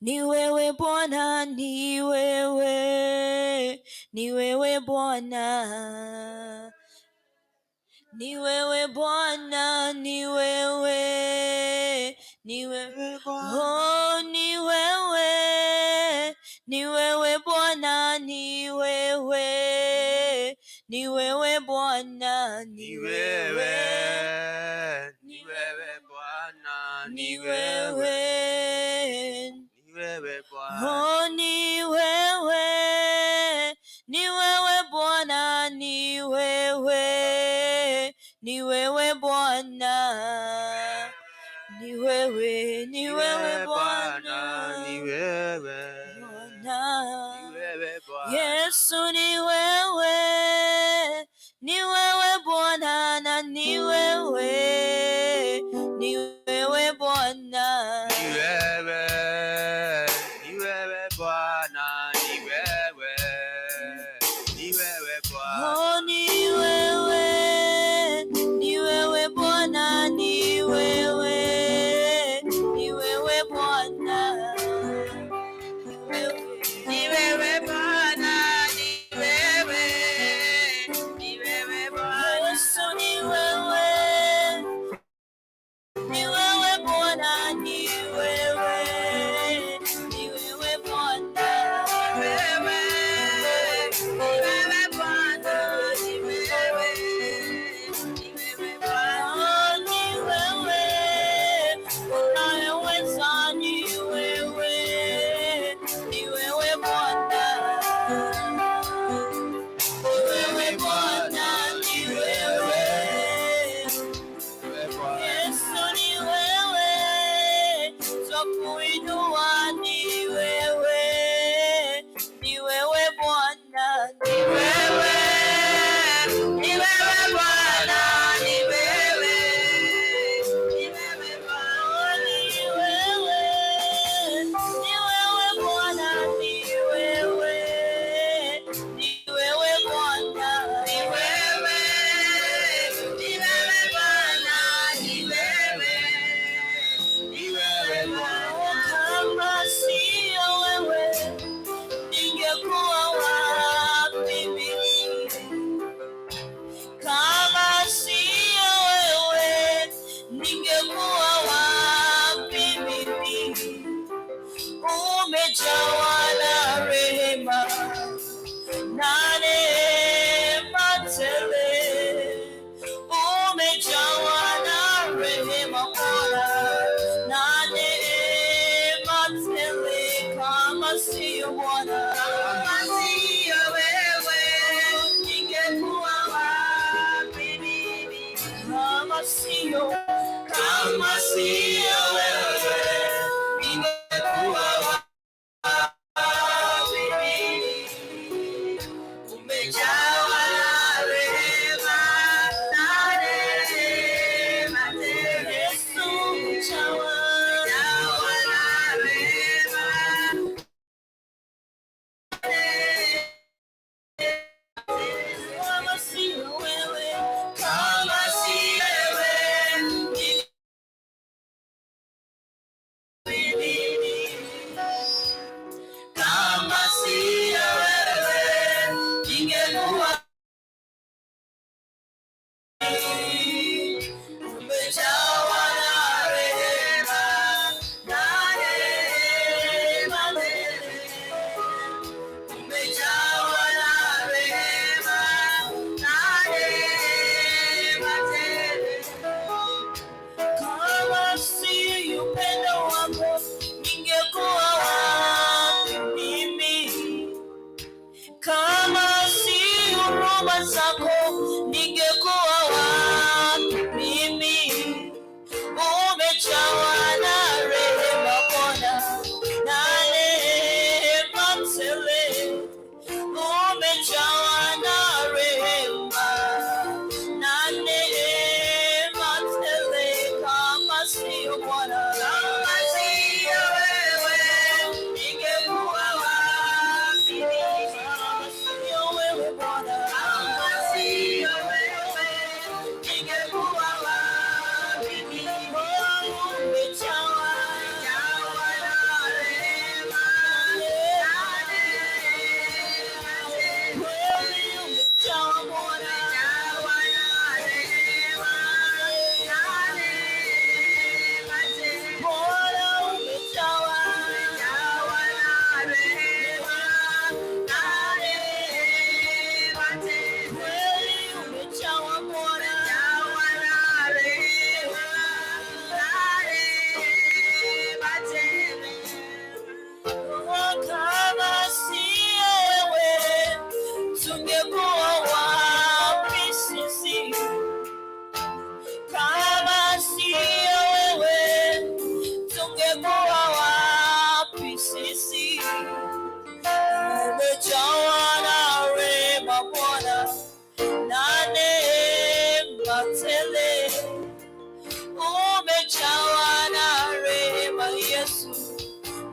Ni wewe Bwana, ni wewe, ni wewe Bwana. Ni wewe Bwana, ni wewe, ni wewe, oh, ni wewe, ni wewe Bwana, ni wewe, ni wewe Bwana, ni wewe, ni wewe Bwana, ni wewe, ni wewe Bwana, oh, ni wewe, ni wewe Bwana, ni wewe, ni wewe Bwana, ni wewe, ni wewe Bwana, ni wewe, Bwana, ni wewe Bwana, Yesu ni wewe, ni wewe Bwana, na ni wewe, ni wewe Bwana, ni wewe, ni wewe Bwana, ni wewe, ni wewe Bwana, oh, ni wewe, ni wewe Bwana, ni wewe, ni wewe Bwana, Ni wewe Bwana, ni wewe, ni wewe Bwana. Yesu ni wewe, ni wewe Bwana, ni wewe, ni wewe Bwana, Wewe, ni wewe Bwana, ni wewe, ni wewe Bwana. Oh, ni wewe, unayeweza, ni wewe, ni wewe Bwana, ni wewe Bwana, ni wewe. wewe Bwana, Yesu ni wewe, twakuinua ni wewe, ni wewe Bwana, ni Wewe, ni wewe Bwana, ni wewe, ni wewe Bwana. ni wewe, ni wewe Bwana, ni wewe, ni wewe Bwana, Ni wewe, ni wewe Bwana, ni wewe, ni wewe Bwana, Kama sio wewe, ningekuwa wapi mimi? Kama sio wewe, ningekuwa wapi mimi? Umejawa na rehema na neema tele, umejawa na rehema Bwana na neema tele, kama sio Bwana, Kama sio wewe, ningekuwa wapi mimi? Kama sio, Kama sio wewe, ningekuwa wapi mimi? Umejawa na rehema na neema tele. Yesu umejawa Umejawa na rehema.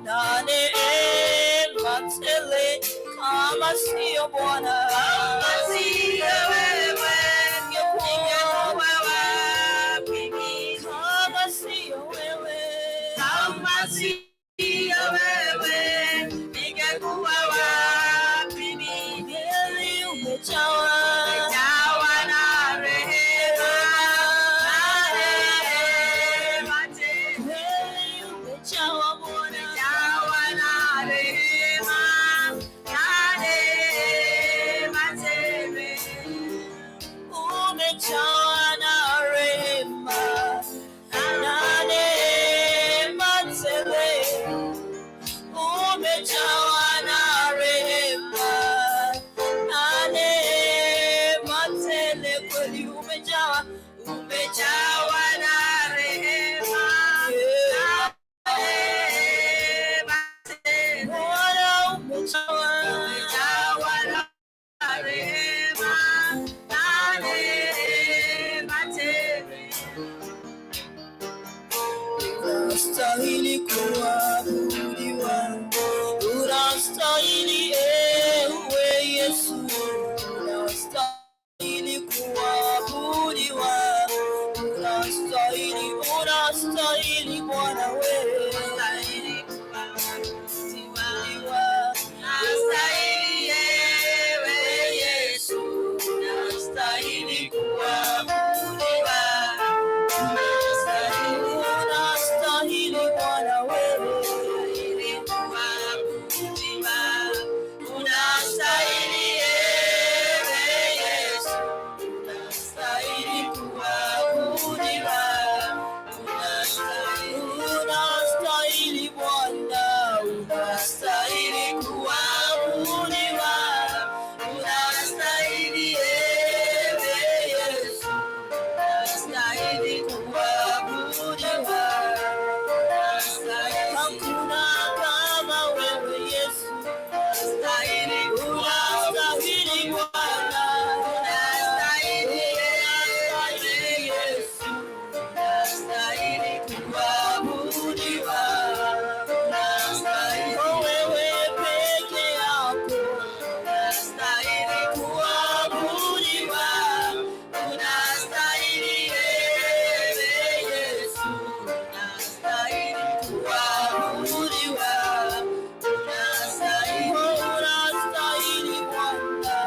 na neema tele, kama sio Bwana, Kama sio wewe, ningekuwa wapi mimi? Kama sio wewe, Kama sio wewe, ningekuwa wapi mimi? Kweli umejawa Umejawa na rehema, na neema tele. Kweli umejawa Bwana, Umejawa na rehema, na neema tele. Umejawa na rehema na neema tele, umejawa na rehema na neema tele, kweli umejawa, Umejawa na rehema, na neema tele. Bwana umejawa, Umejawa na rehema, na neema tele. Unastahili kuabudiwa, unastahili ewe Yesu, unastahili kuabudiwa, unastahili, unastahili Bwana wewe, Unastahili kuabudiwa. Unastahili ewe Yesu, unastahili kuabudiwa. Unastahili, Unastahili Bwana wewe, unastahili kuabudiwa. Unastahili ewe Yesu, unastahili kuabudiwa. Unastahili, unastahili Bwana, unastahili kuabudiwa. Unastahili ewe Yesu, unastahili kuabudiwa. Unastahili, Hakuna kama wewe Yesu, unastahili unastahili Bwana, Unastahili ewe Yesu, unastahili kuabudiwa. Unastahili, wewe peke yako, unastahili kuabudiwa. Unastahili ewe Yesu, unastahili kuabudiwa. Unastahili, unastahili Bwana,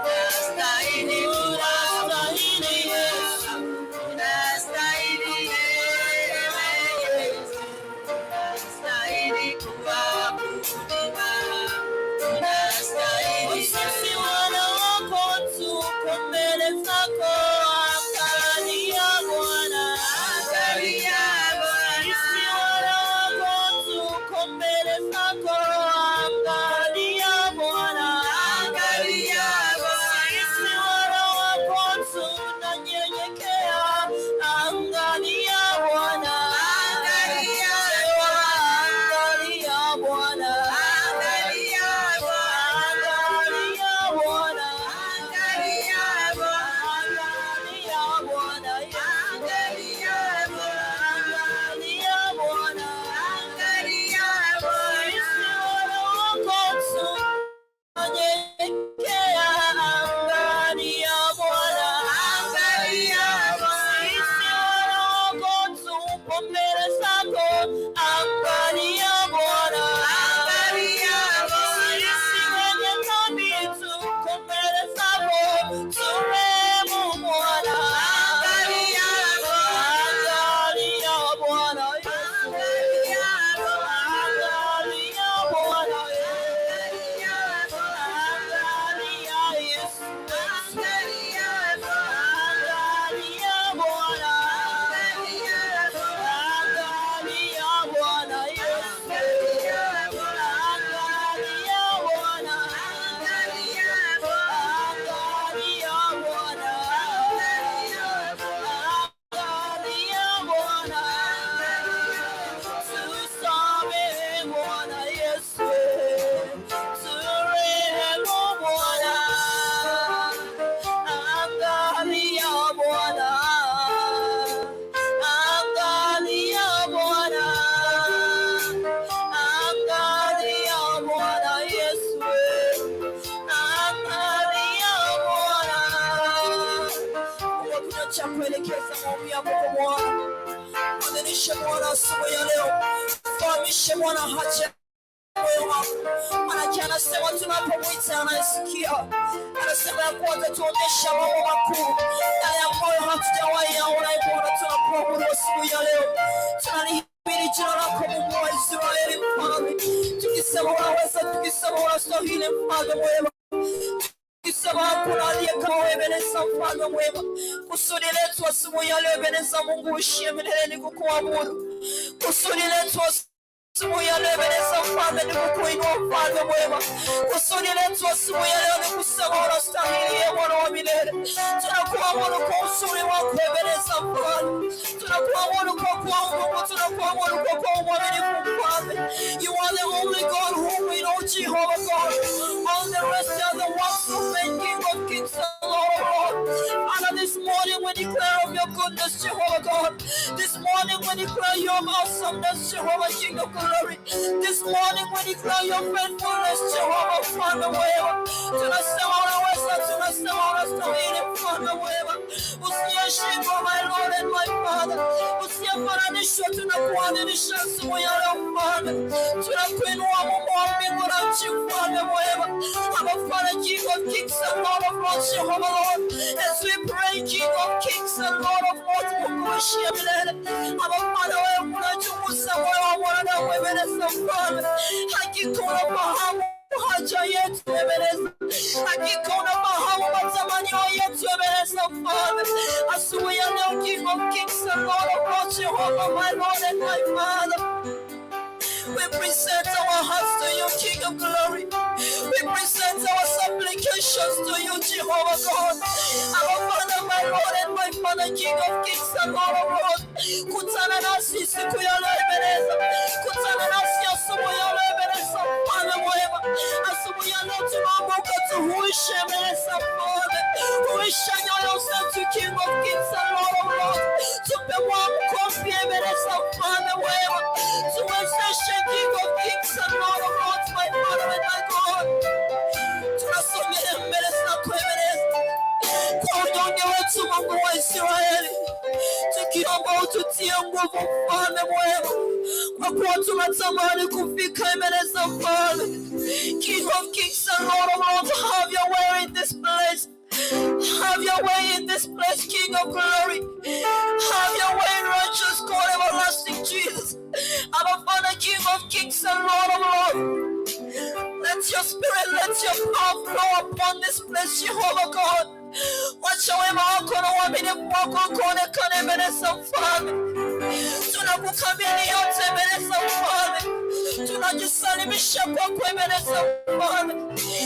unastahili unastahili Yesu, Unastahili ewe Yesu, unastahili kuabudiwa. Unastahili, Sisi wana wako tuko mbele zako, angalia Bwana, angalia Bwana, Sisi wana wako tuko mbele zako, angalia Bwana, angalia Bwana, Sisi wana wako tunanyenyekea, angalia Bwana, Angalia angalia Bwana, angalia Bwana, angalia Bwana, angalia Bwana, angalia Bwana, angalia Bwana, angalia Bwana, angalia Bwana. Sisi wana wako tunanyenyekea, angalia Bwana, Angalia Bwana. Sisi wana wako tupo mbele zako, angalia Bwana, Angalia Bwana. Sisi wenye dhambi tuko mbele zako, turehemu Bwana, Angalia Bwana. angalia Bwana Yesu, Angalia Bwana. angalia Bwana angalia Yesu, Angalia Bwana. angalia Bwana, angalia Bwana Yesu, angalia Bwana, angalia Bwana, angalia Bwana, tusamehe Bwana Yesu, turehemu Bwana, angalia Bwana, angalia Bwana, Kuelekeza maombi yako kwa Bwana. Mwadhimishe Bwana asubuhi ya leo, fahamishe Bwana haja moyo wako. Maanake anasema tunapomwita anasikia, anasema ya kuwa atatuonyesha mambo makuu yale ambayo hatujawahi yaona. Bwana, tunakuabudu asubuhi ya leo, tunalihimidi jina lako Mungu wa Israeli, Mfalme, tukisema unaweza, tukisema unastahili, Mfalme mwema, tukisema hakuna aliye kama wewe, Ebeneza, Mfalme mwema. Kusudi letu asubuhi ya leo, Ebeneza, Mungu uishie milele, ni kukuabudu. Kusudi letu asubuhi ya leo, Ebeneza, Mfalme, ni kukuinua, Mfalme mwema. Kusudi letu asubuhi ya leo ni kusema unastahili, ye Bwana wa milele. Tunakuabudu kwa uzuri wako, Ebeneza, Mfalme. Tunakuabudu kwa kuwa Mungu, tunakuabudu kwa kuwa mwaminifu, Mfalme. You are the only God whom we know, Jehovah God. All the rest are the works of men, King of kings and Lord of lords. Father, this morning we declare of your goodness, Jehovah God. This morning we declare your awesomeness, Jehovah, King of glory. This morning we declare your faithfulness, Jehovah, Mfalme mwema. Tunasema unaweza, tunasema unastahili, Mfalme mwema. Usiyeshindwa, my Lord and my Father. Usiyefananishwa, tunakuadhimisha asubuhi ya leo, Mfalme. Tunakuinua Mungu wa mbingu na nchi, Mfalme mwema. Our Father, King of kings and Lord of lords, Jehovah Lord. As we pray, King of kings and Lord of lords, Mungu uishie milele. Our Father, wewe unachunguza moyo wa mwanadamu, Ebeneza, Mfalme. Hakika unafahamu haja yetu, Ebeneza. Hakika unafahamu matamanio yetu, Ebeneza, Mfalme. Asubuhi ya leo, King of kings and Lord of lords, Jehovah, my Lord and my Father. We present our hearts to you, King of glory. We present our supplications to you, Jehovah God. Our Father, my Lord and my Father, King of kings and Lord of lords. Kutana nasi siku ya leo, Ebeneza. Kutana nasi asubuhi ya leo, Ebeneza, Mfalme mwema. Asubuhi ya leo tunaomba ukatuhuishe, Ebeneza, Mfalme. Huisha nyoyo zetu, King of kings and Lord of lords. Tupe mwamko mpya, Ebeneza, Mfalme mwema. Tuwezeshe, King of kings and Lord of lords, my Father and my God. Tunasogea mbele zako, Ebeneza, kwa unyonge wetu, Mungu wa Israeli, tukiomba ututie nguvu, Mfalme mwema, kwa kuwa tunatamani kufika, Ebeneza, Mfalme. King of kings and Lord of lords, have your way in this place. Have your way in this place, King of glory. Have your way, righteous God, everlasting Jesus. Our Father, King of kings and Lord of lords. Let your spirit, let your power flow upon this place, Jehovah God. Wacha wema wako na uaminifu wako kuonekane mbele za Mfalme. Tunakukabidhi yote mbele za Mfalme. Tunajisalimisha kwako mbele za Mfalme.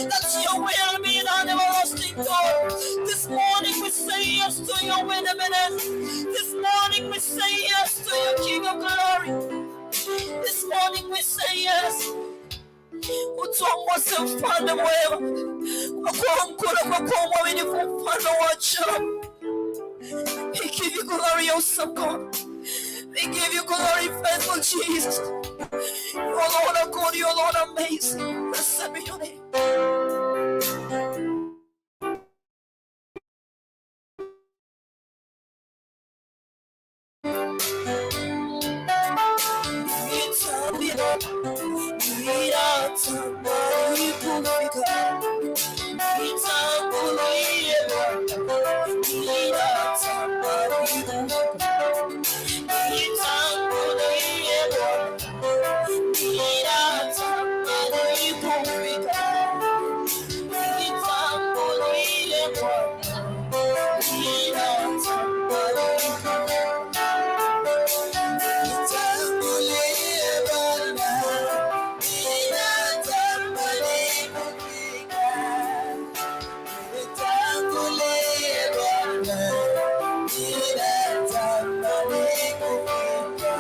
That your will be done, everlasting God. This morning we say yes to your will, Ebenezer. This morning we say yes to you, King of glory. This morning we say yes. Utuongoze, Mfalme mwema, kwa kuwa mkuu na kwa kuwa mwaminifu, Mfalme wa ajabu. We give you glory, awesome God. We give you glory, faithful Jesus. You alone are God, you alone are amazing. Blessed be your name. Ninatamani kufika, nitangulie Bwana, ninatamani kufika, nitangulie Bwana, ninatamani kufika, nitangulie Bwana, ninatamani kufika. Nitangulie Bwana, ninatamani kufika. Nitangulie Bwana, ninatamani kufika.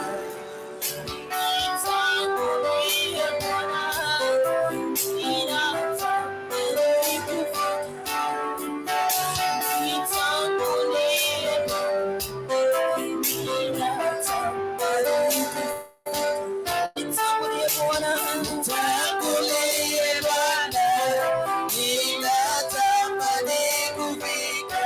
Nitangulie Bwana, ninatamani kufika. Nitangulie Bwana, ninatamani kufika. Nitangulie Bwana, Nitangulie Bwana, ninatamani kufika.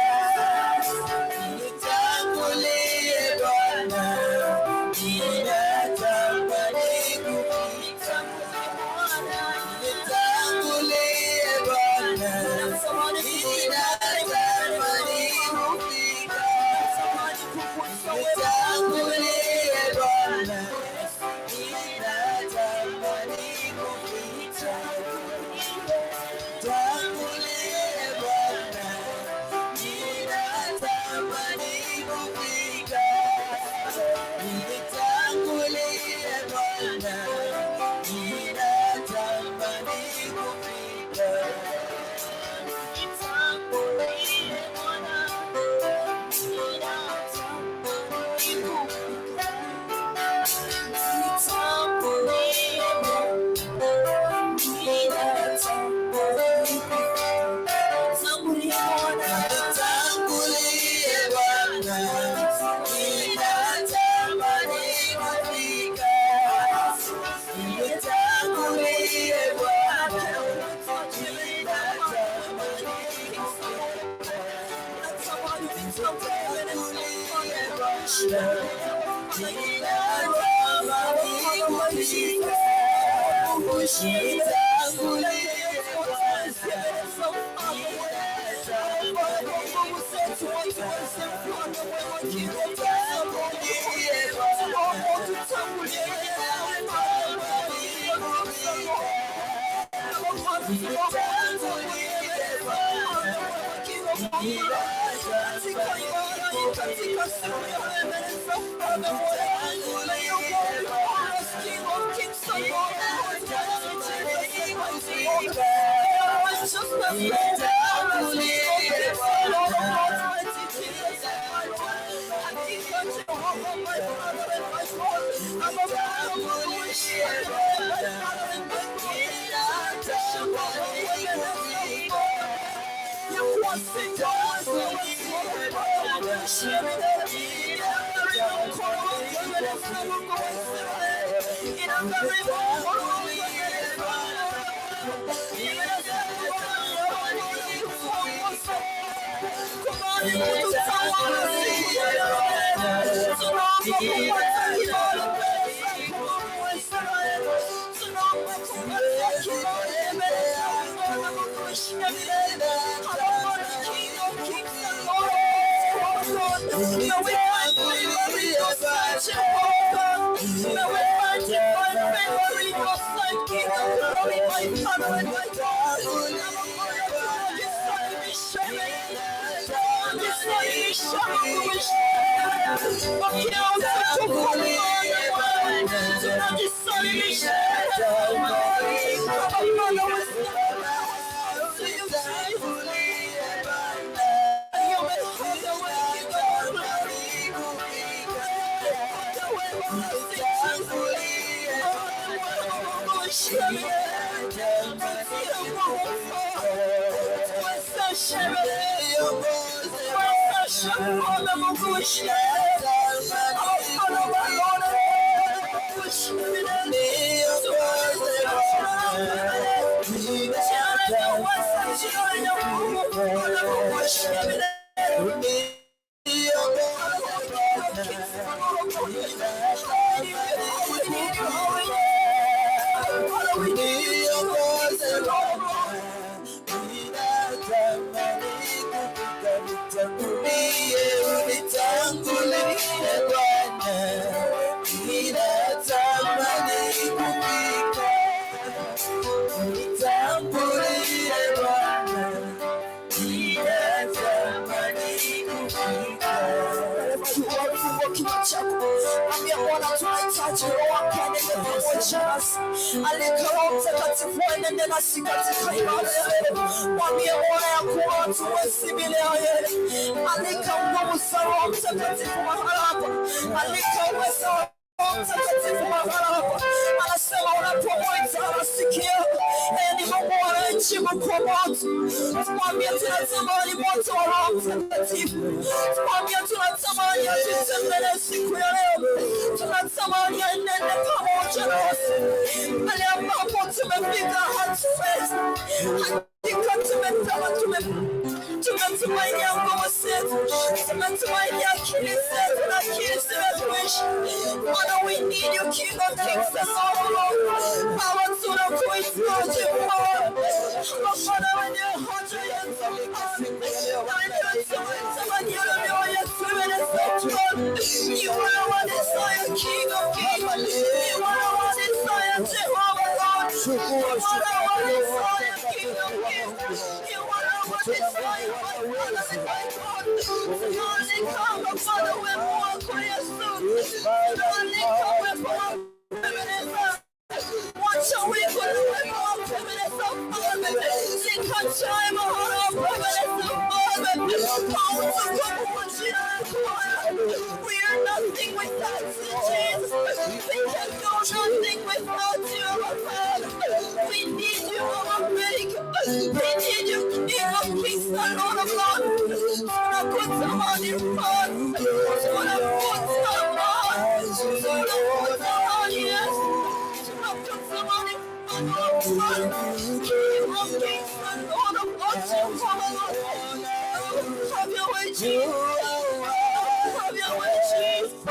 I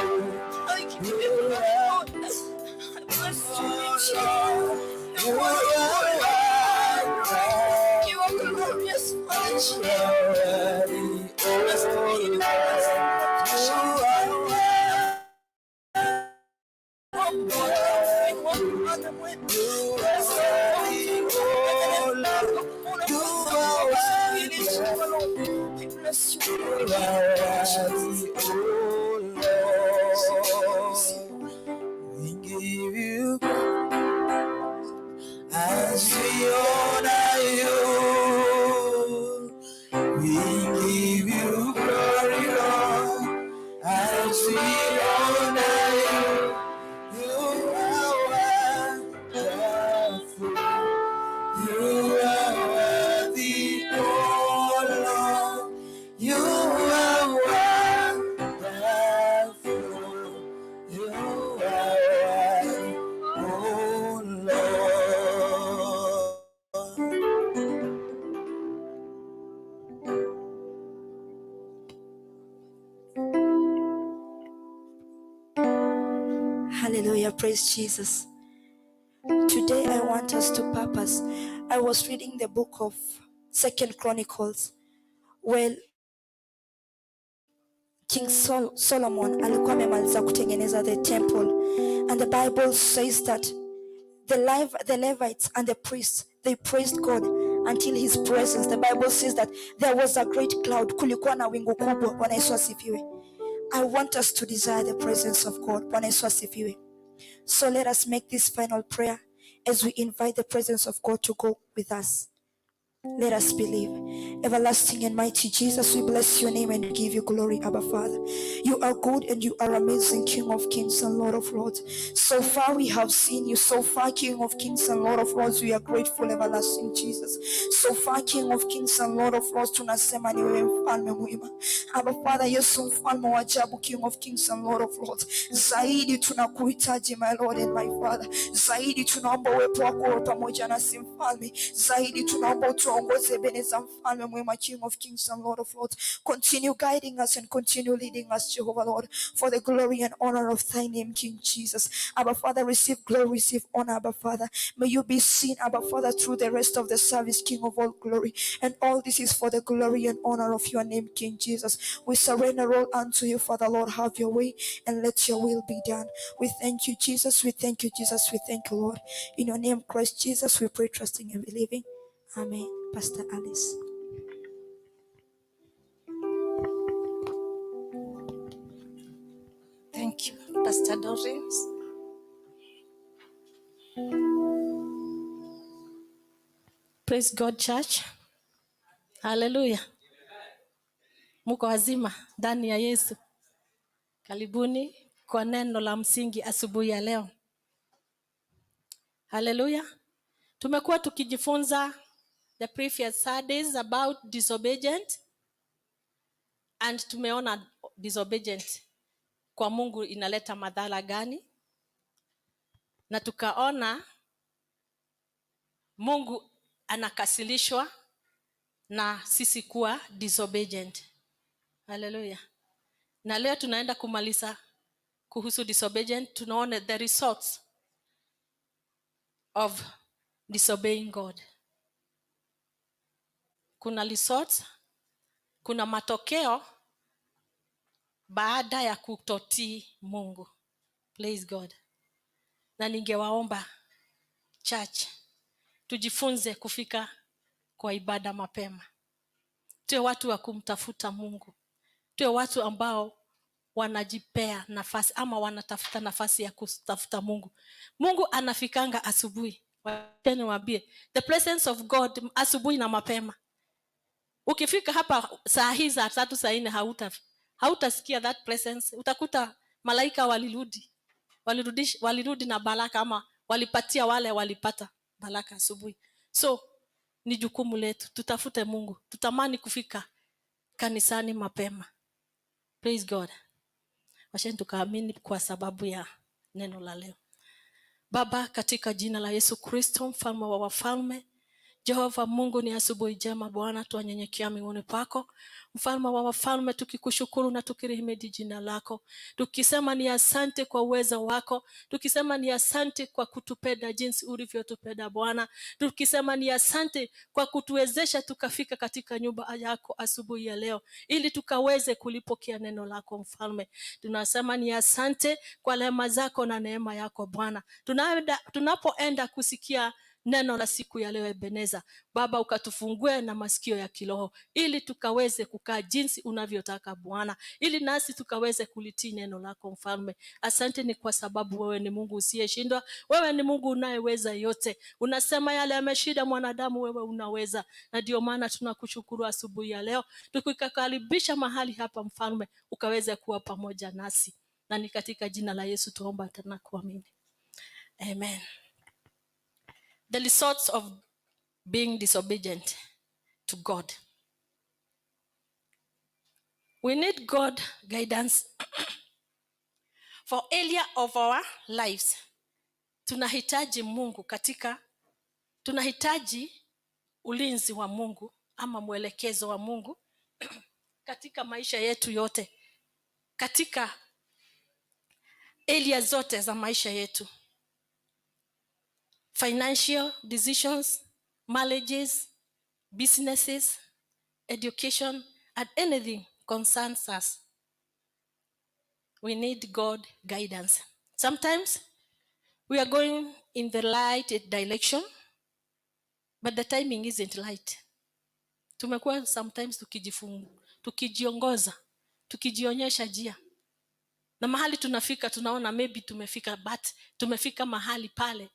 give you glory, Lord. I bless you, Jesus. You are You are glorious, Father Jesus. We give you as we honor you. We give you glory, Lord, as we honor you. You are wonderful. You are worthy, oh Lord. You are wonderful. You are worthy, oh Lord. Hallelujah. Praise Jesus. Today I want us to purpose. I was reading the book of Second Chronicles. Well, King Solomon alikuwa amemaliza kutengeneza the temple, and the Bible says that the Levites and the priests, they praised God until his presence. The Bible says that there was a great cloud. Kulikuwa na wingu kubwa. Bwana Yesu asifiwe. I want us to desire the presence of God. Bwana Yesu asifiwe. So let us make this final prayer as we invite the presence of God to go with us. Let us believe. Everlasting and mighty Jesus, we bless your name and give you glory, Abba Father. You are good and you are amazing, King of Kings and Lord of Lords. So far we have seen you. So far, King of Kings and Lord of Lords, we are grateful, everlasting Jesus. So far, King of Kings and Lord of Lords, tunasema ni wewe mfalme mwema. Abba Father, Yesu mfalme wa ajabu, King of Kings and Lord of Lords. Zaidi tunakuhitaji, my Lord and my Father. Zaidi tunaomba uwepo wako uwe pamoja nasi mfalme. Zaidi tunaomba utuongoze Ebeneza mfalme mwema, King of Kings and Lord of Lords. Continue guiding us and continue leading us, Jehovah Lord, for the glory and honor of thy name, King Jesus. Abba Father, receive glory, receive honor, Abba Father. May you be seen, Abba Father, through the rest of the service, King of all glory. And all this is for the glory and honor of your name, King Jesus. We surrender all unto you, Father Lord. Have your way and let your will be done. We thank you, Jesus. We thank you, Jesus. We thank you, Lord. In your name, Christ Jesus, we pray, trusting and believing. Amen. Pastor Alice. Thank you, Pastor Doris. Praise God, church. Hallelujah. Muko wazima ndani ya Yesu. Karibuni kwa neno la msingi asubuhi ya leo. Hallelujah. Tumekuwa tukijifunza the previous Sundays about disobedient, and tumeona disobedient kwa Mungu inaleta madhara gani, na tukaona Mungu anakasilishwa na sisi kuwa disobedient. Hallelujah. Na leo tunaenda kumaliza kuhusu disobedient. Tunaona the results of disobeying God. Kuna results, kuna matokeo baada ya kutotii Mungu. Praise God. Na ningewaomba church, tujifunze kufika kwa ibada mapema. Tuwe watu wa kumtafuta Mungu. Tuwe watu ambao wanajipea nafasi ama wanatafuta nafasi ya kutafuta Mungu. Mungu anafikanga asubuhi. Wacha niwaambie, the presence of God asubuhi na mapema. Ukifika hapa saa hii saa 3 saa 4 hautasikia that presence. Utakuta malaika walirudi na baraka, ama walipatia wale walipata baraka asubuhi. So ni jukumu letu tutafute Mungu, tutamani kufika kanisani mapema. Praise God. Washeni tukaamini kwa sababu ya neno la leo. Baba, katika jina la Yesu Kristo, mfalme wa wafalme, Jehova Mungu, ni asubuhi njema Bwana, twanyenyekea miguuni pako, mfalme wa wafalme, tukikushukuru na tukilihimidi jina lako, tukisema ni asante kwa uwezo wako, tukisema ni asante kwa kutupenda jinsi ulivyotupenda Bwana, tukisema ni asante kwa kutuwezesha tukafika katika nyumba yako asubuhi ya leo, ili tukaweze kulipokea neno lako Mfalme. Tunasema ni asante kwa rehema zako na neema yako Bwana. Tunapoenda kusikia neno la siku ya leo, Ebeneza Baba, ukatufungue na masikio ya kiroho ili tukaweze kukaa jinsi unavyotaka Bwana, ili nasi tukaweze kulitii neno lako Mfalme. Asante ni kwa sababu wewe ni Mungu usiyeshindwa, wewe ni Mungu unayeweza yote. Unasema yale yameshinda mwanadamu, wewe unaweza, na ndio maana tunakushukuru asubuhi ya leo, tukikukaribisha mahali hapa Mfalme, ukaweze kuwa pamoja nasi, na ni katika jina la Yesu tuomba tena kuamini, amen. The results of being disobedient to God. We need God guidance for area of our lives. Tunahitaji Mungu katika, tunahitaji ulinzi wa Mungu ama mwelekezo wa Mungu katika maisha yetu yote, katika area zote za maisha yetu. Financial decisions, marriages, businesses, education, and anything concerns us. We need God guidance. Sometimes we are going in the right direction, but the timing isn't right. Tumekuwa sometimes tukijiongoza, tukijionyesha njia, na mahali tunafika tunaona maybe tumefika, but tumefika mahali pale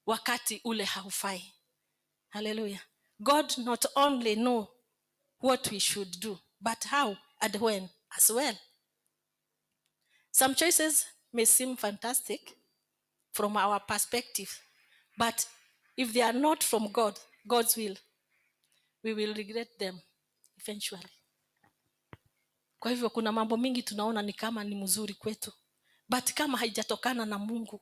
wakati ule haufai. Hallelujah. God not only know what we should do, but how and when as well. Some choices may seem fantastic from our perspective, but if they are not from God, God's will, we will regret them eventually. Kwa hivyo kuna mambo mingi tunaona ni kama ni mzuri kwetu, but kama haijatokana na Mungu,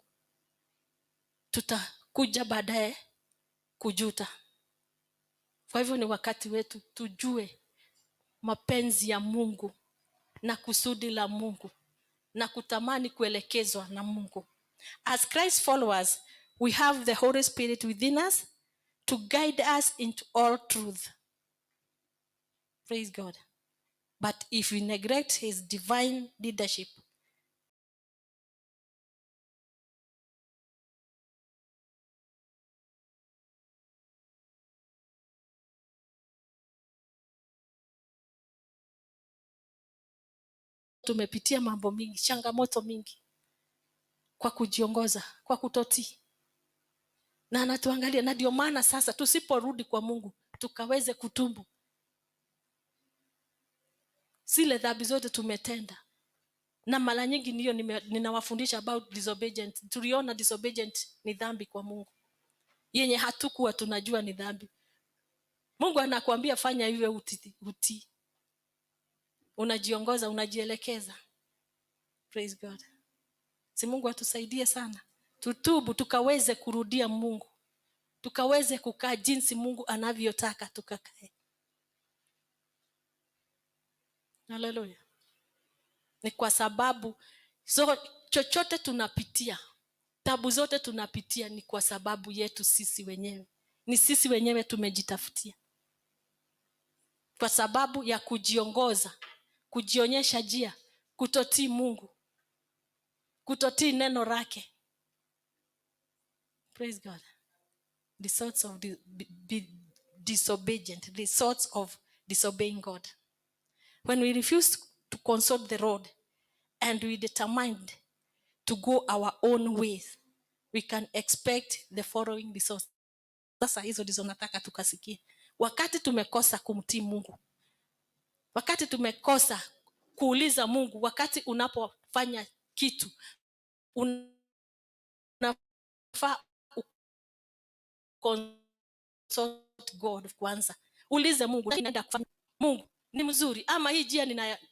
tutakuja baadaye kujuta. Kwa hivyo ni wakati wetu tujue mapenzi ya Mungu na kusudi la Mungu na kutamani kuelekezwa na Mungu. As Christ followers, we have the Holy Spirit within us to guide us into all truth. Praise God. But if we neglect his divine leadership, tumepitia mambo mingi, changamoto mingi kwa kujiongoza, kwa kutotii, na anatuangalia. Na ndio maana sasa tusiporudi kwa Mungu tukaweze kutubu zile dhambi zote tumetenda, na mara nyingi ndiyo ninawafundisha about disobedience. Tuliona disobedient ni dhambi kwa Mungu yenye hatukuwa tunajua ni dhambi. Mungu anakuambia fanya hivyo, utii, utii. Unajiongoza, unajielekeza. Praise God. Si Mungu atusaidie sana, tutubu tukaweze kurudia Mungu, tukaweze kukaa jinsi Mungu anavyotaka tukakae. Haleluya. Ni kwa sababu so chochote tunapitia, tabu zote tunapitia ni kwa sababu yetu sisi wenyewe. Ni sisi wenyewe tumejitafutia. Kwa sababu ya kujiongoza, kujionyesha njia, kutotii Mungu, kutotii neno lake. Praise God. The sorts of disobedient, the sorts of disobeying God. When we refuse to consult the Lord and we determined to go our own ways, we can expect the following results. Sasa hizo ndizo nataka tukasikie. Wakati tumekosa kumtii Mungu, wakati tumekosa kuuliza Mungu, wakati unapofanya kitu unafaa consult God kwanza. Ulize Mungu, naenda kufanya Mungu ni mzuri ama hii njia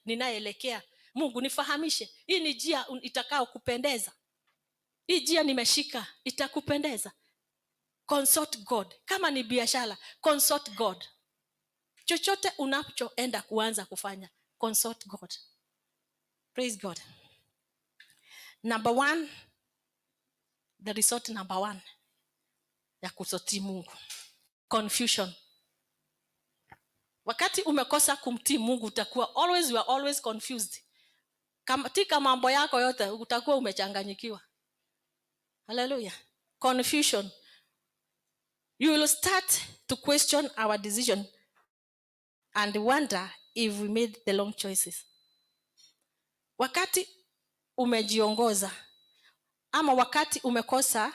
ninaelekea, Mungu nifahamishe, hii ni njia itakao kupendeza, hii njia nimeshika itakupendeza. Consult God. Kama ni biashara, consult God. Chochote unachoenda kuanza kufanya, consult God. Praise God. Number one, the result number one ya kutotii Mungu, confusion. Wakati umekosa kumtii Mungu, utakuwa always, you are always confused. Katika mambo yako yote utakuwa umechanganyikiwa. Hallelujah. Confusion. You will start to question our decision and wonder if we made the wrong choices. Wakati umejiongoza ama wakati umekosa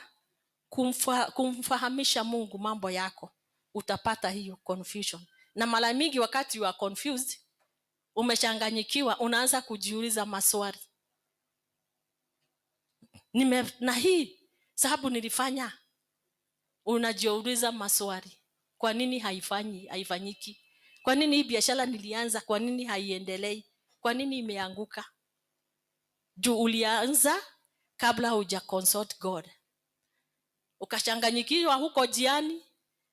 kumfahamisha Mungu mambo yako, utapata hiyo confusion. Na mara mingi wakati you are confused, umechanganyikiwa, unaanza kujiuliza maswali. Na hii sababu nilifanya, unajiuliza maswali. Kwa nini haifanyiki? Kwa nini hii biashara nilianza, kwa nini haiendelei? Kwa nini imeanguka? Juu ulianza kabla huja consult God. Ukachanganyikiwa huko njiani,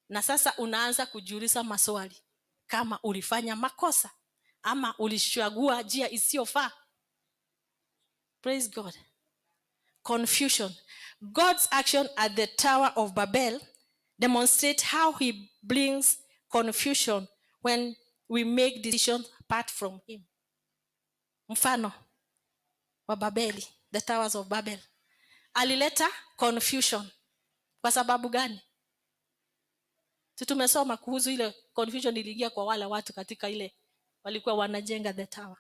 na sasa unaanza kujiuliza maswali kama ulifanya makosa ama ulichagua njia isiyofaa. Praise God. Confusion. God's action at the Tower of Babel demonstrate how he brings confusion when we make decisions apart from him. Mfano wa Babeli, the Towers of Babel. Alileta confusion. Kwa sababu gani? Si tumesoma kuhusu ile confusion iliingia kwa wale watu katika ile walikuwa wanajenga the tower.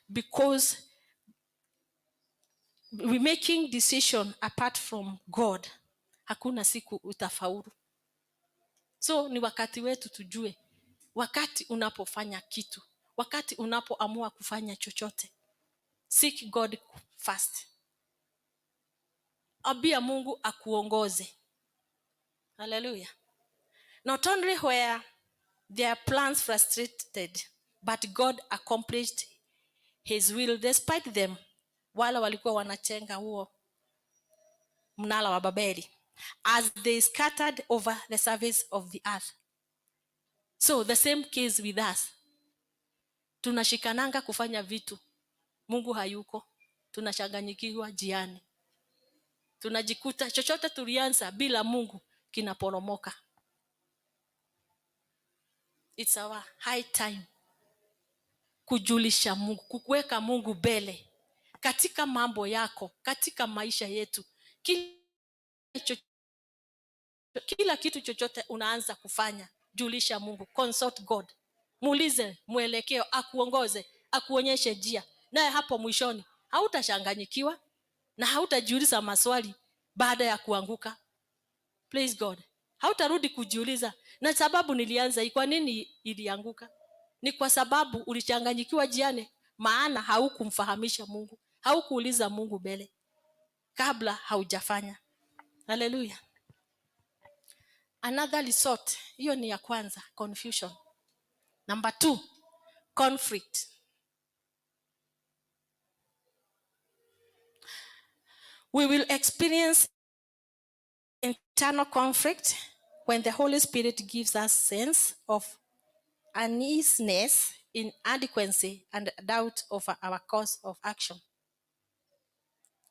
Because we making decision apart from God, hakuna siku utafaulu. So ni wakati wetu tujue, wakati unapofanya kitu, wakati unapoamua kufanya chochote, seek God first. Ambia Mungu akuongoze. Hallelujah. Not only were their plans frustrated, but God accomplished his will despite them. Wale walikuwa wanajenga huo mnara wa Babeli, as they scattered over the surface of the earth. So the same case with us. Tunashikananga kufanya vitu, Mungu hayuko, tunachanganyikiwa njiani, tunajikuta chochote tulianza bila Mungu kinaporomoka. It's our high time kujulisha Mungu, kuweka Mungu mbele katika mambo yako, katika maisha yetu. Kila kitu chochote unaanza kufanya, julisha Mungu, consult God, muulize mwelekeo, akuongoze, akuonyeshe njia. Naye hapo mwishoni hautachanganyikiwa na hautajiuliza maswali baada ya kuanguka. Praise God. Hautarudi kujiuliza, na sababu nilianza hii, kwa nini ilianguka? Ni kwa sababu ulichanganyikiwa njiani, maana haukumfahamisha Mungu, haukuuliza Mungu mbele kabla haujafanya. Hallelujah. Another result, hiyo ni ya kwanza, confusion. Number 2, conflict. We will experience internal conflict when the Holy Spirit gives us sense of uneasiness, inadequacy, and doubt over our course of action.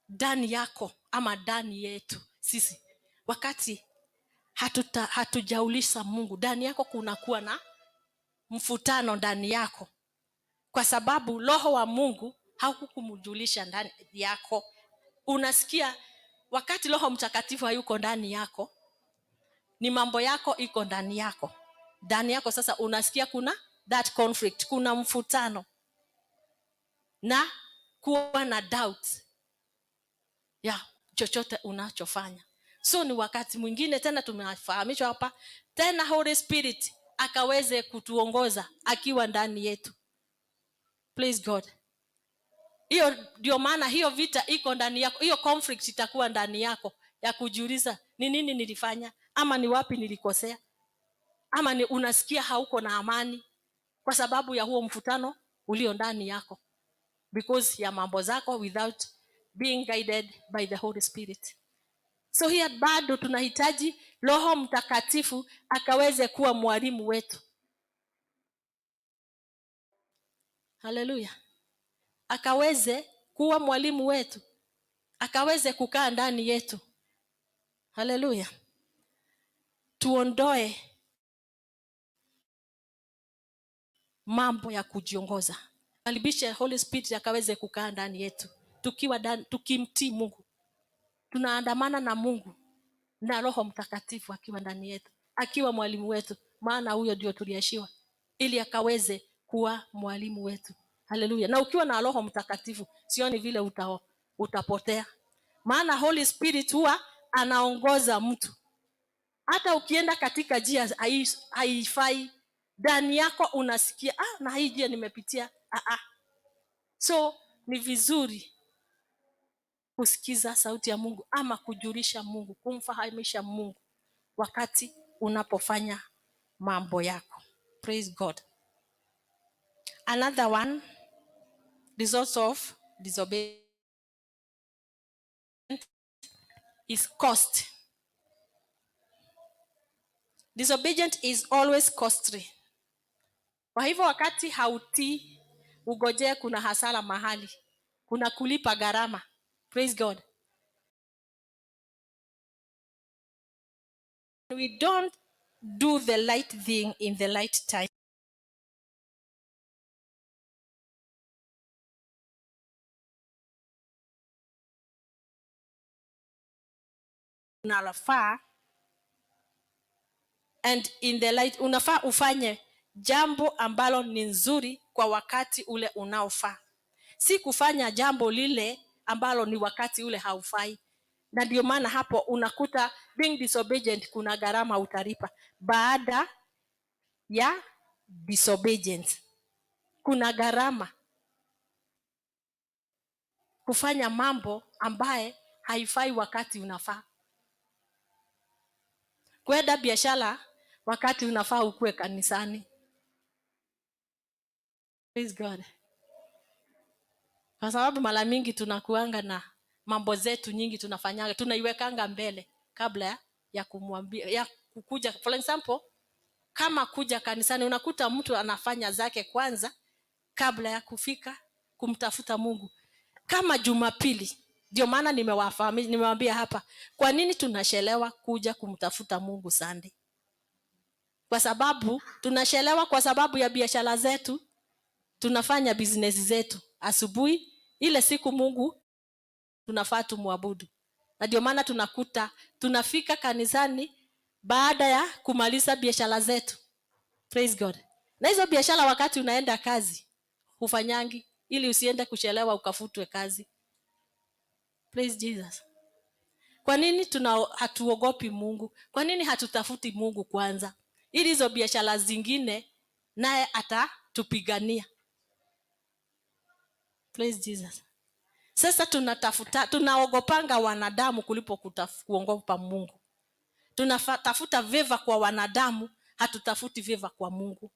Ndani yako ama ndani yetu sisi, wakati hatujaulisha Mungu, ndani yako kunakuwa na mfutano ndani yako, kwa sababu Roho wa Mungu hakukumjulisha ndani yako. Unasikia wakati Roho Mtakatifu hayuko ndani yako, ni mambo yako iko ndani yako. Ndani yako sasa unasikia kuna that conflict, kuna mfutano na kuwa na doubt ya chochote unachofanya. So ni wakati mwingine tena tumefahamishwa hapa tena Holy Spirit akaweze kutuongoza akiwa ndani yetu. Praise God. Hiyo ndio maana hiyo vita iko ndani yako, hiyo conflict itakuwa ndani yako ya kujiuliza ni nini nilifanya, ama ni wapi nilikosea, ama ni unasikia hauko na amani kwa sababu ya huo mvutano ulio ndani yako, because ya mambo zako without being guided by the Holy Spirit. So here bado tunahitaji Roho Mtakatifu akaweze kuwa mwalimu wetu. Haleluya. Akaweze kuwa mwalimu wetu, akaweze kukaa ndani yetu. Haleluya. Tuondoe mambo ya kujiongoza, karibishe Holy Spirit akaweze kukaa ndani yetu, tukiwa tukimtii Mungu, tunaandamana na Mungu na Roho Mtakatifu akiwa ndani yetu, akiwa mwalimu wetu, maana huyo ndio tuliashiwa ili akaweze kuwa mwalimu wetu. Haleluya. Na ukiwa na Roho Mtakatifu sioni vile utapotea, maana Holy Spirit huwa anaongoza mtu. Hata ukienda katika njia haifai, ndani yako unasikia, na hii njia nimepitia. So ni vizuri kusikiza sauti ya Mungu ama kujulisha Mungu, kumfahamisha Mungu wakati unapofanya mambo yako. Praise God. Another one, results of disobedience is cost. Disobedience is always costly. Kwa hivyo wakati hautii, ugojee kuna hasara mahali, kuna kulipa gharama. Praise God. We don't do the right thing in the right time. Unafaa, and in the light, unafaa ufanye jambo ambalo ni nzuri kwa wakati ule unaofaa, si kufanya jambo lile ambalo ni wakati ule haufai. Na ndio maana hapo unakuta being disobedient kuna gharama utalipa baada ya disobedience. Kuna gharama kufanya mambo ambaye haifai wakati unafaa. Kwenda biashara wakati unafaa ukue kanisani. Praise God. Kwa sababu mara mingi tunakuanga na mambo zetu nyingi tunafanyaga, tunaiwekanga mbele kabla ya kumwambia, ya kukuja. For example, kama kuja kanisani unakuta mtu anafanya zake kwanza kabla ya kufika kumtafuta Mungu. Kama Jumapili, ndio maana nimewaambia hapa kwa nini tunachelewa kuja kumtafuta Mungu Sunday. Kwa sababu tunachelewa kwa sababu ya biashara zetu. Tunafanya business zetu asubuhi, ile siku Mungu tunafaa tumwabudu. Na ndio maana tunakuta tunafika kanisani baada ya kumaliza biashara zetu. Praise God. Na hizo biashara wakati unaenda kazi hufanyangi ili usiende kuchelewa ukafutwe kazi. Praise Jesus. Kwa nini hatuogopi Mungu? Kwa nini hatutafuti Mungu kwanza? Ili hizo biashara zingine naye atatupigania. Praise Jesus. Sasa tunaogopanga wanadamu kuliko kuogopa Mungu. Tunatafuta favor kwa wanadamu, hatutafuti favor kwa Mungu.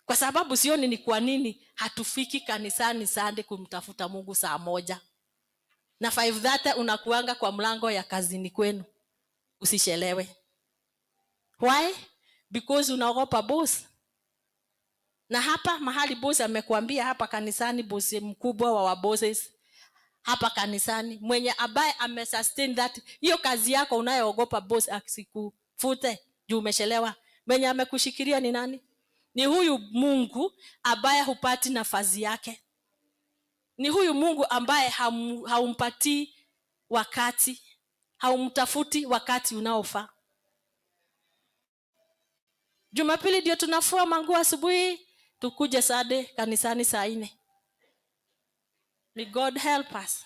Kwa sababu sioni ni kwa nini hatufiki kanisani Sunday kumtafuta Mungu saa 1. Na 5:30 unakuanga kwa mlango ya kazini kwenu. Usichelewe. Why? Because unaogopa boss. Na hapa mahali boss amekuambia hapa kanisani, boss mkubwa wa bosses hapa kanisani, mwenye ambaye amesustain that hiyo kazi yako unayoogopa boss asikufute juu umechelewa, mwenye amekushikilia ni nani? Ni huyu Mungu ambaye hupati nafasi yake. Ni huyu Mungu ambaye haumpatii wakati, haumtafuti wakati unaofaa. Jumapili ndio tunafua manguo asubuhi, tukuje Sunday kanisani saa 4. May God help us.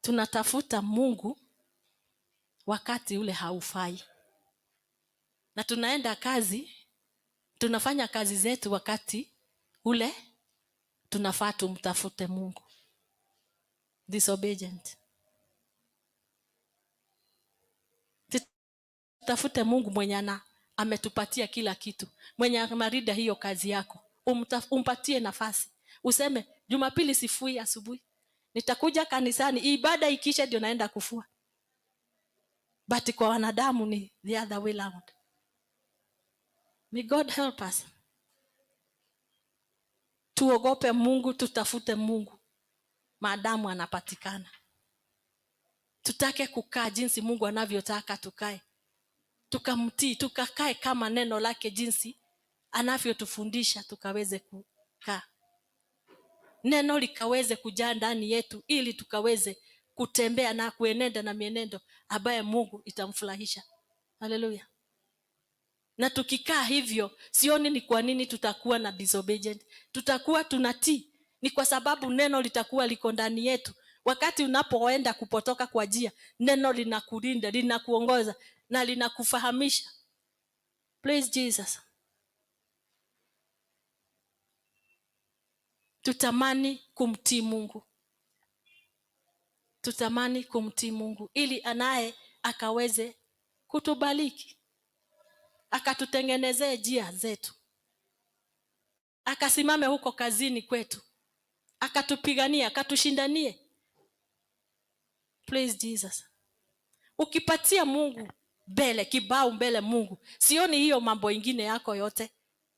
Tunatafuta Mungu wakati ule haufai. Na tunaenda kazi, tunafanya kazi zetu wakati ule tunafaa tumtafute Mungu. Disobedient. Tutafute Mungu mwenye ametupatia kila kitu, mwenye amarida hiyo kazi yako. Umpatie nafasi. Useme Jumapili sifui asubuhi, Nitakuja kanisani, ibada ikiisha ndio naenda kufua. But kwa wanadamu ni the other way round. May God help us. Tuogope Mungu, tutafute Mungu maadamu anapatikana. Tutake kukaa jinsi Mungu anavyotaka tukae, tukamtii, tukakae kama neno lake jinsi anavyotufundisha, tukaweze kukaa, neno likaweze kujaa ndani yetu, ili tukaweze kutembea na kuenenda na mienendo ambaye Mungu itamfurahisha. Haleluya! Na tukikaa hivyo, sioni ni kwa nini tutakuwa na disobedient. Tutakuwa tunatii, ni kwa sababu neno litakuwa liko ndani yetu. Wakati unapoenda kupotoka kwa njia, neno linakulinda, linakuongoza na linakufahamisha. Praise Jesus. Tutamani kumtii Mungu, tutamani kumtii Mungu ili anaye akaweze kutubariki, akatutengenezee njia zetu, akasimame huko kazini kwetu, akatupigania, akatushindanie. Praise Jesus. Ukipatia Mungu mbele, kibao mbele Mungu, sioni hiyo mambo ingine yako yote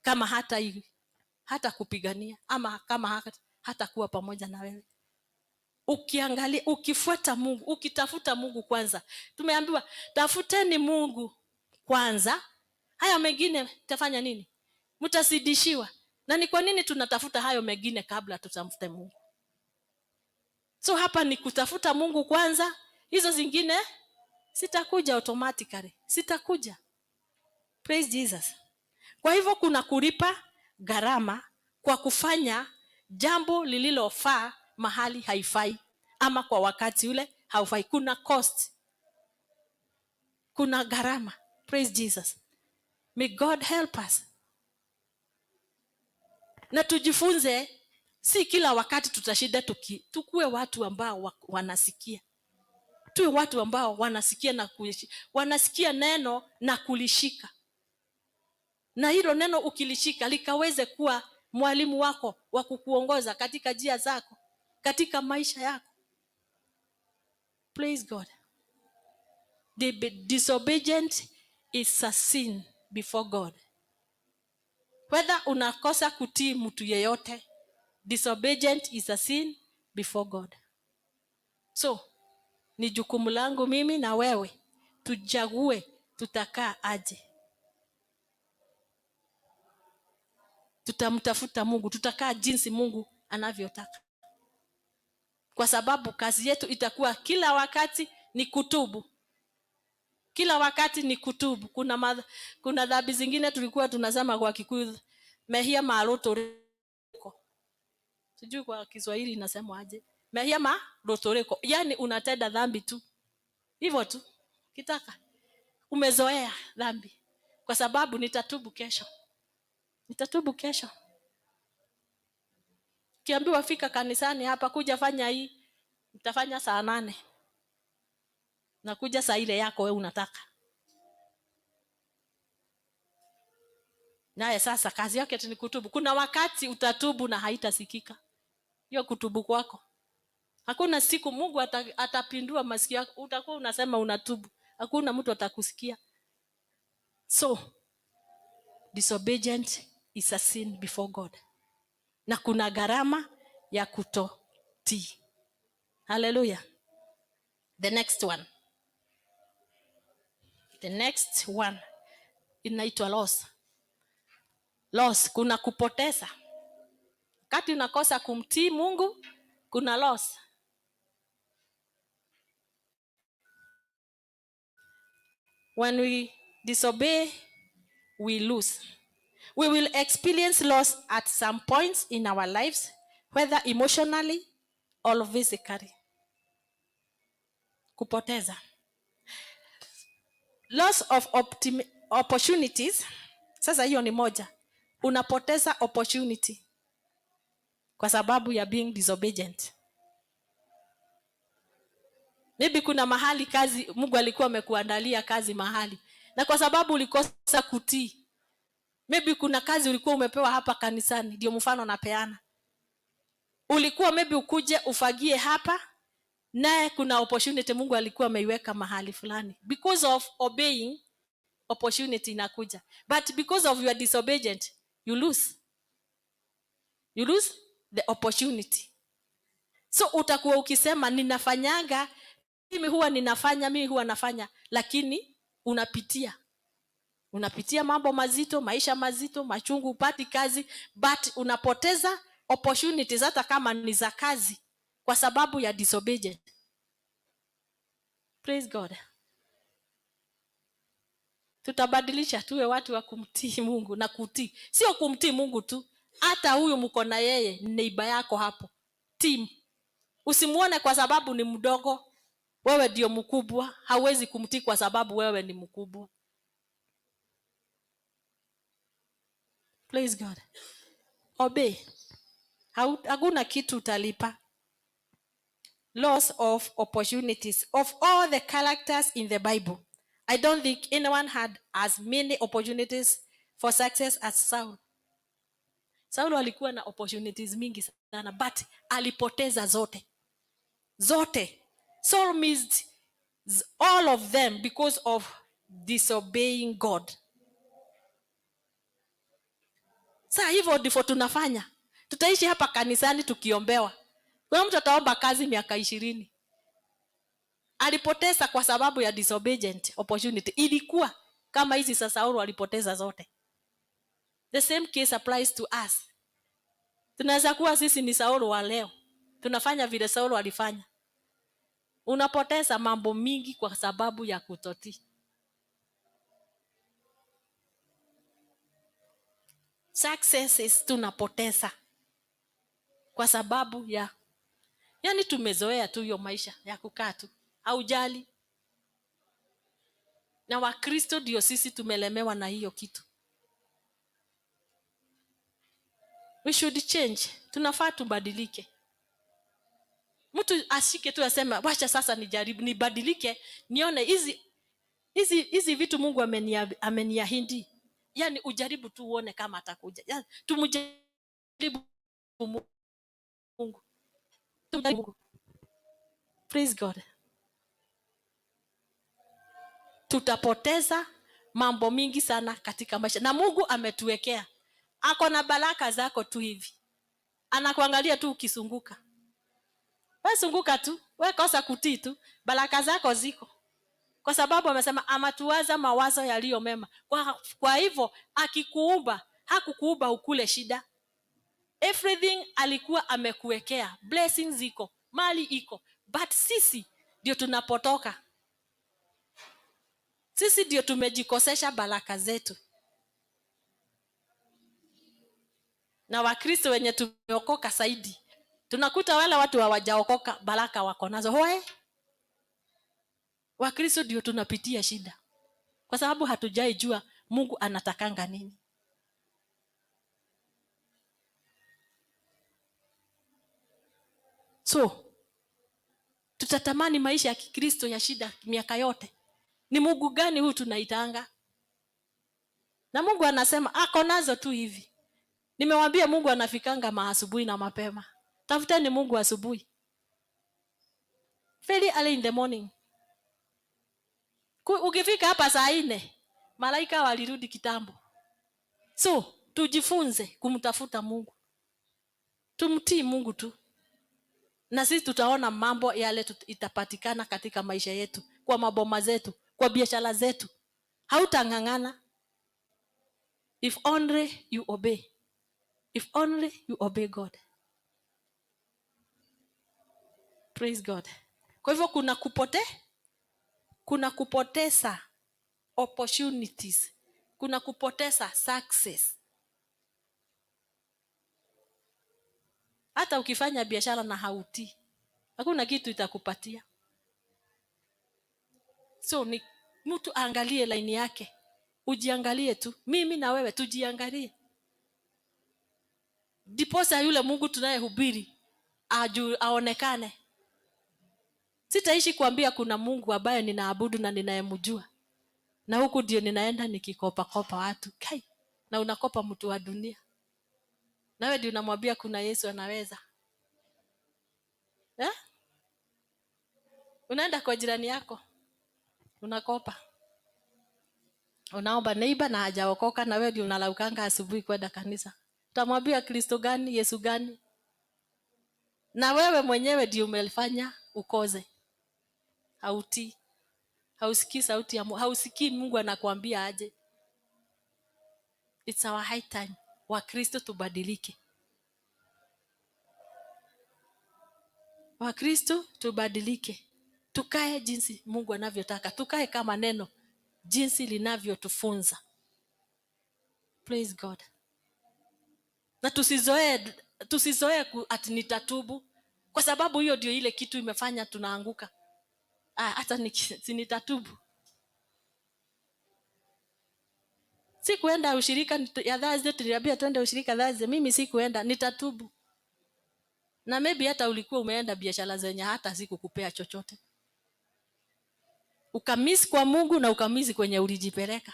kama hata kupigania ama kama hata kuwa pamoja na wewe. Ukiangalia, ukifuata Mungu, ukitafuta Mungu kwanza. Tumeambiwa tafuteni Mungu kwanza, haya mengine mtafanya nini? Mtazidishiwa. Na ni kwa nini tunatafuta hayo mengine kabla tutamfute Mungu? So hapa ni kutafuta Mungu kwanza, hizo zingine sitakuja automatically, sitakuja. Praise Jesus. Kwa hivyo kuna kulipa gharama kwa kufanya jambo lililofaa mahali haifai ama kwa wakati ule haufai. Kuna cost, kuna gharama. Praise Jesus. May God help us. Na tujifunze, si kila wakati tutashinda tukue watu ambao wanasikia. Tuwe watu ambao wanasikia na kuishi, wanasikia neno na kulishika. Na hilo neno ukilishika likaweze kuwa mwalimu wako wa kukuongoza katika njia zako, katika maisha yako. Praise God. The disobedient is a sin before God. Whether unakosa kutii mtu yeyote, disobedient is a sin before God. So, ni jukumu langu mimi na wewe tuchague tutakaa aje. Tutamtafuta Mungu, tutakaa jinsi Mungu anavyotaka. Kwa sababu kazi yetu itakuwa kila wakati ni kutubu. Kila wakati ni kutubu. Kuna dhambi zingine tulikuwa tunasema kwa Kikuyu mehia maruturiko. Sijui kwa Kiswahili inasemwa aje. Mehia maruturiko. Yaani unatenda dhambi tu. Hivyo tu. Kitaka. Umezoea dhambi. Kwa sababu nitatubu kesho. Nitatubu kesho. Kiambiwa fika kanisani hapa kuja fanya hii, nitafanya saa 8. Nakuja saa ile yako wewe unataka. Naye sasa kazi yake ni kutubu. Kuna wakati utatubu na haitasikika hiyo kutubu kwako. Hakuna siku Mungu atapindua masikio yako, utakuwa unasema unatubu, hakuna mtu atakusikia. So disobedient is a sin before God. Na kuna gharama ya kutotii. Hallelujah. The next one. The next one inaitwa loss. Loss, kuna kupoteza. Wakati unakosa kumtii Mungu, kuna loss. When we disobey, we lose. We will experience loss at some points in our lives, whether emotionally or physically. Kupoteza. Loss of opportunities. Sasa hiyo ni moja. Unapoteza opportunity kwa sababu ya being disobedient. Maybe kuna mahali kazi Mungu alikuwa amekuandalia kazi mahali, na kwa sababu ulikosa kutii, maybe kuna kazi ulikuwa umepewa hapa kanisani, ndio mfano napeana. Ulikuwa maybe ukuje ufagie hapa, naye kuna opportunity Mungu alikuwa ameiweka mahali fulani. Because of obeying, opportunity inakuja. But because of your disobedience, you lose. You lose the opportunity. So utakuwa ukisema ninafanyanga, mimi huwa ninafanya, mimi huwa nafanya, lakini unapitia. Unapitia mambo mazito, maisha mazito, machungu, upati kazi, but unapoteza opportunities hata kama ni za kazi kwa sababu ya disobedience. Praise God. Tutabadilisha tuwe watu wa kumtii Mungu na kutii. Sio kumtii Mungu tu, hata huyu mko na yeye, neighbor yako hapo. Team. Usimuone kwa sababu ni mdogo, wewe ndio mkubwa, hauwezi kumtii kwa sababu wewe ni mkubwa. Praise God. Obey. Hakuna kitu utalipa. Loss of opportunities. Of all the characters in the Bible, I don't think anyone had as many opportunities for success as Saul. Saul alikuwa na opportunities mingi sana, but alipoteza zote. Zote. Saul missed all of them because of disobeying God. Saa hivyo ndivyo tunafanya. Tutaishi hapa kanisani tukiombewa. Kuna mtu ataomba kazi miaka 20. Alipoteza kwa sababu ya disobedient opportunity. Ilikuwa kama hizi sasa Saul alipoteza zote. The same case applies to us. Tunaweza kuwa sisi ni Saul wa leo. Tunafanya vile Saul alifanya. Unapoteza mambo mingi kwa sababu ya kutotii. Successes tunapoteza kwa sababu ya, yani tumezoea tu hiyo maisha ya kukaa tu, haujali. Na Wakristo ndio sisi tumelemewa na hiyo kitu. We should change. Tunafaa tubadilike. Mtu ashike tu aseme wacha sasa nijaribu nibadilike, nione hizi vitu Mungu ameniahidi. Yani ujaribu tu uone kama atakuja. Yani tumjaribu Mungu. Tumjaribu Mungu. Praise God. Tutapoteza mambo mingi sana katika maisha. Na Mungu ametuwekea. Ako na baraka zako tu hivi. Anakuangalia tu ukisunguka. Wewe sunguka tu, wewe kosa kutii tu, baraka zako ziko. Kwa sababu amesema amatuwaza mawazo yaliyo mema. Kwa hivyo akikuumba, hakukuumba ukule shida. Everything alikuwa amekuwekea, blessings ziko, mali iko. But sisi ndio tunapotoka. Sisi ndio tumejikosesha baraka zetu. Na Wakristo wenye tumeokoka zaidi, tunakuta wale watu hawajaokoka baraka wako nazo. Hoe? Wakristo ndio tunapitia shida. Kwa sababu hatujaijua Mungu anatakanga nini. So, tutatamani maisha ya Kikristo ya shida miaka yote. Ni Mungu gani huyu tunaitanga? Na Mungu anasema ako nazo tu hivi. Nimewaambia Mungu anafikanga maasubuhi na mapema. Tafuteni Mungu asubuhi. Very early in the morning. Ukifika hapa saa 4, malaika walirudi kitambo. So, tujifunze kumtafuta Mungu. Tumtii Mungu tu. Na sisi tutaona mambo yale itapatikana katika maisha yetu, kwa maboma zetu, kwa biashara zetu. Hautang'ang'ana. If only you obey. If only you obey God. Praise God. Kwa hivyo kuna kupoteza opportunities. Kuna kupoteza success. Hata ukifanya biashara na hautii, hakuna kitu itakupatia. So ni mtu aangalie line yake. Ujiangalie tu. Mimi na wewe tujiangalie. Ndiposa yule Mungu tunayehubiri aonekane. Sitaishi kuambia kuna Mungu ambaye ninaabudu na ninayemjua. Na huku ndio ninaenda nikikopa kopa watu. Kai, na unakopa mtu wa dunia. Nawe ndio unamwambia kuna Yesu anaweza. Eh? Unaenda kwa jirani yako unakopa, unaomba neighbor na hajaokoka, na wewe ndio unalaukanga asubuhi kwenda kanisa. Utamwambia Kristo gani? Yesu gani? Na wewe mwenyewe ndio umelifanya ukoze. Hautii, hausikii sauti ya Mungu, hausikii Mungu anakuambia aje. It's our high time Wakristo tubadilike. Wakristo tubadilike, tukae jinsi Mungu anavyotaka, tukae kama neno jinsi linavyotufunza. Praise God. Na tusizoee ati nitatubu, kwa sababu hiyo ndio ile kitu imefanya tunaanguka. Ah, hata si nitatubu. Sikuenda ushirika ya Thursday, tuliambia twende ushirika Thursday, mimi sikuenda, nitatubu. Na maybe hata ulikuwa umeenda biashara zenye hata sikukupea chochote. Ukamiss kwa Mungu na ukamiss kwenye ulijipeleka.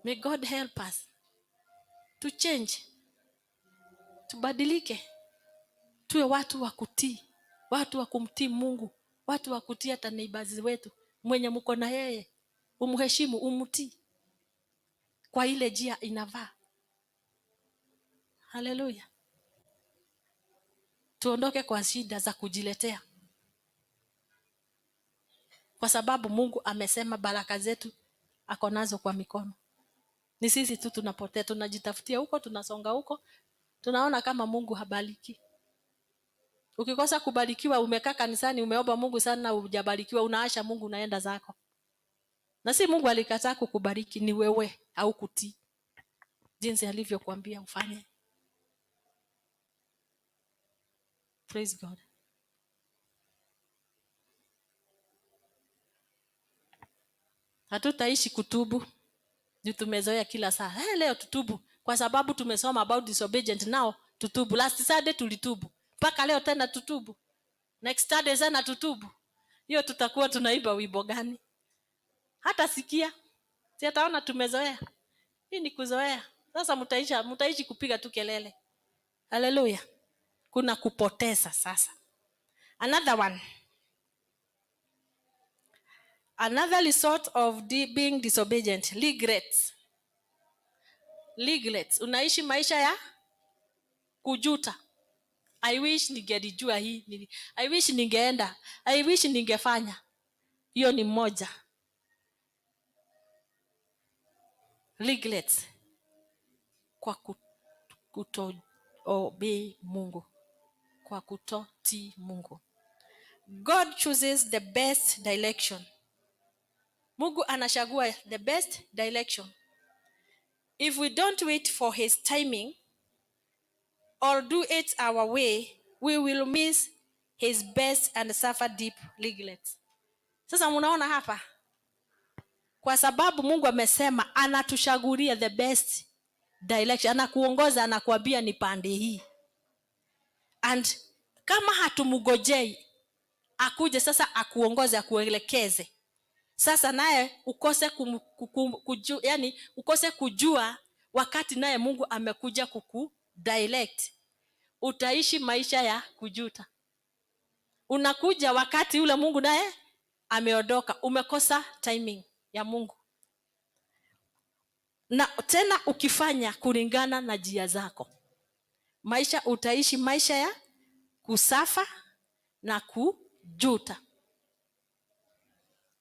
May God help us to change. Tubadilike. Tuwe watu wa kutii, watu wa kumtii Mungu, watu wa kutii hata neighbors wetu. Mwenye mko na yeye, umheshimu, umtii kwa ile njia inavaa. Haleluya. Tuondoke kwa shida za kujiletea, kwa sababu Mungu amesema baraka zetu ako nazo kwa mikono. Ni sisi tu tunapotea, tunajitafutia huko, tunasonga huko, tunaona kama Mungu habariki. Ukikosa kubarikiwa, umekaa kanisani, umeomba Mungu sana, hujabarikiwa, unaasha Mungu, unaenda zako. Na si Mungu alikataa kukubariki, ni wewe au kutii jinsi alivyokuambia ufanye. Praise God. Hatutaishi kutubu. Juu tumezoea kila saa. Hey, leo tutubu kwa sababu tumesoma about disobedience, now tutubu. Last Sunday tulitubu. Mpaka leo tena tutubu. Next Sunday sana tutubu. Hiyo tutakuwa tunaiba wimbo gani? Hata sikia. Si ataona tumezoea. Hii ni kuzoea. Sasa mtaishi kupiga tu kelele. Hallelujah. Kuna kupoteza sasa. Another one. Another result of being disobedient, regrets. Regrets. Unaishi maisha ya kujuta. I wish ningelijua hii. I wish ningeenda. I wish ningefanya. Hiyo ni moja. Regrets. Kwa kuto obey Mungu. Kwa kutotii Mungu. God chooses the best direction. Mungu anachagua the best direction. If we don't wait for his timing or do it our way, we will miss his best and suffer deep regrets. Sasa mnaona hapa, kwa sababu Mungu amesema anatuchagulia the best direction, anakuongoza, anakuambia ni pande hii. And kama hatumgojei akuje sasa akuongoze, akuelekeze, sasa naye ukose yani ukose kujua wakati naye Mungu amekuja kuku direct, utaishi maisha ya kujuta. Unakuja wakati ule Mungu naye ameondoka, umekosa timing ya Mungu. Na tena ukifanya kulingana na njia zako, maisha utaishi maisha ya kusafa na kujuta.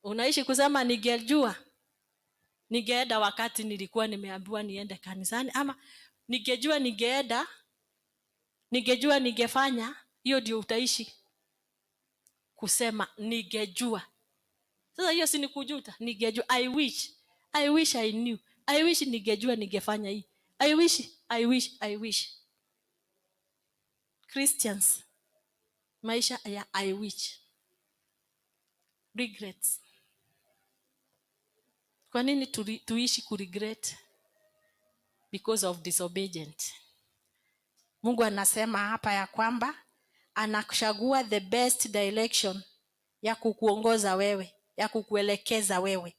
Unaishi kusema ningejua, ningeenda wakati nilikuwa nimeambiwa niende kanisani, ama ningejua ningeenda, ningejua ningefanya. Hiyo ndio utaishi kusema ningejua. Sasa hiyo si ni kujuta? Ningejua, I wish, I wish I knew, I wish ningejua ningefanya hii, I wish, I wish, I wish. Christians, maisha ya I wish, regrets. Kwa nini tuishi kuregret? Because of disobedience. Mungu anasema hapa ya kwamba anachagua the best direction ya kukuongoza wewe, ya kukuelekeza wewe.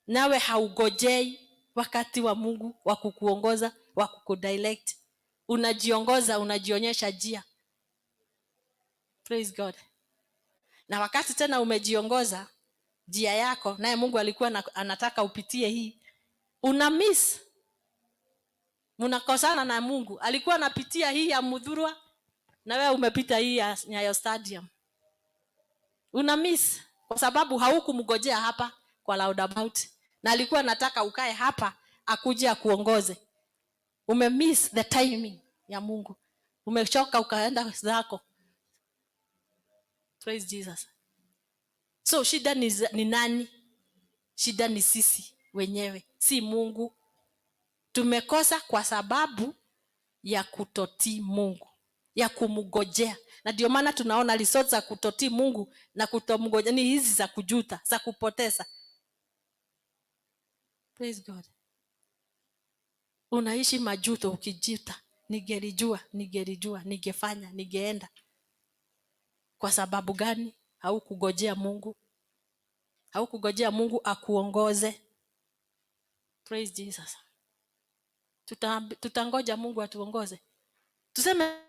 Nawe haugojei wakati wa Mungu wa kukuongoza, wa kukudirect. Unajiongoza, unajionyesha njia. Praise God. Na wakati tena umejiongoza njia yako, naye Mungu alikuwa anataka upitie hii, una miss, mnakosana na Mungu. Alikuwa anapitia hii ya Muthurwa na wewe umepita hii ya Nyayo Stadium. Una miss kwa sababu haukumgojea hapa kwa roundabout, na alikuwa anataka ukae hapa akuje akuongoze. Umemiss the timing ya Mungu, umechoka ukaenda zako. Praise Jesus. So shida ni nani? Shida ni sisi wenyewe, si Mungu. Tumekosa kwa sababu ya kutotii Mungu, ya kumgojea. Na ndio maana tunaona result za kutotii Mungu na kutomgojea ni hizi za kujuta, za kupoteza. Praise God. Unaishi majuto ukijuta, ningelijua, ningelijua, ningefanya, ningeenda. Kwa sababu gani? Haukugojea Mungu. Haukugojea Mungu akuongoze. Praise Jesus. Tutangoja Mungu atuongoze. Tuseme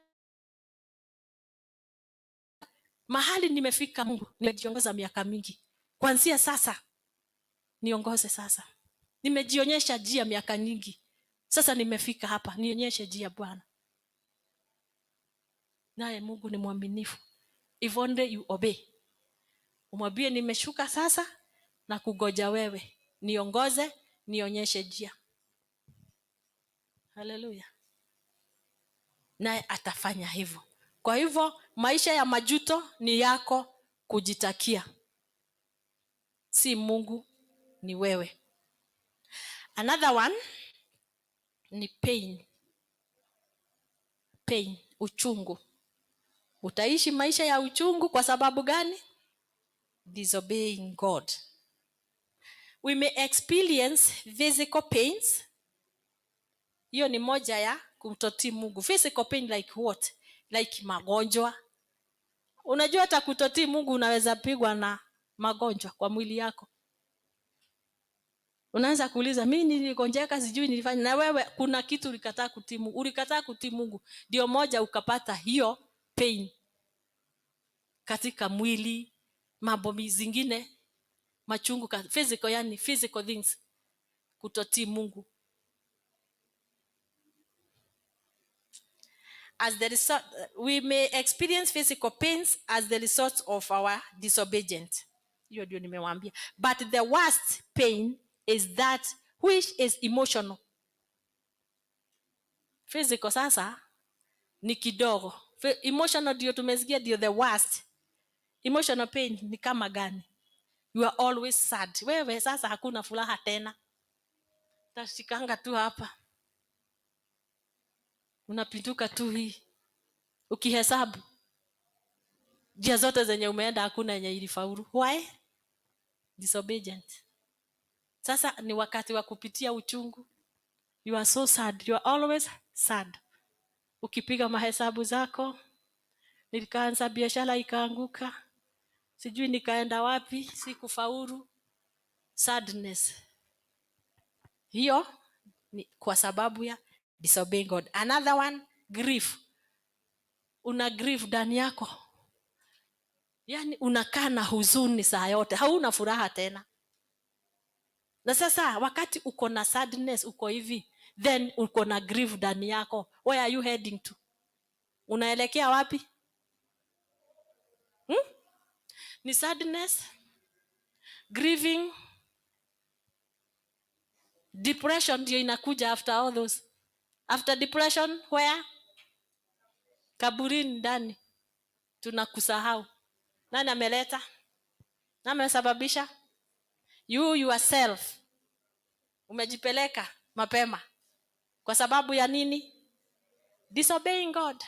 mahali nimefika Mungu, nimejiongoza miaka mingi. Kuanzia sasa niongoze sasa. Nimejionyesha njia miaka nyingi. Sasa nimefika hapa, nionyeshe njia Bwana. Naye Mungu ni mwaminifu. If only you obey. Umwambie nimeshuka sasa na kugoja wewe. Niongoze, nionyeshe njia. Hallelujah. Naye atafanya hivyo. Kwa hivyo maisha ya majuto ni yako kujitakia. Si Mungu, ni wewe. Another one ni pain. Pain, uchungu. Utaishi maisha ya uchungu kwa sababu gani? Disobeying God. We may experience physical pains. Hiyo ni moja ya kutotii Mungu. Physical pain like what? Like magonjwa. Unajua hata kutotii Mungu unaweza pigwa na magonjwa kwa mwili yako. Unaanza kuuliza, mimi niligonjeka, sijui nilifanya. Na wewe kuna kitu ulikataa kutii Mungu. Ulikataa kutii Mungu. Ndio moja ukapata hiyo pain katika mwili, mambo zingine, machungu, physical, yani physical things, kutotii Mungu. As the result, we may experience physical pains as the result of our disobedience. Hiyo ndio nimewaambia. But the worst pain is that which is emotional. Physical sasa ni kidogo. Emotional ndio tumesikia ndio the worst. Emotional pain ni kama gani? You are always sad. Wewe sasa hakuna furaha tena. Tashikanga tu hapa. Unapinduka tu hii. Ukihesabu njia zote zenye umeenda hakuna yenye ilifaulu. Why? Disobedient. Sasa ni wakati wa kupitia uchungu. You are so sad. You are always sad. Ukipiga mahesabu zako, nikaanza biashara ikaanguka, sijui nikaenda wapi, sikufaulu. Sadness. Hiyo ni kwa sababu ya disobeying God. Another one, grief. Una grief ndani yako. Yaani unakaa na huzuni saa yote, hauna furaha tena. Na sasa wakati uko na sadness, uko hivi, then uko na grief ndani yako. Where are you heading to? Unaelekea wapi? Ni sadness, grieving, depression ndio inakuja after all those. After depression, where? Kaburini ndani. Tunakusahau. Nani ameleta? Nani amesababisha? You yourself. Umejipeleka mapema. Kwa sababu ya nini? Disobeying God.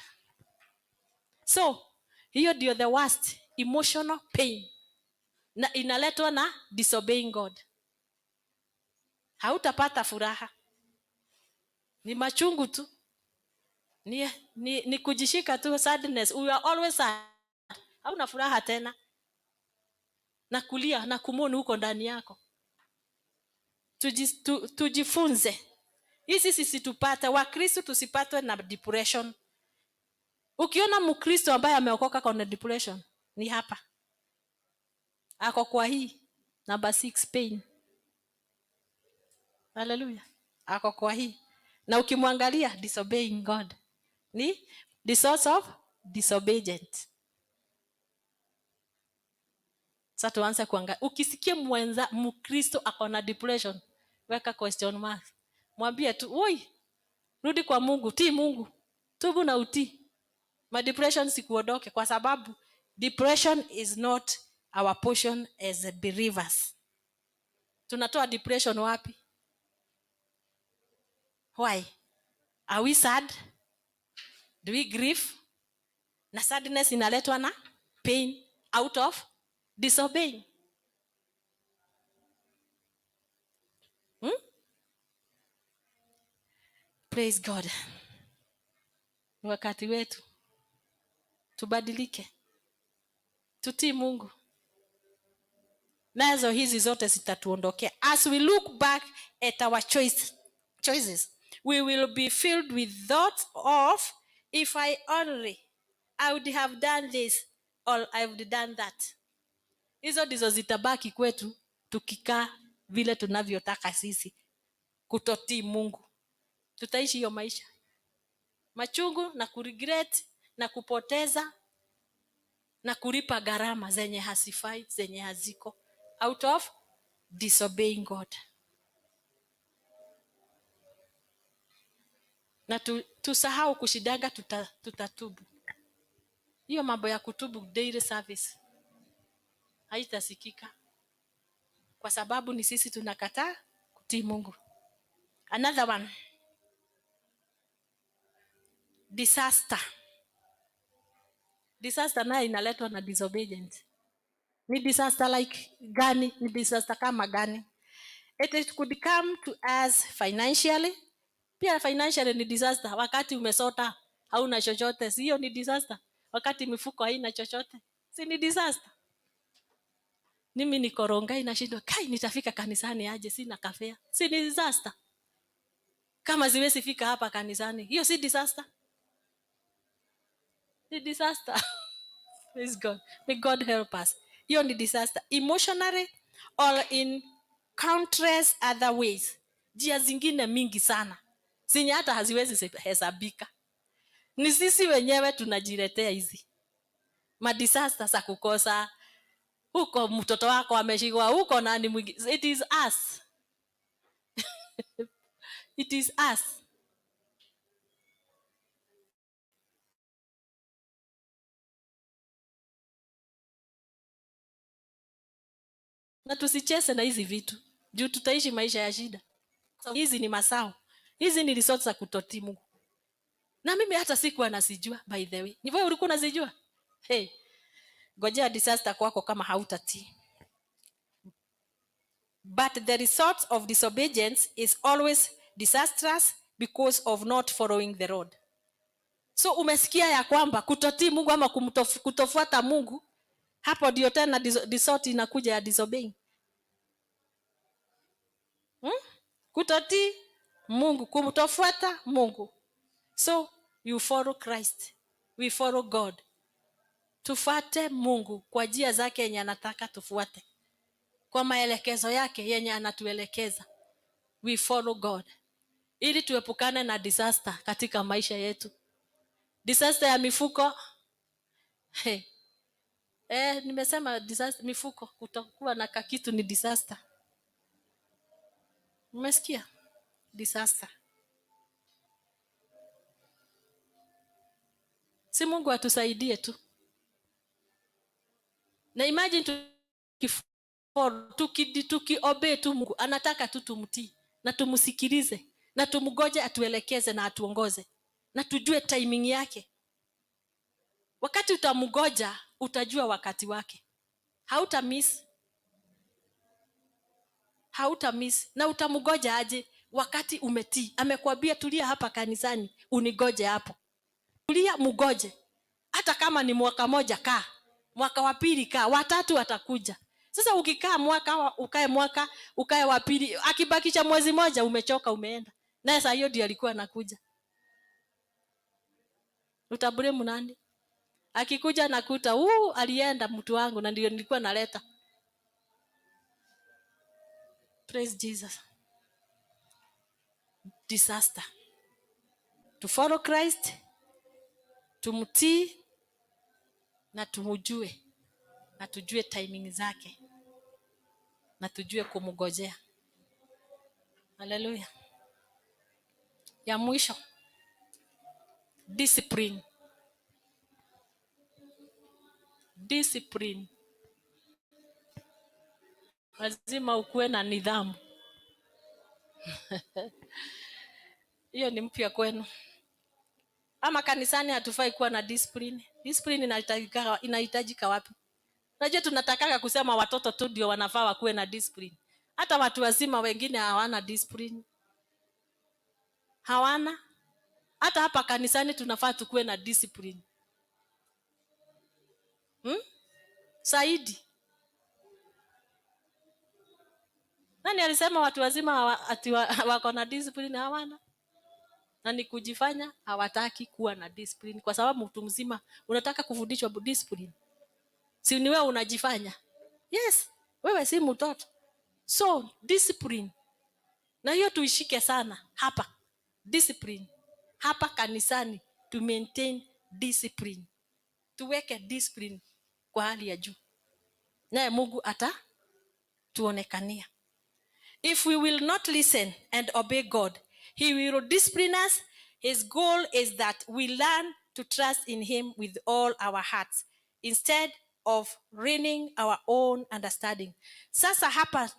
So, hiyo ndio the worst emotional pain. Na inaletwa na disobeying God. Hautapata furaha. Ni machungu tu. Ni kujishika tu, sadness. We are always sad. Hauna furaha tena. Na kulia na kumoni huko ndani yako. Tujifunze. Hizi sisitupate Wakristo, tusipatwe na depression. Ukiona Mkristo ambaye ameokoka kona depression, ni hapa ako kwa hii number 6, pain. Haleluya, ako kwa hii. Na ukimwangalia, disobeying God ni the source of disobedience. Sasa tuanze kuangalia. Ukisikia mwenza Mkristo ako na depression, weka question mark, mwambie tu, "Oi, rudi kwa Mungu, tii Mungu, tubu na utii, ma depression sikuondoke," kwa sababu depression is not our portion as believers. Tunatoa depression wapi? Why are we sad? Do we grieve? Na sadness inaletwa na pain out of disobeying. Praise God. Ni wakati wetu tubadilike, tutii Mungu, nazo hizi zote zitatuondokea. As we look back at our choices, we will be filled with thoughts of, "If I only, I would have done this or I would have done that." Hizo ndizo zitabaki kwetu tukikaa vile tunavyotaka sisi, kutotii Mungu. Tutaishi hiyo maisha machungu na kuregret na kupoteza na kulipa gharama zenye hazifai, zenye haziko, out of disobeying God. Na tusahau kushidanga tutatubu. Hiyo mambo ya kutubu daily service haitasikika, kwa sababu ni sisi tunakataa kutii Mungu. Another one, disaster. Disaster nayo inaletwa na disobedience. Ni disaster like gani? Ni disaster kama gani? It could come to us financially. Pia financially ni disaster. Wakati umesota, hauna chochote, si hiyo ni disaster? Wakati mifuko haina chochote, si ni disaster? Mimi niko Rongai, nashindwa, kai, nitafika kanisani aje? Sina kafare. Si ni disaster? Kama siwezi fika hapa kanisani, hiyo si disaster? Ni disaster. Praise God. May God help us. Hiyo ni disaster. Emotionally or in countless other ways. Njia zingine mingi sana zenye hata haziwezi hesabika. Ni sisi wenyewe tunajiletea hizi madisaster za kukosa huko, mtoto wako ameshikwa huko, nani mwingine. It is us. It is us. Na tusicheze na hizi vitu juu tutaishi maisha ya shida. Hizi ni masao, hizi ni results za kutotii Mungu. Na mimi hata sikuwa nasijua, by the way. Ni wewe ulikuwa unazijua? Hey, ngojea disaster kwako kama hautatii. But the result of disobedience is always disastrous because of not following the road. So umesikia ya kwamba kutotii Mungu ama kutofuata Mungu, hapo ndio tena result inakuja ya disobeying. Kutotii Mungu, kumtofuata Mungu. So you follow Christ, we follow God. Tufuate Mungu kwa njia zake yenye anataka tufuate, kwa maelekezo yake yenye anatuelekeza. We follow God ili tuepukane na disaster katika maisha yetu. Disaster ya mifuko. Hey. Nimesema disaster, mifuko, kutokuwa na kakitu ni disaster. Umesikia? Disaster. Si Mungu atusaidie tu. Na imagine tukiobey tu Mungu, anataka tu tumtii na tumsikilize na tumgoje atuelekeze na atuongoze na tujue timing yake. Wakati utamgoja utajua wakati wake. Hauta miss. Hauta miss. Na utamgoja aje wakati umetii? Amekwambia tulia hapa kanisani, unigoje hapo. Tulia, mgoje. Hata kama ni mwaka moja kaa, mwaka wa pili kaa, watatu atakuja. Sasa ukikaa mwaka, ukae mwaka, ukae wa pili, akibakisha mwezi moja umechoka, umeenda. Naye saa hiyo ndio alikuwa anakuja. Utablame nani? Akikuja nakuta huu alienda mtu wangu na ndio nilikuwa naleta. Praise Jesus. Disaster. To follow Christ, tumtii na tumjue, na tujue timing zake, na tujue kumgojea. Haleluya. Ya mwisho, discipline. Discipline. Lazima ukuwe na nidhamu. Hiyo ni mpya kwenu. Ama kanisani hatufai kuwa na discipline. Discipline inahitajika wapi? Unajua tunatakaga kusema watoto tu ndio wanafaa wakuwe na discipline. Hata watu wazima wengine hawana discipline. Hawana. Hata hapa kanisani tunafaa tukuwe na discipline. Saidi. Nani alisema watu wazima ati wako na discipline? Hawana. Na ni kujifanya hawataki kuwa na discipline. Kwa sababu mtu mzima unataka kufundishwa discipline. Si ni wewe unajifanya? Yes, wewe si mtoto. So discipline. Na hiyo tuishike sana hapa. Discipline. Hapa kanisani to maintain discipline. Tuweke discipline kwa hali ya juu. Naye Mungu atatuonekania. If we will not listen and obey God, he will discipline us. His goal is that we learn to trust in him with all our hearts instead of leaning our own understanding. Sasa hapa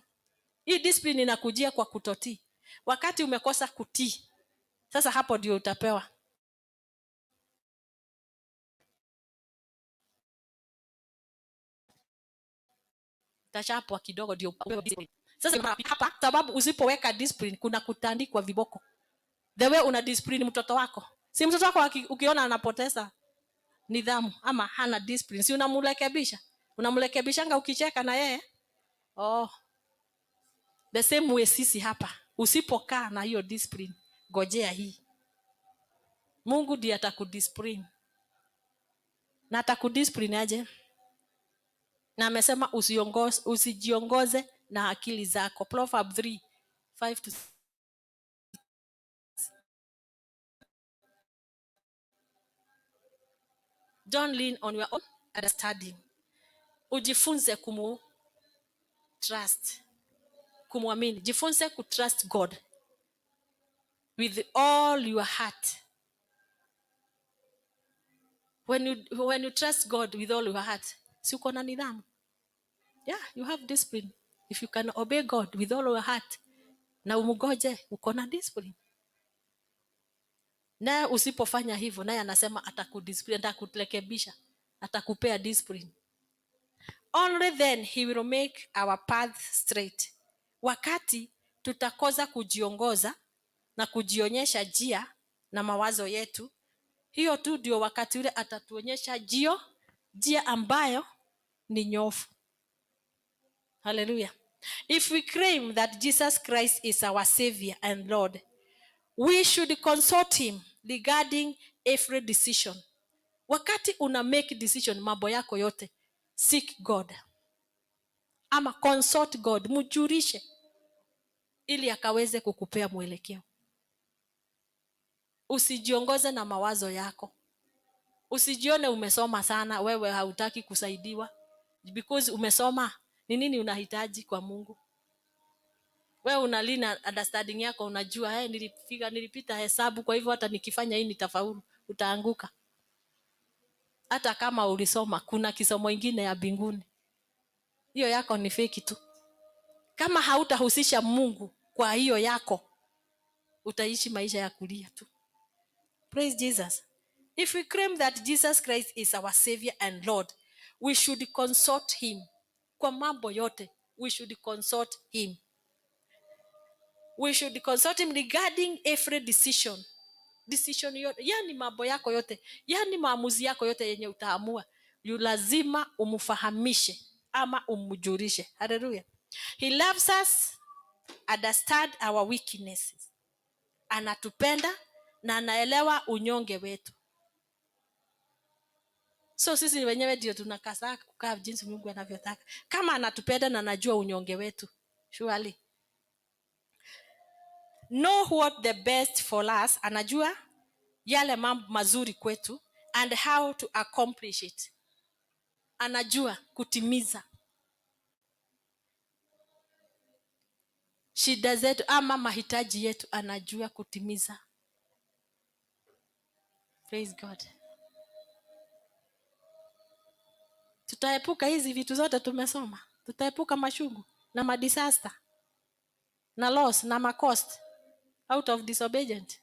hii discipline inakujia kwa kutotii. Wakati umekosa kutii, sasa hapo ndio utapewa. Utachapwa kidogo ndio upewe discipline. Sasa hapa sababu usipoweka discipline kuna kutandikwa viboko. The way una discipline mtoto wako. Si mtoto wako ukiona anapoteza nidhamu ama hana discipline, si unamrekebisha? Unamrekebishanga ukicheka na yeye? Oh. The same way sisi hapa. Usipokaa na hiyo discipline, gojea hii. Mungu ndiye atakudiscipline. Na atakudiscipline aje? Na amesema usijiongoze na akili zako. Proverbs 3, 5 to 6. Don't lean on your own understanding. Ujifunze kumu trust, kumwamini. Jifunze ku trust God with all your heart. When you trust God with all your heart, si uko na nidhamu? Yeah, you have discipline. If you can obey God with all your heart, na umgoje, uko na discipline. Na usipofanya hivyo, naye anasema atakudiscipline, atakurekebisha, atakupea discipline. Only then he will make our path straight. Wakati tutakosa kujiongoza na kujionyesha njia na mawazo yetu, hiyo tu ndio wakati ule atatuonyesha njia ambayo ni nyofu. Hallelujah. If we claim that Jesus Christ is our Savior and Lord, we should consult him regarding every decision. Wakati una make decision mambo yako yote, seek God. Ama consult God, mjulishe ili akaweze kukupea mwelekeo. Usijiongoze na mawazo yako. Usijione umesoma sana, wewe hautaki kusaidiwa. Because umesoma, ni nini unahitaji kwa Mungu? Wewe unalina understanding yako, unajua, hey, nilipita hesabu, kwa hivyo hata nikifanya hii nitafaulu. Utaanguka. Hata kama ulisoma, kuna kisomo ingine ya mbinguni. Hiyo yako ni fake tu. Kama hautahusisha Mungu kwa hiyo yako, utaishi maisha ya kulia tu. Praise Jesus. If we claim that Jesus Christ is our Savior and Lord, we should consult him. Kwa mambo yote, we should consult him. We should consult him regarding every decision. Decision yote, yani mambo yako yote, yani maamuzi yako yote yenye utaamua, yu lazima umfahamishe ama umjulishe. Hallelujah. He loves us, understand our weaknesses Anatupenda na anaelewa unyonge wetu. So sisi wenyewe ndio tunakasaa kukaa jinsi Mungu anavyotaka. Kama anatupenda na anajua unyonge wetu, surely. Know what the best for us, anajua yale mambo mazuri kwetu, and how to accomplish it. Anajua kutimiza shida zetu ama mahitaji yetu, anajua kutimiza. Praise God. Tutaepuka hizi vitu zote tumesoma. Tutaepuka machungu na madisaster na loss na macost out of disobedience.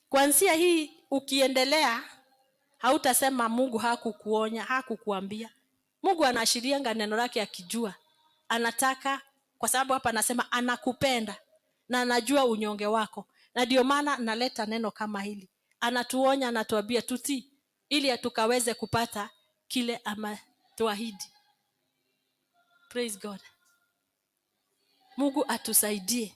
Kuanzia hii ukiendelea, hautasema Mungu hakukuonya, hakukuambia. Mungu anaashirianga neno lake akijua. Anataka, kwa sababu hapa anasema anakupenda na anajua unyonge wako. Na ndio maana analeta neno kama hili. Anatuonya, anatuambia tutii ili tukaweze kupata kile ametuahidi. Praise God. Mungu atusaidie.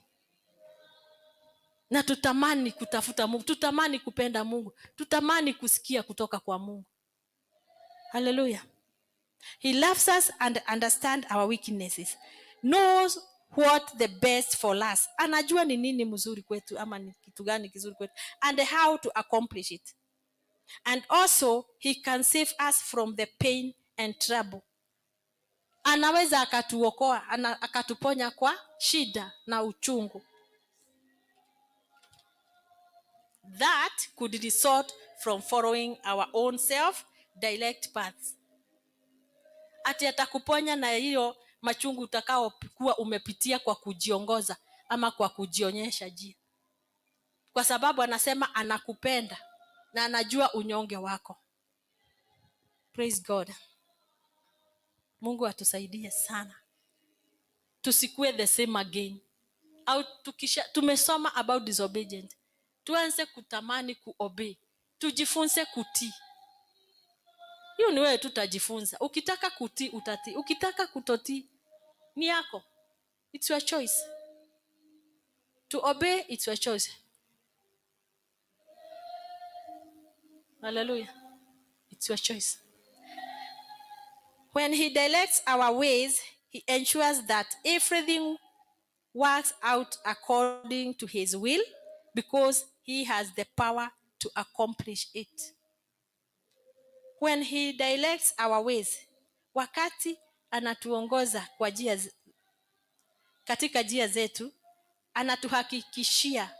Na tutamani kutafuta Mungu, tutamani kupenda Mungu, tutamani kusikia kutoka kwa Mungu. Hallelujah. He loves us and understands our weaknesses. Knows what the best for us. Anajua ni nini mzuri kwetu ama ni kitu gani kizuri kwetu, and how to accomplish it. And also he can save us from the pain and trouble. Anaweza akatuokoa, akatuponya kwa shida na uchungu. That could result from following our own self-direct paths. Ati atakuponya na hiyo machungu utakao kuwa umepitia kwa kujiongoza ama kwa kujionyesha njia. Kwa sababu anasema anakupenda na anajua unyonge wako. Praise God. Mungu atusaidie sana. Tusikue the same again. Au tumesoma about disobedience. Tuanze kutamani kuobey. Tujifunze kutii. Hiyo ni wewe tutajifunza. Ukitaka kutii utatii. Ukitaka kutotii ni yako. It's your choice. To obey, it's your choice. Hallelujah. It's your choice. When he directs our ways, he ensures that everything works out according to his will, because he has the power to accomplish it. When he directs our ways, wakati anatuongoza kwa njia katika njia zetu, anatuhakikishia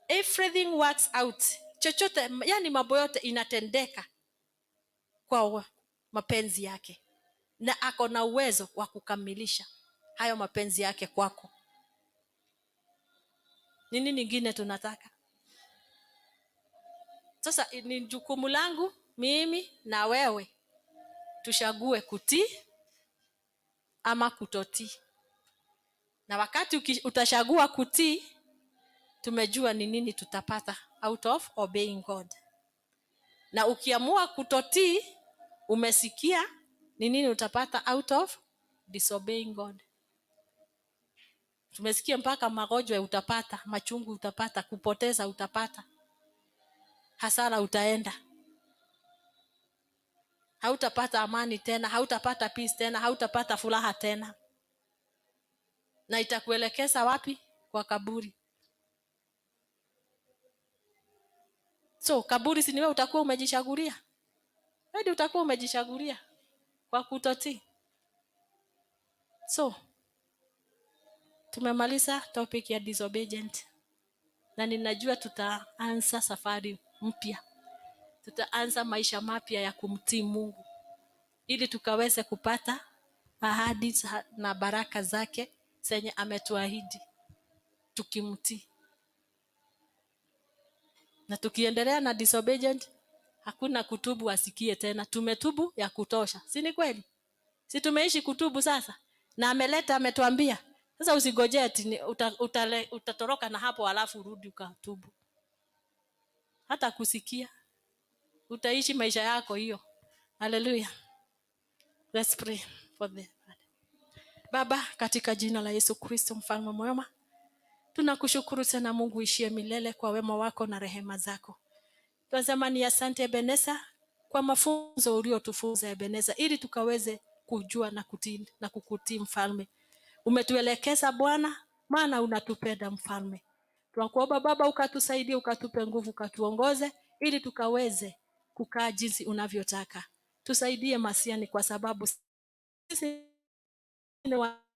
everything works out. Chochote, yani mambo yote inatendeka kwa mapenzi yake. Na ako na uwezo wa kukamilisha hayo mapenzi yake kwako. Nini nyingine tunataka? Sasa ni jukumu langu mimi na wewe tuchague kutii ama kutotii. Na wakati utachagua kutii, tumejua ni nini tutapata out of obeying God. Na ukiamua kutotii, umesikia ni nini utapata out of disobeying God. Tumesikia mpaka magonjwa utapata, machungu utapata, kupoteza utapata, hasara utaenda. Hautapata amani tena, hautapata peace tena, hautapata furaha tena. Na itakuelekeza wapi? Kwa kaburi. So kaburi si ni wewe utakuwa umejichagulia? Hadi utakuwa umejichagulia kwa kutotii. So tumemaliza topic ya disobedient. Na ninajua tutaanza safari mpya. Tutaanza maisha mapya ya kumtii Mungu ili tukaweze kupata ahadi na baraka zake zenye ametuahidi tukimtii. Na tukiendelea na disobedient, hakuna kutubu asikie tena. Tumetubu ya kutosha. Si ni kweli? Si tumeishi kutubu sasa? Na ameleta, ametuambia. Sasa usigojee ati utatoroka na hapo alafu urudi ukatubu. Hata kusikia. Utaishi maisha yako hiyo. Hallelujah. Let's pray for the Baba, katika jina la Yesu Kristo mfalme mwema, tunakushukuru tena Mungu ishie milele kwa wema wako na rehema zako. Tunasema ni asante Ebeneza kwa mafunzo uliotufunza Ebeneza, ili tukaweze kujua na kutii na kukutii mfalme. Umetuelekeza Bwana, maana unatupenda mfalme. Tunakuomba Baba ukatusaidie, ukatupe nguvu, ukatuongoze ili tukaweze kukaa jinsi unavyotaka. Tusaidie Masiani, kwa sababu sisi ni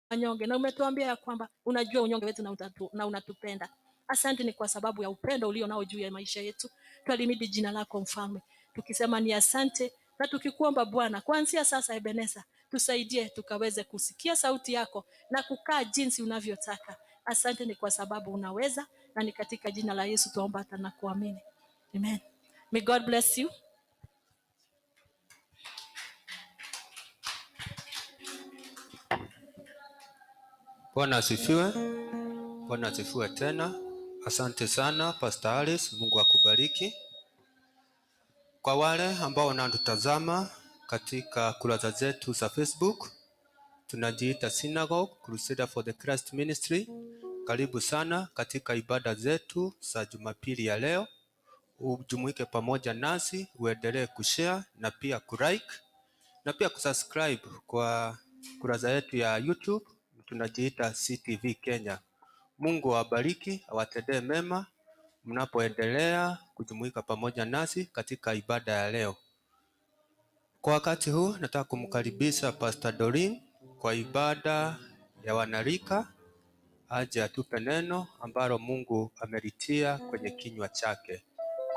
wanyonge na umetuambia ya kwamba unajua unyonge wetu na unatupenda. Asante ni kwa sababu ya upendo ulio nao juu ya maisha yetu. Twalimidi jina lako mfalme, tukisema ni asante na tukikuomba Bwana, kuanzia sasa Ebeneza, tusaidie tukaweze kusikia sauti yako na kukaa jinsi unavyotaka. Asante ni kwa sababu unaweza, na ni katika jina la Yesu tuomba hata na kuamini. Amen. May God bless you. Bwana asifiwe. Bwana asifiwe tena. Asante sana Pastor Alice, Mungu akubariki. Kwa wale ambao wanatutazama katika kurasa zetu za Facebook, tunajiita Synagogue Crusader for the Christ Ministry. Karibu sana katika ibada zetu za Jumapili ya leo. Ujumuike pamoja nasi, uendelee kushare na pia kulike na pia kusubscribe kwa kurasa yetu ya YouTube, tunajiita CTV Kenya. Mungu awabariki, awatendee mema mnapoendelea kujumuika pamoja nasi katika ibada ya leo. Kwa wakati huu nataka kumkaribisha Pastor Doreen kwa ibada ya wanarika, aje atupe neno ambalo Mungu amelitia kwenye kinywa chake.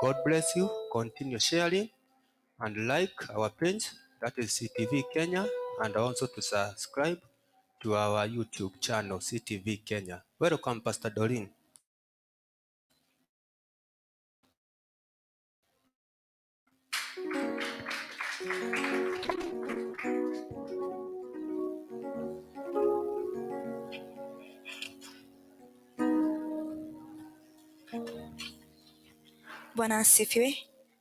God bless you. Continue sharing and like our page, that is CTV Kenya, and also to subscribe to our YouTube channel CTV Kenya. Welcome Pastor Doreen. Bwana asifiwe,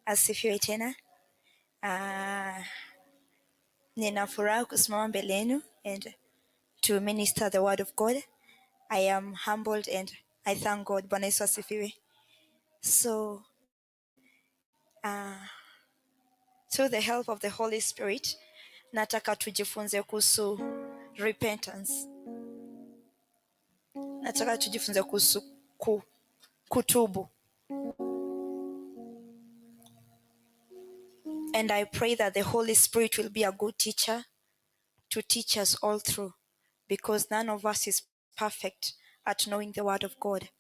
asifiwe tena. Nina furaha kusimama mbele yenu and to minister the word of God. I am humbled and I thank God. Bwana Yesu asifiwe. So, through the help of the Holy Spirit, nataka tujifunze kuhusu repentance. Nataka tujifunze kuhusu kutubu. And I pray that the Holy Spirit will be a good teacher to teach us all through, because none of us is perfect at knowing the word of God.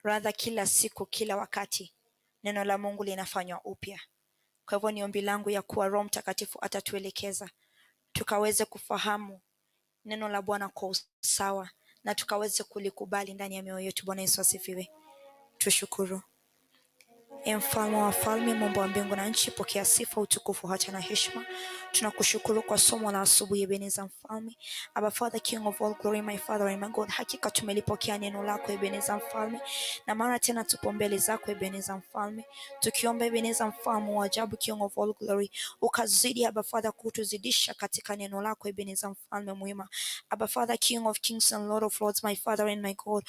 Rather, kila siku, kila wakati, neno la Mungu linafanywa upya. Kwa hivyo ni ombi langu ya kuwa Roho Mtakatifu atatuelekeza tukaweze kufahamu neno la Bwana kwa usawa na tukaweze kulikubali ndani ya mioyo yetu. Bwana Yesu asifiwe. Tushukuru. E Mfalme wa wafalme, Muumba wa mbingu na nchi, pokea sifa, utukufu hata na heshima. Tunakushukuru kwa somo la asubuhi, Ebeneza Mfalme. Abba Father, King of all glory, my Father and my God, hakika tumelipokea neno lako Ebeneza Mfalme, na mara tena tupo mbele zako Ebeneza Mfalme, tukiomba Ebeneza Mfalme wa ajabu, King of all glory, ukazidi Abba Father kutuzidisha katika neno lako Ebeneza Mfalme mwema. Abba Father, King of kings and Lord of lords, my Father and my God,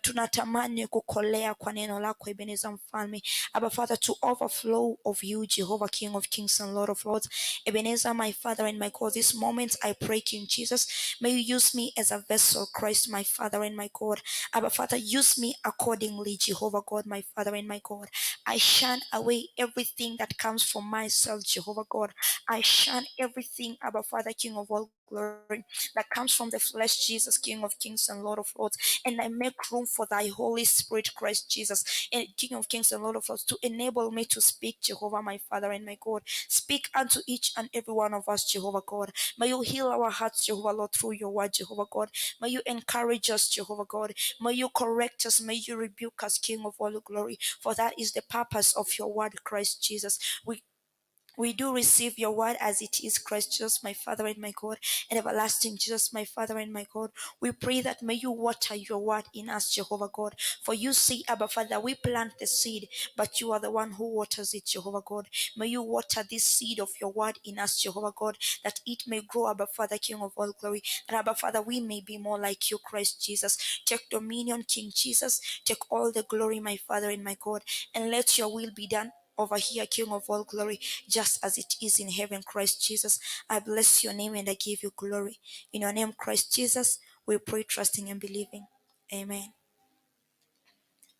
tunatamani kukolea kwa neno lako Ebeneza Mfalme. Abba Father, to overflow of you, Jehovah, King of kings and Lord of lords. Ebenezer, my Father and my God, this moment I pray, King Jesus, may you use me as a vessel, Christ, my Father and my God. Abba Father, use me accordingly, Jehovah God, my Father and my God. I shun away everything that comes from myself, Jehovah God. I shun everything, Abba Father, King of all glory, that comes from the flesh, Jesus, King of kings and Lord of lords. And I make room for thy Holy Spirit, Christ Jesus, and King of kings and Lord of lords, to enable me to speak, Jehovah, my Father and my God. Speak unto each and every one of us, Jehovah God. May you heal our hearts, Jehovah Lord, through your word, Jehovah God. May you encourage us, Jehovah God. May you correct us. May you rebuke us, King of all glory. For that is the purpose of your word, Christ Jesus. We We do receive your word as it is, Christ Jesus, my Father and my God, and everlasting Jesus, my Father and my God. We pray that may you water your word in us, Jehovah God. For you see, Abba Father, we plant the seed, but you are the one who waters it, Jehovah God. May you water this seed of your word in us, Jehovah God, that it may grow, Abba Father, King of all glory. That, Abba Father, we may be more like you, Christ Jesus. Take dominion, King Jesus. Take all the glory, my Father and my God, and let your will be done over here, King of all glory, just as it is in heaven, Christ Jesus. I bless your name and I give you glory. In your name, Christ Jesus, we pray, trusting and believing. Amen.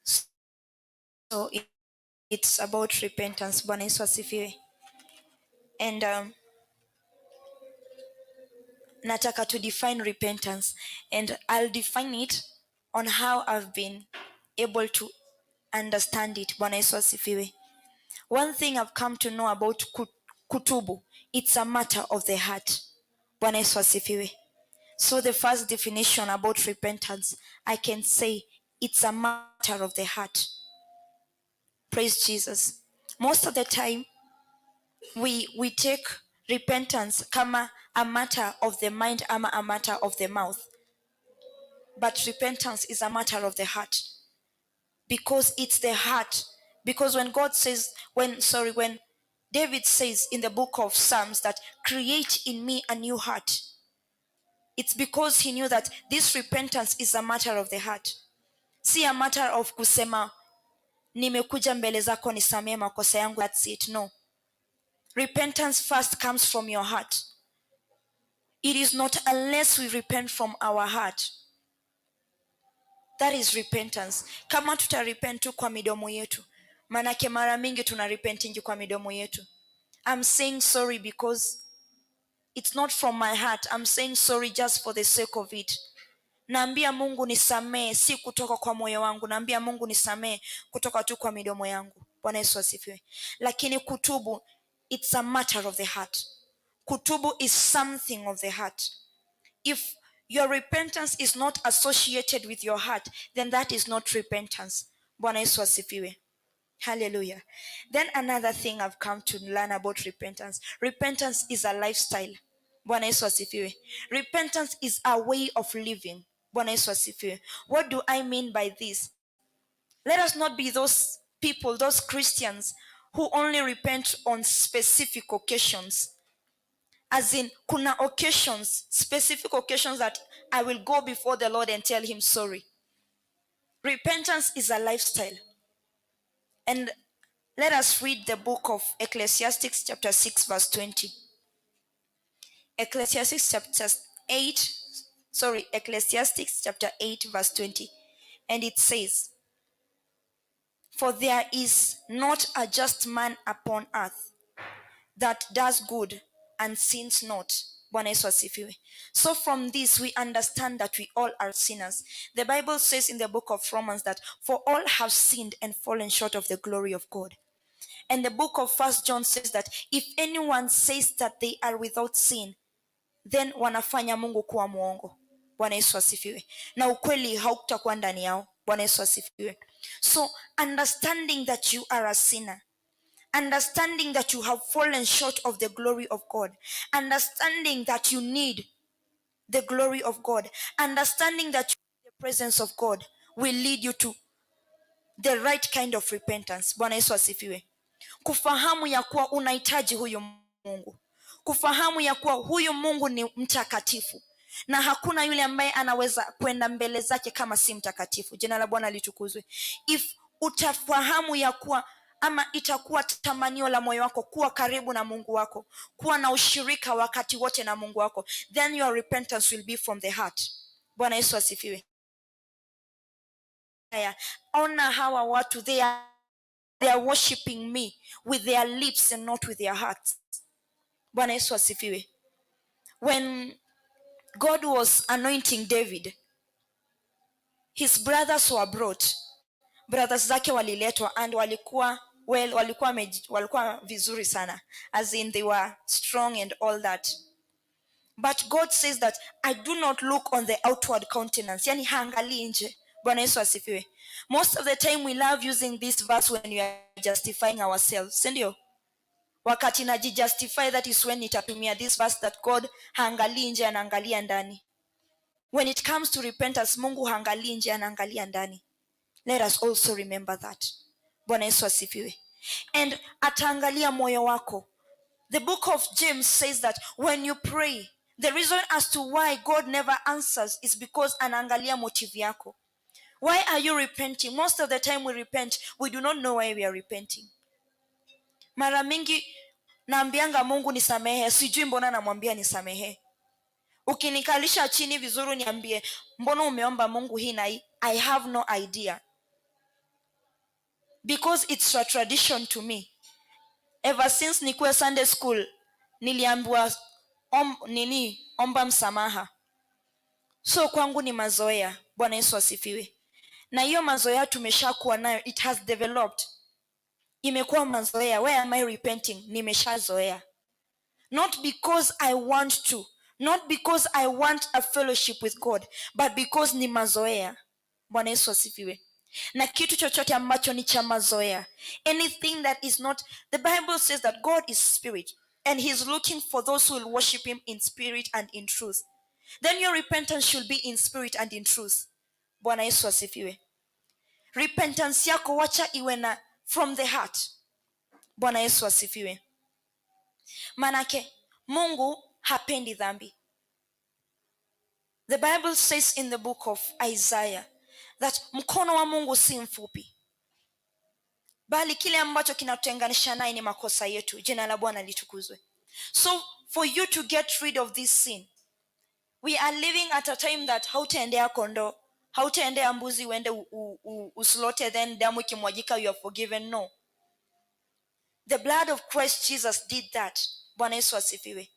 So it's about repentance. Bwana Yesu asifiwe. And nataka to define repentance, and I'll define it on how I've been able to understand it. Bwana Yesu asifiwe. One thing I've come to know about kutubu, it's a matter of the heart. Bwana Yesu asifiwe. So the first definition about repentance, I can say it's a matter of the heart. Praise Jesus. Most of the time, we take repentance kama a matter of the mind ama a matter of the mouth. But repentance is a matter of the heart. Because it's the heart. Because when God says, when, sorry, when David says in the book of Psalms that create in me a new heart, it's because he knew that this repentance is a matter of the heart. Si a matter of kusema nimekuja mbele zako nisamee makosa yangu, that's it. No. Repentance first comes from your heart. It is not unless we repent from our heart. That is repentance. Kama tutarepent tu kwa midomo yetu, manake mara mingi tuna repentingi kwa midomo yetu. I'm saying sorry because it's not from my heart. I'm saying sorry just for the sake of it. Naambia Mungu nisamee, si kutoka kwa moyo wangu. Naambia Mungu nisamee kutoka tu kwa midomo yangu. Bwana Yesu asifiwe. Lakini kutubu, it's a matter of the heart. Kutubu is something of the heart. If your repentance is not associated with your heart, then that is not repentance. Bwana Yesu asifiwe. Hallelujah. Then another thing I've come to learn about repentance. Repentance is a lifestyle. Bwana Yesu asifiwe. Repentance is a way of living. Bwana Yesu asifiwe. What do I mean by this? Let us not be those people, those Christians who only repent on specific occasions. As in, kuna occasions, specific occasions that I will go before the Lord and tell him sorry. Repentance is a lifestyle. And let us read the book of Ecclesiastes chapter 6 verse 20. Ecclesiastes chapter 8, sorry, Ecclesiastes chapter 8 verse 20. And it says, "For there is not a just man upon earth that does good and sins not." Bwana Yesu asifiwe. So from this we understand that we all are sinners. The Bible says in the book of Romans that for all have sinned and fallen short of the glory of God. And the book of First John says that if anyone says that they are without sin, then wanafanya Mungu kuwa mwongo. Bwana Yesu asifiwe. Na ukweli hautakuwa ndani yao. Bwana Yesu asifiwe. So understanding that you are a sinner, understanding that you have fallen short of the glory of God, understanding that you need the glory of God, understanding that the presence of God will lead you to the right kind of repentance. Bwana Yesu asifiwe. Kufahamu ya kuwa unahitaji huyu Mungu, kufahamu ya kuwa huyu Mungu ni mtakatifu na hakuna yule ambaye anaweza kwenda mbele zake kama si mtakatifu. Jina la Bwana litukuzwe. If utafahamu ya kuwa ama itakuwa tamanio la moyo wako kuwa karibu na Mungu wako, kuwa na ushirika wakati wote na Mungu wako, then your repentance will be from the heart. Bwana Yesu asifiwe. Haya, ona hawa watu, they are worshiping me with their lips and not with their hearts. Bwana Yesu asifiwe. When God was anointing David, his brothers were brought. Brothers zake waliletwa and walikuwa well, walikuwa vizuri sana, as in they were strong and all that. But God says that I do not look on the outward countenance, yani haangalii nje. Bwana Yesu asifiwe. Most of the time we love using this verse when we are justifying ourselves, si ndio? Wakati najijustify, that is when nitatumia this verse that God haangalii nje, anaangalia ndani. When it comes to repentance, Mungu haangalii nje, anaangalia ndani. Let us also remember that. Bwana Yesu asifiwe. And ataangalia moyo wako. The book of James says that when you pray, the reason as to why God never answers is because anaangalia motive yako. Why are you repenting? Most of the time we repent, we do not know why we are repenting. Mara mingi naambianga Mungu nisamehe, sijui mbona namwambia nisamehe. Ukinikalisha chini vizuri niambie mbona umeomba Mungu hii na hii, I have no idea, because it's a tradition to me. Ever since nikuwe Sunday school, niliambiwa nini, omba msamaha. So kwangu ni mazoea. Bwana Yesu asifiwe. Na hiyo mazoea tumeshakuwa nayo, it has developed, imekuwa mazoea. Where am I repenting? Nimeshazoea. Not because I want to, not because I want a fellowship with God, but because ni mazoea. Bwana Yesu asifiwe. Na kitu chochote ambacho ni cha mazoea, anything that is not, the Bible says that God is spirit and He's looking for those who will worship Him in spirit and in truth. Then your repentance should be in spirit and in truth. Bwana Yesu asifiwe. Repentance yako wacha iwe na from the heart. Bwana Yesu asifiwe. Manake Mungu hapendi dhambi. The Bible says in the book of Isaiah that mkono wa Mungu si mfupi, bali kile ambacho kinatutenganisha naye ni makosa yetu. Jina la Bwana litukuzwe. So for you to get rid of this sin, we are living at a time that hautaendea kondoo, hautaendea mbuzi uende uslaughter, then damu ikimwagika you are forgiven. No, the blood of Christ Jesus did that. Bwana Yesu asifiwe.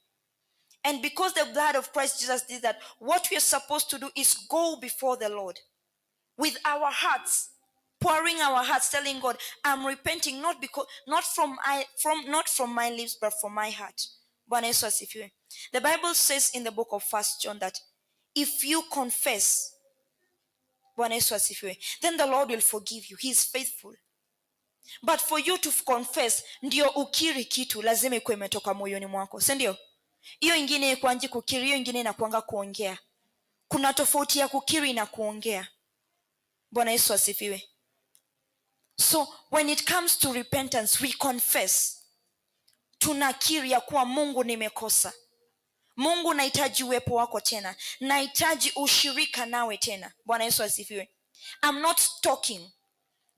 And because the blood of Christ Jesus did that, what we are supposed to do is go before the Lord with our hearts, pouring our hearts, telling God, "I'm repenting," not because not from I from not from my lips, but from my heart. Bwana Yesu asifiwe. The Bible says in the book of First John that if you confess, Bwana Yesu asifiwe, then the Lord will forgive you. He is faithful. But for you to confess, ndio ukiri kitu, lazima ikuwe imetoka moyoni mwako, si ndio? Hiyo ingine ikwanji kukiri, hiyo ingine inakuanga kuongea. Kuna tofauti ya kukiri na kuongea. Bwana Yesu asifiwe. So when it comes to repentance, we confess, tunakiri ya kuwa, "Mungu, nimekosa. Mungu, nahitaji uwepo wako tena, nahitaji ushirika nawe tena." Bwana Yesu asifiwe. I'm not talking,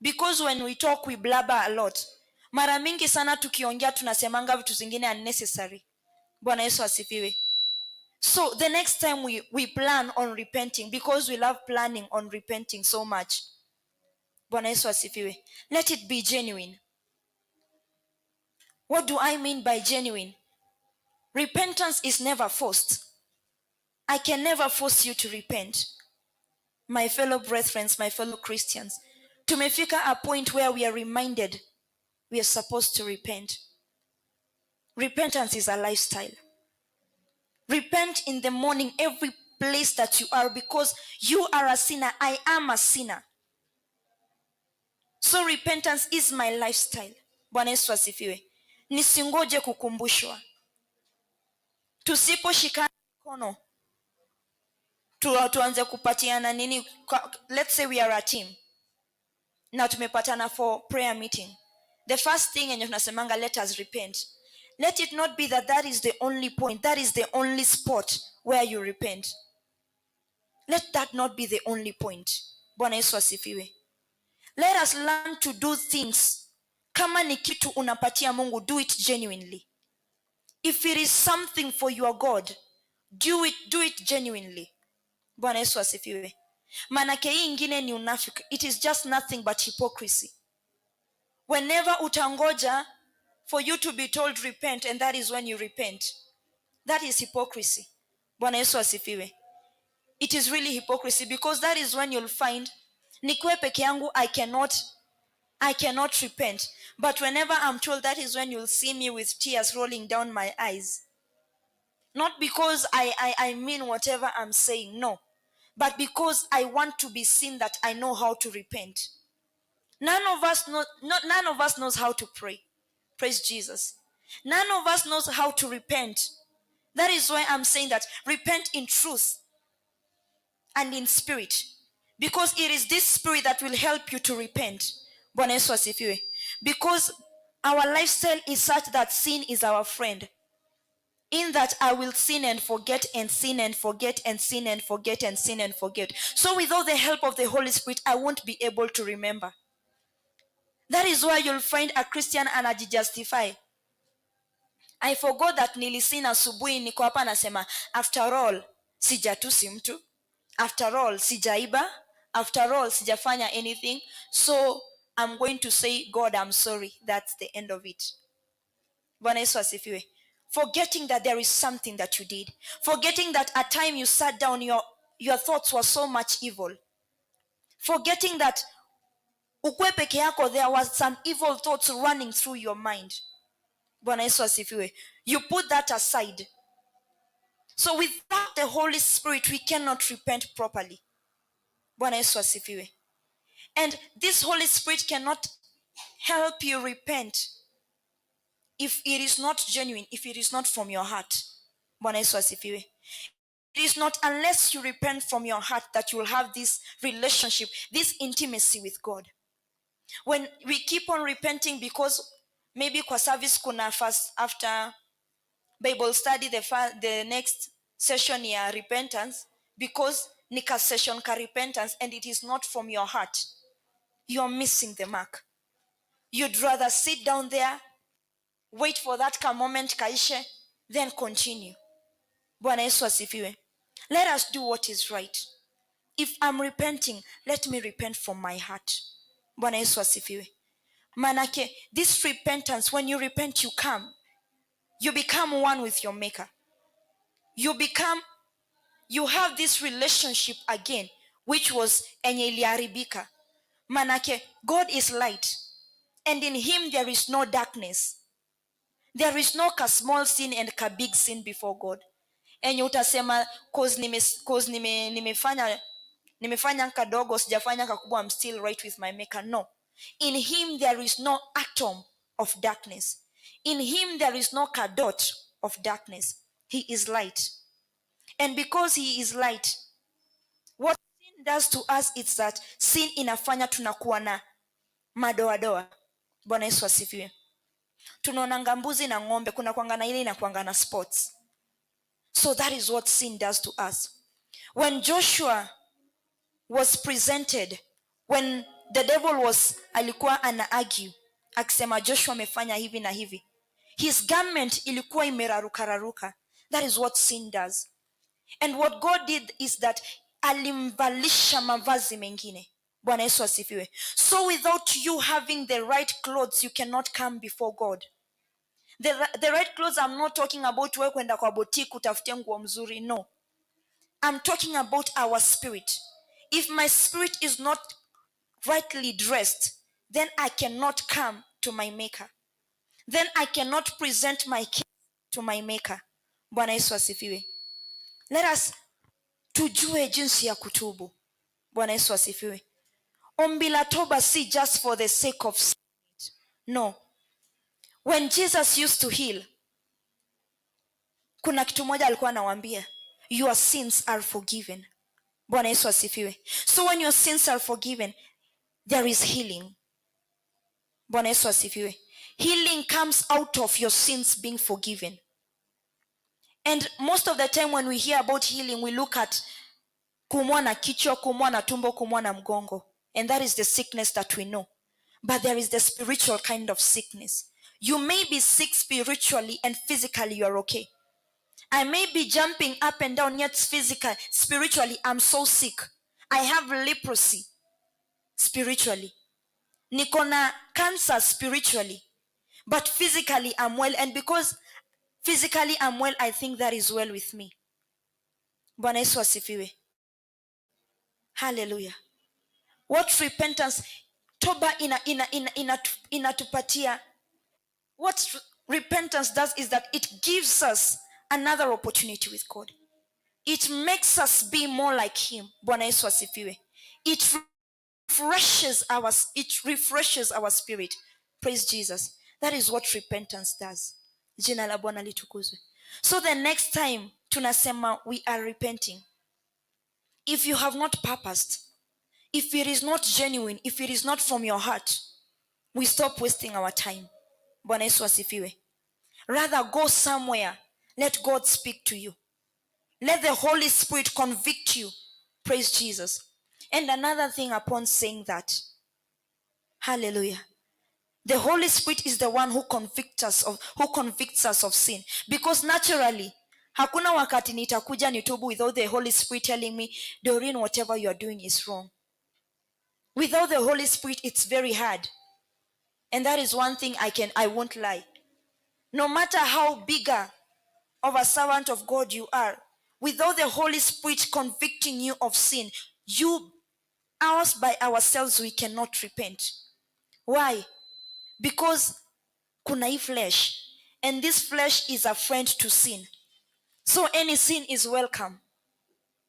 because when we talk, we blabber a lot. Mara mingi sana tukiongea tunasemanga vitu zingine unnecessary. Bwana Yesu asifiwe. So the next time we plan on repenting, because we love planning on repenting so much, Bwana Yesu asifiwe, let it be genuine. What do I mean by genuine? Repentance is never forced. I can never force you to repent. My fellow brethren, my fellow Christians, tumefika a point where we are reminded we are supposed to repent. Repentance is a lifestyle. Repent in the morning, every place that you are, because you are a sinner. I am a sinner. So repentance is my lifestyle. Bwana Yesu asifiwe. Nisingoje kukumbushwa. Tusiposhikana mkono, tuanze kupatiana nini, let's say we are a team na tumepatana for prayer meeting, the first thing yenye tunasemanga, "Let us repent." Let it not be that that is the only point, that is the only spot where you repent. Let that not be the only point. Bwana Yesu asifiwe. Let us learn to do things. Kama ni kitu unapatia Mungu, do it genuinely. If it is something for your God, do it, do it genuinely. Bwana Yesu asifiwe. Maanake hii ingine ni unafiki. It is just nothing but hypocrisy. Whenever utangoja for you to be told repent and that is when you repent, that is hypocrisy. Bwana Yesu asifiwe. It is really hypocrisy, because that is when you'll find nikiwe peke yangu, I cannot repent, but whenever I'm told, that is when you'll see me with tears rolling down my eyes. Not because I mean whatever I'm saying, no, but because I want to be seen that I know how to repent. None of us know, not, none of us knows how to pray. Praise Jesus. None of us knows how to repent. That is why I'm saying that repent in truth and in spirit, because it is this spirit that will help you to repent. Bwana Yesu asifiwe. Because our lifestyle is such that sin is our friend, in that I will sin and forget and sin and forget and sin and forget and sin and forget. So without the help of the Holy Spirit, I won't be able to remember. That is why you'll find a Christian anajijustify. "I forgot that nilisin asubuhi, niko hapa nasema, after all sijatusi mtu, after all sijaiba, after all sijafanya anything, so I'm going to say, 'God, I'm sorry.' That's the end of it." Bwana Yesu asifiwe. Forgetting that there is something that you did, forgetting that at time you sat down, your thoughts were so much evil, forgetting that ukwe peke yako, there was some evil thoughts running through your mind. Bwana Yesu asifiwe. You put that aside. So without the Holy Spirit, we cannot repent properly. Bwana Yesu asifiwe. And this Holy Spirit cannot help you repent if it is not genuine, if it is not from your heart. Bwana Yesu asifiwe. It is not unless you repent from your heart that you will have this relationship, this intimacy with God. When we keep on repenting because maybe kwa service kuna first after Bible study, the next session ya repentance, because ni ka session ka repentance and it is not from your heart, you're missing the mark. You'd rather sit down there, wait for that ka moment kaishe, then continue. Bwana Yesu asifiwe. Let us do what is right. If I'm repenting, let me repent from my heart. Bwana Yesu asifiwe. Manake this repentance, when you repent, you come, you become one with your Maker. You have this relationship again, which was enye iliharibika. Manake God is light and in him there is no darkness. There is no ka small sin and ka big sin before God enye utasema, "Cause nimefanya kadogo, sijafanya kakubwa, I'm still right with my Maker." No. In him there is no atom of darkness. In him there is no dot of darkness. He is light, and because he is light, what sin does to us is that sin inafanya tunakuwa na madoadoa. Bwana Yesu asifiwe. Tunaonanga mbuzi na ng'ombe, kuna kwanga na ile inakwanga na spots. So that is what sin does to us. When Joshua was presented, when the devil was alikuwa ana argue akisema Joshua amefanya hivi na hivi, his garment ilikuwa imerarukararuka. That is what sin does. And what God did is that alimvalisha mavazi mengine. Bwana Yesu asifiwe. So without you having the right clothes, you cannot come before God. The right clothes, I'm not talking about we kwenda kwa boutique utafutie nguo mzuri. No, I'm talking about our spirit. If my spirit is not rightly dressed, then I cannot come to my Maker, then I cannot present my case to my Maker. Bwana Yesu asifiwe. Let us tujue jinsi ya kutubu. Bwana Yesu asifiwe. Ombi la toba si just for the sake of saying it. No. When Jesus used to heal, kuna kitu moja alikuwa anawaambia: "Your sins are forgiven." Bwana Yesu asifiwe. So when your sins are forgiven, there is healing. Bwana Yesu asifiwe. Healing comes out of your sins being forgiven. And most of the time when we hear about healing, we look at kuumwa na kichwa, kuumwa na tumbo, kuumwa na mgongo, and that is the sickness that we know. But there is the spiritual kind of sickness. You may be sick spiritually and physically you are okay. I may be jumping up and down, yet physically, spiritually, I'm so sick. I have leprosy spiritually. Niko na cancer spiritually, but physically I'm well. And because physically I'm well, I think that is well with me. Bwana Yesu asifiwe. Hallelujah. What repentance, toba inatupatia, what repentance does is that it gives us another opportunity with God. It makes us be more like him. Bwana Yesu asifiwe. It refreshes our spirit. Praise Jesus. That is what repentance does. Jina la Bwana litukuzwe. So the next time tunasema we are repenting, if you have not purposed, if it is not genuine, if it is not from your heart, we stop wasting our time. Bwana Yesu asifiwe. Rather go somewhere, let God speak to you, let the Holy Spirit convict you. Praise Jesus. And another thing, upon saying that, hallelujah, the Holy Spirit is the one who convicts us of sin, because naturally hakuna wakati nitakuja nitubu without the Holy Spirit telling me, "Doreen, whatever you are doing is wrong." Without the Holy Spirit, it's very hard. And that is one thing I won't lie. No matter how bigger of a servant of God you are, without the Holy Spirit convicting you of sin, you us by ourselves, we cannot repent. Why? Because kuna hii flesh, and this flesh is a friend to sin, so any sin is welcome.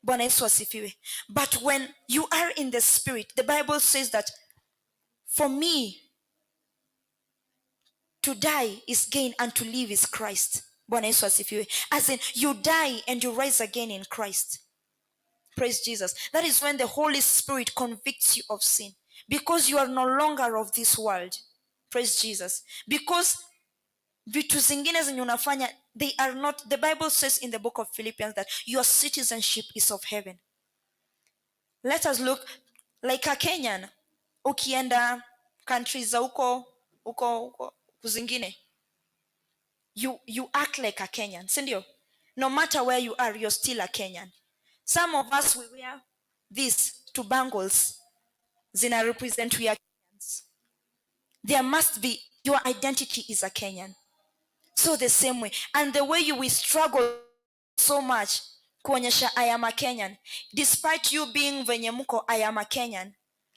Bwana Yesu asifiwe. But when you are in the Spirit, the Bible says that for me to die is gain and to live is Christ. Bwana Yesu asifiwe. As in, you die and you rise again in Christ. Praise Jesus. That is when the Holy Spirit convicts you of sin, because you are no longer of this world. Praise Jesus. Because vitu zingine zenye unafanya, they are not. The Bible says in the book of Philippians that your citizenship is of heaven. Let us look like a Kenyan. Ukienda countries za huko huko huko zingine, you act like a Kenyan, sindio? No matter where you are, you're still a Kenyan. Some of us, we wear these two bangles, zina represent we are Kenyans. There must be, your identity is a Kenyan. So the same way, and the way you will struggle so much kuonyesha, "I am a Kenyan," despite you being venye mko, "I am a Kenyan."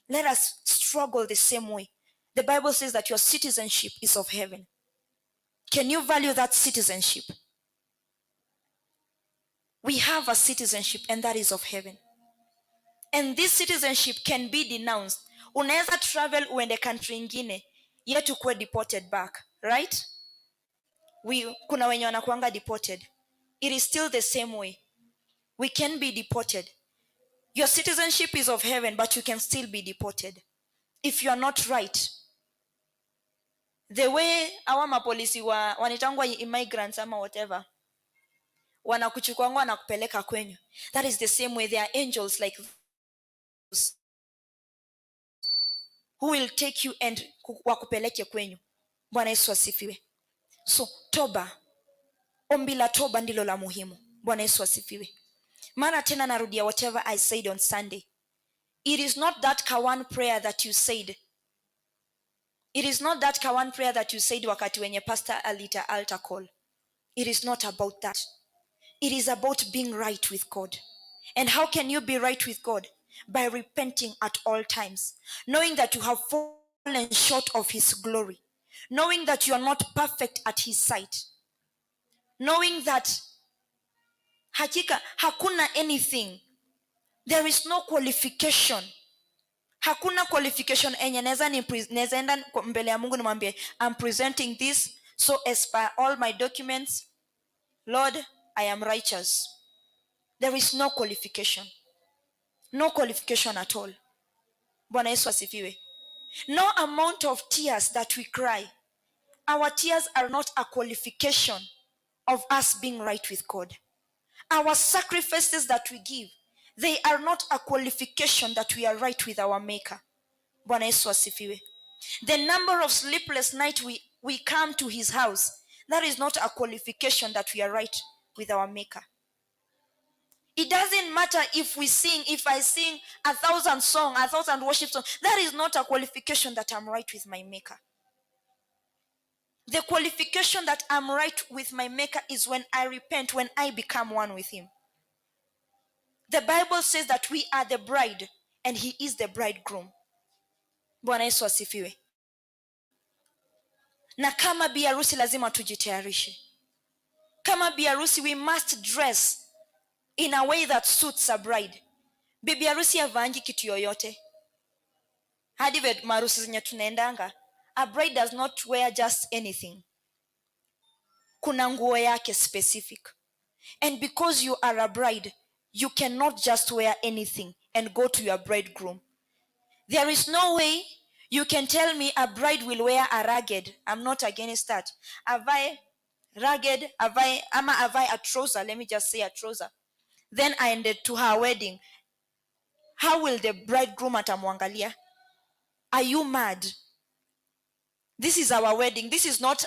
Let us struggle the same way. The Bible says that your citizenship is of heaven. Can you value that citizenship? We have a citizenship, and that is of heaven, and this citizenship can be denounced. Unaweza travel uende country ingine, yet ukuwe deported back, right? We kuna wenye wanakuanga deported. It is still the same way, we can be deported. Your citizenship is of heaven, but you can still be deported if you are not right. The way awa mapolisi wa wanaitangwa immigrants ama whatever, wanakuchukuanga, wanakupeleka kwenyu, that is the same way there are angels like those who will take you and wakupeleke kwenyu. Bwana Yesu asifiwe. So toba, ombi la toba ndilo la muhimu. Bwana Yesu asifiwe. Mara tena narudia whatever I said on Sunday. It is not that ka one prayer that you said. It is not that ka one prayer that you said wakati wenye pastor aliita altar call. It is not about that. It is about being right with God. And how can you be right with God? By repenting at all times, knowing that you have fallen short of his glory, knowing that you are not perfect at his sight, knowing that hakika hakuna anything, there is no qualification, hakuna qualification enye naweza enda mbele ya Mungu nimwambie, "I'm presenting this, so as per all my documents, Lord, I am righteous." There is no qualification, no qualification at all. Bwana Yesu asifiwe. No amount of tears that we cry, our tears are not a qualification of us being right with God. Our sacrifices that we give, they are not a qualification that we are right with our Maker. Bwana Yesu asifiwe. The number of sleepless night we come to his house, that is not a qualification that we are right with our Maker. It doesn't matter if we sing, if I sing 1,000 songs, 1,000 worship songs, that is not a qualification that I'm right with my Maker. The qualification that I'm right with my Maker is when I repent, when I become one with him. The Bible says that we are the bride and he is the bridegroom. Bwana Yesu asifiwe. Na kama bi harusi lazima tujitayarishe. Kama bi harusi, we must dress in a way that suits a bride. Bibi harusi havaangi kitu yoyote. Hadi maharusi zenye tunaendanga, a bride does not wear just anything. Kuna nguo yake specific. And because you are a bride, you cannot just wear anything and go to your bridegroom. There is no way you can tell me a bride will wear a ragged. I'm not against that. Avae ragged, avae ama avae a trouser. Let me just say a trouser. Then aende to her wedding. How will the bridegroom atamwangalia? Are you mad? This is our wedding. This is not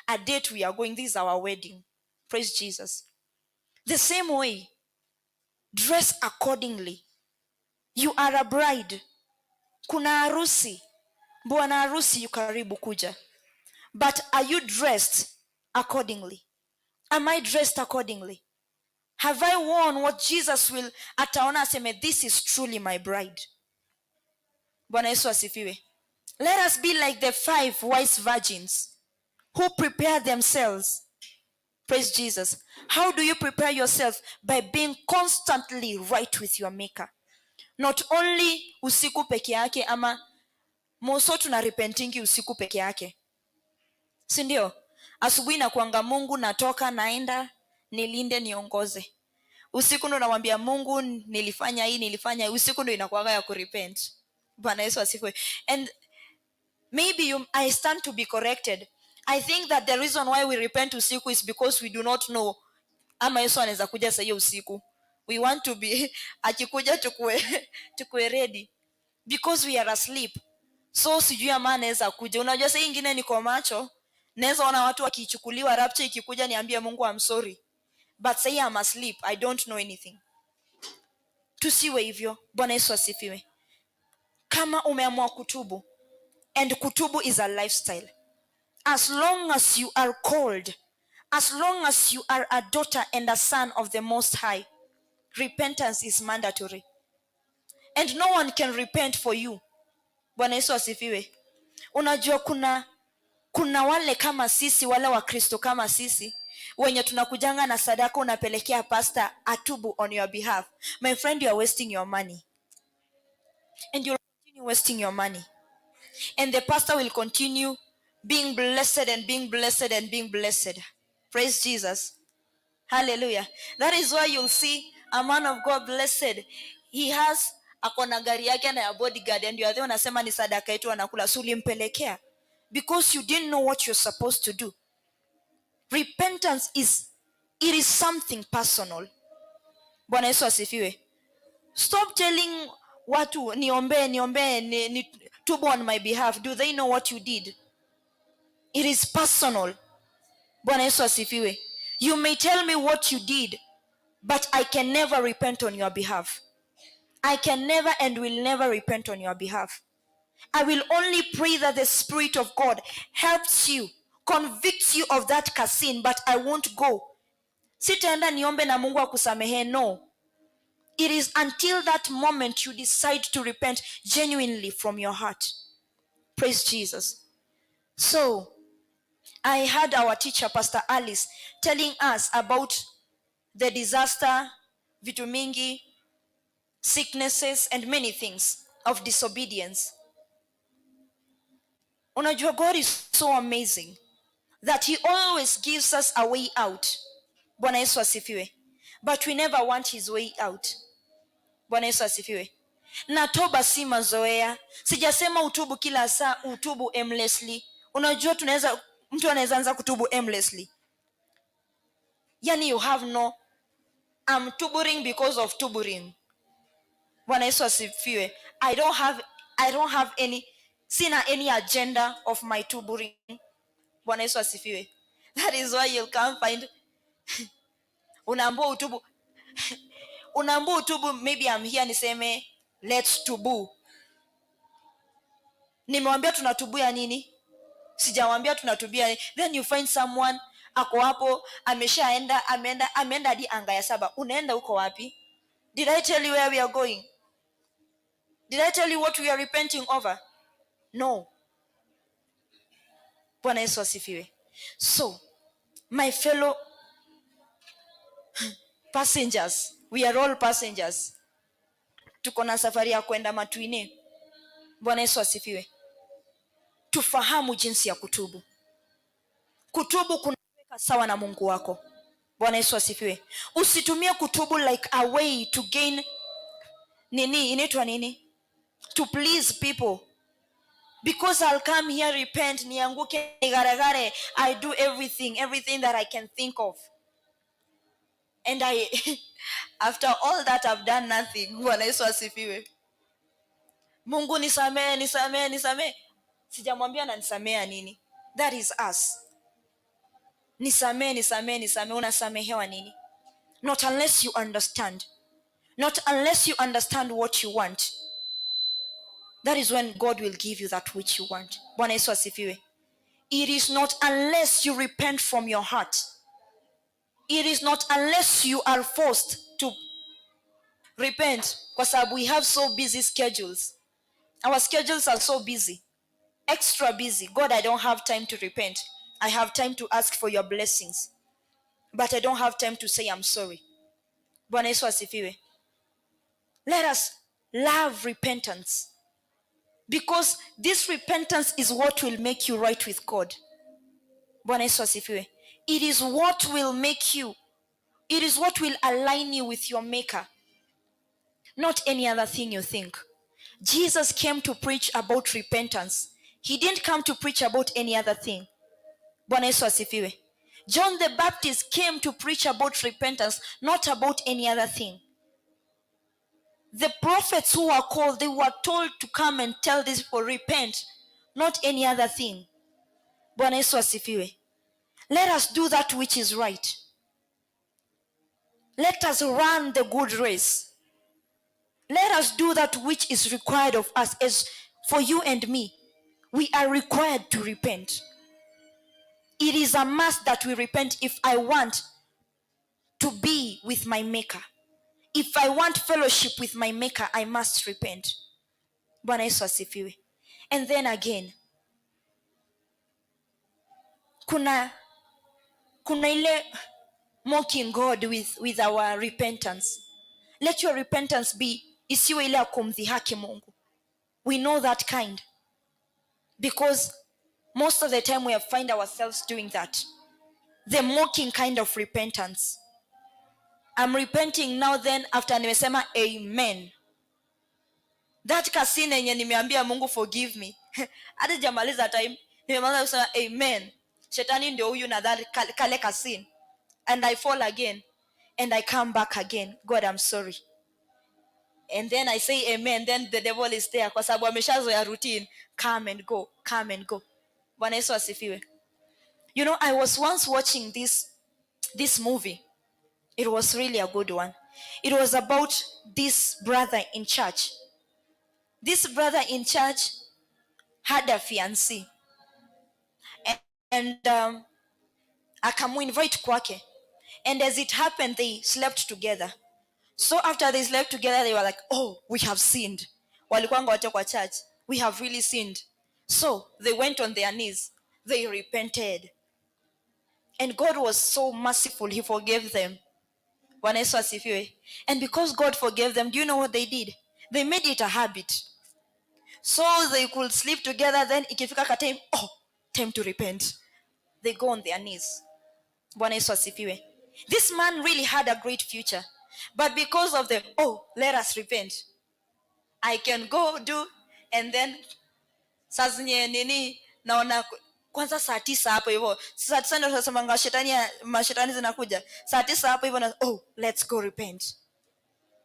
a date we are going. This is our wedding. Praise Jesus. The same way, dress accordingly. You are a bride. Kuna harusi. Bwana harusi yu karibu kuja. But are you dressed accordingly? Am I dressed accordingly? Have I worn what Jesus will ataona aseme, "This is truly my bride"? Bwana Yesu asifiwe. Let us be like the five wise virgins who prepare themselves. Praise Jesus. How do you prepare yourself? By being constantly right with your Maker. Not only usiku peke yake, ama moso tuna repentingi usiku peke yake, si ndio? Asubuhi nakuanga, "Mungu, natoka naenda, nilinde, niongoze." Usiku ndo namwambia Mungu, "Nilifanya hii, nilifanya hii." Usiku ndo inakuanga ya kurepent. Bwana Yesu asifiwe. And maybe I stand to be corrected. I think that the reason why we repent usiku is because we do not know ama Yesu anaweza kuja saa hiyo usiku. We want to be, akikuja tukue ready, because we are asleep. So sijui ama anaweza kuja. Unajua saa ingine niko macho, naweza ona watu wakichukuliwa, rapture ikikuja, niambie Mungu, "I'm sorry," but say I'm asleep, I don't know anything. Tusiwe hivyo. Bwana Yesu asifiwe. Kama umeamua kutubu, and kutubu is a lifestyle, as long as you are called, as long as you are a daughter and a son of the Most High, repentance is mandatory, and no one can repent for you. Bwana Yesu asifiwe. Unajua kuna wale kama sisi, wale Wakristo kama sisi wenye tunakujanga na sadaka, unapelekea pastor atubu on your behalf. My friend, you are wasting your money, and you'll continue wasting your money, and the pastor will continue being blessed and being blessed and being blessed. Praise Jesus. Hallelujah. That is why you'll see a man of God blessed. He has, ako na gari yake na ya bodyguard, and you are there unasema ni sadaka yetu anakula. So ulimpelekea because you didn't know what you're supposed to do. Repentance is, it is something personal. Bwana Yesu asifiwe. Stop telling watu, "Niombee, niombee, ni tubu on my behalf." Do they know what you did? It is personal. Bwana Yesu asifiwe. You may tell me what you did, but I can never repent on your behalf. I can never and will never repent on your behalf. I will only pray that the Spirit of God helps you, convicts you of that sin, but I won't go. Sitaenda niombe na Mungu akusamehe. No. It is until that moment you decide to repent genuinely from your heart. Praise Jesus. So, I had our teacher, Pastor Alice, telling us about the disaster, vitu mingi, sicknesses, and many things of disobedience. Unajua, God is so amazing that he always gives us a way out. Bwana Yesu asifiwe. But we never want his way out. Bwana Yesu asifiwe. Na toba si mazoea. Sijasema utubu kila saa, utubu aimlessly. Unajua tunaweza, mtu anaweza anza kutubu aimlessly, yani you have no, I'm tuburing because of tuburing. Bwana Yesu asifiwe. I don't have any, sina any agenda of my tuburing. Bwana Yesu asifiwe. That is why you'll come find unaambiwa utubu, unaambiwa utubu. Maybe I'm here niseme, "Let's tubu." Nimewambia tunatubua nini? Sijawambia tunatubia nini. Then you find someone ako hapo, ameshaenda, ameenda, ameenda hadi anga ya saba. Unaenda huko wapi? Did I tell you where we are going? Did I tell you what we are repenting over? No. Bwana Yesu asifiwe. So my fellow passengers, we are all passengers. Tuko na safari ya kwenda matuine. Bwana Yesu asifiwe. Tufahamu jinsi ya kutubu. Kutubu kunaweka sawa na Mungu wako. Bwana Yesu asifiwe. Usitumie kutubu like a way to gain nini, inaitwa nini, to please people. Because I'll come here, repent, nianguke, nigaragare, I do everything that I can think of, and I after all that I've done nothing. Bwana Yesu asifiwe. Mungu nisamee, nisamee, nisamee. Sijamwambia nanisamea nini. That is us. Nisamee, nisamee, nisamee. Unasamehewa nini? Not unless you understand, not unless you understand what you want. That is when God will give you that which you want. Bwana Yesu asifiwe. It is not unless you repent from your heart, it is not unless you are forced to repent, kwa sababu we have so busy schedules. Our schedules are so busy, extra busy. God, I don't have time to repent. I have time to ask for your blessings, but I don't have time to say I'm sorry. Bwana Yesu asifiwe. Let us love repentance, because this repentance is what will make you right with God. Bwana Yesu asifiwe. It is what will make you, it is what will align you with your Maker, not any other thing you think. Jesus came to preach about repentance. He didn't come to preach about any other thing. Bwana Yesu asifiwe. John the Baptist came to preach about repentance, not about any other thing. The prophets who were called, they were told to come and tell these people, repent, not any other thing. Bwana Yesu asifiwe. Let us do that which is right. Let us run the good race. Let us do that which is required of us. As for you and me, we are required to repent. It is a must that we repent if I want to be with my Maker. If I want fellowship with my Maker, I must repent. Bwana Yesu asifiwe. And then again, kuna ile mocking God with our repentance. Let your repentance be, isiwe ile ya kumdhihaki Mungu. We know that kind, because most of the time we have find ourselves doing that, the mocking kind of repentance. I'm repenting now, then after nimesema amen, that ka sin yenye nimeambia Mungu forgive me, hata sijamaliza time nimemaliza kusema amen, shetani ndio huyu na that kale ka sin, and I fall again and I come back again. God, I'm sorry. And then I say amen, then the devil is there, kwa sababu ameshazoea routine, come and go, come and go. Bwana Yesu asifiwe. I was once watching this movie. It was really a good one. It was about this brother in church. This brother in church had a fiancé and akamuinvite kwake, and as it happened, they slept together. So after they slept together, they were like, "Oh, we have sinned." Walikuwanga wote kwa church. "We have really sinned." So they went on their knees, they repented, and God was so merciful, he forgave them. Bwana Yesu asifiwe. And because God forgave them, do you know what they did? They made it a habit, so they could sleep together, then ikifika ka time, "Oh, time to repent," they go on their knees. Bwana Yesu asifiwe. This man really had a great future, but because of the "Oh, let us repent," I can go do, and then saa zenye nini, naona kwanza saa 9 hapo hivyo, saa 9 ndio tunasemanga shetani, mashetani zinakuja saa 9 hapo hivyo na, "Oh, let's go repent."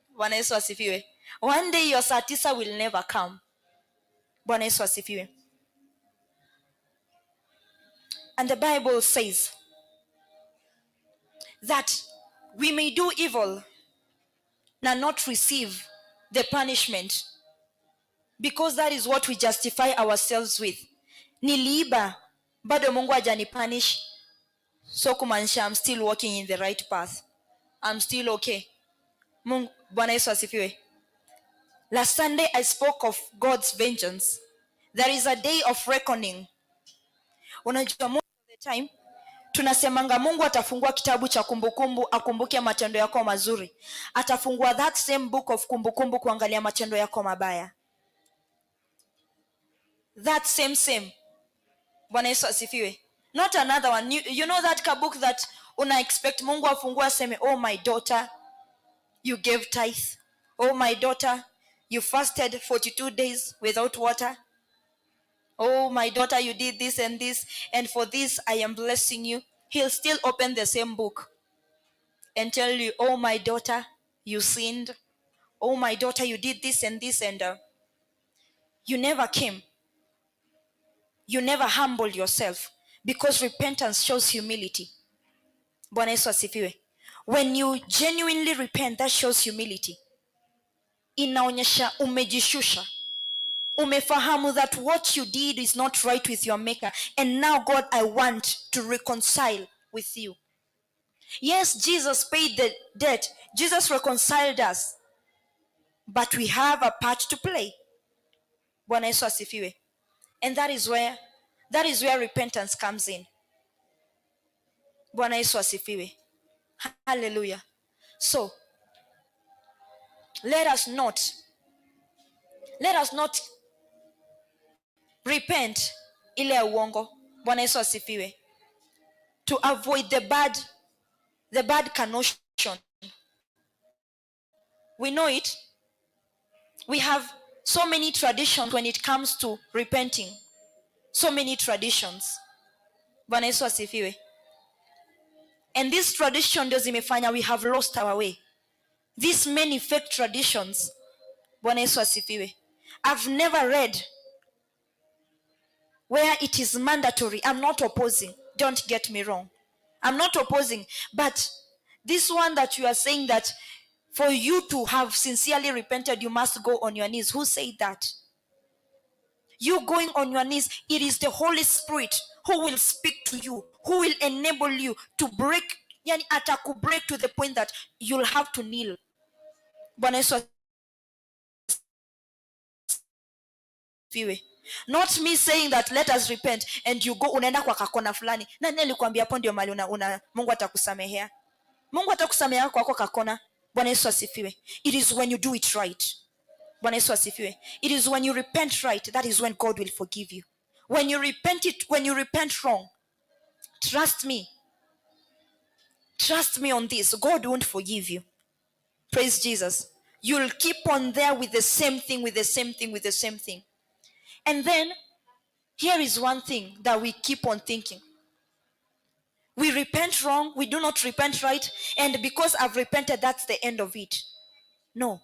Bwana Yesu asifiwe. One day your saa 9 will never come. Bwana Yesu asifiwe. And the Bible says that we may do evil and not receive the punishment, because that is what we justify ourselves with. Niliiba, bado Mungu hajanipunish, so kumaanisha I'm still walking in the right path, I'm still okay. Mungu, Bwana Yesu asifiwe. Last Sunday I spoke of God's vengeance. There is a day of reckoning. Unajua, most of the time tunasemanga Mungu atafungua kitabu cha kumbukumbu akumbuke matendo yako mazuri. Atafungua that same book of kumbukumbu kuangalia matendo yako mabaya, that same same. Bwana Yesu asifiwe. Not another one. You know that kabook that una expect Mungu afungue aseme, "Oh my daughter, you gave tithe. Oh my daughter, you fasted 42 days without water. Oh my daughter, you did this and this, and for this I am blessing you." He'll still open the same book and tell you, "Oh my daughter, you sinned. Oh my daughter, you did this and this, and you never came. You never humbled yourself," because repentance shows humility. Bwana Yesu asifiwe. When you genuinely repent, that shows humility. Inaonyesha umejishusha, umefahamu that what you did is not right with your Maker, and now, God, I want to reconcile with you. Yes, Jesus paid the debt. Jesus reconciled us, but we have a part to play. Bwana Yesu asifiwe. And that is where repentance comes in. Bwana Yesu asifiwe. Hallelujah. So let us not repent ile ya uongo. Bwana Yesu asifiwe. To avoid the bad connotation. We know it. We have so many traditions when it comes to repenting, so many traditions. Bwana Yesu asifiwe. And this tradition ndio zimefanya we have lost our way, these many fake traditions. Bwana Yesu asifiwe. I've never read where it is mandatory. I'm not opposing, don't get me wrong, I'm not opposing, but this one that you are saying that for you to have sincerely repented, you must go on your knees, who said that? You going on your knees, it is the Holy Spirit who will speak to you, who will enable you to break, yani atakubreak to the point that you'll have to kneel. Bwana Yesu asifiwe. Not me saying that let us repent and you go, unaenda kwa kakona fulani. Nani alikwambia hapo ndio mahali una Mungu atakusamehea? Mungu atakusamehea kwako kakona? Bwana Yesu asifiwe. It is when you do it right. Bwana Yesu asifiwe. It is when you repent right, that is when God will forgive you. When you repent wrong, trust me, trust me on this, God won't forgive you. Praise Jesus. You'll keep on there with the same thing, with the same thing, with the same thing. And then here is one thing that we keep on thinking. We repent wrong, we do not repent right, and because I've repented, that's the end of it. No.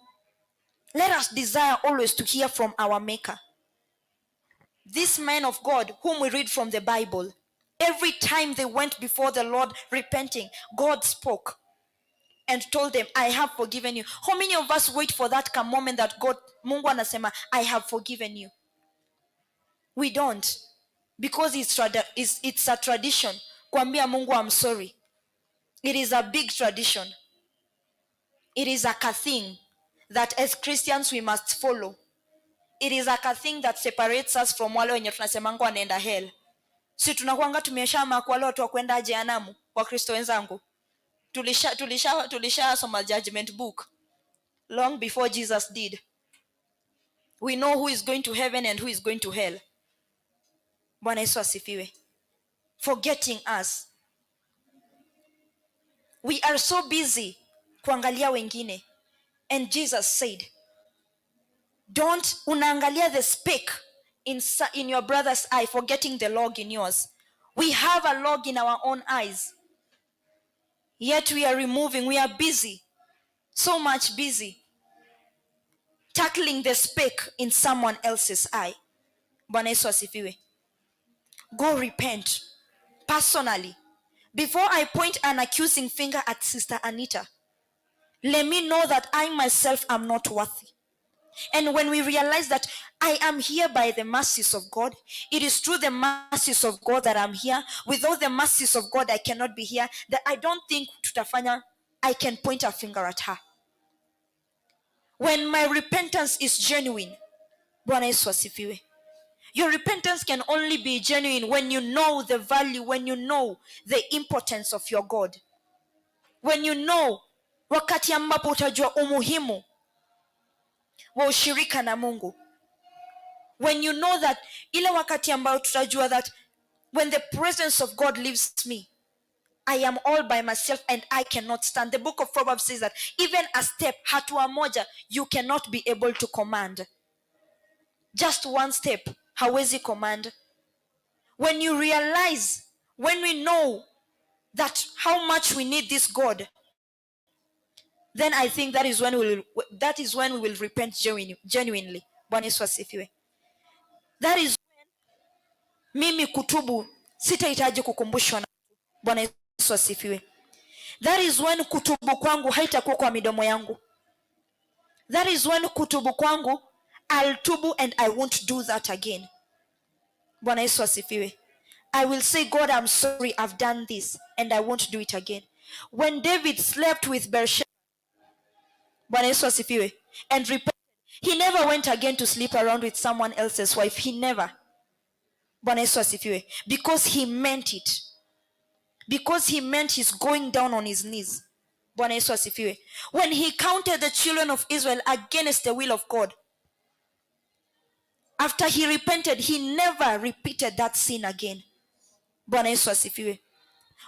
Let us desire always to hear from our Maker. This man of God, whom we read from the Bible, every time they went before the Lord repenting, God spoke and told them, "I have forgiven you." How many of us wait for that moment that God, Mungu anasema, "I have forgiven you"? We don't. Because it's a tradition. Kuambia Mungu, "I'm sorry." It is a big tradition. It is a thing that as Christians we must follow. It is a thing that separates us from wale wenye tunasemanga wanaenda hell. Si tunakuanga tumeshamark wale watu wa kwenda jehanamu, Wakristo wenzangu? Tulisha judgment book long before Jesus did. We know who is going to heaven and who is going to hell. Bwana Yesu asifiwe. Forgetting us. We are so busy kuangalia wengine. And Jesus said, don't, unaangalia the speck in your brother's eye, forgetting the log in yours. We have a log in our own eyes, yet we are removing, we are busy, so much busy tackling the speck in someone else's eye. Bwana Yesu asifiwe. Go repent personally. Before I point an accusing finger at Sister Anita, let me know that I myself am not worthy. And when we realize that I am here by the mercies of God, it is through the mercies of God that I'm here. Without the mercies of God, I cannot be here. That I don't think tutafanya, I can point a finger at her. When my repentance is genuine, Bwana Yesu asifiwe. Your repentance can only be genuine when you know the value, when you know the importance of your God. When you know, wakati ambapo utajua umuhimu wa ushirika na Mungu. When you know that, ile wakati ambayo tutajua that When the presence of God leaves me, I am all by myself and I cannot stand. The book of Proverbs says that even a step, hatua moja, you cannot be able to command. Just one step, hawezi command. When you realize, when we know that how much we need this God, then I think that is when we will repent genuinely. Bwana Yesu asifiwe. That is when mimi kutubu sitahitaji kukumbushwa na Bwana Yesu asifiwe. That is when kutubu kwangu haitakuwa kwa midomo yangu. That is when kutubu kwangu, I'll tubu and I won't do that again. Bwana Yesu asifiwe. I will say, God, I'm sorry, I've done this and I won't do it again. When David slept with Bathsheba, Bwana Yesu asifiwe, and repented, he never went again to sleep around with someone else's wife. He never. Bwana Yesu asifiwe. Because he meant it. Because he meant he's going down on his knees. Bwana Yesu asifiwe. When he counted the children of Israel against the will of God, after he repented, he never repeated that sin again. Bwana Yesu asifiwe.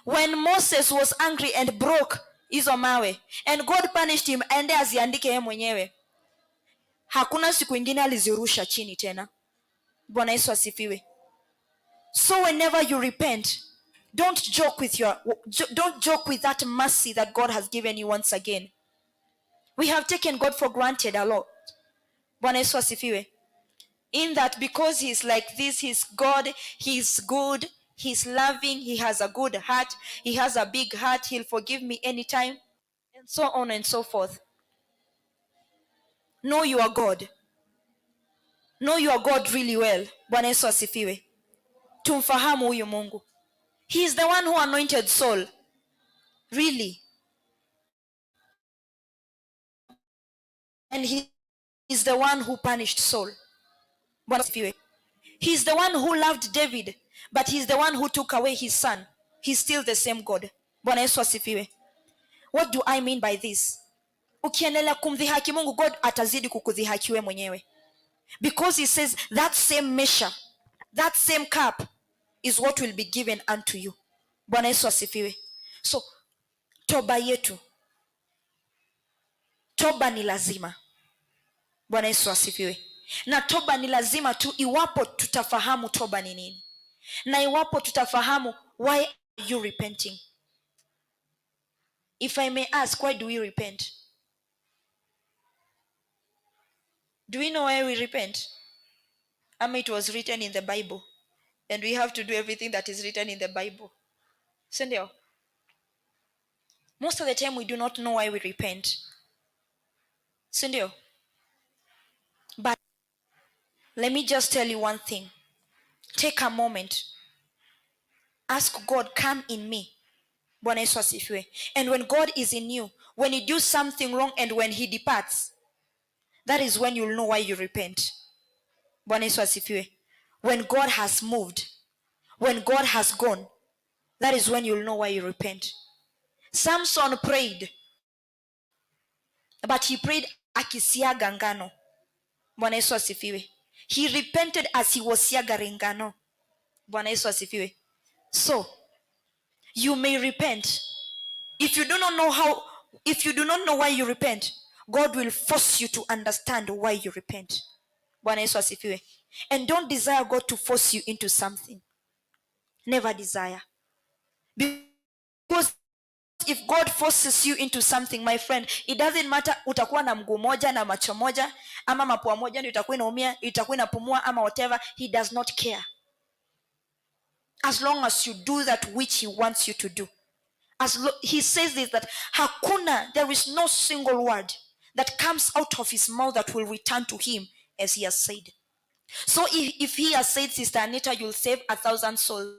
When Moses was angry and broke hizo mawe, and God punished him, aende aziandike yeye mwenyewe, hakuna siku ingine alizirusha chini tena. Bwana Yesu asifiwe. So whenever you repent, don't joke with that mercy that God has given you once again. We have taken God for granted a lot. Bwana Yesu asifiwe. In that, because he's like this, he's God, he's good, he's loving, he has a good heart, he has a big heart, he'll forgive me anytime, and so on and so forth. Know your God. Know your God really well. Bwana Yesu asifiwe. Tumfahamu huyu Mungu. He is the one who anointed Saul. Really. And he is the one who punished Saul. Bwana asifiwe. He is the one who loved David, but he is the one who took away his son. He's still the same God. Bwana Yesu asifiwe. What do I mean by this? Ukiendelea kumdhihaki Mungu, God atazidi kukudhihaki wewe mwenyewe. Because he says that same measure, that same cup is what will be given unto you. Bwana Yesu asifiwe. So, toba yetu, toba ni lazima. Bwana Yesu asifiwe. Na toba ni lazima tu iwapo tutafahamu toba ni nini. Na iwapo tutafahamu why are you repenting. If I may ask, why do we repent? Do we know why we repent? It was written in the Bible. And we have to do everything that is written in the Bible. Sindio? Most of the time we do not know why we repent. Sindio? But let me just tell you one thing. Take a moment. Ask God, come in me. Bwana Yesu asifiwe. And when God is in you, when you do something wrong and when he departs, that is when you'll know why you repent. Bwana Yesu asifiwe. When God has moved, when God has gone, that is when you'll know why you repent. Samson prayed, but he prayed akisiaga ngano. Bwana Yesu asifiwe. He repented as he was siagaring ngano. Bwana Yesu asifiwe. So, you may repent. If you do not know how, if you do not know why you repent, God will force you to understand why you repent. Bwana Yesu asifiwe. And don't desire God to force you into something. Never desire. Because if God forces you into something, my friend, it doesn't matter utakuwa na mguu moja na macho moja ama mapua moja ndio itakuwa inaumia, itakuwa inapumua ama whatever, he does not care. As long as you do that which he wants you to do. As he says this, that hakuna, there is no single word that comes out of his mouth that will return to him as he has said. So if he has said, Sister Anita, you'll save 1,000 souls.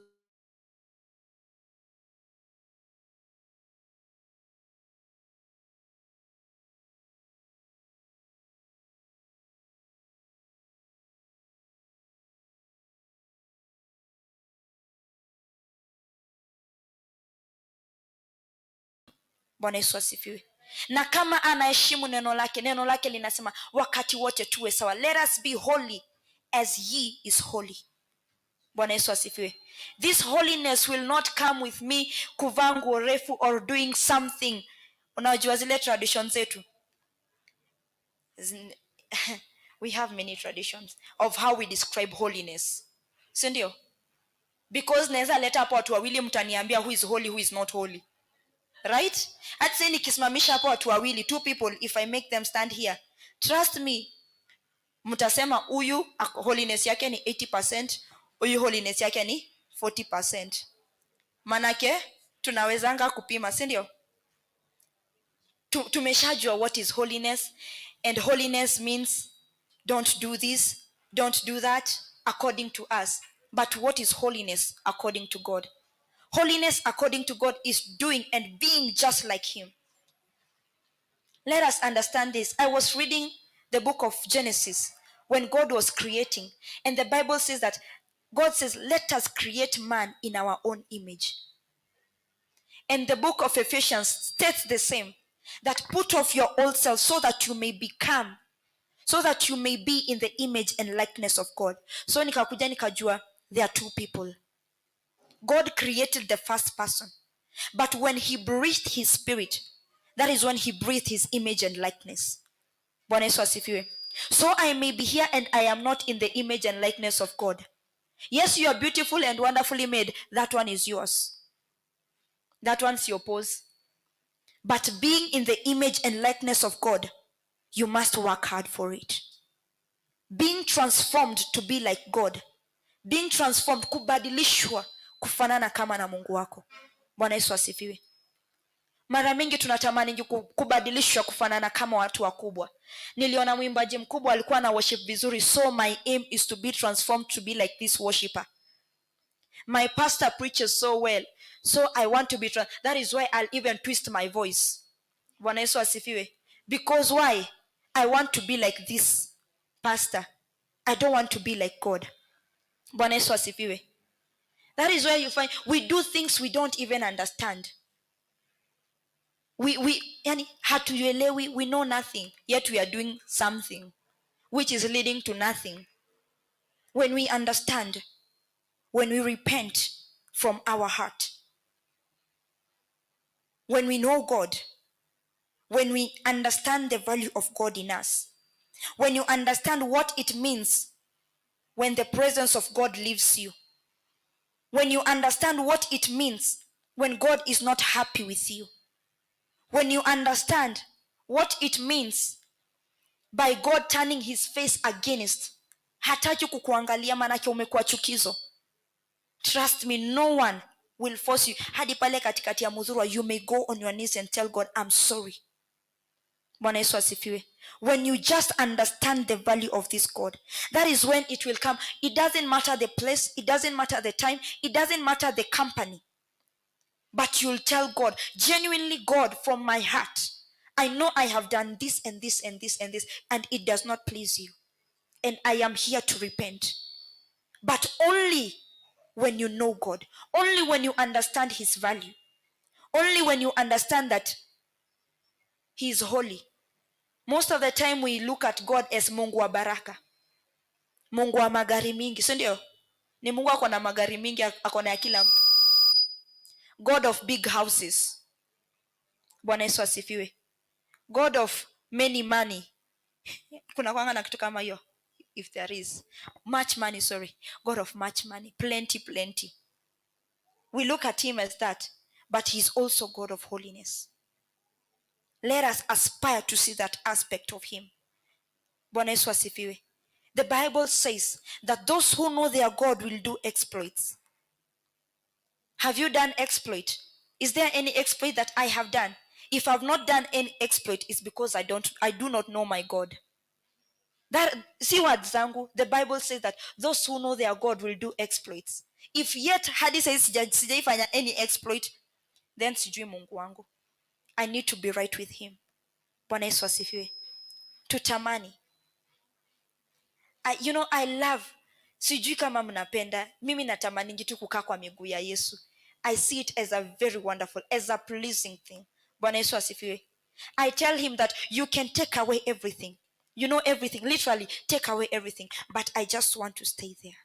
Bwana Yesu asifiwe. Na kama anaheshimu neno lake, neno lake linasema wakati wote tuwe sawa. Let us be holy as he is holy. Bwana Yesu asifiwe. This holiness will not come with me kuvaa nguo refu or doing something. Unajua zile tradition zetu. We have many traditions of how we describe holiness, si ndio? Because naweza leta hapo watu wawili, mtaniambia who is holy, who is not holy, right? Hata say nikisimamisha hapo watu wawili, two people, if I make them stand here, trust me, mtasema huyu holiness yake ni 80%, huyu holiness yake ni 40%. Manake tunawezanga kupima, si ndio? Tumeshajua what is holiness, and holiness means don't do this, don't do that, according to us. But what is holiness according to God? Holiness according to God is doing and being just like him. Let us understand this. I was reading the book of Genesis when God was creating, and the Bible says that God says, "Let us create man in our own image." And the book of Ephesians states the same, that put off your old self so that you may become, so that you may be in the image and likeness of God. So nikakuja nikajua there are two people. God created the first person, but when he breathed his spirit, that is when he breathed his image and likeness. Bwana Yesu asifiwe. So I may be here and I am not in the image and likeness of God. Yes, you are beautiful and wonderfully made. That one is yours. That one's your pose. But being in the image and likeness of God, you must work hard for it. Being transformed to be like God, being transformed, kubadilishwa kufanana kama na Mungu wako. Bwana Yesu asifiwe. Mara mingi tunatamani kubadilishwa kufanana kama watu wakubwa. Niliona mwimbaji mkubwa alikuwa na worship vizuri, so my aim is to be transformed to be like this worshipper. My pastor preaches so well, so I want to be, that is why I'll even twist my voice. Bwana Yesu asifiwe. Because why? I want to be like this pastor. I don't want to be like God. Bwana Yesu asifiwe. That is where you find we do things we don't even understand. We yani hatuelewi, we know nothing, yet we are doing something which is leading to nothing. When we understand, when we repent from our heart, when we know God, when we understand the value of God in us, when you understand what it means when the presence of God leaves you, when you understand what it means when God is not happy with you, when you understand what it means by God turning his face against, hataki kukuangalia manake umekuwa chukizo. Trust me, no one will force you. Hadi pale katikati ya Muthurwa, you may go on your knees and tell God, "I'm sorry." Bwana Yesu asifiwe. When you just understand the value of this God, that is when it will come. It doesn't matter the place, it doesn't matter the time, it doesn't matter the company, but you'll tell God genuinely, "God, from my heart, I know I have done this and this and this and this, and it does not please you, and I am here to repent." But only when you know God, only when you understand his value, only when you understand that he is holy. Most of the time we look at God as Mungu wa baraka, Mungu wa magari mingi, si ndio? Ni Mungu ako na magari mingi, ako na ya kila mtu. God of big houses. Bwana Yesu asifiwe. God of many money. Kuna kwanga na kitu kama hiyo? If there is much money, sorry, God of much money, plenty, plenty. We look at him as that, but he's also God of holiness. Let us aspire to see that aspect of him. Bwana Yesu asifiwe. The Bible says that those who know their God will do exploits. Have you done exploit? Is there any exploit that I have done? If I've not done any exploit, it's because I do not know my God. That see what zangu, the Bible says that those who know their God will do exploits. If yet hadi saizi sijaifanya any exploit, then sijui Mungu wangu. I need to be right with him. Bwana Yesu asifiwe. Tutamani. I love, sijui kama mnapenda, mimi natamaningi tu kukaa kwa miguu ya Yesu. I see it as a very wonderful, as a pleasing thing. Bwana Yesu asifiwe. I tell him that you can take away everything. You know everything, literally take away everything, but I just want to stay there.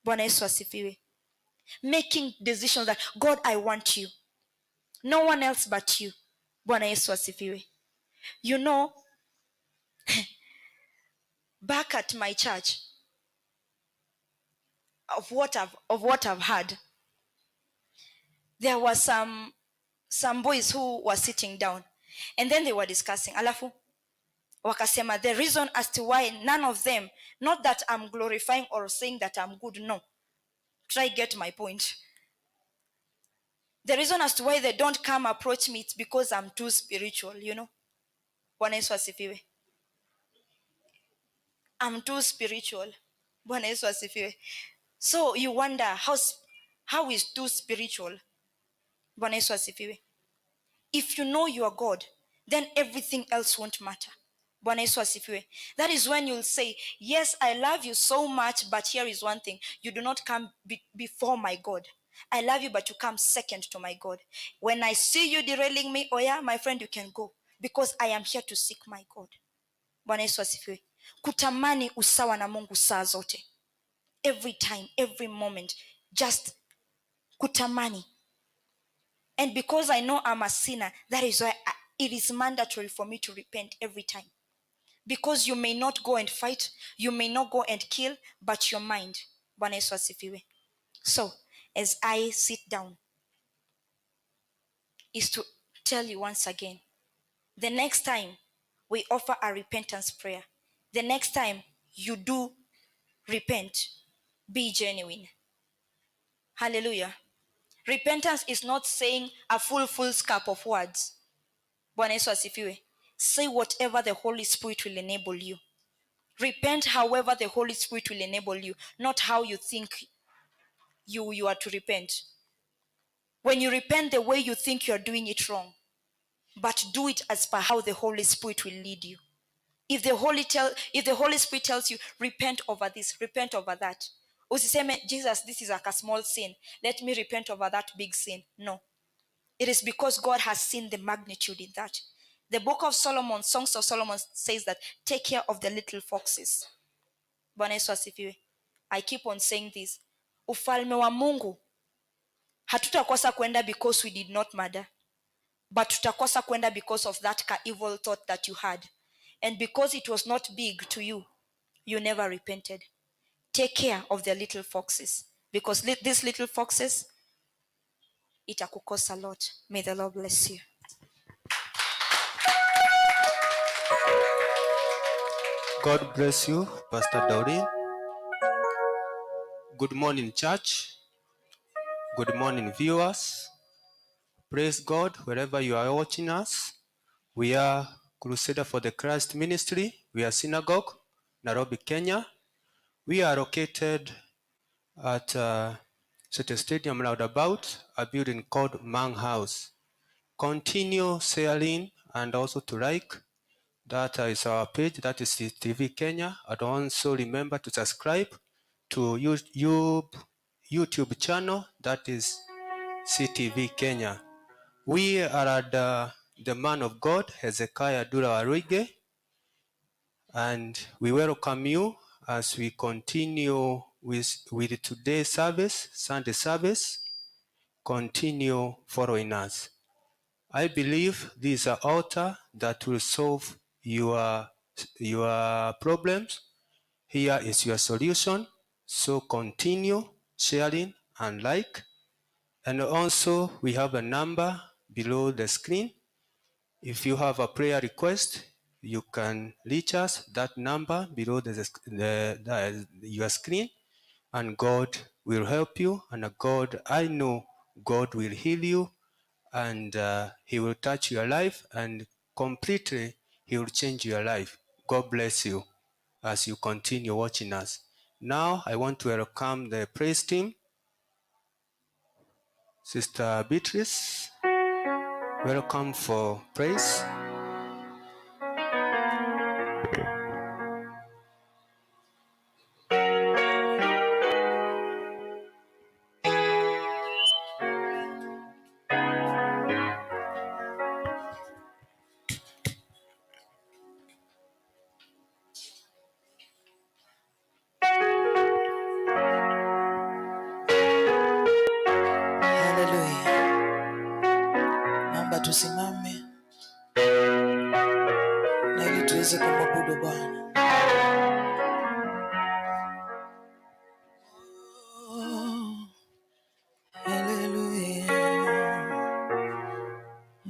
Bwana Yesu asifiwe. Making decisions that, God, I want you. No one else but you. Bwana Yesu asifiwe. You know, back at my church, of what I've heard, there were some boys who were sitting down and then they were discussing. Alafu wakasema the reason as to why none of them, not that I'm glorifying or saying that I'm good, no. Try get my point. The reason as to why they don't come approach me, it's because I'm too spiritual. Bwana Yesu asifiwe. I'm too spiritual. Bwana Yesu asifiwe. So you wonder how is too spiritual? Bwana Yesu asifiwe. If you know your God, then everything else won't matter. Bwana Yesu asifiwe. That is when you'll say, yes, I love you so much, but here is one thing. You do not come before my God. I love you, but you come second to my God. When I see you derailing me, oh yeah, my friend, you can go. Because I am here to seek my God. Bwana Yesu asifiwe. Kutamani usawa na Mungu saa zote. Every time, every moment. Just kutamani. And because I know I'm a sinner, that is why it is mandatory for me to repent every time. Because you may not go and fight, you may not go and kill, but your mind. Bwana Yesu asifiwe. So, as I sit down, is to tell you once again, the next time we offer a repentance prayer, the next time you do repent, be genuine. Hallelujah. Repentance is not saying a full scope of words. Bwana Yesu asifiwe. Say whatever the Holy Spirit will enable you. Repent however the Holy Spirit will enable you, not how you think you are to repent. When you repent the way you think you are doing it wrong, but do it as per how the Holy Spirit will lead you. If the Holy Spirit tells you, repent over this, repent over that. Usiseme, Jesus, this is like a small sin. Let me repent over that big sin. No. It is because God has seen the magnitude in that. The book of Solomon, Songs of Solomon, says that take care of the little foxes. Bwana Yesu asifiwe. I keep on saying this. Ufalme wa Mungu hatutakosa kwenda because we did not murder, but tutakosa kwenda because of that evil thought that you had. And because it was not big to you, you never repented. Take care of the little foxes, because these little foxes, itakukosa a lot. May the Lord bless you. God bless you, Pastor Doreen. Good morning, church. Good morning, viewers. Praise God wherever you are watching us. We are Crusader for the Christ Ministry. We are Synagogue, Nairobi, Kenya. We are located at City Stadium roundabout, a building called Mang House. Continue sharing and also to like. That is our page, that is TV Kenya. And also remember to subscribe to YouTube channel, that is CTV Kenya. We are at the man of God, Hezekiah Dula Waruinge, and we welcome you as we continue with today's service, Sunday service. Continue following us. I believe this is an altar that will solve your problems. Here is your solution. So continue sharing and like. And also we have a number below the screen. If you have a prayer request, you can reach us that number below your screen, and God will help you. And God, I know God will heal you, and He will touch your life, and completely He will change your life. God bless you as you continue watching us. Now I want to welcome the praise team. Sister Beatrice, welcome for praise. Tusimame na ili tuweze kumwabudu Bwana. Oh, haleluya.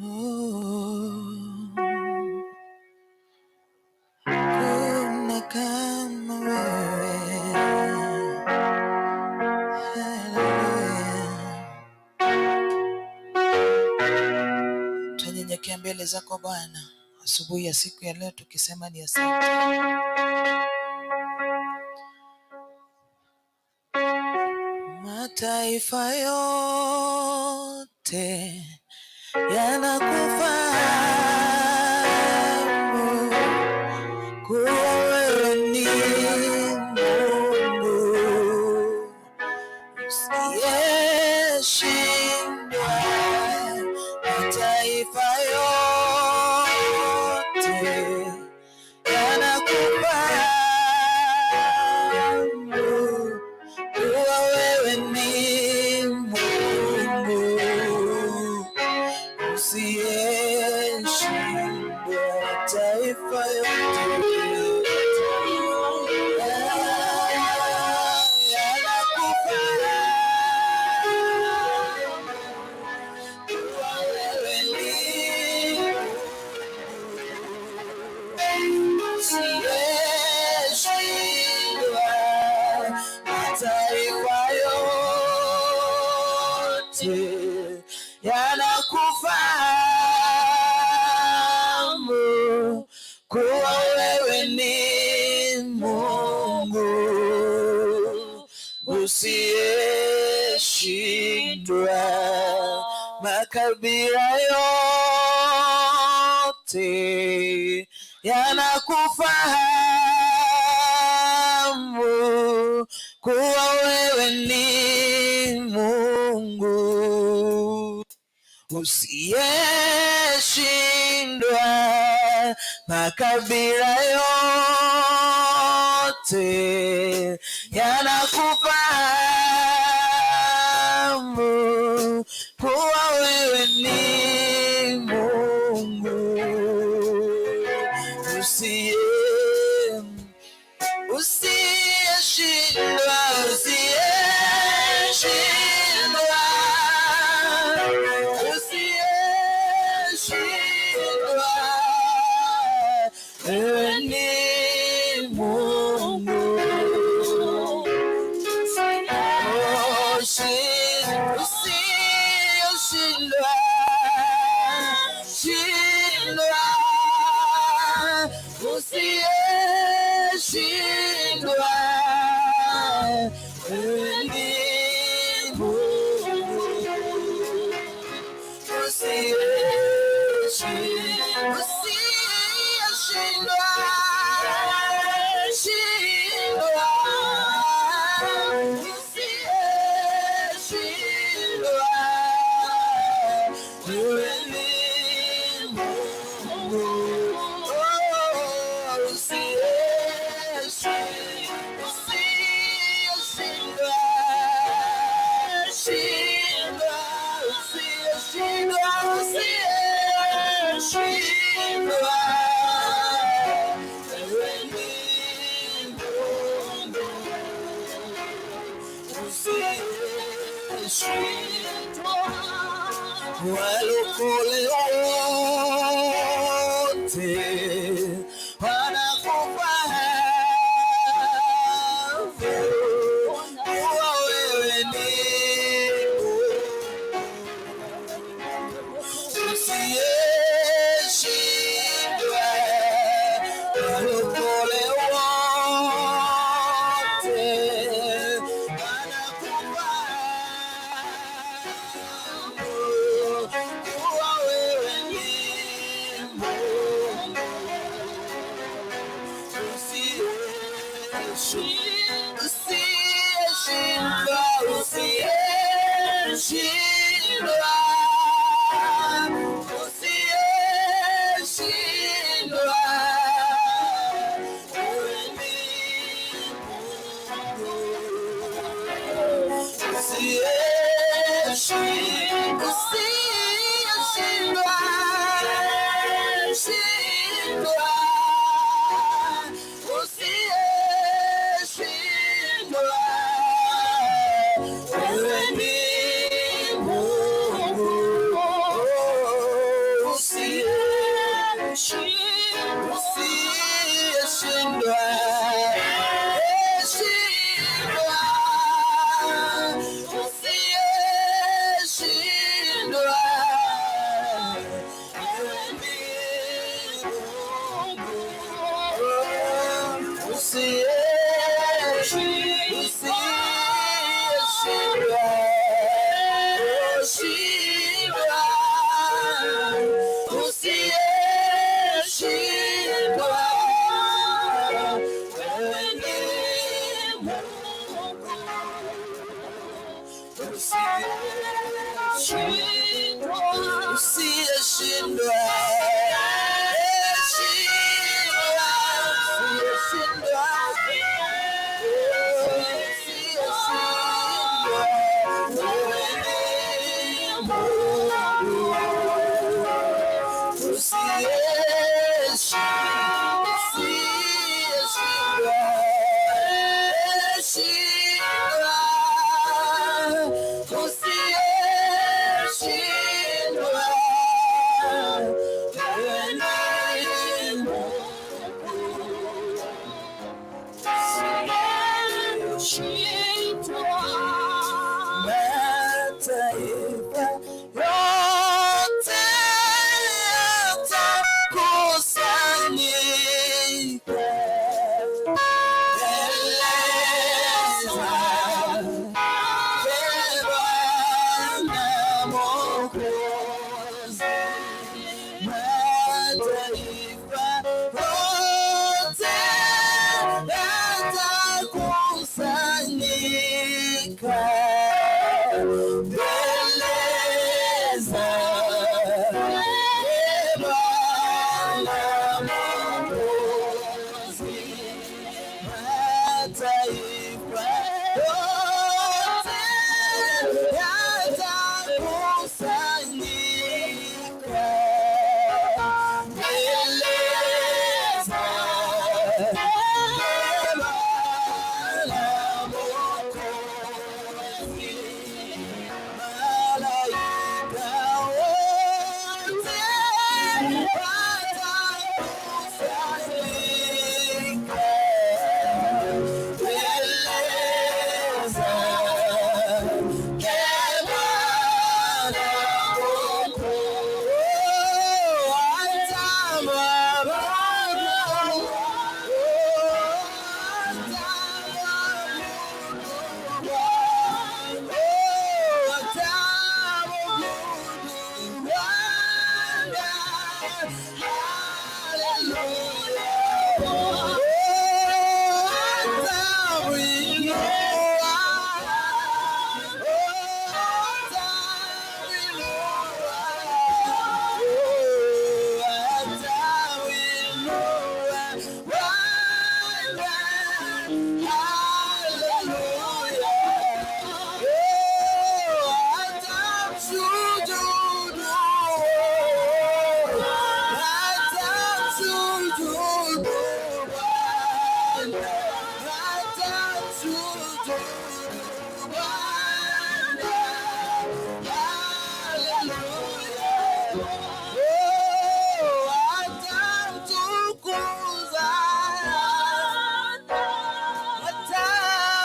Oh, kuna kama wewe. Haleluya. Tunyenyekea mbele zako Bwana asubuhi ya siku ya leo tukisema ni asante. Mataifa yote yanakufahamu kuwa wewe ni Mungu usiyeshindwa. Mataifa yote yanakufahamu kuwa wewe ni Mungu usiyeshindwa. Mataifa yote yanakufahamu kuwa wewe ni usiyeshindwa. Mataifa yote yanakufahamu kuwa wewe ni Mungu usiyeshindwa. Makabila yote yanakufahamu kuwa wewe ni Mungu usiyeshindwa. Makabila yote yanakufahamu kuwa wewe ni Mungu usiye usiyeshindwa, usiyeshindwa, usiyeshindwa. Wewe ni Mungu. Usiyeshindwa, shindwa, usiyeshindwa. Wewe ni Mungu usiyeshindwa, shindwa, usiyeshindwa. Wewe ni Mungu. Oh, usiyeshindwa, shindwa, usiyeshindwa, usiyeshindwa. Wewe ni Mungu usiyeshindwa. Walokole wote wanakufahamu kuwa wewe ni usiyeshindwa. Walokole wote wanakufahamu kuwa wewe ni Mungu usiyeshindwa, usiyeshindwa, usiyeshindwa. Wewe ni Mungu usiyeshindwa, usiyeshindwa. Usiyeshindwa, wewe ni Mungu usiyeshindwa. Mataifa yote yatakusanyika mbele zake Bwana Mwokozi. Mataifa yote yatakusanyika mbele zake Bwana Mwokozi. Mataifa yote yatakusanyika mbele zake Bwana Mwokozi. Malaika wote watakusanyika mbele zake Bwana Mwokozi. Watamwabudu,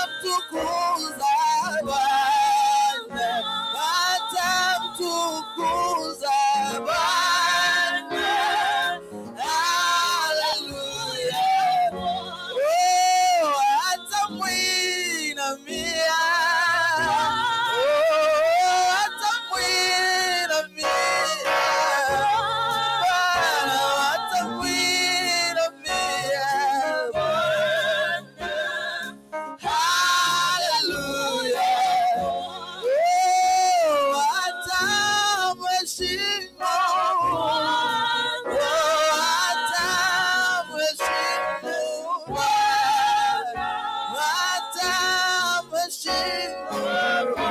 Atamtukuza Bwana, atamtukuza Bwana. Haleluya. Oh, atamwinamia. Oh, atamwinamia. Bwana, atamwinamia Bwana. Haleluya. Oh, atamheshimu. Oh, atamheshimu Bwana. Atamheshimu Bwana.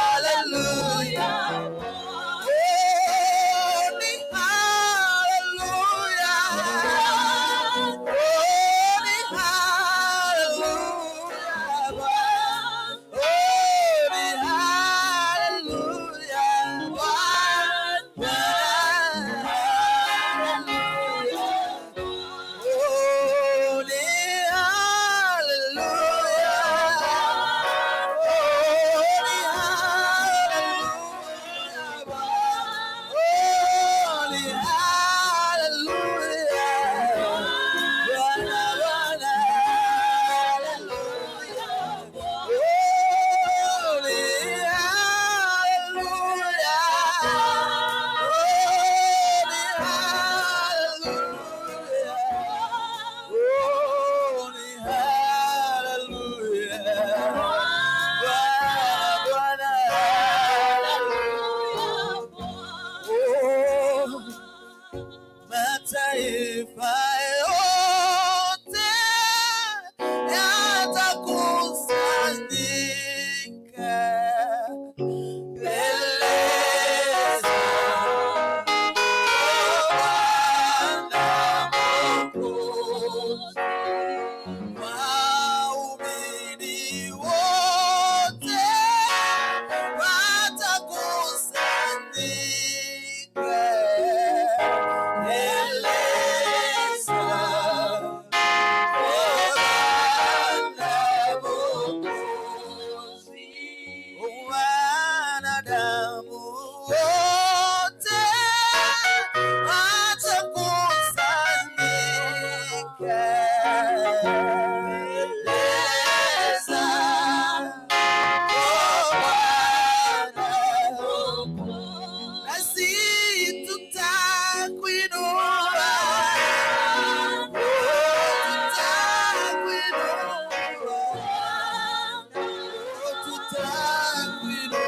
Haleluya. Oh, ni haleluya. Oh, ni haleluya. Oh, ni haleluya. Bwana. Haleluya. Oh, ni haleluya. Oh, ni haleluya. Oh, ni haleluya. Bwana, Bwana, haleluya. Oh, ni haleluya. Oh, ni haleluya. Oh, ni haleluya. Bwana, Bwana, haleluya. Oh, mbele zako Bwana Mwokozi. Wanadamu wote watakusanyika mbele zako Bwana, nasi tutakuinua, tutakuinua, tutakuinua.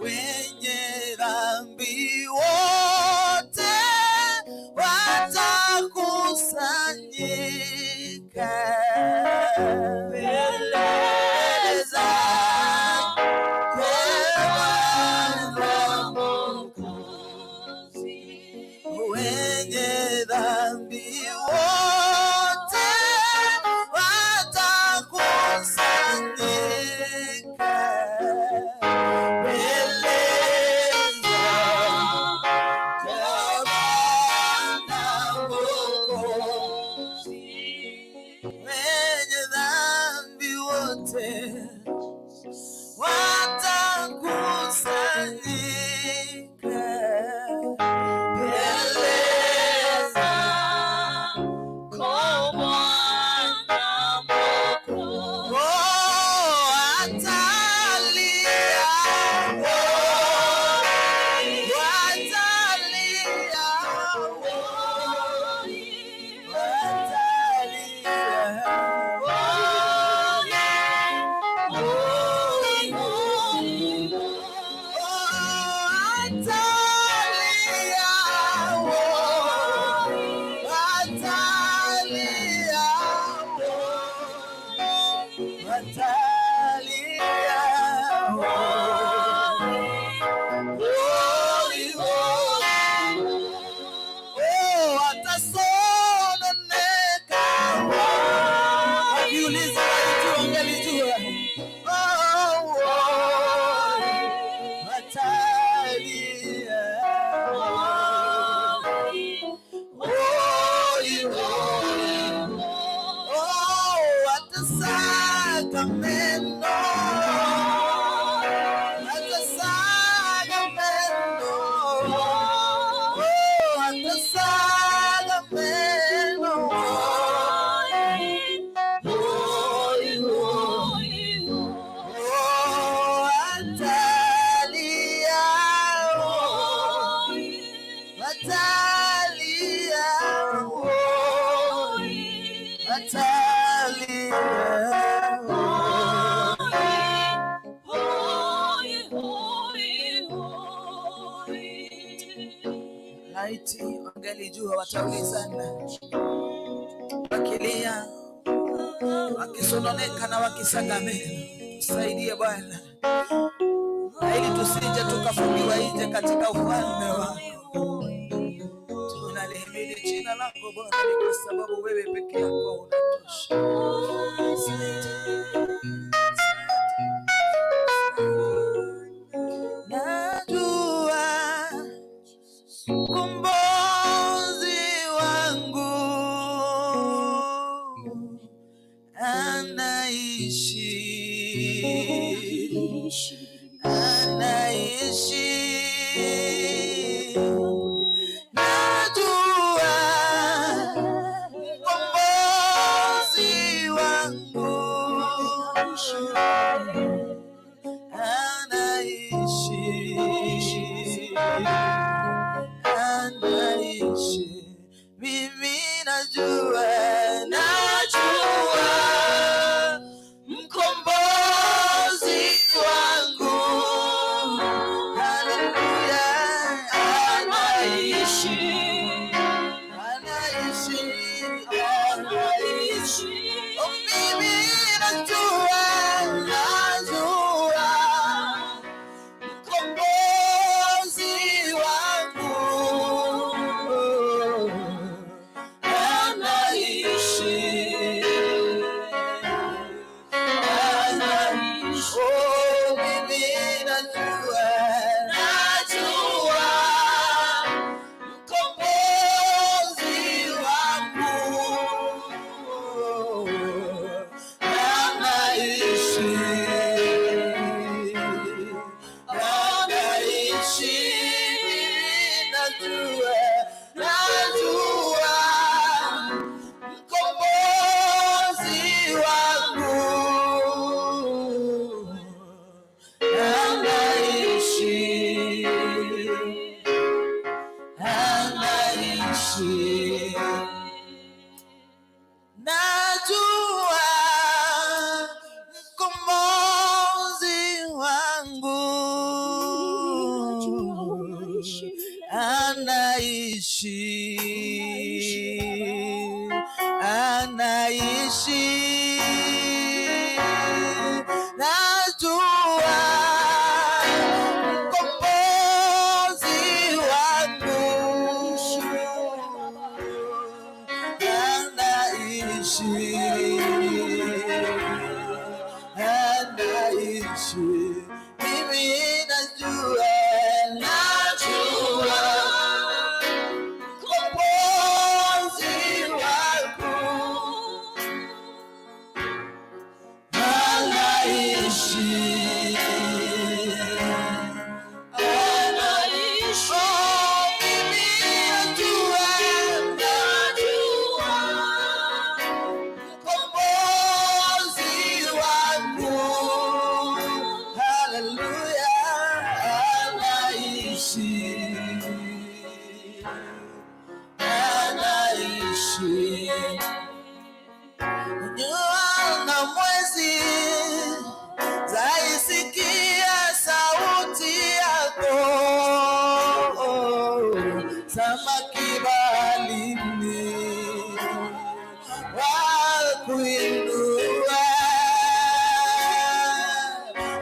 Wenye dhambi wote watakusanyika mbele zako Bwana Mwokozi. Wenye dhambi wote watakusanyika mbele zako Bwana Mwokozi. Wenye dhambi wote watakusanyika mbele zako Bwana Mwokozi. Oh, watalia, watalia, watalia. Watalia, watalia, holy, holy. Oh, watasononeka wakiuliza walijua, wangelijua. Oh, oh, watalia. Holy, holy. Oh, watasaga meno, watasaga meno, oh, watasaga meno. Holy, holy. Oh, watalia, oh, watalia, oh, watalia, oh. Holy, holy, holy. Laiti wangelijua, wataulizana wakilia, wakisononeka na wakisaga meno. Tusaidie Bwana, na ili tusije tukafungiwa nje katika ufalme wako. Tunalihimidi jina lako Bwana, ni kwa sababu wewe peke yako unatosha. Asante. Najua mkombozi wangu anaishi, anaishi. Najua mkombozi wangu anaishi, anaishi. Mimi najua, najua mkombozi wangu, haleluya, anaishi. Anaishi. Najua mkombozi wangu anaishi, anaishi. Najua mkombozi wangu anaishi, anaishi. Mimi najua, najua mkombozi wangu anaishi, anaishi. Oh, mimi najua, najua mkombozi wangu, haleluya, anaishi, anaishi. Jua na mwezi zaisikia sauti yako, samaki baharini wakuinua,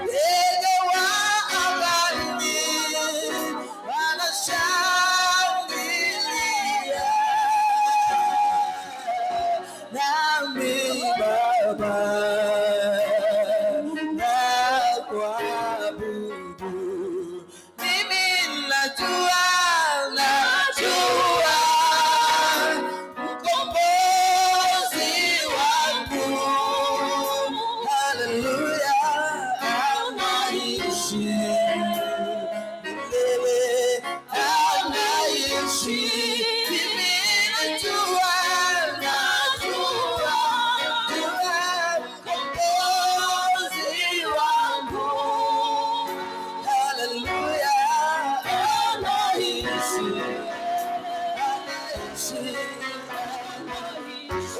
ndege wa angani wanashangilia, nami Baba nakuabudu. Mimi najua, najua mkombozi wangu, haleluya, anaishi milele, anaishi. Mimi najua, najua, jua mkombozi wangu, haleluya, anaishi, anaishi.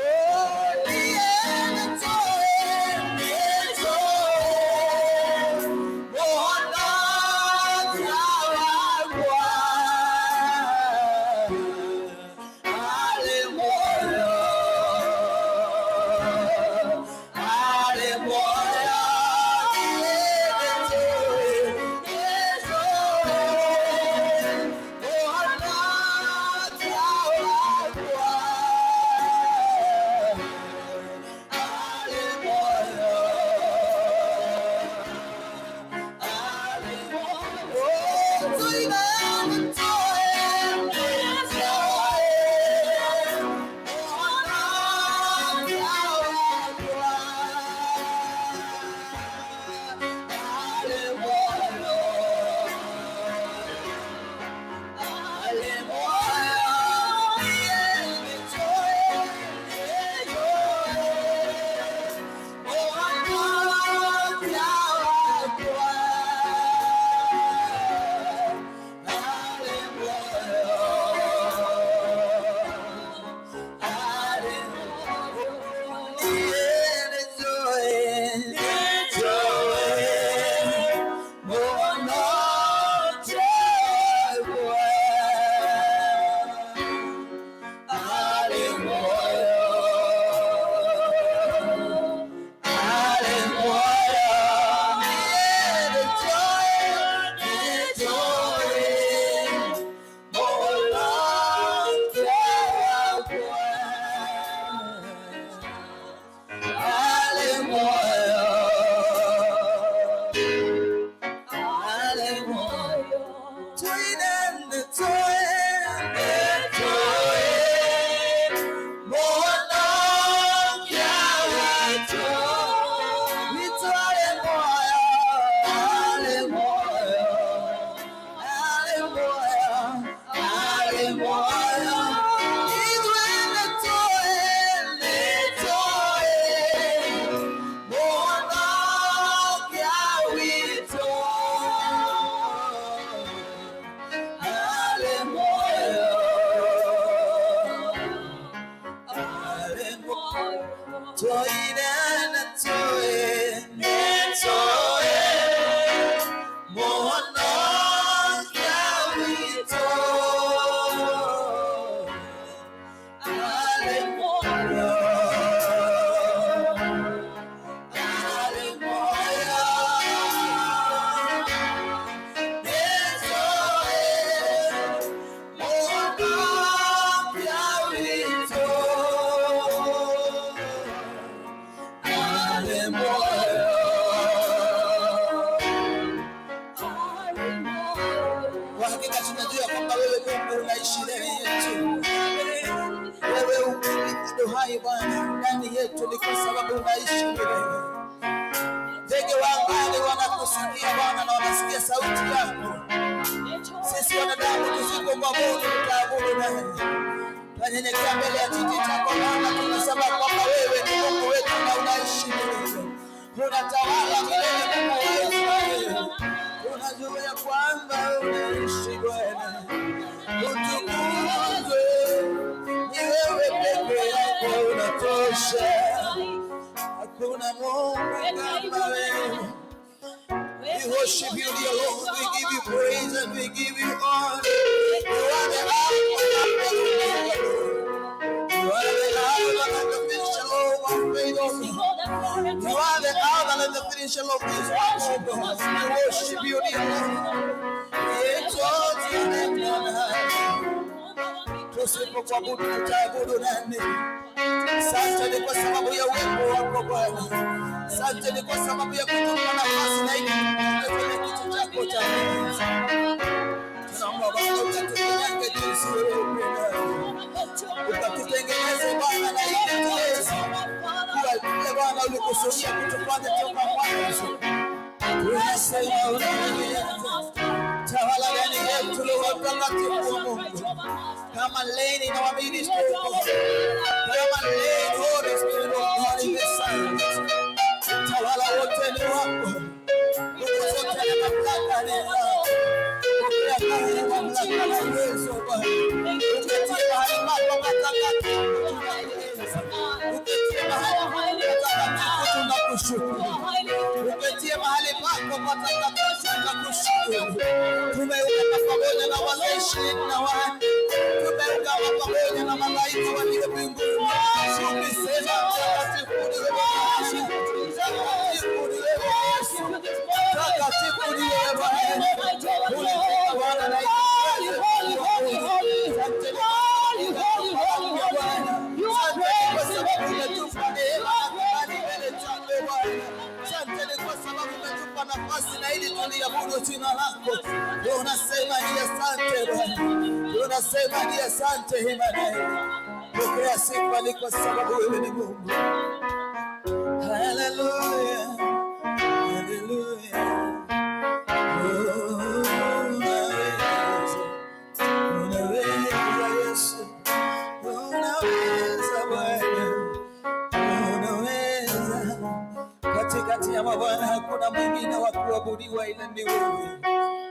Oh, ndiye nitoe, Bwana tawagwa, ale moyo, ale moyo, nitoe, nitoe, Bwana tawagwa. Toine toe toe mono yawito ale Kwa hakika tunajua kwamba wewe Mungu unaishi ndani yetu. Wewe ungali bado hai Bwana ndani yetu, ni kwa sababu unaishi milele. Ndege wa angani wanakusikia Bwana na wanasikia sauti yako. Sisi wanadamu tusipokuabudu tutaabudu nani? Tunanyenyekea mbele ya kiti chako Bwana, tunasema kwamba wewe ni Mungu wetu na unaishi milele, unatawala milele, Mungu wa Israeli. Tunajua ya kwamba unaishi Bwana, utukuzwe. Ni wewe peke yako unatosha, hakuna Mungu kama wewe. We worship you, dear Lord. We give you praise and we give you honor. You are the Alpha and the Omega, Lord. You are the Alpha and the finisher of our faith, O God. You are the Alpha and the finisher of this work, O God. We worship you, dear Lord. We exalt your name on high. Tusipokuabudu tutaabudu nani? Asante ni kwa sababu ya uwepo wako Bwana. Asante ni kwa sababu ya kutupa nafasi na ili tupate kwenye kiti chako cha enzi. Tunaomba Bwana ukatufinyange jinsi wewe upendavyo, ukatutengeneze Bwana na ili tuweze kuwa vile Bwana ulikusudia kutufanya toka mwanzo. Tunasema unaweza tawala ndani yetu, Roho Mtakatifu wa Mungu. Come and reign in our ministry, O God. Come and reign, Holy Spirit of God, in this service. Tawala wote ni wako, nguvu zote na mamlaka ni yako. Pokea kazi, mamlaka na uwezo Bwana. Uketie mahali pako patakatifu tunakuenzi. Uketie mahali pako patakatifu tunakushukuru. Uketie mahali pako patakatifu tunakushukuru. Tumeungana pamoja na wazee 24, tumeungana pamoja na malaika walio mbinguni, tukisema mtakatifu ni wewe Bwana, mtakatifu ni wewe Yesu, mtakatifu ni wewe Bwana. Ulifika Bwana na Asante Bwana. Asante kwa sababu umetupa neema na kibali mbele zako Bwana. Asante kwa sababu umetupa nafasi na ili tuliabudu jina lako. Tunasema ni asante Bwana, tunasema ni asante Imanueli. Pokea sifa ni kwa sababu wewe ni Mungu. Haleluya, haleluya. Oh, unaweza, unaweza Yesu, unaweza Bwana, unaweza. Katikati ya mabwana hakuna mwingine wa kuabudiwa ila ni wewe.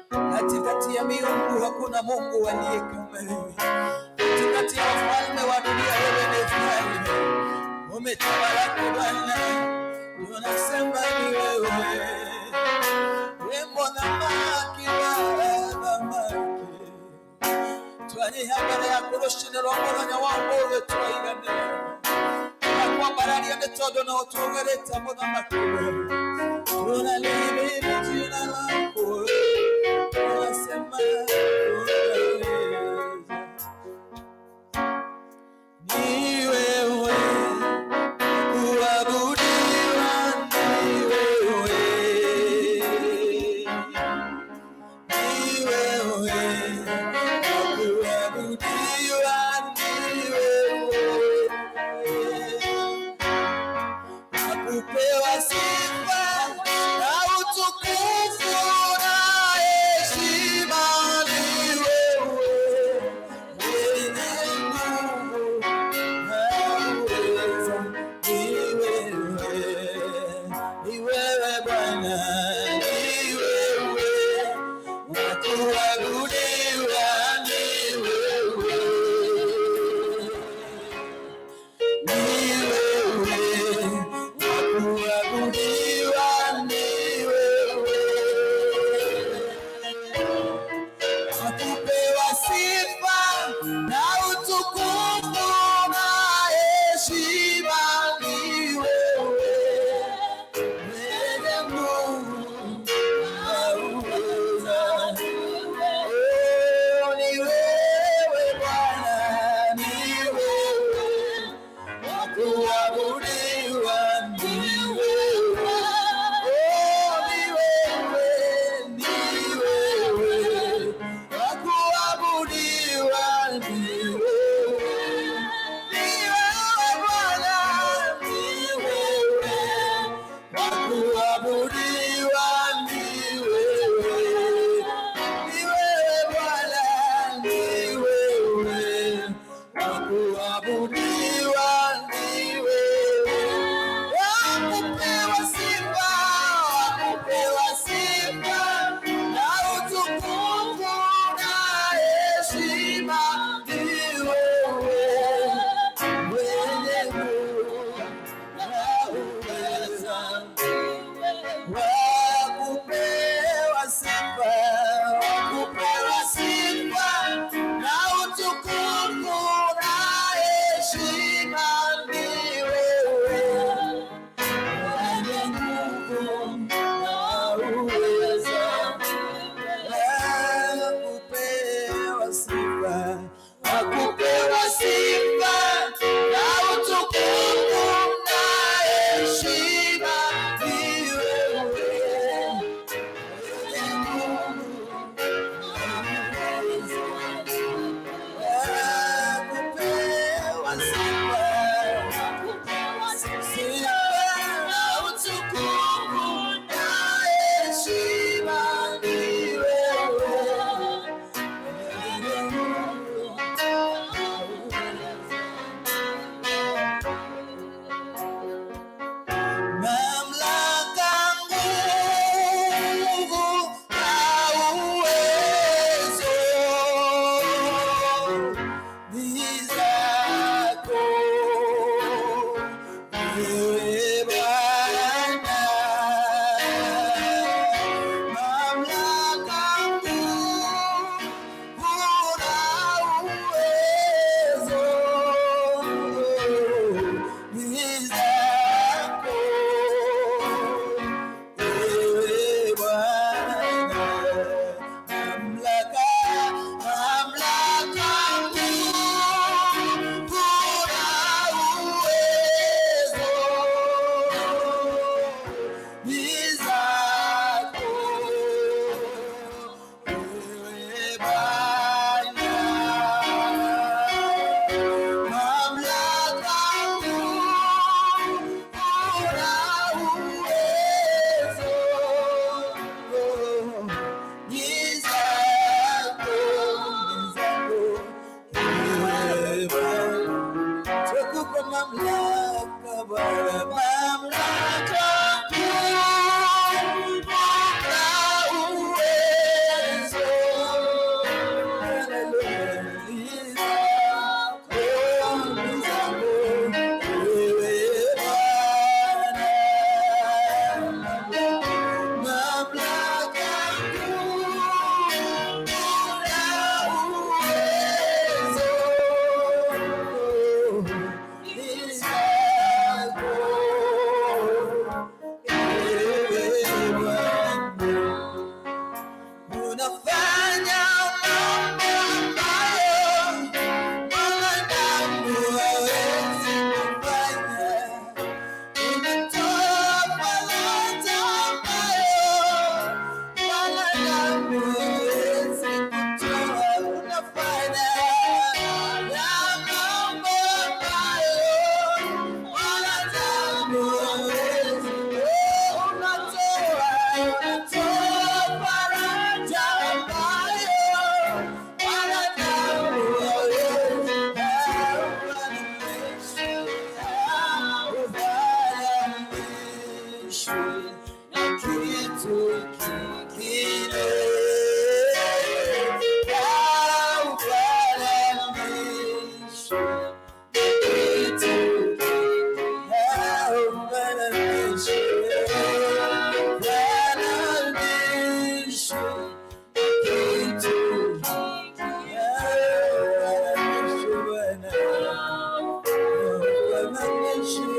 Katikati ya miungu hakuna Mungu aliye kama wewe. Katikati ya wafalme wa dunia wewe ni mfalme. Umetamalaki Bwana, tunasema ni wewe. We muthamaki wa athamaki, twanyiha mbere yaku rũcinĩ rwa mũthenya wa ũmũthĩ twaiganĩra na kwambararia nĩ tondũ no ũtũgĩrĩte mũthamaki. Tunalihimidi jina lako, tunasema unaweza. Ni wewe kuabudiwa, ni wewe, ni wewe kuabudiwa, ni wewe kupewa sifa na utukufu na heshima ni Kuabudiwa ni wewe, wakupewa sifa, wakupewa sifa na utukufu na heshima ni wewe, mwenye nguvu na uweza. Wakupewa sifa, wakupewa sifa na utukufu na heshima ni wewe, mwenye nguvu na uweza. Wakupewa sifa, wakupewa sifa na utukufu na heshima ni wewe, mwenye nguvu na uweza. Wakupewa sifa, sifa na utukufu na heshima ni wewe, mwenye nguvu na uweza. Mamlaka, nguvu na uwezo ni zako, wewe Bwana. Mamlaka, nguvu na uwezo ni zako, wewe Bwana. Mamlaka, mamlaka, nguvu na uwezo ni zako, wewe Bwana. Mamlaka, nguvu na uwezo ni zako, ni zako, wewe Bwana. Tukupa mamlaka Bwana, mamlaka, nguvu na uwezo. Haleluya. Ni zako, ni zako, wewe Bwana. Mamlaka, nguvu na uwezo ni zako, wewe Bwana. Unafanya mambo ambayo mwanadamu hawezi kufanya. Unatoa faraja ambayo mwanadamu hawezi kutoa. Unafanya na mambo ambayo mwanadamu hawezi. Oh, unatoa, unatoa faraja ambayo mwanadamu hawezi. Haufananishwi na kitu kingine. Haufananishwi na kitu kingine. Haufananishwi, haufananishwi na kitu kingine. Haufananishwi Bwana. Haufananishwi.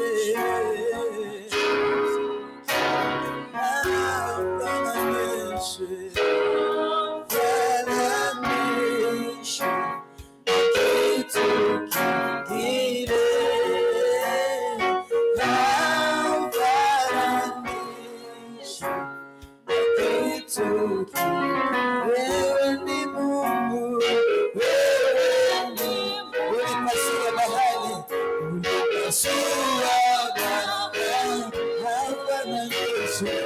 Haufananishwi. Haufananishwi na kitu kingine. Haufananishwi na kitu kingine. Wewe ni Mungu, wewe ni ulipasua bahari, ulipasua bahari. Haufananishwi,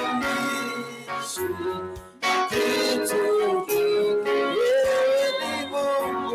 haufananishwi na kitu kingine. Wewe ni Mungu.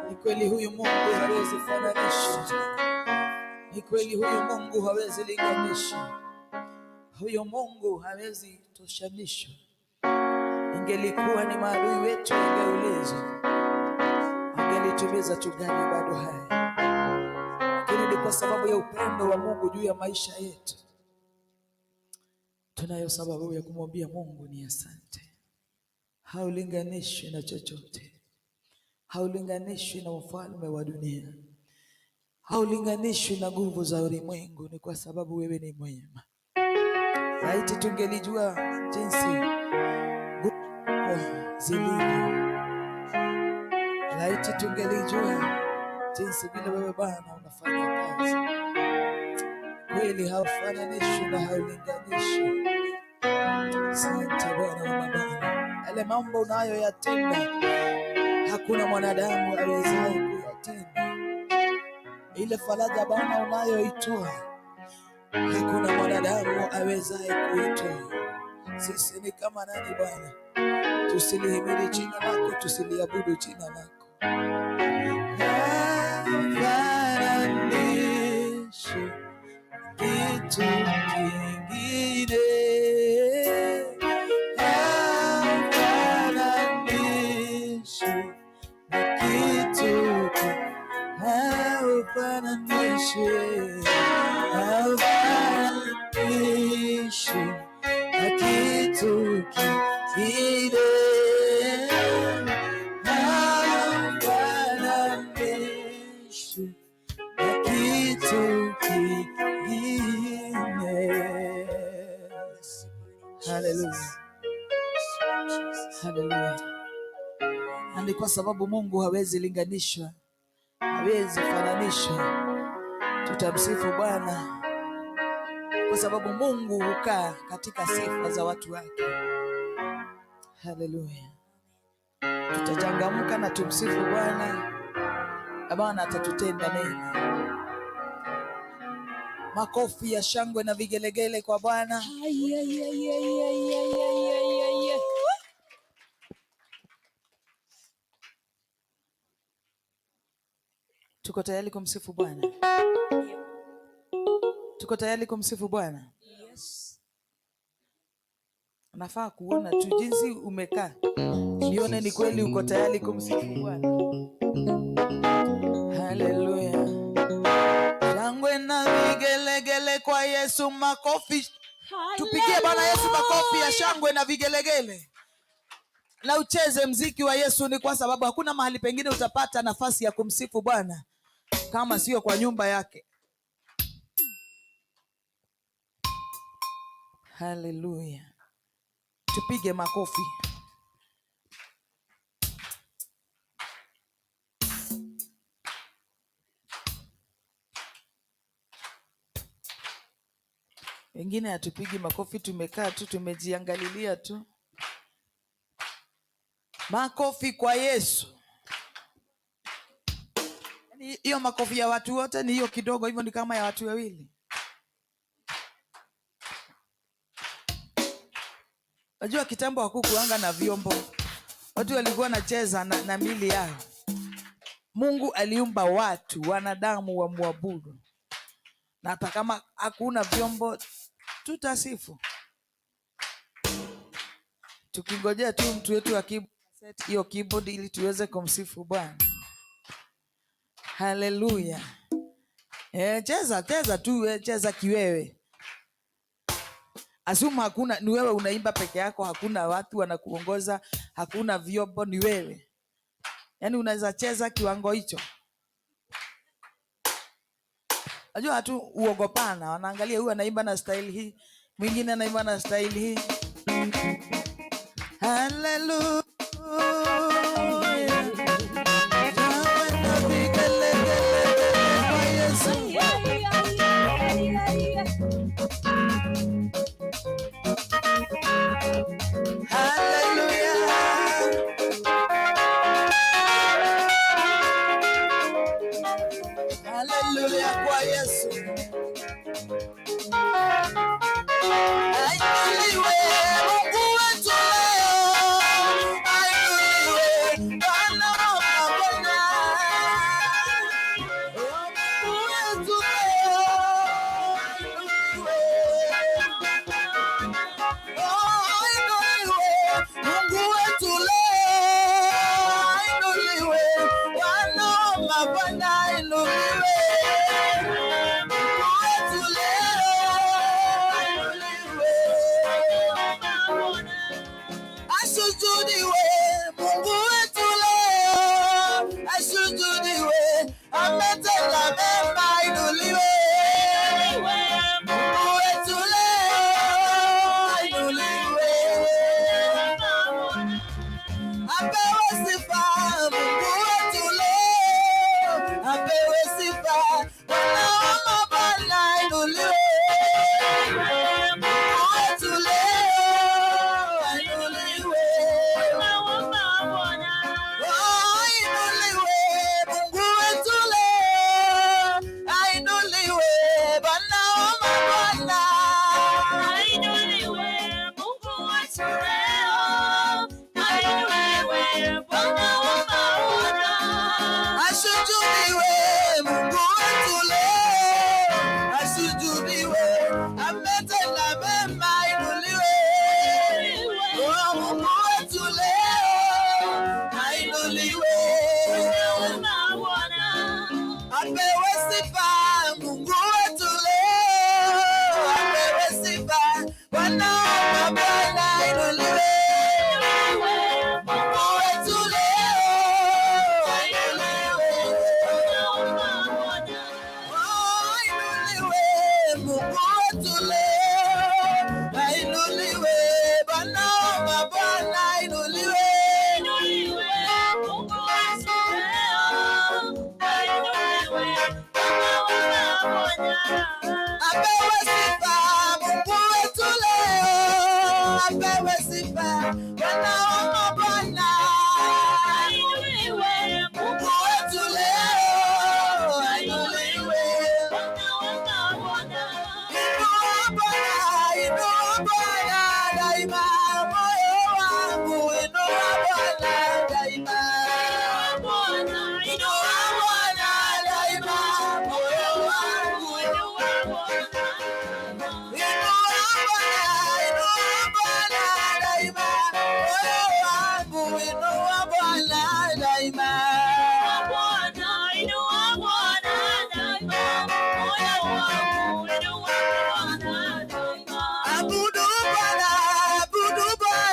Ni kweli huyu Mungu hawezi fananisha. Ni kweli huyu Mungu hawezi linganisha. Huyu Mungu hawezi toshanisha. Ingelikuwa ni maadui wetu wangeulizwa, wangelitumiza tungali bado hai, lakini ni kwa sababu ya upendo wa Mungu juu ya maisha yetu, tunayo sababu ya kumwambia Mungu ni asante. Haulinganishwi na chochote, haulinganishwi na ufalme wa dunia, haulinganishwi na nguvu za ulimwengu. Ni kwa sababu wewe ni mwema. Laiti tungelijua jinsi nguvu zilivyo, laiti tungelijua jinsi vile wewe Bwana unafanya kazi. Kweli haufananishwi na haulinganishwi. Asante Bwana wa mabwana, yale mambo unayoyatenda hakuna mwanadamu awezaye kuyatenda. Ile faraja Bwana unayoitoa hakuna mwanadamu awezaye kuitoa. Sisi ni kama nani Bwana? Tusilihimidi jina lako, tusiliabudu jina lako. Hafananishwi kitu kingine, hafananishwi na kitu haufananishwi, haufananishwi na kitu kingine, haufananishwi na kitu kingine. Haleluya, haleluya. Na ni kwa sababu Mungu hawezi linganishwa, hawezi fananishwa. Tutamsifu Bwana kwa sababu Mungu hukaa katika sifa za watu wake. Haleluya. Tutachangamka na tumsifu Bwana, na Bwana atatutenda mema. Makofi ya shangwe na vigelegele kwa Bwana. Ai, ai, ai, ai, ai, ai, ai, ai, ai, ai. Tuko tayari kumsifu Bwana? Tuko tayari kumsifu Bwana? Yes. Nafaa kuona tu jinsi umekaa, nione ni kweli uko tayari kumsifu Bwana. Haleluya! Shangwe na vigelegele kwa Yesu, makofi. Tupigie Bwana Yesu makofi ya shangwe na vigelegele, na ucheze mziki wa Yesu. Ni kwa sababu hakuna mahali pengine utapata nafasi ya kumsifu Bwana kama sio kwa nyumba yake. Haleluya! Tupige makofi. Wengine hatupigi makofi, tumekaa tu, tumejiangalilia tu. Makofi kwa Yesu. Yaani hiyo makofi ya watu wote ni hiyo kidogo, hivyo ni kama ya watu wawili. Najua kitambo hakukuanga na vyombo, watu walikuwa wanacheza na mili yao. Mungu aliumba watu, wanadamu wa muabudu, na hata kama hakuna vyombo tutasifu, tukingojea tu mtu wetu wa set hiyo keyboard ili tuweze kumsifu Bwana. Haleluya! Cheza cheza tu, cheza kiwewe. Asuma hakuna, ni wewe unaimba peke yako, hakuna watu wanakuongoza, hakuna vyombo, ni wewe. Yaani unaweza cheza kiwango hicho. Najua watu uogopana, wanaangalia huyu anaimba na style hii, mwingine anaimba na style hii. Haleluya. Haleluya kwa Yesu. Ainuliwe Mungu wetu leo, ainuliwe Bwana wa mabwana. Mungu wetu leo, ainuliwe. Ainuliwe Mungu wetu leo, ainuliwe Bwana wa mabwana, ainuliwe Mungu wetu leo, ainuliwe. Asujudiwe Mungu wetu leo, asujudiwe, ametenda mema, ainuliwe Mungu wetu leo, ainuliwe. Apewe sifa Mungu wetu leo, apewe sifa Bwana wa mabwana, ainuliwe Mungu wetu leo, ainuliwe. Ainuliwe Mungu wetu leo, ainuliwe Bwana wa mabwana. Ainuliwe Mungu wetu leo, ainuliwe Bwana wa mabwana. Asujudiwe Mungu wetu leo, asujudiwe, ametenda mema, ainuliwe. Oh, Mungu wetu leo, ainuliwe. Apewe sifa Mungu wetu leo, apewe sifa Bwana wa mabwana, ainuliwe. Mungu wetu leo, ainuliwe. Ainuliwe Mungu wetu leo, ainuliwe Bwana wa mabwana, ainuliwe. Ainuliwe Mungu wetu leo, ainuliwe Bwana wa mabwana. Apewe sifa Mungu wetu leo, apewe sifa Bwana wa mabwana. Ainuliwe Mungu wetu leo, ainuliwe. Bwana wa mabwana. Inua Bwana, inua Bwana daima, moyo wangu inua Bwana daima. Bwana, Inua Bwana daima, moyo wangu inua Bwana. Inua Bwana, inua Bwana daima, moyo wangu inua Bwana daima. Bwana, inua Bwana daima, moyo wangu inua Bwana daima. Abudu Bwana, abudu Bwana.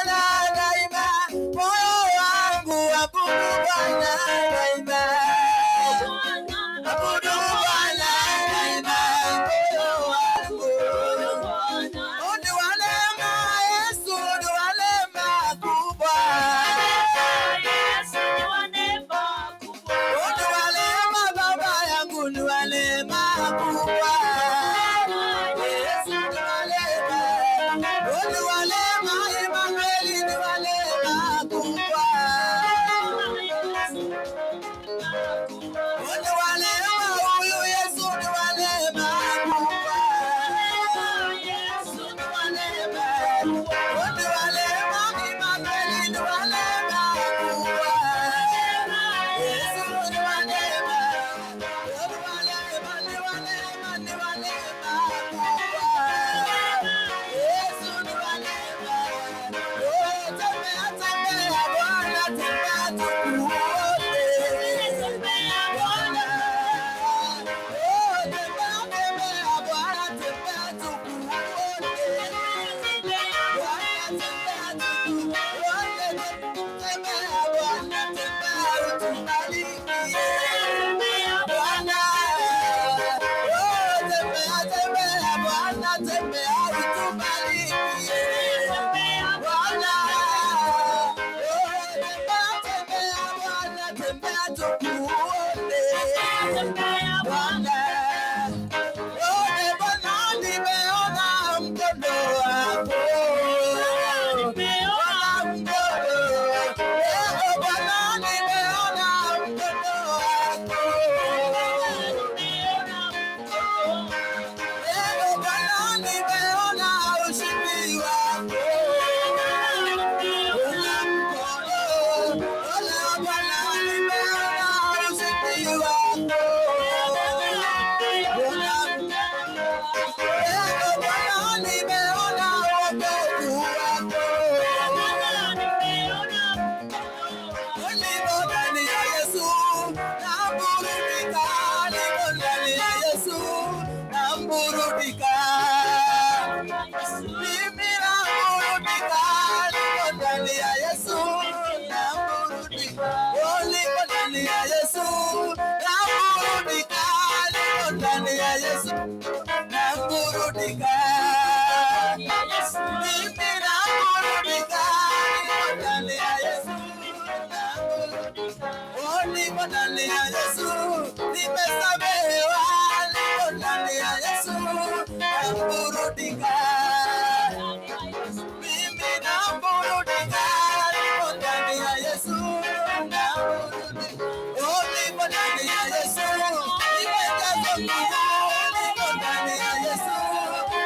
Neema, Emmanuel ni wa neema kubwa. Ni wa neema, huyu Yesu ni wa neema kubwa. Ni wa neema, ni wa neema, Emmanuel ni wa neema kubwa. Yesu ni wa neema, ni wa neema, ni wa neema, ni wa neema kubwa. Yesu ni wa neema. Oh, tembea, tembea, Bwana, tembea tukuone. Bwana, oh, tembea, tembea, Bwana, tembea tukuone. Bwana, tembea tukuone. Tembea, Bwana, tembea utubarikie. Bwana, oh, tembea, tembea, Bwana, tembea utubarikie. Bwana, oh, tembea, tembea, Bwana, tembea tukuone. Bwana, oh, Bwana, nimeona mkono wako. Bwana, mkono. Eh, Bwana, nimeona mkono wako. Eh, Bwana, nimeona ushindi wako. Una mkono. Ola, Bwana, nimeona ushindi wako. Una mkono. Eh, Bwana, nimeona wokovu wako. Niko ndani ya Yesu, naburudika. Niko ndani ya Yesu, naburudika. Mimi naburudika, niko ndani ya Yesu, naburudika. Oh, niko ndani ya Yesu, naburudika. Niko ndani ya Yesu, naburudika. Mimi naburudika, niko ndani ya Yesu, naburudika. Oh, niko ndani ya Yesu, nimesamehewa. Niko ndani ya Yesu, naburudika. Mimi naburudika, niko ndani ya Yesu, naburudika. Oh, niko ndani ya Yesu, nimejazwa nguvu. Niko ndani ya Yesu,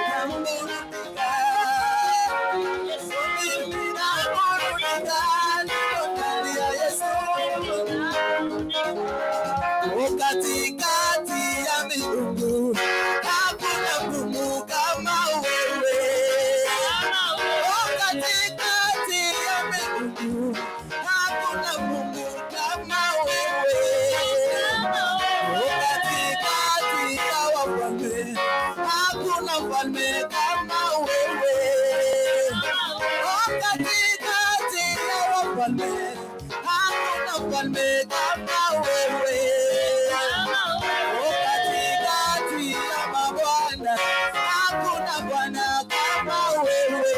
naburudika. Mimi naburudika, niko ndani ya Yesu. Katikati ya miungu hakuna Mungu kama wewe. Oh, katikati ya miungu hakuna Mungu kama wewe. Oh, katikati ya wafalme hakuna mfalme kama wewe. Oh, katikati ya wafalme hakuna mfalme kama wewe. Oh, katikati ya mabwana hakuna bwana kama wewe.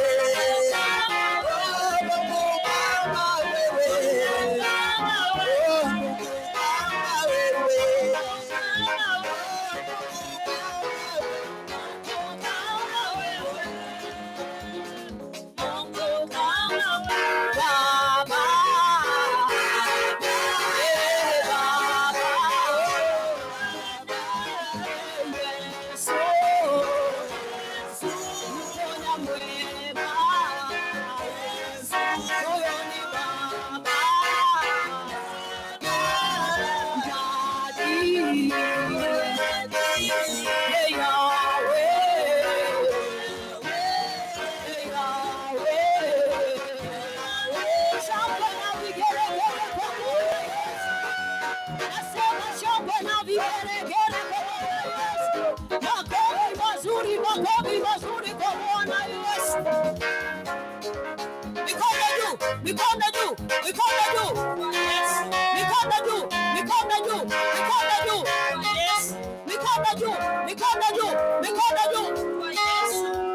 Oh, Mungu kama wewe. Oh, Mungu kama wewe. Oh, Mungu kama wewe. Baba, eh, Baba, Yesu, Mponya mwema, huyo ni Baba, Daddy, Yahweh, Yahweh. Shangwe na vigelegele kwa Bwana Yesu. Nasema shangwe na vigelegele kwa Bwana Yesu. Makofi mazuri, makofi mazuri kwa Bwana Yesu. Mikono juu, mikono juu, mikono juu. Mikono juu, mikono juu, mikono juu. Mikono juu, mikono juu, mikono juu.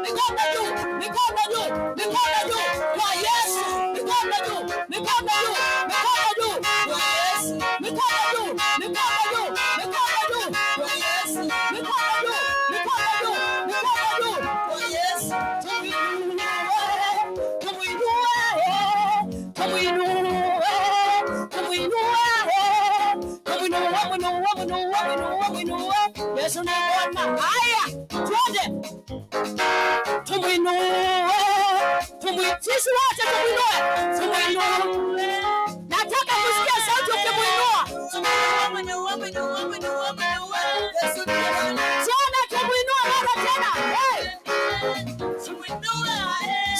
Mikono juu, mikono juu, mikono juu kwa Yesu. Mikono juu, mikono juu, mikono juu kwa Yesu. Mikono juu, mikono juu, mikono juu kwa Yesu. Mikono juu, mikono juu, mikono juu kwa Yesu. Tuinue Yesu ni Bwana. Haya, twende tumwinue, sisi wote tumwinue, tumwinue. Nataka kusikia sauti ukimwinua tena, tumwinue mara tena. Hey!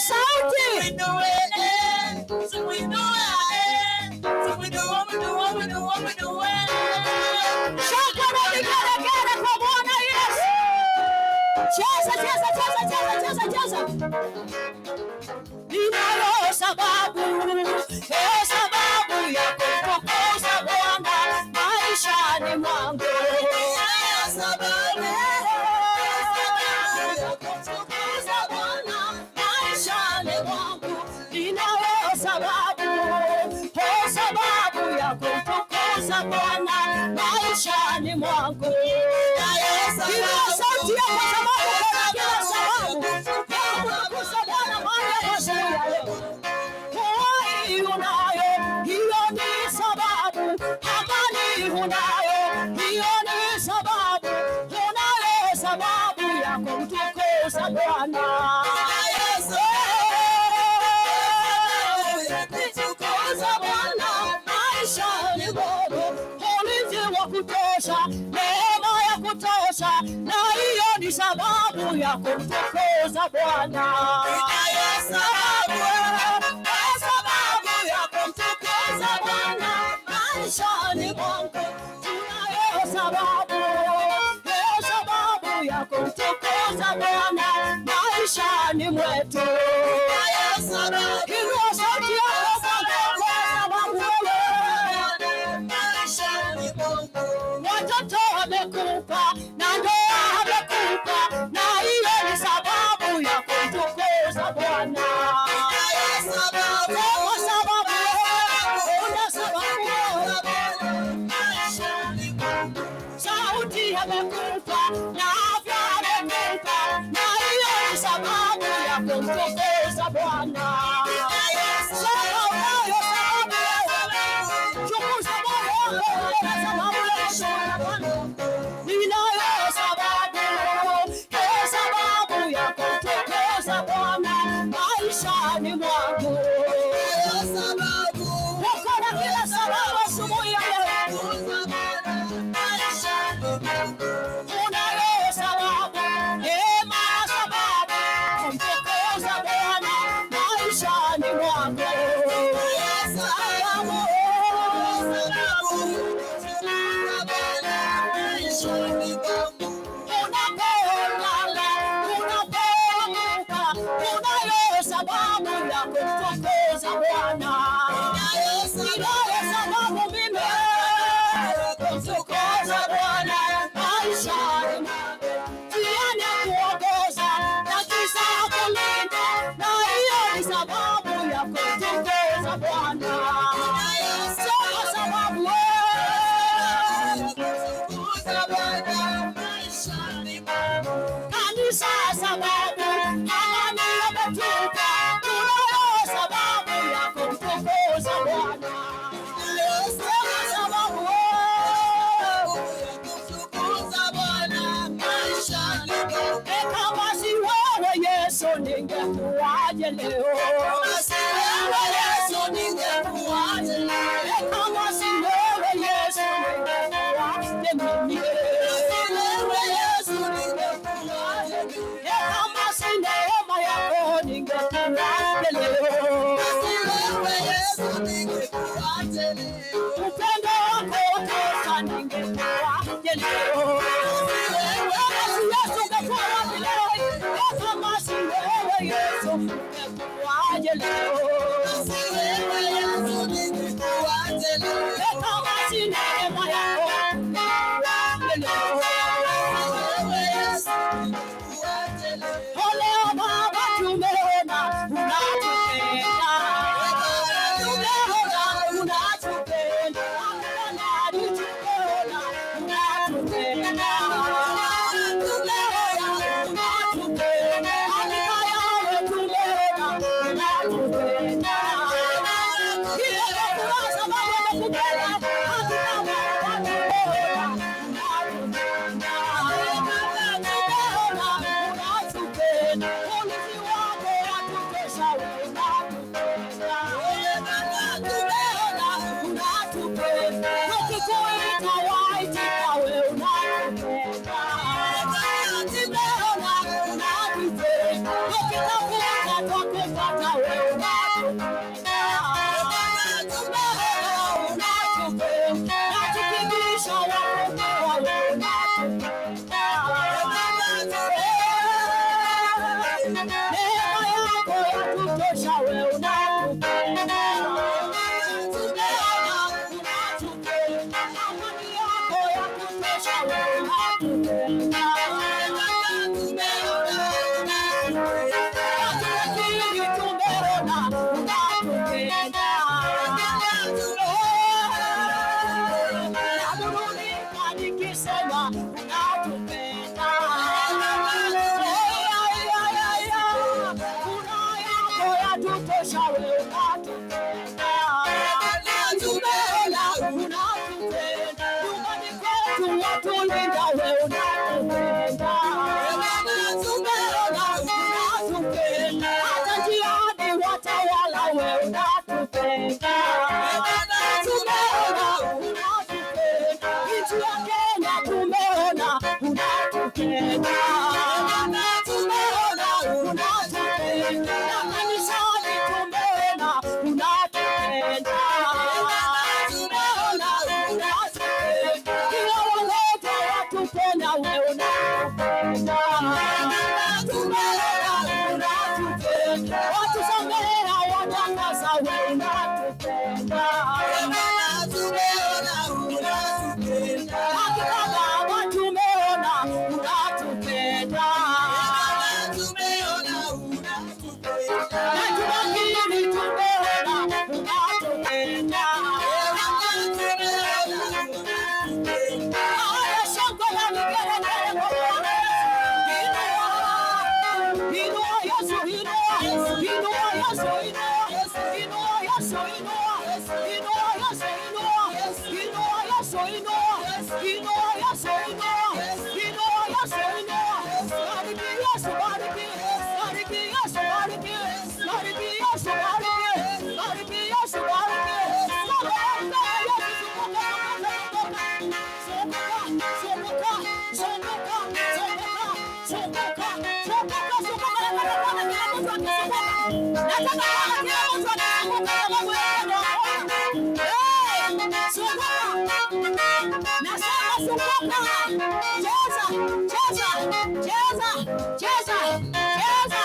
Sauti. Shangwe na vigelegele kwa Bwana Yesu. Cheza, cheza, cheza, cheza, cheza, cheza. Ninayo sababu, sababu ya kumtukuza Bwana maishani mwangu. Ninayo sababu, sababu ya kumtukuza Bwana maishani mwangu. Ninayo sababu, sababu ya kumtukuza Bwana maishani mwangu. Inua sauti yako, sababu kuna kila sababu ya kumtukuza Bwana mahali hapa asubuhi ya leo. Uhai unayo, hiyo ni sababu. Amani unayo, hiyo ni sababu. Unayo sababu ya kumtukuza Bwana. Kumtukuza Bwana maishani mwangu. Ulinzi wa kutosha, neema ya kutosha, na hiyo ni sababu ya kumtukuza Bwana. Sababu ya kumtukuza Bwana maishani mwangu. Tunayo sababu, sababu ya kumtukuza Bwana maishani mwetu. Inua sauti yako Bwana, kwa sababu wewe watoto wamekupa na ndoa amekupa, na hiyo ni sababu ya kumtukuza Bwana. Kwa sababu una sababu, sauti amekupa na afya amekupa, na hiyo ni sababu ya kumtukuza Bwana. Sema unayo sababu wewe, chunguza moyo wako, una sababu ya kumtukuza Bwana. Ninayo sababu, sababu ya kumtukuza Bwana maishani mwangu. Uko na kila sababu asubuhi ya leo. Unayo sababu, neema sababu, kumtukuza Bwana maishani mwangu. Sababu, sababu, unapolala, unapoamka, unayo sababu ya kumtukuza Bwana. Ninayo sababu mimi kumtukuza Bwana maishani mwangu. Ndiye kuongoza na kisha kulinda, na hiyo ni sababu ya kumtukuza Bwana. Sema sababu wewe. Kanisa sababu, amani ametupa, tunayo sababu ya kumtukuza Bwana. Sema sababu wewe. Kama si wewe Yesu ningekuwaje leo? Kama si wewe Yesu ningekuwaje leo? Kama si wewe Yesu ningekuwaje mimi? Kama si neema yako ningekuwaje leo? Upendo wako tosha ningekuwaje leo? Kama si Yesu ungekuwa wapi leo? Kama si wewe Yesu ungekuwaje leo? Kama si neema yako ungekuwaje leo? Leo Baba tumeona unatupenda, tumeona unatupenda, tumeona unatupenda, tumeona unatupenda, hakika yawe tumeona unatupenda. Ile furaha sababu amekupenda, hakika Baba tumeona unatupenda. tumepata wewe unatupenda. Tumeona unatupenda, na tukibisha wafungua wewe unatupenda. Neema yako yatutosha, wewe unatupenda. Tumeona unatupenda, amani yako yatutosha, wewe unatupenda. Tumeona unatupenda, tukiri tumeona unatupenda. Naburudika nikisema unatupenda. Furaha yako yatutosha, wewe unatupenda. Tumeona unatupenda, nyumbani kwetu watulinda, wewe unatupenda. Tumeona unatupenda, hata njiani watawala, wewe unatupenda. Tumeona unatupenda, nchi ya Kenya tumeona unatupenda. Tumeona unatupenda, na kanisani tumeona unatupenda. Tumeona unatupenda, kila wagonjwa watupenda, wewe unatupenda. Tumeona unatupenda, watusamehea watakasa, wewe unatupenda. Tumeona unatupenda, hakika Baba tumeona unatupenda. Tumeona unatupenda, na tunakiri tumeona unatupenda. Haya, shangwe na vigelegele kwa Bwana Yesu. Inua, inua Yesu, inua, inua Yesu, inua, inua Yesu, inua, inua Yesu, inua, inua Yesu, inua, inua Yesu, inua, inua Yesu, inua. Bariki Yesu, bariki, bariki Yesu, bariki, bariki Yesu, bariki, bariki Yesu, bariki. Baba, Yesu, zunguka, zunguka, zunguka, zunguka, zunguka, zunguka, zunguka. Nataka kuona kila mtu akizunguka. Nataka kuona kila mtu akizunguka sababu yeye ndo anaona. Eh, zunguka. Nasema zunguka. Cheza, cheza, cheza, cheza, cheza.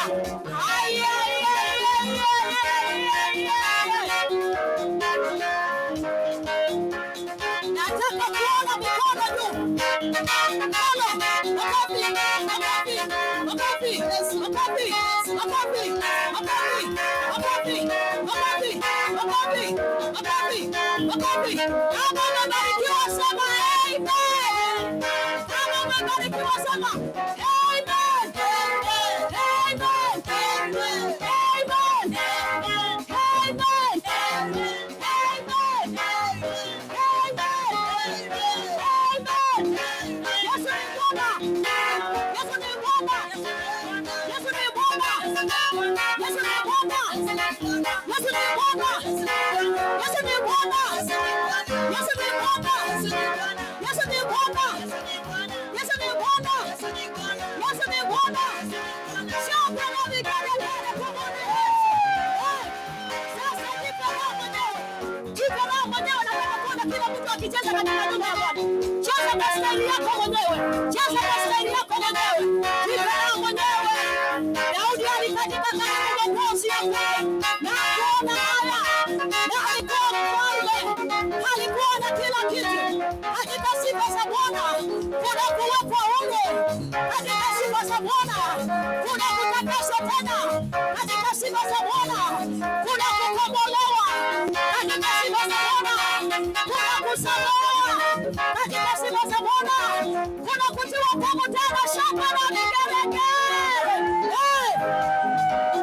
Ai, ai, ai, ai, ai, ai, ai, ai. Nataka kuona mikono juu. Mikono, makofi, makofi, makofi, makofi, makofi, makofi, makofi, makofi, makofi, makofi, makofi. Kama umebarikiwa sema amen. Kama umebarikiwa sema amen. Amen. Amen. Amen. Amen. Amen. Yesu ni Bwana. Yesu ni Bwana. Yesu ni Bwana. Yesu ni Bwana. Yesu ni Bwana. Yesu ni Bwana. Yesu ni Bwana. Yesu ni Bwana. Yesu ni Bwana. Yesu ni Bwana. Shangwe na vigelegele kwa Bwana Yesu. Eh, sasa jipe raha mwenyewe. Jipe raha mwenyewe. Nataka kuona kila mtu akicheza katika nyumba ya Bwana. Cheza kwa staili yako mwenyewe. Cheza kwa staili yako mwenyewe. Jipe raha mwenyewe. Daudi alikatika karibu Mwokozi yake na kuona haya, na alikuwa mfalme, alikuwa na kila kitu. Katika sifa za Bwana kuna kuwekwa huru, katika sifa za Bwana kuna kutakaswa tena, katika sifa za Bwana kuna kukombolewa, katika sifa za Bwana kuna kusamehewa, katika sifa za Bwana kuna kutiwa damu tena. Shangwe na vigelegele. Hey!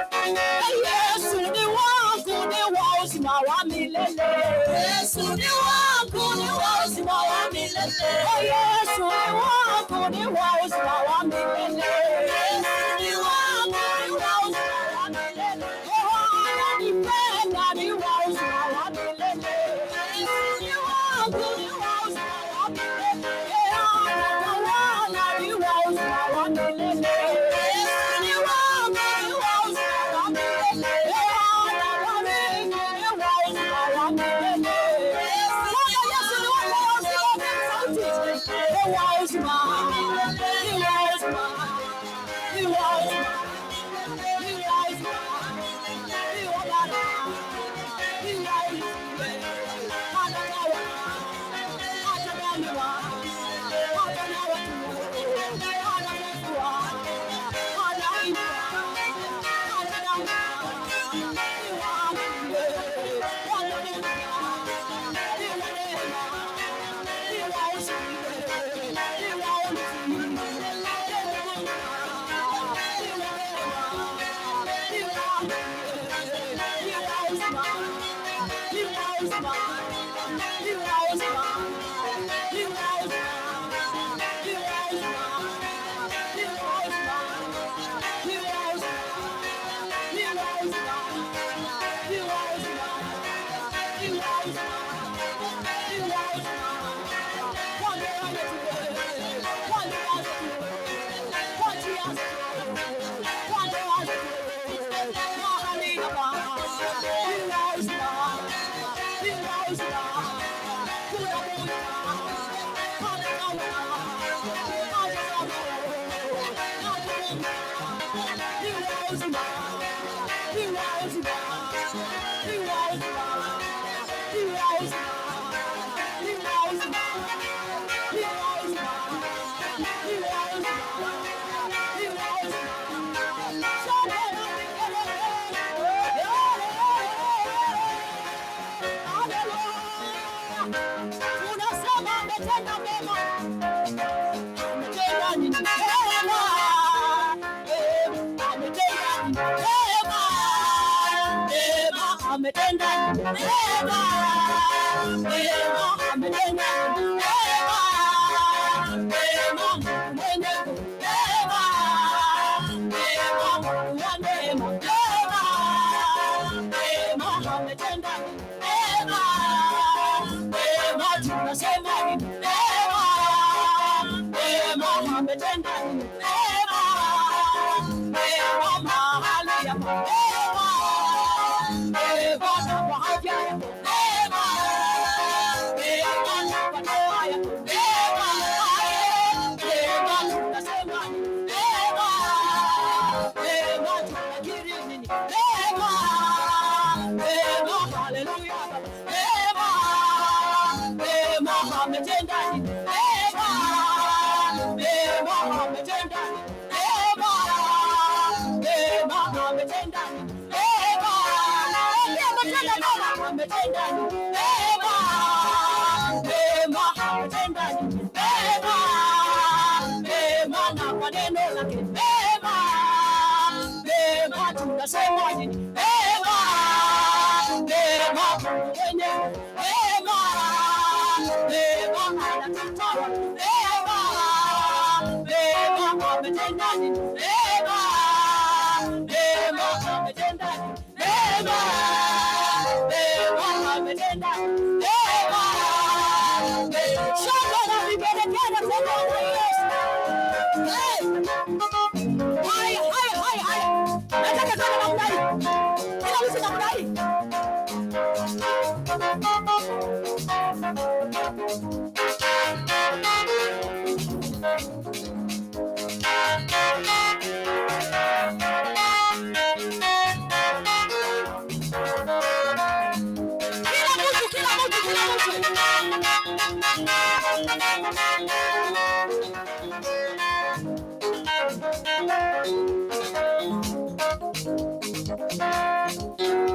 Yesu ni wangu, ni wa uzima wa milele. Yesu ni wangu, ni wa uzima wa milele. Yesu ni wangu, ni wa uzima wa milele. Yesu ni wangu, ni wa uzima wa milele. Oh, ananipenda, ni wa uzima wa milele. Yesu ni wangu, ni wa uzima wa milele. Anatawala, ni wa uzima wa milele. Yesu ni wangu wa uzima wa milele. Bwana wa milele, wa uzima wa milele. Bwana Yesu ni wangu wa uzima wa milele. Wa uzima, ni wa uzima, ni wa uzima, ni wa uzima, ni wa Bwana, ni wa uzima. Anagawa, atagawa, atagawa tu, anafufua, anainua, atagawa, ni wa milele, wa neema, ni wa neema, ni wa uzima, ni wa uzima, ni wa neema, ni wa milele, ni wa uzima, ni wa uzima, ni wa uzima, ni wa uzima, ni wa uzima, ni wa uzima, ni wa uzima, ni wa uzima, ni wa uzima, ni wa uzima, ni wa uzima. Wale wale wale wale wale mahali hapa ni wa uzima, ni wa uzima. Kuna Mungu anagawa, anagawa, ni wa uzima, ni wa uzima, ni wa uzima, ni wa uzima, ni wa uzima, ni wa uzima, ni wa uzima, ni wa uzima. Shangwe na vigelegele. Haleluya. Tunasema ametenda mema, ametenda nini mema, ametenda nini mema, mema, ametenda nini mema, mema, ametenda nini mema, mema, mwenye mema, mema, wa neema, mema, mema, ametenda nini mema, mema, tunasema ni mema, mema, ametenda nini mema, mema, mahali hapa mema, mema, na kwa afya yako mema, mema, na kwa ndoa yako mema, mema, tunasema ni mema, mema, tunakiri nini mema, mema, haleluya, mema, mema, ametenda nini mema, mema, ametenda nini mema, mema, ametenda nini mema, ametenda mema, ametenda nini mema, mema, ametenda nini mema, mema, na kwa neno lake mema, mema, tunasema nini mema, mema, mwenye mema, mema, anatutoa mema, mema, ametenda nini mema, mema, ametenda nini mema, mema, ametenda mema. Shangwe na vigelegele kwa Bwana Yesu. Hey! Haya, haya, haya, haya. Nataka tuende namna hii. Kila mtu namna hii. Kila mtu, kila mtu, kila mtu.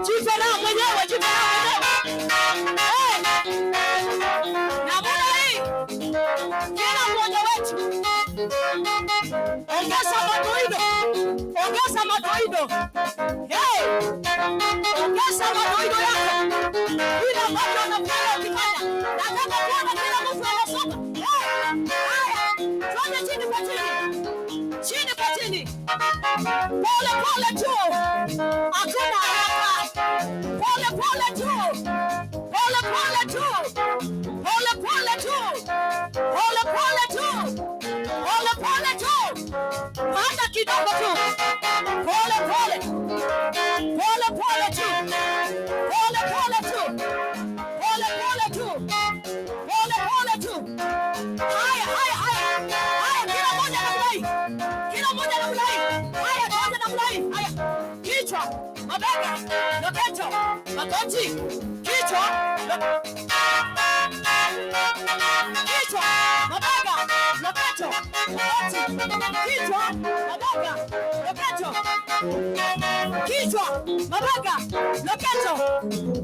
Jipe raha mwenyewe, jipe raha mwenyewe. Hey! Namna hii. Kila mmoja wetu ongeza madoido, ongeza madoido. Hey! Ongeza madoido yako vile ambavyo unafanya ukifanya. Nataka kuona kila mtu anasonga. Hey! Haya, twende chini kwa chini, chini kwa chini, pole pole tu, hakuna haraka, pole pole tu, pole pole tu, pole pole tu, pole pole tu, pole pole tu. Kila mmoja namna hii. Haya, tuanze namna hii. Haya, kichwa, mabega, loketo, magoti, kichwa, kichwa, mabega, loketo, magoti, kichwa, mabega, loketo, kichwa, mabega, loketo,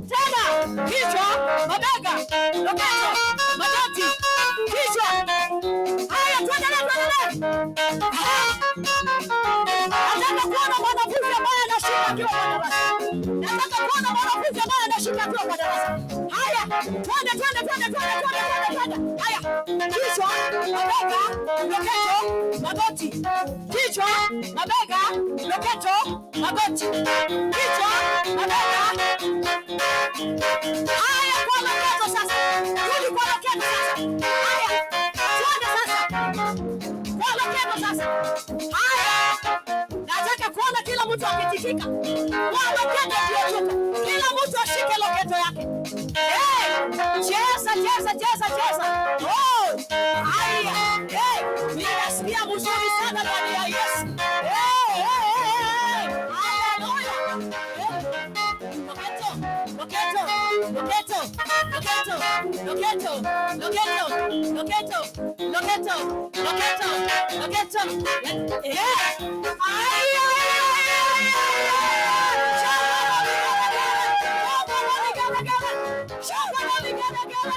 tena kichwa, mabega, loketo, magoti, kichwa. Haya, tuendelee, tuendelee. Nataka kuona mwanafunzi ambaye anashika akiwa kwa darasa. Nataka kuona mwanafunzi ambaye anashika akiwa kwa darasa. Haya, twende, twende, twende, twende, twende, twende, twende. Haya, kichwa, mabega, loketo, magoti. Kichwa, mabega, loketo, magoti. Kichwa, mabega. Haya, kwa loketo sasa. Rudi kwa loketo sasa. Haya, twende sasa. Kwa loketo sasa. Haya, nataka kuona kila mtu akitikika. Kwa loketo ndio tuko. Kila mtu ashike loketo yake. Hey, cheza, cheza, cheza, cheza. Oh, haya. Hey, ninasikia mzuri sana ndani ya Yesu. Hey, hey, hey, hey. Haleluya. Hey. Loketo, loketo, loketo, loketo, loketo, loketo, loketo, loketo, loketo, loketo. Eh. Aya, aya, aya, aya. Shangwe na vigelegele. Shangwe na vigelegele.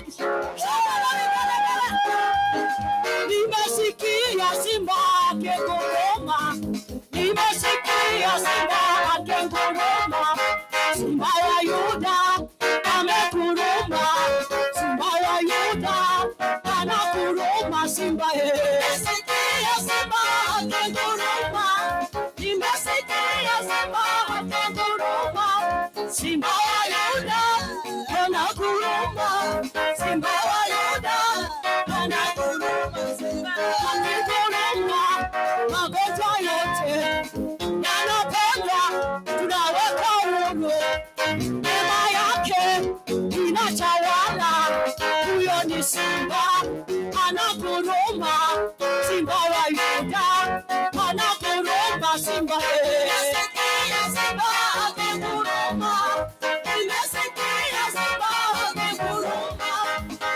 Shangwe na vigelegele. Nimesikia simba akinguruma, nimesikia simba akinguruma, simba wa Yuda ameguruma, simba wa Yuda anaguruma, simba ye. Nimesikia simba akinguruma, nimesikia simba akinguruma, simba wa Yuda anaguruma, simba wa Yuda anaguruma, simba akinguruma, magonjwa yote yanaponywa, tunaweka huru. Neema yake inatawala, huyo ni simba anaguruma, simba wa Yuda anaguruma, simba. Nimesikia simba akinguruma, nimesikia simba akinguruma,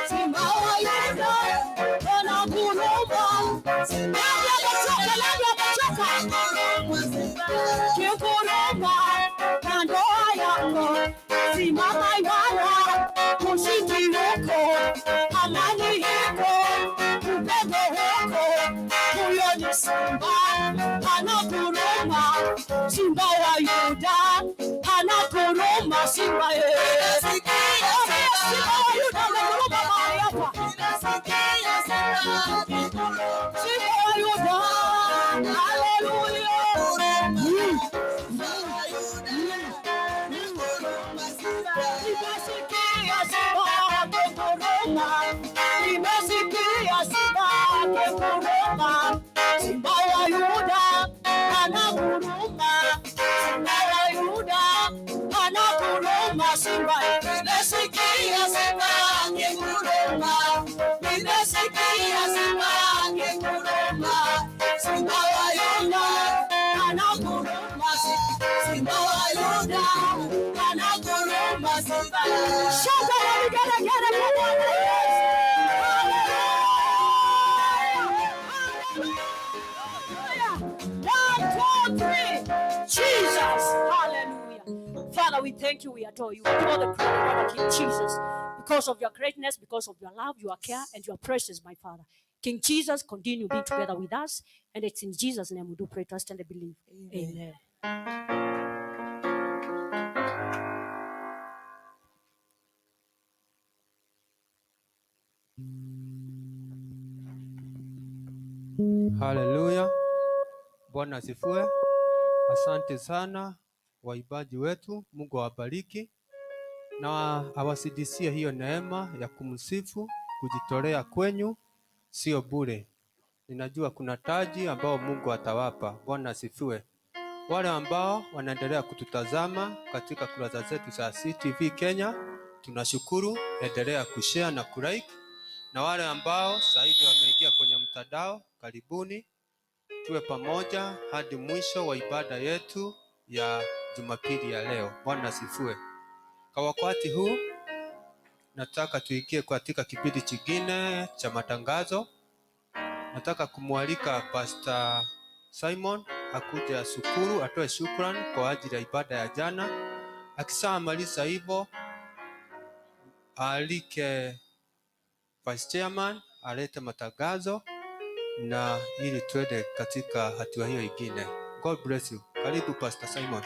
simba wa Yuda anaguruma. Nani amechoka? Nani amechoka? Kinguruma na ndoa yako, simama imara, ushindi uko, amani iko, upendo uko. Huyo ni simba anaguruma, simba wa Yuda anaguruma, simba ye. Simba wa Yuda anaguruma mahali hapa. Simba wa Yuda, haleluya. Nimesikia simba akinguruma, nimesikia simba akinguruma, simba wa Yuda anaguruma, simba wa Yuda anaguruma, simba. Nimesikia simba akinguruma, nimesikia simba akinguruma, simba wa Yuda anaguruma, simba wa Yuda anaguruma, simba. Shangwe na vigelegele kwa Bwana Yesu. Hallelujah. One, two, three. Jesus. Hallelujah. Father, we thank you. We adore you. We give all the glory and honor, King Jesus, because of your greatness, because of your love, your care, and your presence, my Father. King Jesus, continue being together with us. And it's in Jesus' name we do pray, trust, and believe. Amen. Amen. Haleluya, Bwana asifiwe. Asante sana waimbaji wetu, Mungu awabariki na awazidishie hiyo neema ya kumsifu. Kujitolea kwenyu sio bure. Ninajua kuna taji ambao Mungu atawapa. Bwana asifiwe. Wale ambao wanaendelea kututazama katika kurasa zetu za CTV Kenya, tunashukuru. Endelea kushare na kulike, na wale ambao zaidi wameingia kwenye mtandao, karibuni. Tuwe pamoja hadi mwisho wa ibada yetu ya Jumapili ya leo. Bwana asifiwe. Kwa wakati huu nataka tuingie katika kipindi chingine cha matangazo. Nataka kumwalika Pastor Simon akuje ashukuru, atoe shukrani kwa ajili ya ibada ya jana. Akishamaliza hivyo, aalike Vice Chairman alete matangazo na ili tuende katika hatua hiyo ingine. God bless you. Karibu Pastor Simon.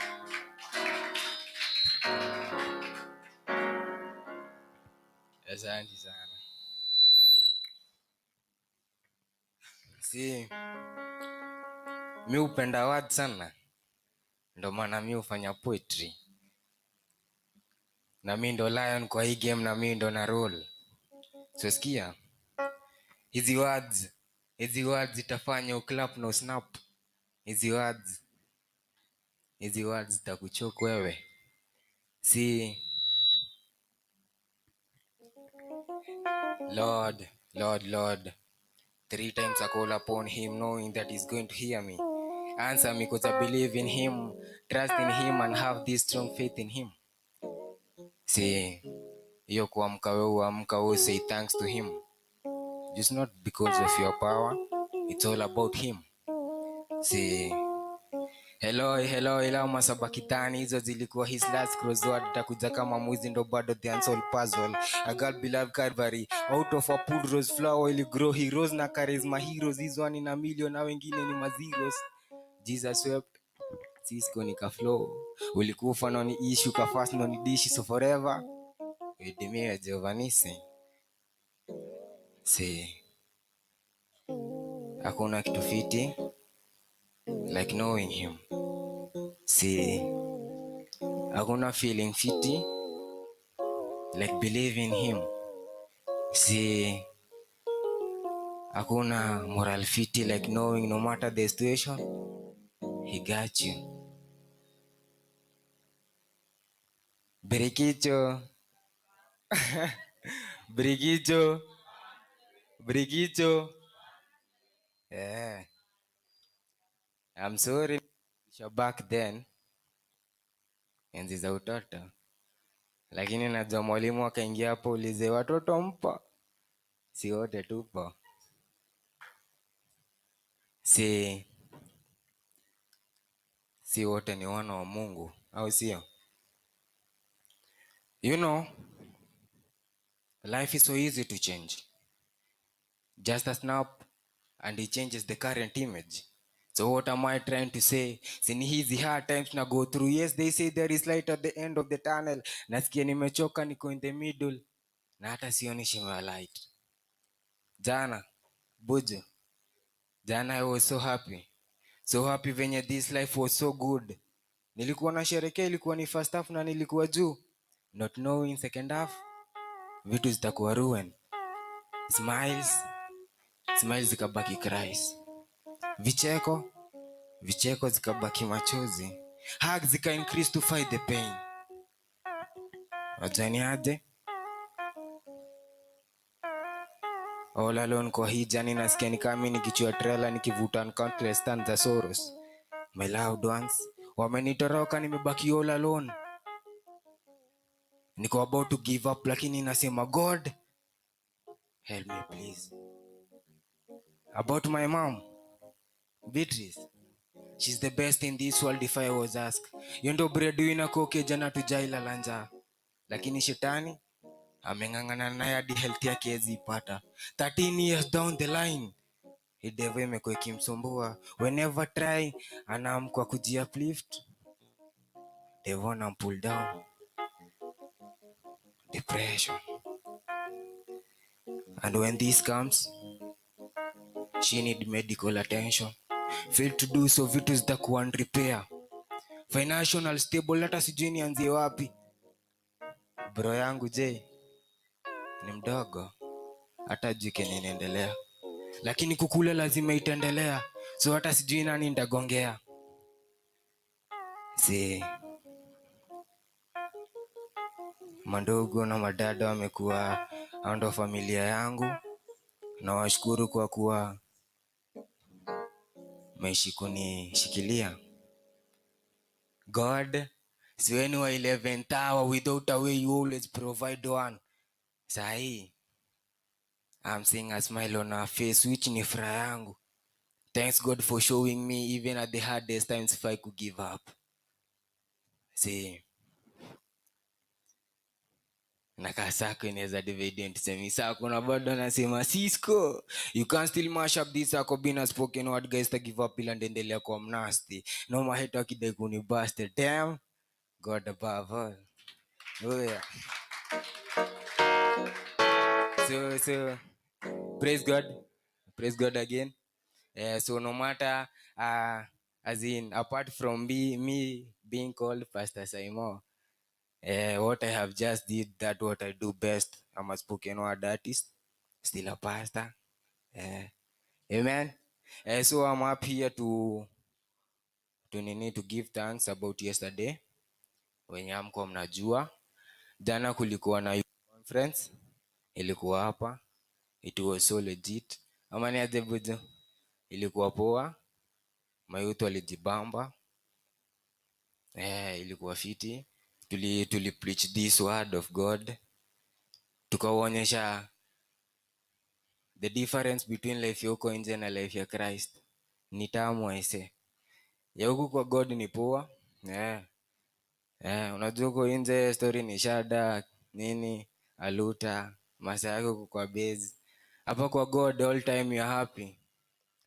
Asante sana. Si mi hupenda word sana, ndo maana mi hufanya poetry, na mi ndo lion kwa hii game, na mi ndo na roll. So sikia hizi words, hizi words zitafanya uclap na usnap. Hizi words, hizi words zitakuchoke wewe. Si Lord, Lord, Lord. 3 times I call upon him, knowing that he's going to hear me. Answer me, because I believe in him, trust in him, and have this strong faith in him. See, hiyo kuamka wewe uamka wewe say thanks to him. Just not because of your power, it's all about him. See, hello, hello, ila masabakitani hizo zilikuwa his last crossword. Takuja kama mwizi ndo bado the unsolved puzzle. A girl beloved Calvary, out of a pulled rose flower will grow heroes na charisma heroes. Hizo one in a million na wengine ni mazeros. Jesus wept, Cisco nika flow. Ulikufa no ni issue, ka fast no ni dish, so forever Edimia Giovanni. See, hakuna kitu fiti like knowing him. See, hakuna feeling fiti like believing him. See, hakuna moral fiti like knowing no matter the situation, he got you. Brikicho. Brikicho. Brikicho. Yeah. I'm sorry back then, enzi za utoto, lakini najua mwalimu akaingia hapo ulize watoto mpo, si wote tupo. Si wote ni wana wa Mungu, au sio? You know, life is so easy to change. Just a snap and it changes the current image. So what am I trying to say? Sini hizi hard times na go through. Yes, they say there is light at the end of the tunnel. Nasikia nimechoka, niko in the middle. Na hata sioni shimo ya light. Jana, Buju. Jana I was so happy. So happy venye this life was so good. Nilikuwa na sherekea, ilikuwa ni first half na nilikuwa juu. Not knowing second half, vitu zitakuwa ruin. Smiles, smiles zikabaki cries. Vicheko, vicheko zikabaki machozi. Hugs zika increase to fight the pain. Wajani aje? All alone kwa hii jani nasikia ni kama nikichua trailer nikivuta countless tons za sorrows. My loved ones wamenitoroka, nimebaki all alone. Niko about to give up lakini nasema God help me please. About my mom Beatrice, she's the best in this world if I was asked. Yeye ndo breadwinner koke jana tujaila lanja. Lakini shetani ameng'ang'ana naye hadi health yake hawezi ipata. 13 years down the line, hii devil imekuwa ikimsumbua. Whenever try anaamka kuji-uplift, devil anam pull down. Depression. And when this comes, she need medical attention. Fail to do so, vitu zitakuwa unrepair. Financial stable, hata sijui nianzie wapi. Bro yangu je, ni mdogo, hata hajui kenye inaendelea, lakini kukula lazima itaendelea, so hata sijui nani nitagongea. Si mandogo na madada wamekuwa hao ndo familia yangu, na washukuru kwa kuwa Umeishi kunishikilia. God, siweni wa 11th hour, without a way you always provide one. Sahi I'm seeing a smile on her face, which ni furaha yangu. Thanks God for showing me even at the hardest times if I could give up. See, na kaa sako inaweza divide tuseme sako na bado nasema Cisco, you can still mash up this sako being a spoken word guys to give up ila ndaendelea kwa mnasty. No mahate wakidai kuni bust, damn God above all. Oh yeah. So praise God. Praise God again. So no matter as in apart from me being called Pastor Simon, what I have just did, that what I do best. I'm a spoken word artist, still a pastor. Amen. So I'm up here to nini, to give thanks about yesterday. Wenye hamkuwa mnajua, jana kulikuwa na conference ilikuwa hapa. It was so legit. Ama ni aje bujo? Ilikuwa poa. Mayouth walijibamba. Ilikuwa fiti. Tuli preach this word of God. Tukawaonyesha the difference between life ya huko nje na life ya Christ. Ni tamu aise. Ya huku kwa God ni poa. Unajua huko nje story ni shada, nini, aluta, masaa yako uko kwa base. Hapa kwa God all time you are happy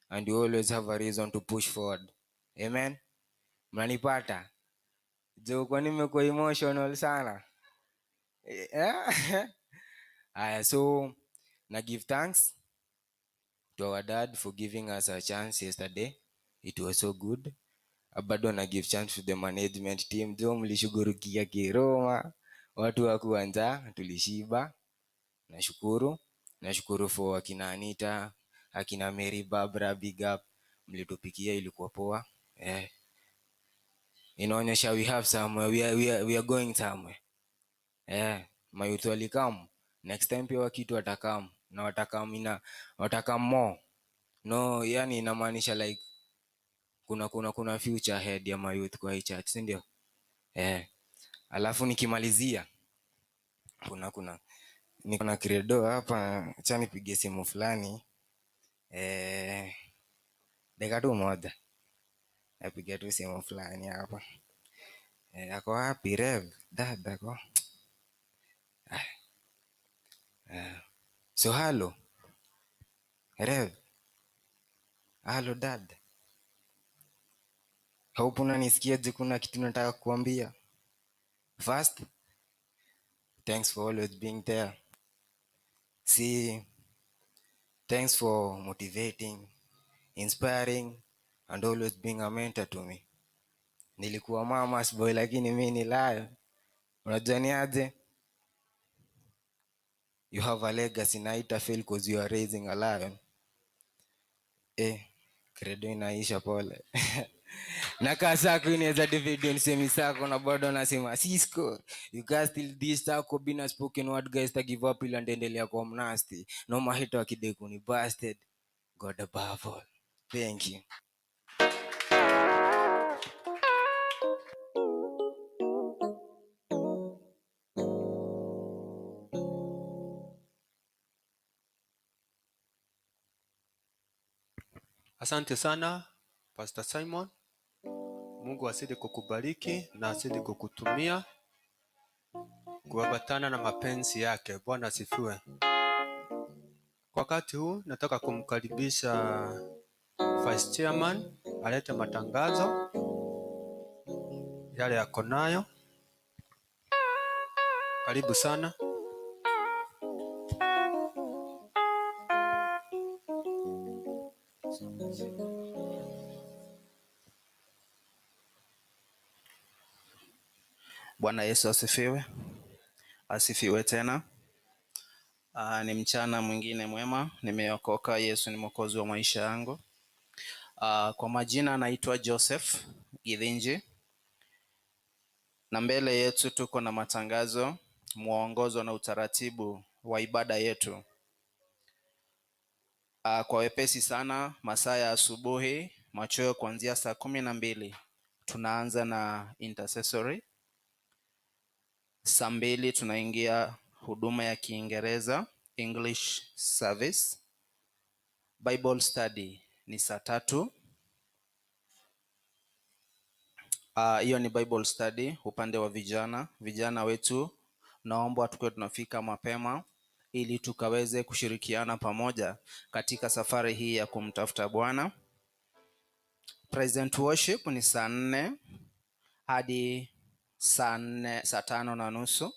and you always have a reason to push forward. Amen. Mnanipata? Jo, kwa nini nimekuwa emotional sana? Aya, so na give thanks to our dad for giving us a chance yesterday. It was so good. Bado na give chance to the management team. Jo, mlishughulikia kiroma. Watu hawakuwa njaa, tulishiba. Nashukuru. Nashukuru for akina Anita, akina Mary Barbara, big up. Mlitupikia, ilikuwa poa. Inaonyesha we have somewhere, we are going somewhere. Mayouth walikam. Next time pia wakitu watakam na watakam ina watakam more. No, yani inamaanisha like kuna future ahead ya mayouth kwa hii church, si ndio? Alafu nikimalizia kuna niko na credo hapa, acha nipige simu fulani. Dakika tu moja. Napiga tu simu fulani hapa. Ako wapi Rev? Dad ako. So hello. Rev. Hello dad. Hope unanisikia je, kuna kitu nataka kuambia. First, thanks for always being there. See, thanks for motivating, inspiring and always being a mentor to me. Nilikuwa mama's boy lakini mi ni lion. Unajua ni aje? You have a legacy na haita fail because you are raising a lion. Credo inaisha pole. Na kaa sako inaweza divide nisemi sako na bado nasema Cisco, you guys still this sako been a spoken word guys to give up ila ndaendelea kwa mnasty. No mahito akidai kuni busted. God above all. Thank you. Asante sana Pastor Simon. Mungu azidi kukubariki na azidi kukutumia kuambatana na mapenzi yake. Bwana asifiwe. Kwa wakati huu nataka kumkaribisha Vice Chairman alete matangazo yale yako nayo. Karibu sana. Bwana Yesu asifiwe. Asifiwe tena. Ni mchana mwingine mwema, nimeokoka. Yesu ni mwokozi wa maisha yangu. Kwa majina naitwa Joseph Githinji, na mbele yetu tuko na matangazo, mwongozo na utaratibu wa ibada yetu. Kwa wepesi sana, masaa ya asubuhi Machweo kuanzia saa 12 tunaanza na intercessory. Saa 2 tunaingia huduma ya Kiingereza, English service. Bible study ni saa 3. Hiyo ni Bible study upande wa vijana. Vijana wetu naomba tukuwe tunafika mapema ili tukaweze kushirikiana pamoja katika safari hii ya kumtafuta Bwana. Present worship ni saa 4 hadi saa 5:30.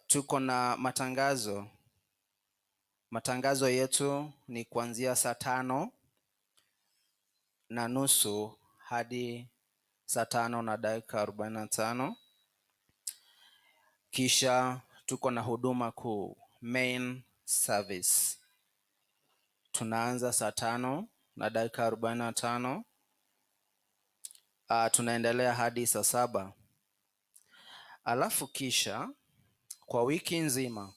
Tuko na matangazo. Matangazo yetu ni kuanzia saa 5:30 hadi saa 5:45. Kisha tuko na huduma kuu, main service. Tunaanza saa 5:45. Tunaendelea hadi saa 7. Alafu kisha kwa wiki nzima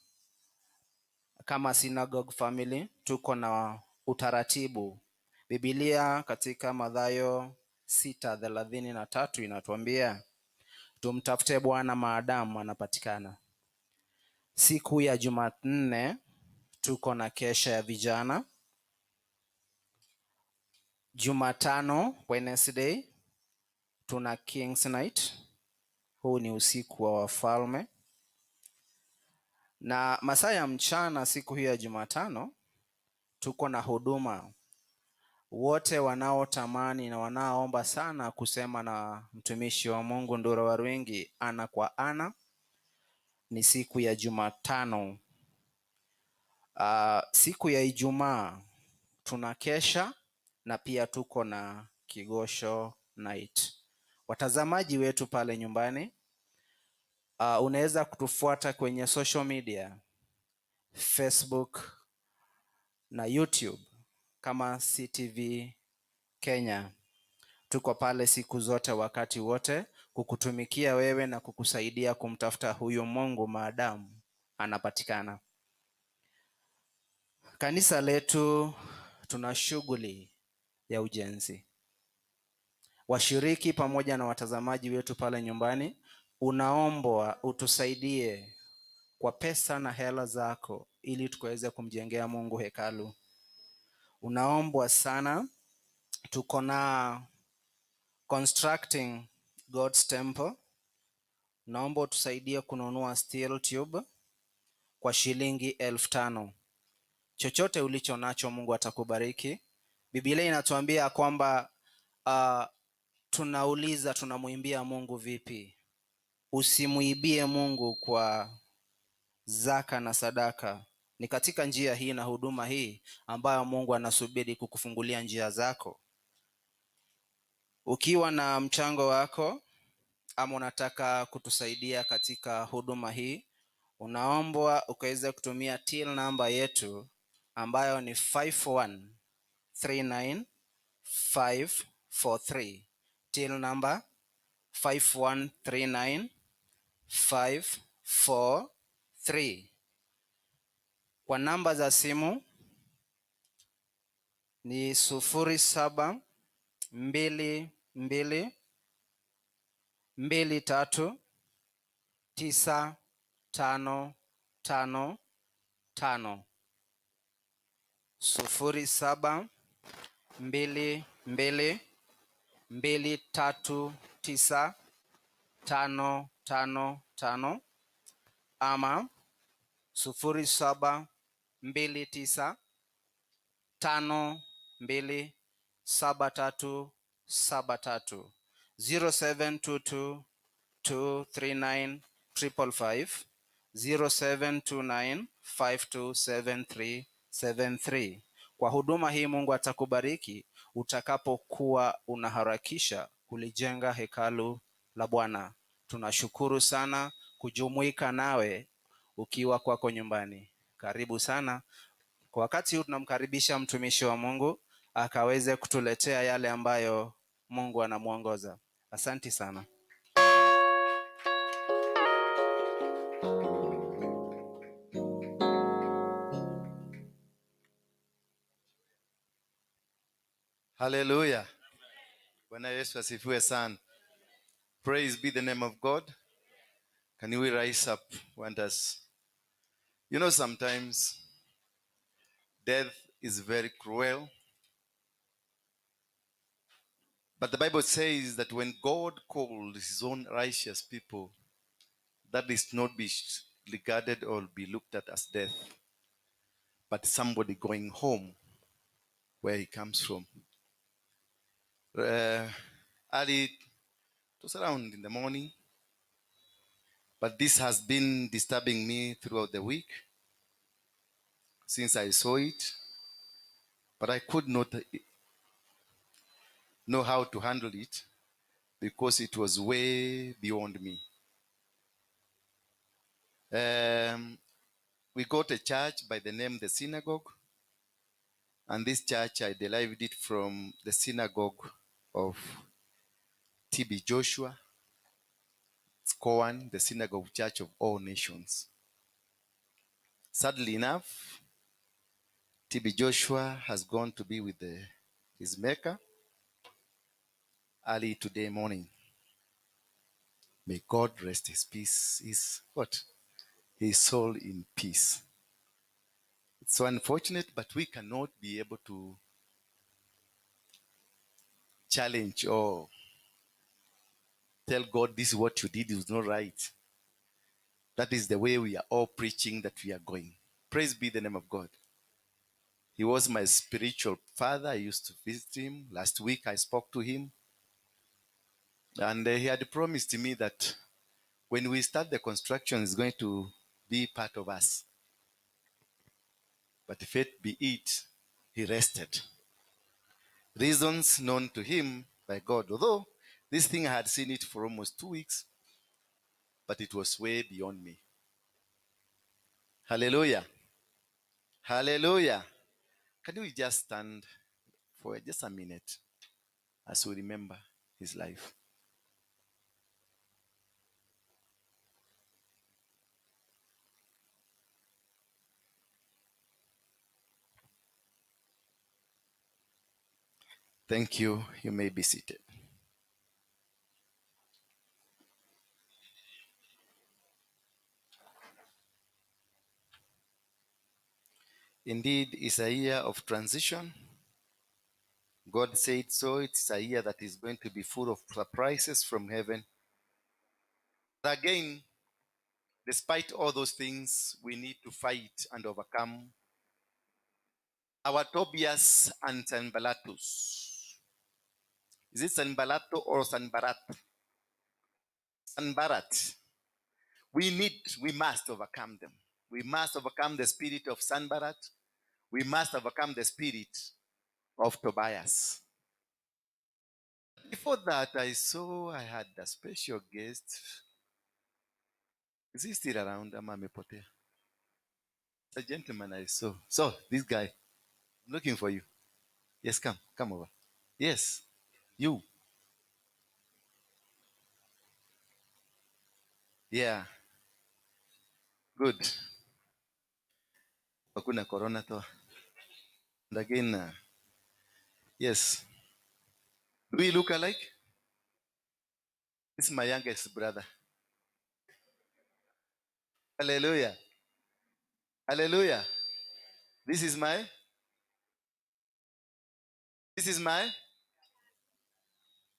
kama Synagogue Family tuko na utaratibu. Biblia katika Mathayo 6:33 inatuambia tumtafute Bwana maadamu anapatikana. Siku ya Jumanne tuko na kesha ya vijana. Jumatano, Wednesday, tuna King's Night. Huu ni usiku wa wafalme. Na masaa ya mchana siku hiyo ya Jumatano tuko na huduma. Wote wanaotamani na wanaoomba sana kusema na mtumishi wa Mungu Ndura Waruingi ana kwa ana, ni siku ya Jumatano. Siku ya Ijumaa tunakesha na pia tuko na Kigosho Night. Watazamaji wetu pale nyumbani, unaweza kutufuata kwenye social media, Facebook na YouTube kama CTV Kenya. Tuko pale siku zote, wakati wote, kukutumikia wewe na kukusaidia kumtafuta huyu Mungu maadamu anapatikana. Kanisa letu tuna shughuli ya ujenzi. Washiriki pamoja na watazamaji wetu pale nyumbani, unaombwa utusaidie kwa pesa na hela zako ili tukaweze kumjengea Mungu hekalu. Unaombwa sana. Tuko na constructing God's temple. Naomba utusaidie kununua steel tube kwa shilingi 5,000. Chochote ulicho nacho Mungu atakubariki. Biblia inatuambia kwamba tunauliza tunamuimbia Mungu vipi? Usimuibie Mungu kwa zaka na sadaka. Ni katika njia hii na huduma hii ambayo Mungu anasubiri kukufungulia njia zako. Ukiwa na mchango wako ama unataka kutusaidia katika huduma hii, unaombwa ukaweze kutumia till number yetu ambayo ni 5139543. Till number 5139543. Kwa namba za simu ni 0722 23 9 5 5 5. 0722 239 5 5 5 ama 0729 52 73 73. 0722 239 555, 0729 5273 73. Kwa huduma hii Mungu atakubariki utakapokuwa unaharakisha kulijenga hekalu la Bwana. Tunashukuru sana kujumuika nawe ukiwa kwako nyumbani. Karibu sana. Kwa wakati huu tunamkaribisha mtumishi wa Mungu akaweze kutuletea yale ambayo Mungu anamuongoza. Asante sana. Hallelujah. Bwana Yesu asifiwe sana. Praise be the name of God. Can we rise up? Want us? You know, sometimes death is very cruel. But the Bible says that when God called his own righteous people, that is not be regarded or be looked at as death, but somebody going home where he comes from. Early, it was around in the morning, but this has been disturbing me throughout the week since I saw it, but I could not know how to handle it because it was way beyond me. We got a church by the name the Synagogue, and this church I derived it from the synagogue of T.B. Joshua. It's SCOAN, the Synagogue Church of All Nations. Sadly enough, T.B. Joshua has gone to be with his maker early today morning. May God rest his peace, his what? His soul in peace. It's so unfortunate, but we cannot be able to challenge or tell God this is what you did is not right. That is the way we are all preaching that we are going. Praise be the name of God. He was my spiritual father. I used to visit him. Last week I spoke to him. And he had promised me that when we start the construction, it's going to be part of us. But if it be it, he rested. Reasons known to him by God. Although this thing I had seen it for almost 2 weeks, but it was way beyond me. Hallelujah. Hallelujah. Can we just stand for just a minute as we remember his life? Thank you. You may be seated. Indeed, it's a year of transition. God said so. It's a year that is going to be full of surprises from heaven. But again, despite all those things, we need to fight and overcome our Tobias and Sanballatus. Is it Sanballato or Sanbarat? Sanbarat. We must overcome them. We must overcome the spirit of Sanballat. We must overcome the spirit of Tobias. Before that, I saw I had a special guest. Is he still around? Ama amepotea? A gentleman I saw. So, this guy, I'm looking for you. Yes, come. Come over. Yes, you. Yeah. Good. Hakuna corona toa. And again, yes. Do we look alike? This is my youngest brother. Hallelujah. Hallelujah. This is my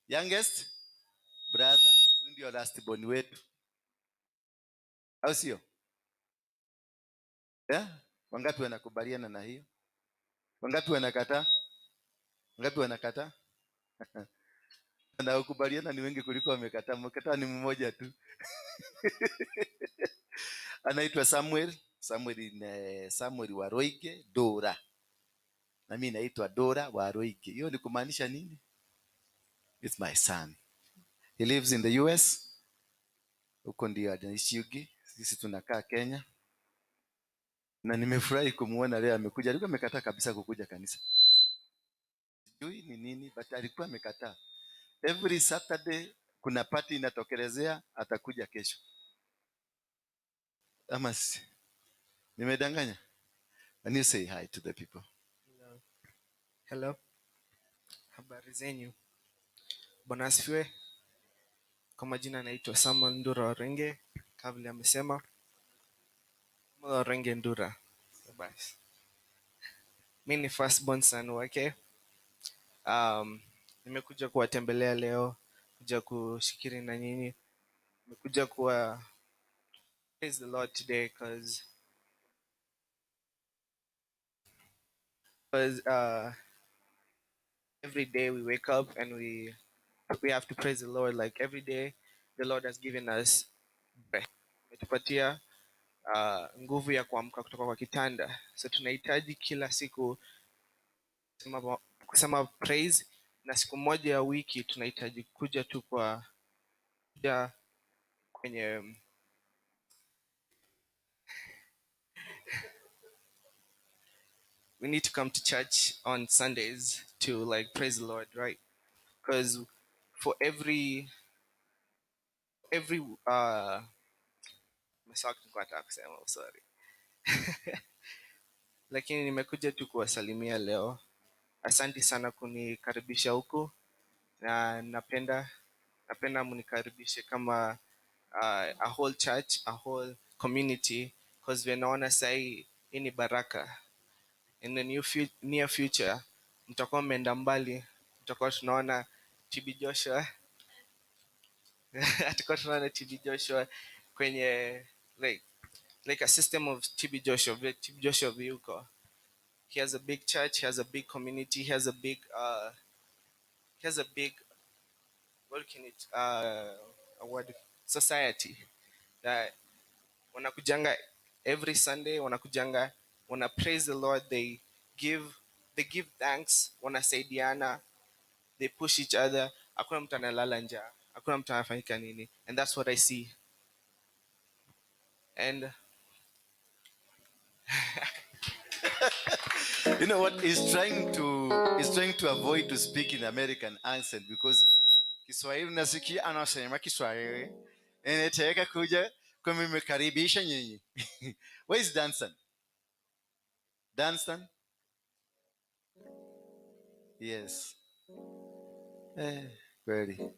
youngest brother. Ndio last born wetu. Au sio? Yeah? Wangapi wanakubaliana na hiyo? Wangapi wanakataa? Wangapi wanakataa? Wanaokubaliana ni wengi kuliko wamekataa. Mkataa ni mmoja tu. Anaitwa Samuel. Samuel Waroige Dora. Na mimi naitwa Dora Waroige. Hiyo ni kumaanisha nini? It's my son. He lives in the US. Huko ndio anaishi Yugi. Sisi tunakaa Kenya. Na nimefurahi kumuona leo amekuja. Alikuwa amekataa kabisa kukuja kanisa. Sijui ni nini, but alikuwa amekataa. Every Saturday kuna party inatokelezea, atakuja kesho. Ama si nimedanganya? Can you say hi to the people? Hello. Hello. Habari zenyu. Bwana asifiwe. Kwa majina naitwa Samuel Ndura Warenge, kama vile amesema. Samuel Warenge Ndura. Basi. Mi ni first born son wake. Nimekuja kuwatembelea leo, kuja kushikiri na nyinyi. Nimekuja kuwa praise the Lord today because every day we wake up and we have to praise the Lord. Like every day the Lord has given us breath. Ametupatia nguvu ya kuamka kutoka kwa kitanda. So tunahitaji kila siku kusema praise, na siku moja ya wiki tunahitaji kuja tu kwa kuja kwenye we need to come to church on Sundays to like praise the Lord, right? Because for every nimesahau kitu nilikuwa nataka kusema, sorry. Lakini nimekuja tu kuwasalimia leo. Asante sana kunikaribisha huku, na napenda mnikaribishe kama a whole church, a whole community, because vile naona sahi hii ni baraka. In the near future mtakuwa mmeenda mbali, mtakuwa tunaona TB Joshua tutakuwa tunaona TB Joshua kwenye like a system of TB Joshua, vile TB Joshua yuko. He has a big church, he has a big community, he has a big, what can it a word, society that wanakujanga every Sunday, wanakujanga, wana praise the Lord, they give thanks, wanasaidiana, they push each other. Hakuna mtu analala njaa, hakuna mtu anafanyika nini, and that's what I see. And You know what? He's trying to avoid to speak in American accent because Kiswahili nasikia anasema Kiswahili. Inataka kuja kwa mmekaribisha nyinyi. Where is Dunstan? Dunstan? Yes. Kweli.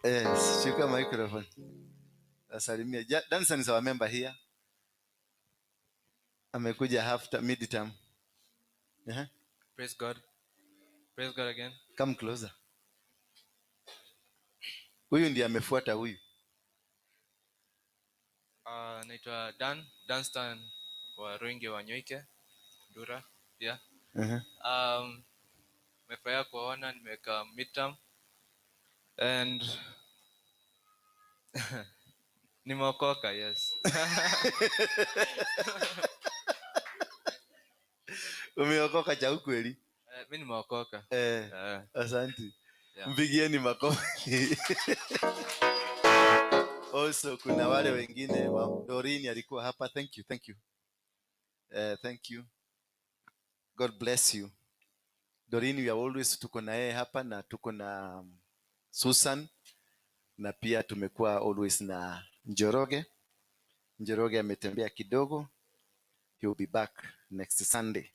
Yes, shika microphone. Asalimia. Dunstan is our member here. Amekuja half mid term. Praise God. Praise God again. Come closer. Huyu ndiye amefuata huyu. Naitwa Dan, Dunstan wa Ruinge wa Nyoike, Dura. Yeah. Nimefurahia kuwaona, nimeweka midterm and nimeokoka, yes. Umeokoka cha ukweli? Mi nimeokoka. Asante. Yeah. Mpigieni makofi. Also kuna wale wengine wa Dorini alikuwa hapa. Thank you, thank you. Thank you. God bless you. Dorini, we are always tuko na yeye hapa na tuko na Susan na pia tumekuwa always na Njoroge. Njoroge ametembea kidogo. He will be back next Sunday.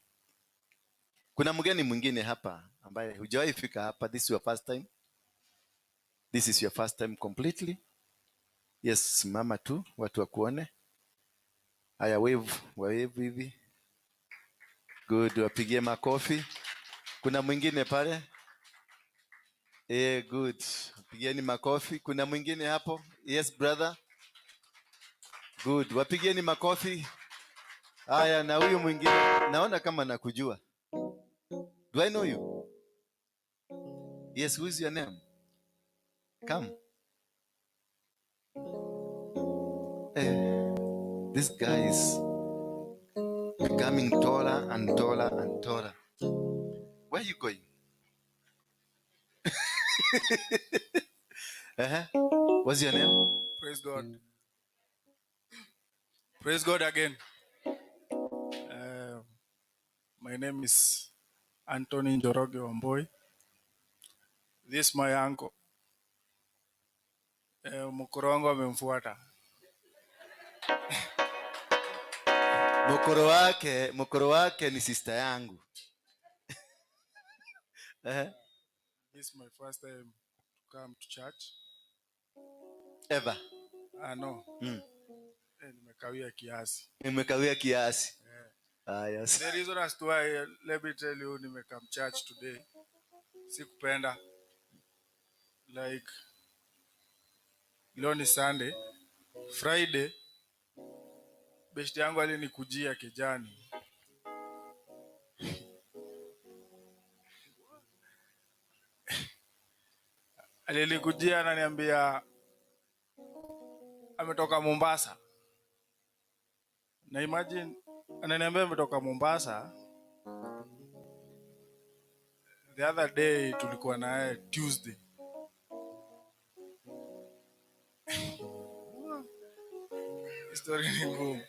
Kuna mgeni mwingine hapa ambaye hujawahi fika hapa. This is your first time. This is your first time completely. Yes, simama tu watu wakuone. Haya, wave, wave hivi. Good, wapigie makofi. Kuna mwingine pale? Good. Pigieni makofi. Kuna mwingine hapo? Yes, brother. Good. Wapigieni makofi. Haya, na huyu mwingine naona kama nakujua. Do I know you? Yes, who is your name? Come. This guy is becoming taller and taller and taller. Where are you going? What's your name? Praise God. Praise God again. My name is Anthony Njoroge Wamboi. This is my uncle. Mkoro wangu amemfuata. Mkoro wake ni sister yangu. Ehe. This is my first time to come to church. Ever. Ah, no. Eh, nimekawia kiasi. Nimekawia kiasi. Haya. The reason as to why, let me tell you, nimekam church today. Sikupenda. Like, leo ni Sunday. Friday, beshte yangu alinikujia kijani. Alinikujia ananiambia ametoka Mombasa. Na imagine ananiambia ametoka Mombasa. The other day tulikuwa naye Tuesday. Story ni ngumu.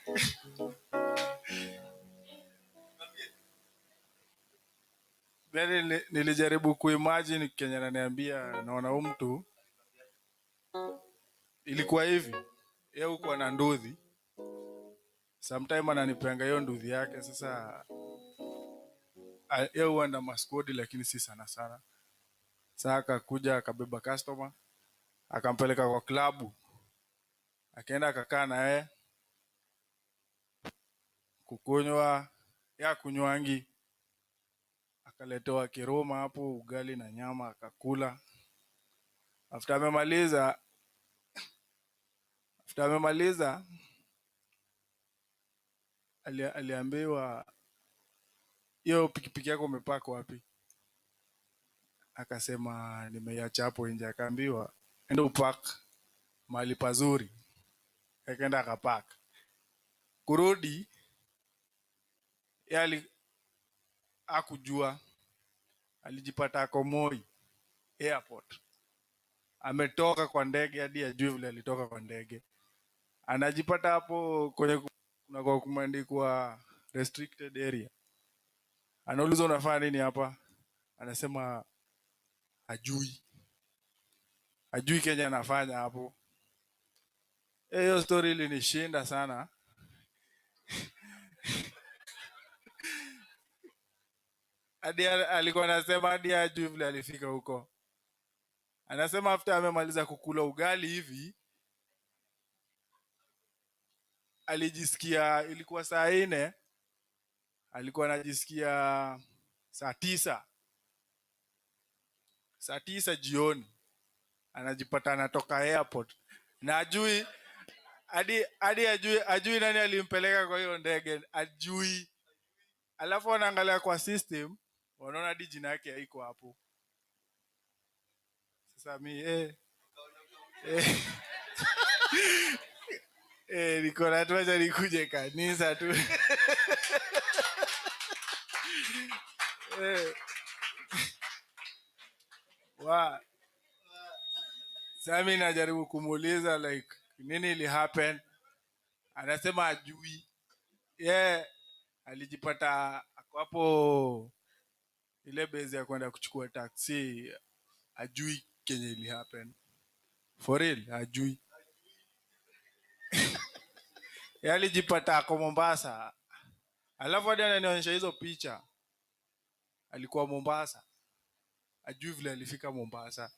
Yaani nilijaribu kuimagine kenye ananiambia, naona huyu mtu ilikuwa hivi. Yeye hukuwa na nduthi. Sometime ananipeanga hiyo nduthi yake. Sasa yeye huwa na maskodi lakini si sana sana. Sasa akakuja akabeba customer, akampeleka kwa klabu. Akaenda akakaa na yeye kukunywa, ya kunywangi. Akaletewa kiroma hapo, ugali na nyama akakula. After amemaliza aliambiwa hiyo pikipiki yako umepaka wapi? Akasema nimeiacha hapo nje. Akaambiwa enda upark mahali pazuri. Akaenda akapark. Kurudi yeye hakujua, alijipata ako Moi Airport. Ametoka kwa ndege hadi ajui vile alitoka kwa ndege. Anajipata hapo kwenye kuna kwa kumeandikwa restricted area. Anauliza unafanya nini hapa? Anasema hajui. Hajui Kenya anafanya hapo. Hiyo story ilinishinda sana. Hadi alikuwa anasema hadi hajui vile alifika huko. Anasema after amemaliza kukula ugali hivi alijisikia, ilikuwa saa 4, alikuwa anajisikia saa 9. Saa 9 jioni anajipata anatoka airport na ajui hadi ajui nani alimpeleka kwa hiyo ndege, ajui. Alafu wanaangalia kwa system, wanaona hadi jina yake haiko hapo. Sasa mi niko na tu acha nikuje kanisa tu. Wa. Sasa mi najaribu kumuuliza like nini ili happen? Anasema ajui. Yeye alijipata ako hapo ile base ya kwenda kuchukua taxi, ajui kenye ili happen. For real, ajui. Yeye alijipata ako Mombasa. Alafu hadi ananionyesha hizo picha. Alikuwa Mombasa. Ajui vile alifika Mombasa.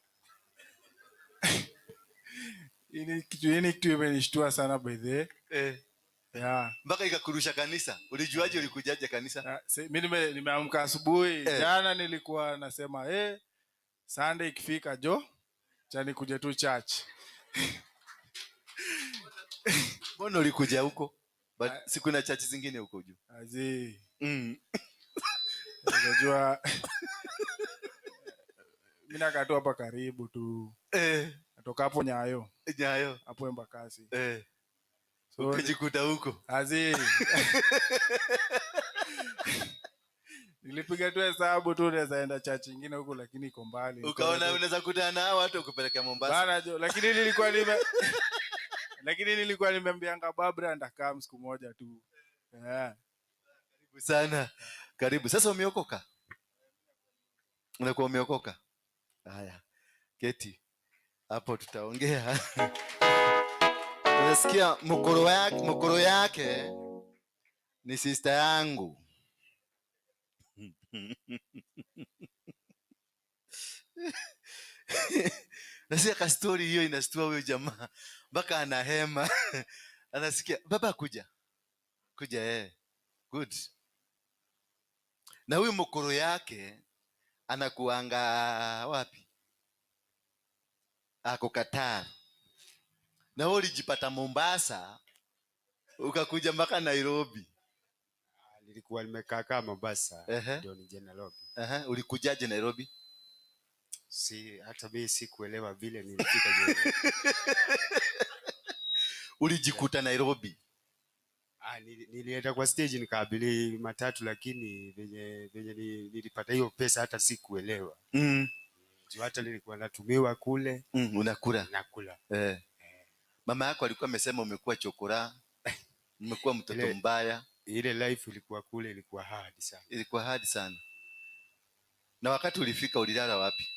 Hii ni kitu imenishtua sana by the way. Yeah. Mpaka ikakurusha kanisa. Ulijuaje, ulikujaje kanisa? Mi nimeamka asubuhi. Jana nilikuwa nasema, Sunday ikifika jo, cha nikuje tu church. Mbona ulikuja huko? But si kuna church zingine huko juu? Azi. Unajua mimi nakaa tu hapa karibu tu. Natoka hapo Nyayo. Nyayo. Hapo Embakasi. So, ukajikuta huko. Azi. Nilipiga tu hesabu tu naweza enda church nyingine huko lakini iko mbali. Ukaona unaweza kutana na hao watu ukupeleka Mombasa. Bana jo, lakini nilikuwa nimeambianga Barbara ndakam siku moja tu. Karibu sana. Karibu. Sasa umeokoka? Unakuwa umeokoka? Haya. Keti. Hapo tutaongea. Unasikia mkoro yake ni sister yangu. Nasikia ka story hiyo inastua huyo jamaa mpaka anahema. Anasikia baba kuja. Kuja eh. Good. Na huyu mkoro yake anakuanga wapi? Ako Qatar. Na wewe ulijipata Mombasa ukakuja mpaka Nairobi. Nilikuwa nimekaa kama Mombasa ndio nije Nairobi. Ulikujaje Nairobi? Si hata mimi sikuelewa vile nilifika jioni. Ulijikuta Nairobi? Nilienda kwa stage nikaabiri matatu, lakini venye nilipata hiyo pesa hata sikuelewa. Juu hata nilikuwa natumiwa kule. Unakula. Nakula. Mama yako alikuwa amesema umekuwa chokora, umekuwa mtoto mbaya. Ile life ilikuwa kule ilikuwa hard sana. Ilikuwa hard sana. Na wakati ulifika ulilala wapi?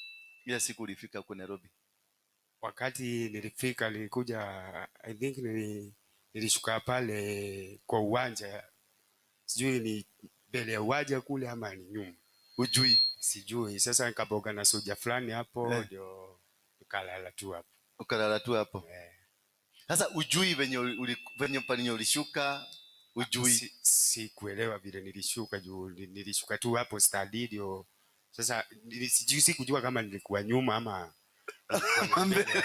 Ile siku ulifika huko Nairobi? Wakati nilifika nilikuja, I think nilishuka pale kwa uwanja. Sijui ni mbele ya uwanja kule ama ni nyuma. Hujui? Sijui. Sasa nikaboga na soja fulani hapo, ndio nikalala tu hapo. Ukalala tu hapo? Sasa hujui venye pale ulishuka, hujui? Sikuelewa vile nilishuka juu nilishuka tu hapo stadi ndio. Sasa sijui, sikujua kama nilikuwa nyuma ama nilikuwa mbele.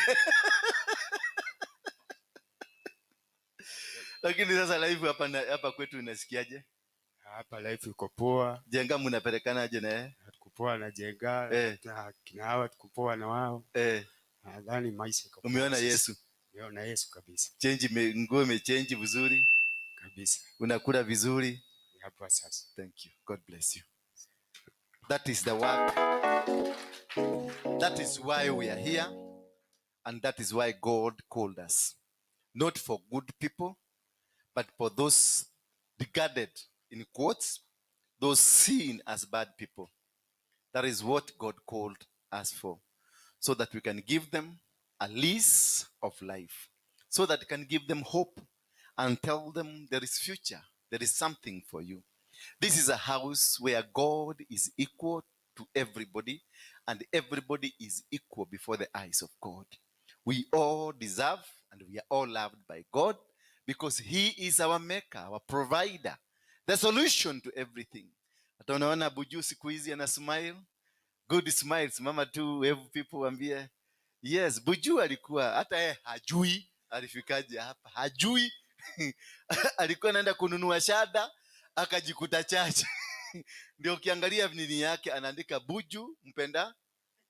Lakini sasa life hapa kwetu inasikiaje? Hapa life iko poa. Jenga mnapelekanaje na yeye? Tuko poa na Jenga, na kina hawa tuko poa na wao. Nadhani maisha iko poa. Umeona Yesu? Umeona Yesu kabisa. Change nguo imechange vizuri. Kabisa. Unakula vizuri. Ni hapa sasa. Thank you. God bless you. That is the work. That is why we are here. And that is why God called us. Not for good people, but for those regarded, in quotes, those seen as bad people. That is what God called us for. So that we can give them a lease of life. So that we can give them hope and tell them there is future. There is something for you. This is a house where God is equal to everybody, and everybody is equal before the eyes of God. We all deserve and we are all loved by God because He is our maker, our provider, the solution to everything. Hata unaona Buju siku hizi ana smile, good smiles. Mama tu wave people waambie yes. Buju alikuwa hata yeye hajui alifikaje hapa, hajui. Alikuwa anaenda kununua shada akajikuta chache. Ndio ukiangalia nini yake anaandika Buju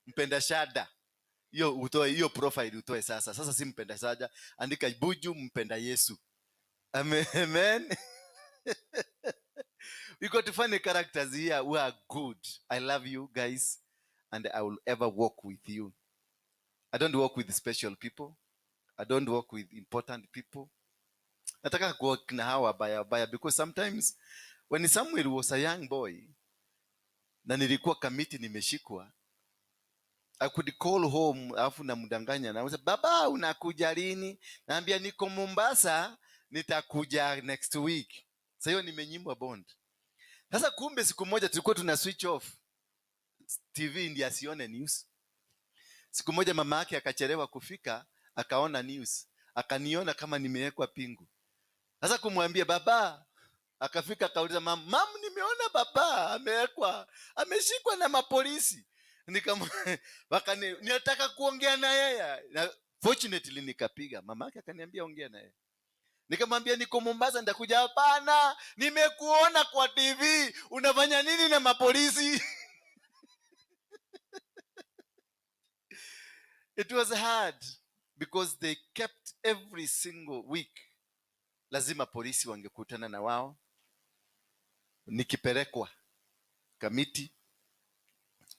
mpenda shada. Hiyo utoe, hiyo profile utoe sasa. Sasa si mpenda shada, andika Buju mpenda Yesu. Amen. Amen. We got funny characters here who are good. I love you guys and I will ever walk with you. I don't work with special people. I don't work with important people. Nataka kuwork na hawa wabaya wabaya because sometimes when Samuel was a young boy na nilikuwa Kamiti nimeshikwa, I could call home alafu namdanganya na baba unakuja lini? Naambia niko Mombasa, nitakuja next week. Sasa hiyo nimenyimwa bond. Sasa kumbe siku moja tulikuwa tuna switch off TV ndiye asione news. Siku moja mama yake akachelewa kufika, akaona news, akaniona kama nimewekwa pingu. Sasa kumwambia baba, akafika akauliza mam, mam nimeona baba ameshikwa na mapolisi. Nataka kuongea na yeye. Na fortunately nikapiga. Mama yake akaniambia ongea na yeye. Nikamwambia niko Mombasa nitakuja. Hapana, nimekuona kwa TV. Unafanya nini na mapolisi? It was hard because they kept every single week. Lazima polisi wangekutana na wao. Nikipelekwa Kamiti.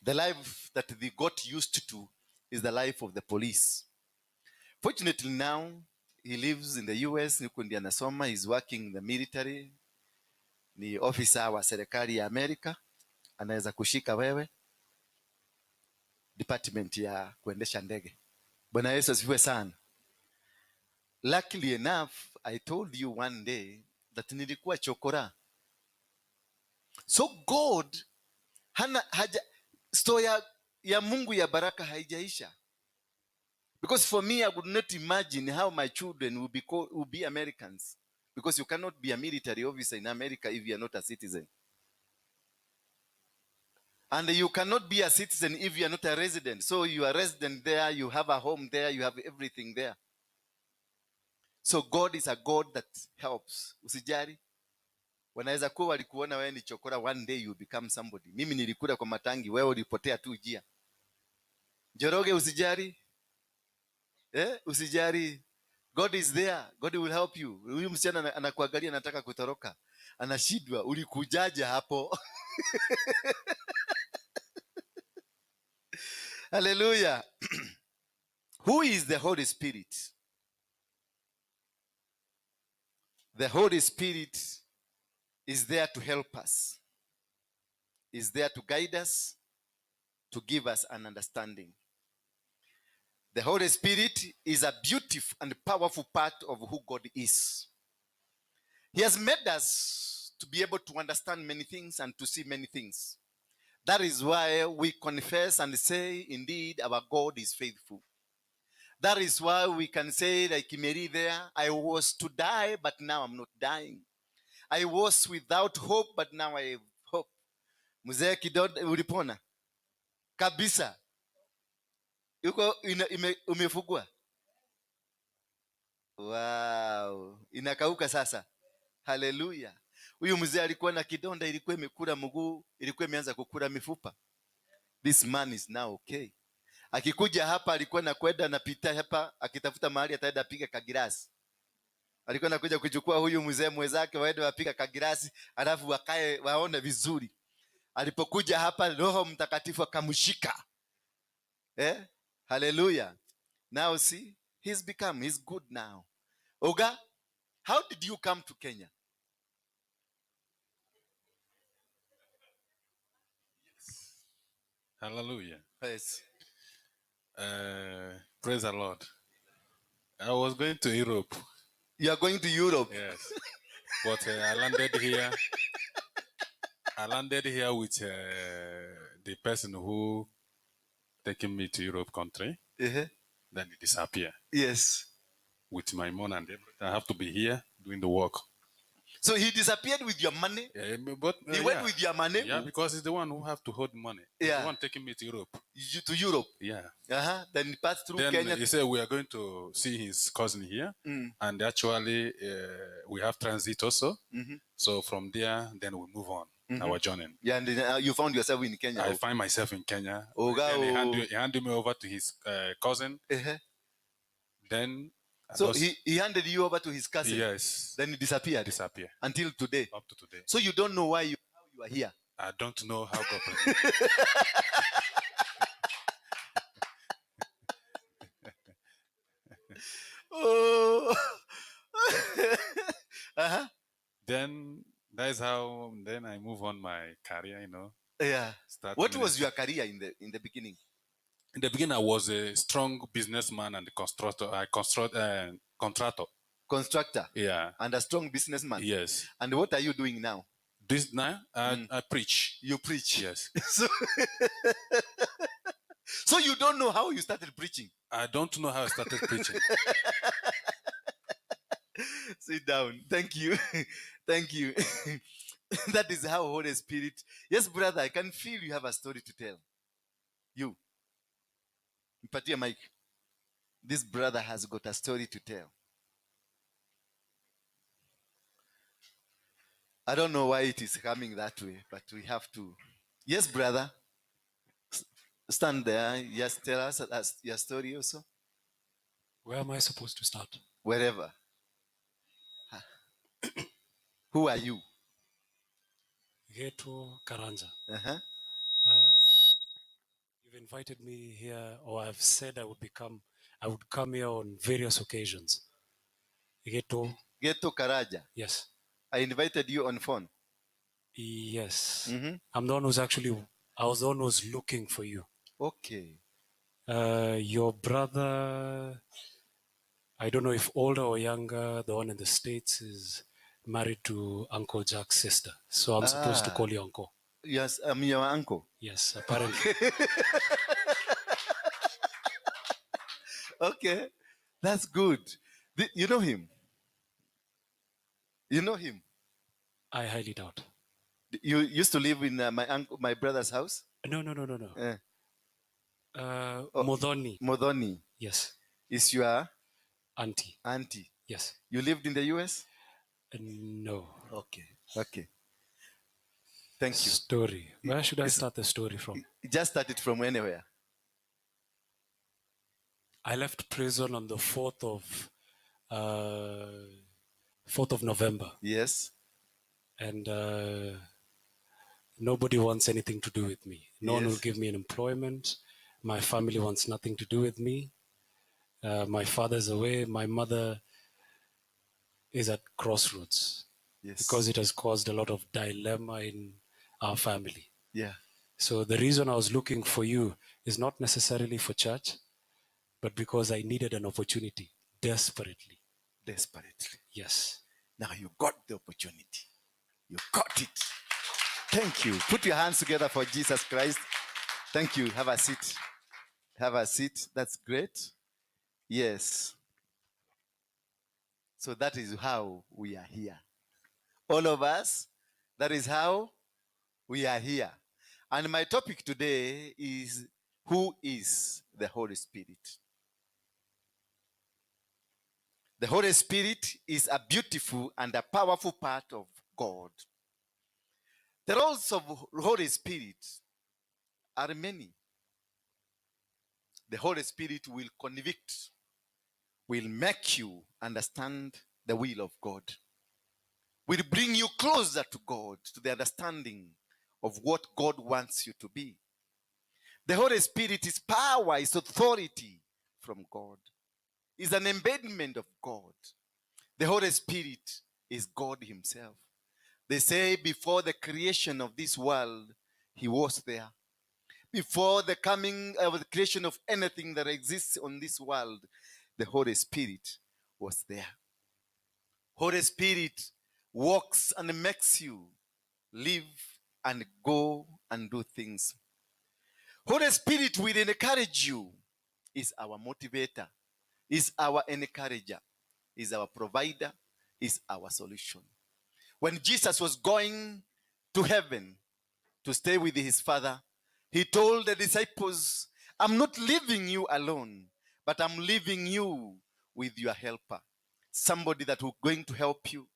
The life that they got used to is the life of the police. Fortunately now, he lives in the US, huko ndiye anasoma, he's working in the military. Ni officer wa serikali ya Amerika, anaweza kushika wewe. Department ya kuendesha ndege. Bwana Yesu asifiwe sana. Luckily enough, I told you one day that nilikuwa chokora. So God hana haja store ya Mungu ya baraka haijaisha. Because for me, I would not imagine how my children will be Americans. Because you cannot be a military officer in America if you are not a citizen. And you cannot be a citizen if you are not a resident. So you are resident there, you have a home there, you have everything there. So God is a God that helps. Usijali. Wanaweza kuwa walikuona wewe ni chokora, one day you become somebody. Mimi nilikula kwa matangi, wewe ulipotea tu njia. Njoroge, usijali. Eh, usijali. God is there. God will help you. Huyu msichana anakuangalia, anataka kutoroka. Anashindwa, ulikujaje hapo? Hallelujah. Who is the Holy Spirit? The Holy Spirit is there to help us, is there to guide us, to give us an understanding. The Holy Spirit is a beautiful and powerful part of who God is. He has made us to be able to understand many things and to see many things. That is why we confess and say, indeed, our God is faithful. That is why we can say, like Mary there, I was to die, but now I'm not dying. I was without hope, but now I have hope. Mzee kidonda, ulipona? Kabisa. Yuko umefugua? Wow. Inakauka sasa. Hallelujah. Huyu mzee alikuwa na kidonda, ilikuwa imekula mguu, ilikuwa imeanza kukula mifupa. This man is now okay. Akikuja hapa alikuwa anakwenda anapita hapa akitafuta mahali ataenda piga kagirasi. Alikuwa anakuja kuchukua huyu mzee mwenzake waende wapiga kagirasi alafu wakae waone vizuri. Alipokuja hapa Roho Mtakatifu akamshika. Hallelujah. Now see, he's good now. Oga, how did you come to Kenya? Hallelujah. Yes. Praise the Lord. I was going to Europe. You are going to Europe? Yes. But I landed here. I landed here with the person who taking me to Europe country. Then he disappeared. Yes. With my money and everything. I have to be here doing the work. So he disappeared with your money? Yeah, but, He went yeah. with your money? Yeah, because he's the one who have to hold money. He's Yeah. the one taking me to Europe. You, to Europe? Yeah. Then he passed through Then Kenya. He said we are going to see his cousin here. And actually, we have transit also. So from there, then we move on our journey. Yeah, and then you found yourself in Kenya. I find myself in Kenya. Oga, Then oh. he handed me over to his cousin. Then I So just he handed you over to his cousin? Yes. Then he disappeared? Disappeared. Until today? Up to today. So you don't know how you are here? I don't know how God prepared. Oh. Then that is how then I move on my career. Yeah. Start What was ministry. your career in the beginning? In the beginning, I was a strong businessman and constructor. I construct, contractor. Constructor. Yeah. And a strong businessman. Yes. And what are you doing now? This now, I preach. You preach. Yes. So you don't know how you started preaching? I don't know how I started preaching. Sit down. Thank you. Thank you. That is how Holy Spirit. Yes, brother, I can feel you have a story to tell. You. Mpatie mic. This brother has got a story to tell. I don't know why it is coming that way, but we have to. Yes, brother. Stand there. Yes, tell us your story also. Where am I supposed to start? Wherever. Who are you? Geto Karanja. You've invited me here, or I've said I would come here on various occasions. Geto. Geto Karanja. Yes. I invited you on phone. Yes. I'm the one who's actually, I was the one who's looking for you. Okay. Your brother, I don't know if older or younger, the one in the States is married to Uncle Jack's sister. So I'm supposed to call you uncle. Yes, I'm your uncle. Yes, apparently. Okay, that's good. You know him? You know him? I highly doubt. You used to live in my uncle, my brother's house? No, no, no, no, no. Modoni. Modoni. Yes. Is your auntie? Auntie. Yes. You lived in the US? No. Okay. Okay. Thank you. Story. Where should I start the story from? Just start it from anywhere. I left prison on the 4th of November. Yes. And nobody wants anything to do with me. No one will Yes. give me an employment. My family wants nothing to do with me. My father's away. My mother is at crossroads. Yes. Because it has caused a lot of dilemma in our family. Yeah. So the reason I was looking for you is not necessarily for church, but because I needed an opportunity desperately. Desperately. Yes. Now you got the opportunity. You got it. Thank you. Put your hands together for Jesus Christ. Thank you. Have a seat. Have a seat. That's great. Yes. So that is how we are here. All of us, that is how we are here. And my topic today is, who is the Holy Spirit? The Holy Spirit is a beautiful and a powerful part of God. The roles of Holy Spirit are many. The Holy Spirit will convict, will make you understand the will of God, will bring you closer to God, to the understanding of what God wants you to be. The Holy Spirit is power, is authority from God, is an embodiment of God. The Holy Spirit is God himself. They say before the creation of this world, he was there. Before the coming of the creation of anything that exists on this world, the Holy Spirit was there. Holy Spirit walks and makes you live and go and do things. Holy Spirit will encourage you, is our motivator, is our encourager, is our provider, is our solution. When Jesus was going to heaven to stay with his Father, he told the disciples, I'm not leaving you alone, but I'm leaving you with your helper, somebody that is going to help you.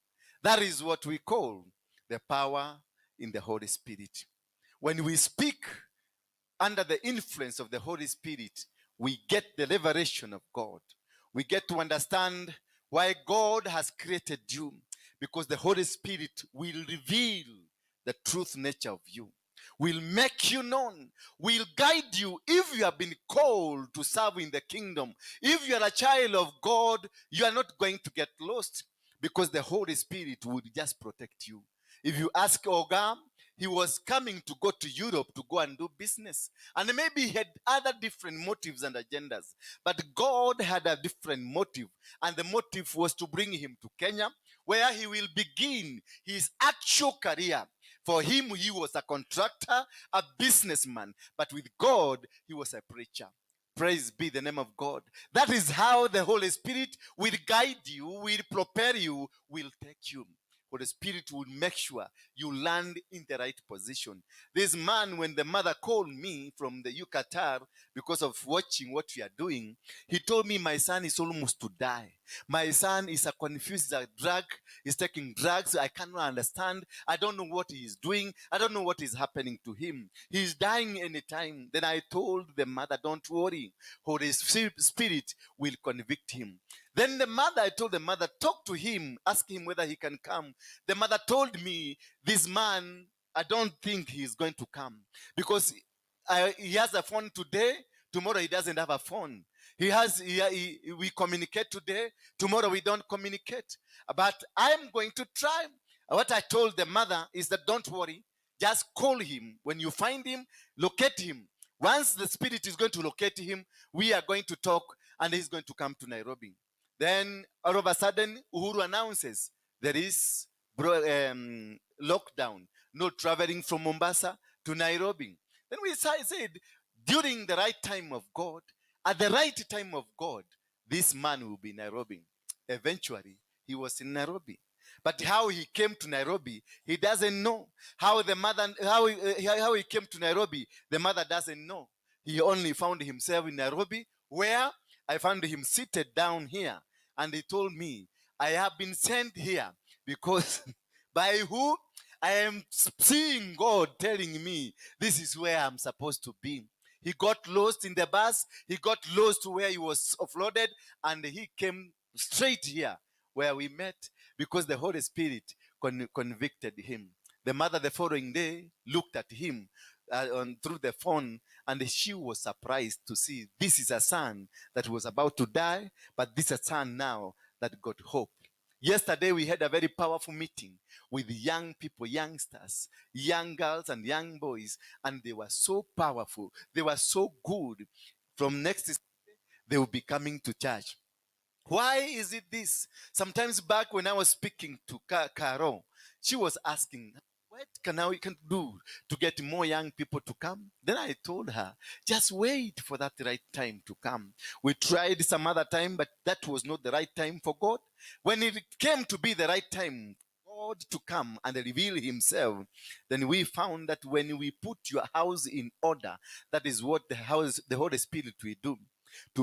That is what we call the power in the Holy Spirit. When we speak under the influence of the Holy Spirit, we get the revelation of God. We get to understand why God has created you, because the Holy Spirit will reveal the truth nature of you, will make you known, will guide you if you have been called to serve in the kingdom. If you are a child of God, you are not going to get lost, because the Holy Spirit will just protect you. If you ask Oga, he was coming to go to Europe to go and do business. And maybe he had other different motives and agendas. But God had a different motive. And the motive was to bring him to Kenya, where he will begin his actual career. For him, he was a contractor, a businessman. But with God, he was a preacher. Praise be the name of God. That is how the Holy Spirit will guide you, will prepare you, will take you. Holy Spirit will make sure you land in the right position. This man, when the mother called me from the Qatar because of watching what we are doing, he told me my son is almost to die. My son is a confused drug. He's taking drugs. I cannot understand. I don't know what he is doing. I don't know what is happening to him. He's dying anytime. Then I told the mother, don't worry. Holy Spirit will convict him. Then the mother, I told the mother, talk to him, ask him whether he can come. The mother told me, this man, I don't think he is going to come because he has a phone today. Tomorrow he doesn't have a phone. We communicate today. Tomorrow we don't communicate. But I'm going to try. What I told the mother is that don't worry. Just call him. When you find him, locate him. Once the Spirit is going to locate him, we are going to talk and he's going to come to Nairobi. Then all of a sudden, Uhuru announces there is lockdown, no traveling from Mombasa to Nairobi. Then we said, during the right time of God, at the right time of God, This man will be in Nairobi. Eventually, he was in Nairobi. But how he came to Nairobi, he doesn't know. How the mother, how he came to Nairobi, the mother doesn't know. He only found himself in Nairobi, where I found him seated down here. And he told me, I have been sent here because by who? I am seeing God telling me this is where I'm supposed to be. He got lost in the bus. He got lost where he was offloaded, and he came straight here where we met because the Holy Spirit convicted him. The mother, the following day, looked at him through the phone, and she was surprised to see this is a son that was about to die, but this is a son now that got hope. Yesterday, we had a very powerful meeting with young people, youngsters, young girls and young boys, and they were so powerful. They were so good. From next Sunday, they will be coming to church. Why is it this? Sometimes back when I was speaking to Caro, she was asking, what can I can do to get more young people to come? Then I told her, just wait for that right time to come. We tried some other time, but that was not the right time for God. When it came to be the right time, God to come and reveal himself, then we found that when we put your house in order, that is what the Holy Spirit will do.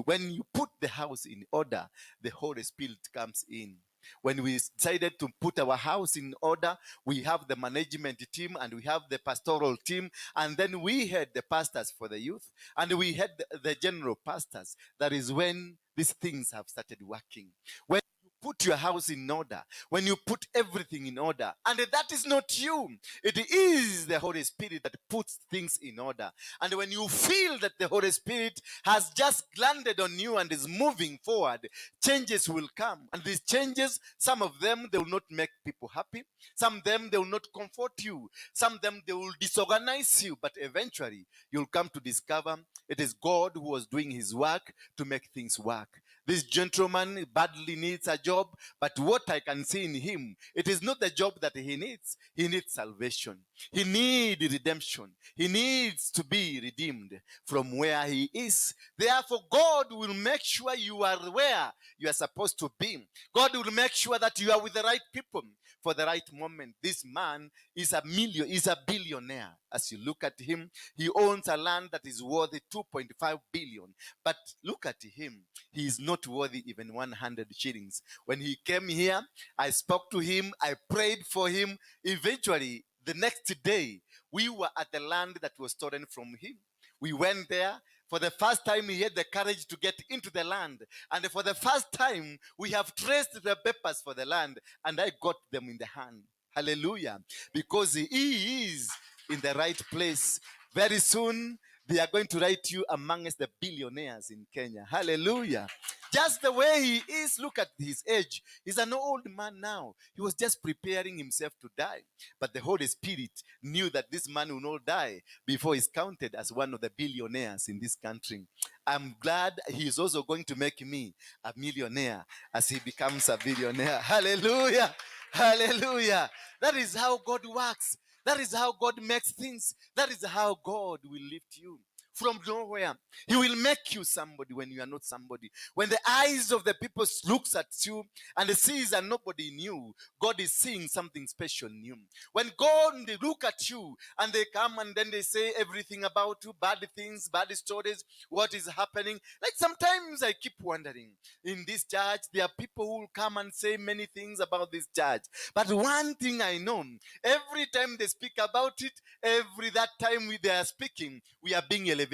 When you put the house in order, the Holy Spirit comes in. When we decided to put our house in order, we have the management team and we have the pastoral team, and then we had the pastors for the youth, and we had the general pastors. That is when these things have started working. When you put your house in order, when you put everything in order, and that is not you, it is the Holy Spirit that puts things in order. And when you feel that the Holy Spirit has just landed on you and is moving forward, changes will come. And these changes, some of them, they will not make people happy. Some of them, they will not comfort you. Some of them, they will disorganize you. But eventually, you'll come to discover it is God who was doing his work to make things work. This gentleman badly needs a job, but what I can see in him, it is not the job that he needs. He needs salvation. He needs redemption. He needs to be redeemed from where he is. Therefore, God will make sure you are where you are supposed to be. God will make sure that you are with the right people for the right moment. This man is a million, is a billionaire. As you look at him, he owns a land that is worth 2.5 billion. But look at him. He is not worthy even 100 shillings. When he came here, I spoke to him. I prayed for him. Eventually, the next day, we were at the land that was stolen from him. We went there. For the first time, he had the courage to get into the land. And for the first time, we have traced the papers for the land, and I got them in the hand. Hallelujah. Because he is in the right place. Very soon, they are going to write you amongst the billionaires in Kenya. Hallelujah. Just the way he is, look at his age. He's an old man now. He was just preparing himself to die. But the Holy Spirit knew that this man will not die before he's counted as one of the billionaires in this country. I'm glad he is also going to make me a millionaire as he becomes a billionaire. Hallelujah. Hallelujah. That is how God works. That is how God makes things. That is how God will lift you from nowhere. He will make you somebody when you are not somebody. When the eyes of the people looks at you and sees and nobody knew, God is seeing something special in you. When God, they look at you and they come and then they say everything about you, bad things, bad stories, what is happening. Like sometimes I keep wondering, in this church, there are people who will come and say many things about this church. But one thing I know, every time they speak about it, every that time they are speaking, we are being elevated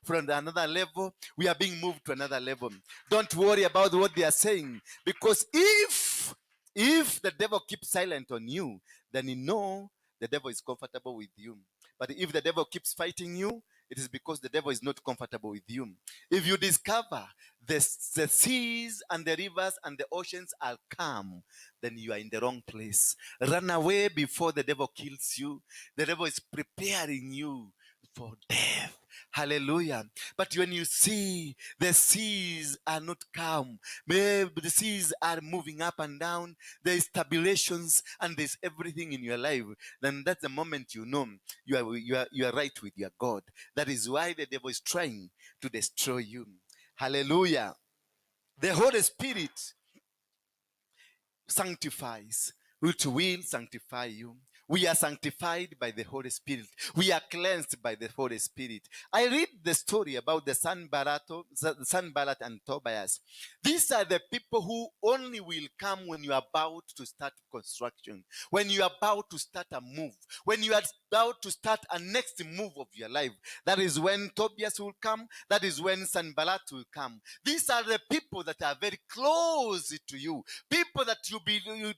from another level. We are being moved to another level. Don't worry about what they are saying, because if the devil keeps silent on you, then you know the devil is comfortable with you. But if the devil keeps fighting you, it is because the devil is not comfortable with you. If you discover the seas and the rivers and the oceans are calm, then you are in the wrong place. Run away before the devil kills you. The devil is preparing you for death. Hallelujah. But when you see the seas are not calm, maybe the seas are moving up and down, there is tribulations and there's everything in your life, then that's the moment you know you are right with your God. That is why the devil is trying to destroy you. Hallelujah. The Holy Spirit sanctifies, which will sanctify you. We are sanctified by the Holy Spirit. We are cleansed by the Holy Spirit. I read the story about the Sanballat and Tobias. These are the people who only will come when you are about to start construction, when you are about to start a move, when you are about to start a next move of your life. That is when Tobias will come. That is when Sanballat will come. These are the people that are very close to you, people that you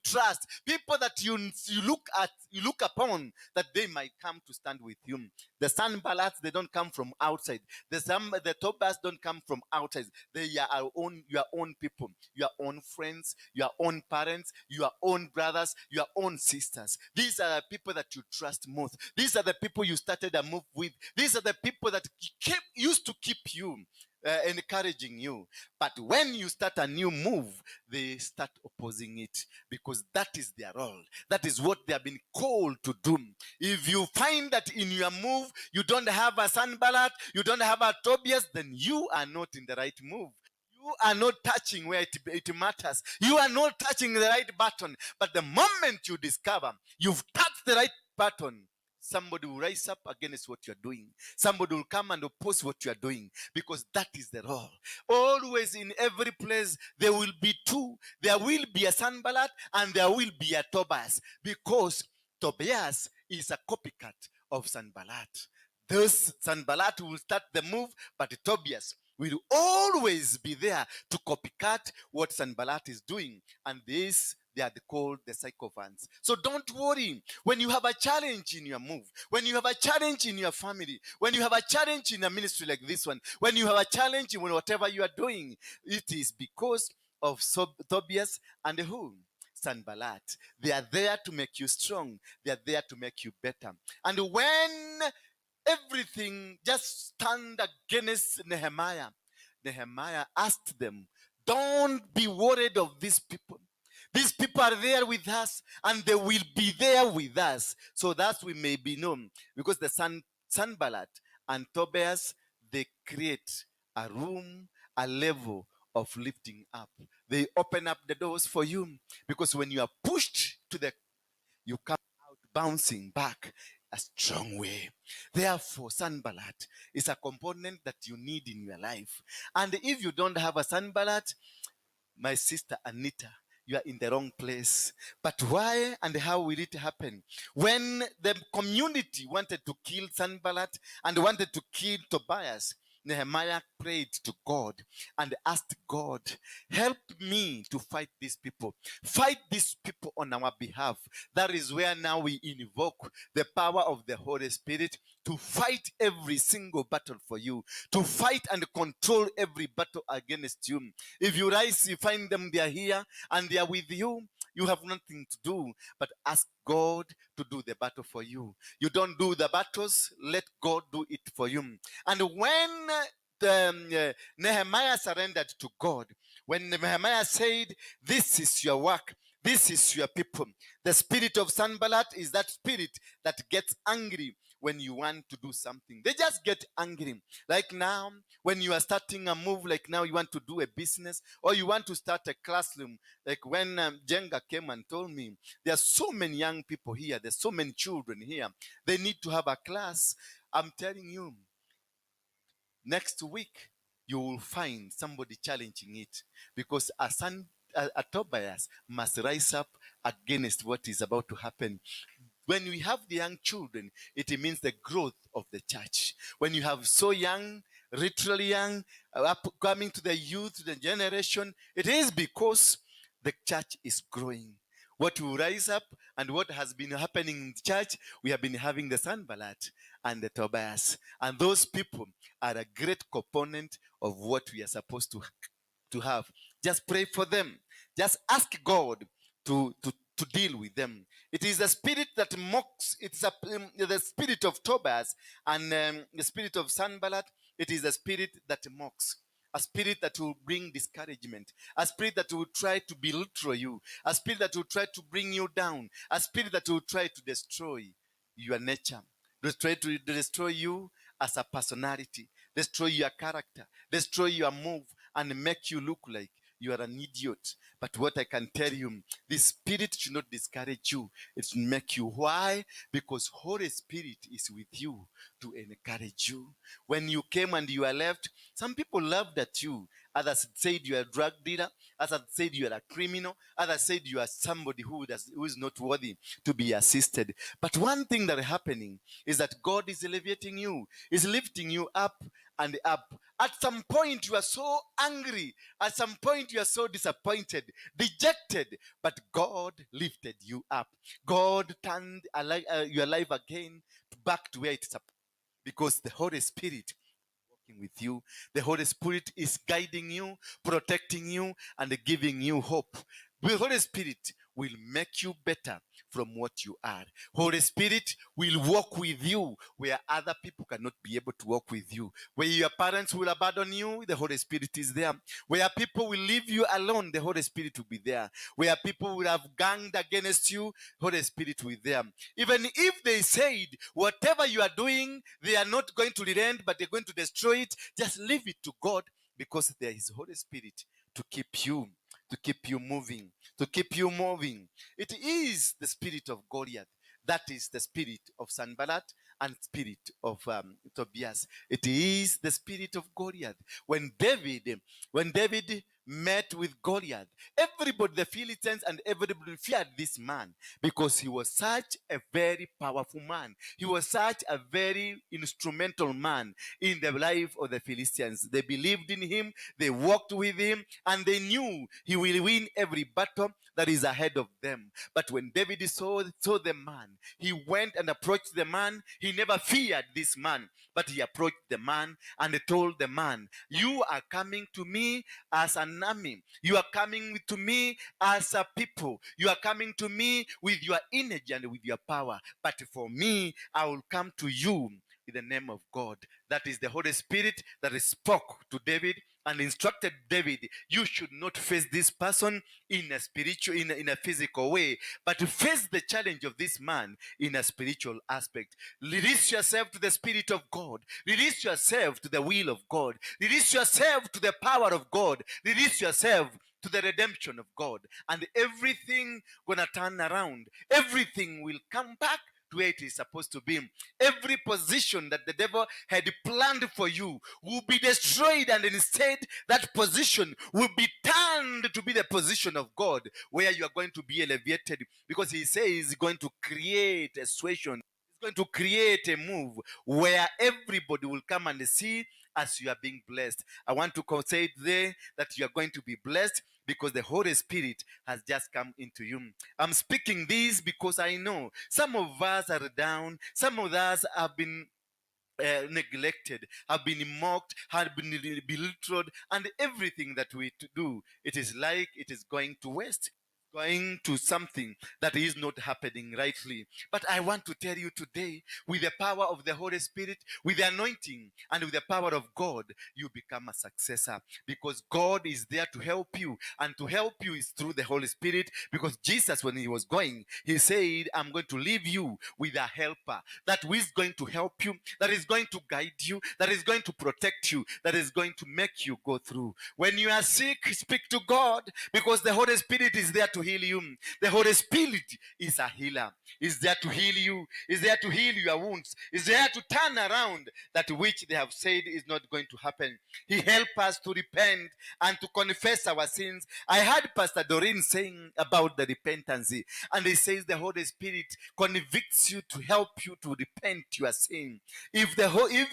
trust, people that you look at, you look upon, that they might come to stand with you. The Sanballats, they don't come from outside. The Tobias don't come from outside. They are your own people, your own friends, your own parents, your own brothers, your own sisters. These are the people that you trust most. These are the people you started a move with. These are the people that used to keep you encouraging you. But when you start a new move, they start opposing it, because that is their role. That is what they have been called to do. If you find that in your move, you don't have a Sanballat, you don't have a Tobias, then you are not in the right move. You are not touching where it matters. You are not touching the right button. But the moment you discover you've touched the right button, somebody will rise up against what you are doing. Somebody will come and oppose what you are doing, because that is the role. Always in every place, there will be two. There will be a Sanballat and there will be a Tobias, because Tobias is a copycat of Sanballat. This Sanballat will start the move, but Tobias will always be there to copycat what Sanballat is doing. And this, they are called the sycophants. So don't worry when you have a challenge in your move, when you have a challenge in your family, when you have a challenge in a ministry like this one, when you have a challenge in whatever you are doing, it is because of Tobias and who? Sanballat. They are there to make you strong. They are there to make you better. And when everything just stand against Nehemiah, Nehemiah asked them, don't be worried of these people. These people are there with us, and they will be there with us, so that we may be known. Because the Sanballat and Tobias, they create a room, a level of lifting up. They open up the doors for you, because when you are pushed to the, you come out bouncing back a strong way. Therefore, Sanballat is a component that you need in your life. And if you don't have a Sanballat, my sister Anita, you are in the wrong place. But why and how will it happen? When the community wanted to kill Sanballat and wanted to kill Tobias, Nehemiah prayed to God and asked God, help me to fight these people. Fight these people on our behalf. That is where now we invoke the power of the Holy Spirit to fight every single battle for you, to fight and control every battle against you. If you rise, you find them, they are here and they are with you. You have nothing to do but ask God to do the battle for you. You don't do the battles, let God do it for you. And when Nehemiah surrendered to God, when Nehemiah said, this is your work, this is your people, the spirit of Sanballat is that spirit that gets angry when you want to do something. They just get angry. Like now, when you are starting a move, like now you want to do a business or you want to start a classroom. Like when Jenga came and told me, there are so many young people here, there's so many children here. They need to have a class. I'm telling you, next week, you will find somebody challenging it, because a Tobias must rise up against what is about to happen. When we have the young children, it means the growth of the church. When you have so young, literally young, up coming to the youth, the generation, it is because the church is growing. What will rise up and what has been happening in the church, we have been having the Sanballat and the Tobias. And those people are a great component of what we are supposed to have. Just pray for them. Just ask God to deal with them. It is the spirit that mocks. It's the spirit of Tobias and the spirit of Sanballat. It is the spirit that mocks. A spirit that will bring discouragement. A spirit that will try to belittle you. A spirit that will try to bring you down. A spirit that will try to destroy your nature. Try to destroy you as a personality. Destroy your character. Destroy your move and make you look like you are an idiot. But what I can tell you, the Spirit should not discourage you. It should make you. Why? Because Holy Spirit is with you to encourage you. When you came and you are left, some people laughed at you. Others said you are a drug dealer. Others said you are a criminal. Others said you are somebody who is not worthy to be assisted. But one thing that is happening is that God is elevating you, is lifting you up and up. At some point, you are so angry. At some point, you are so disappointed, dejected. But God lifted you up. God turned your life again back to where it's supposed, because the Holy Spirit working with you. The Holy Spirit is guiding you, protecting you, and giving you hope. The Holy Spirit will make you better from what you are. Holy Spirit will walk with you where other people cannot be able to walk with you. Where your parents will abandon you, the Holy Spirit is there. Where people will leave you alone, the Holy Spirit will be there. Where people will have ganged against you, Holy Spirit will be there. Even if they said, whatever you are doing, they are not going to relent, but they're going to destroy it, just leave it to God, because there is Holy Spirit to keep you, to keep you moving, to keep you moving. It is the spirit of Goliath. That is the spirit of Sanballat and spirit of Tobias. It is the spirit of Goliath. When David met with Goliath, everybody, the Philistines and everybody feared this man because he was such a very powerful man. He was such a very instrumental man in the life of the Philistines. They believed in him, they walked with him, and they knew he will win every battle that is ahead of them. But when David saw the man, he went and approached the man. He never feared this man, but he approached the man and told the man, you are coming to me as an army. You are coming to me as a people. You are coming to me with your energy and with your power. But for me, I will come to you in the name of God. That is the Holy Spirit that spoke to David and instructed David, you should not face this person in a spiritual, in a physical way, but face the challenge of this man in a spiritual aspect. Release yourself to the Spirit of God. Release yourself to the will of God. Release yourself to the power of God. Release yourself to the redemption of God. And everything gonna turn around. Everything will come back to where it is supposed to be. Every position that the devil had planned for you will be destroyed, and instead that position will be turned to be the position of God, where you are going to be elevated, because he says he's going to create a situation, he's going to create a move where everybody will come and see as you are being blessed. I want to say today that you are going to be blessed because the Holy Spirit has just come into you. I'm speaking this because I know some of us are down. Some of us have been neglected, have been mocked, have been belittled, and everything that we do, it is like it is going to waste, going to something that is not happening rightly. But I want to tell you today, with the power of the Holy Spirit, with the anointing, and with the power of God, you become a successor, because God is there to help you, and to help you is through the Holy Spirit. Because Jesus, when he was going, he said, I'm going to leave you with a helper that is going to help you, that is going to guide you, that is going to protect you, that is going to make you go through. When you are sick, speak to God, because the Holy Spirit is there to heal you. The Holy Spirit is a healer. Is there to heal you. Is there to heal your wounds. Is there to turn around that which they have said is not going to happen. He helps us to repent and to confess our sins. I heard Pastor Doreen saying about the repentance, and he says the Holy Spirit convicts you to help you to repent your sin. If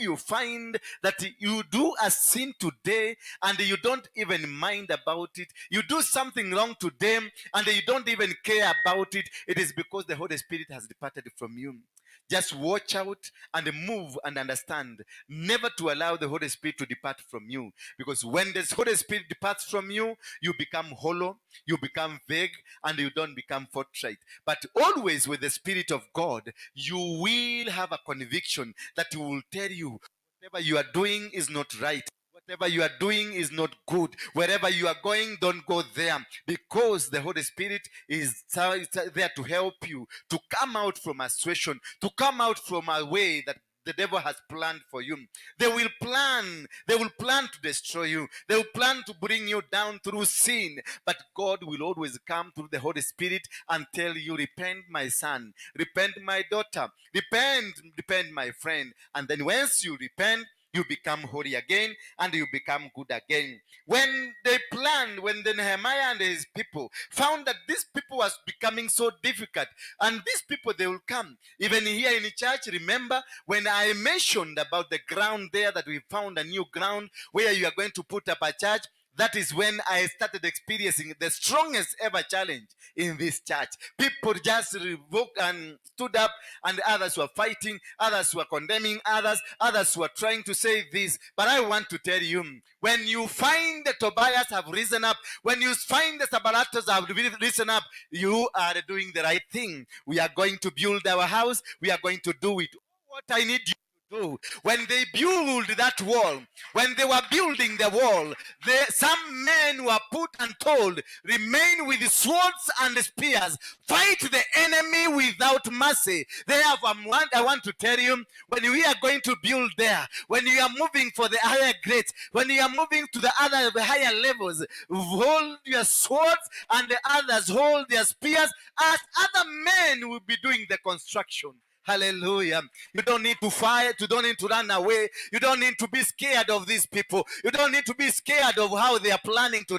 you find that you do a sin today and you don't even mind about it, you do something wrong today and you don't even care about it, it is because the Holy Spirit has departed from you. Just watch out and move and understand never to allow the Holy Spirit to depart from you. Because when the Holy Spirit departs from you, you become hollow, you become vague, and you don't become forthright. But always with the Spirit of God, you will have a conviction that will tell you whatever you are doing is not right. Whatever you are doing is not good. Wherever you are going, don't go there. Because the Holy Spirit is there to help you to come out from a situation, to come out from a way that the devil has planned for you. They will plan. They will plan to destroy you. They will plan to bring you down through sin. But God will always come through the Holy Spirit and tell you, repent, my son. Repent, my daughter. Repent, repent, my friend. And then once you repent, you become holy again and you become good again. When they planned, when the Nehemiah and his people found that these people was becoming so difficult, and these people, they will come. Even here in the church, remember when I mentioned about the ground there, that we found a new ground where you are going to put up a church. That is when I started experiencing the strongest ever challenge in this church. People just revoked and stood up, and others were fighting, others were condemning others, others were trying to say this. But I want to tell you, when you find the Tobias have risen up, when you find the Sabalatos have risen up, you are doing the right thing. We are going to build our house. We are going to do it. What I need you do. When they build that wall, when they were building the wall, some men were put and told, remain with swords and spears, fight the enemy without mercy. Therefore, I want to tell you, when we are going to build there, when you are moving for the higher grades, when you are moving to the other higher levels, hold your swords and the others hold their spears, as other men will be doing the construction. Hallelujah. You don't need to fight. You don't need to run away. You don't need to be scared of these people. You don't need to be scared of how they are planning to do.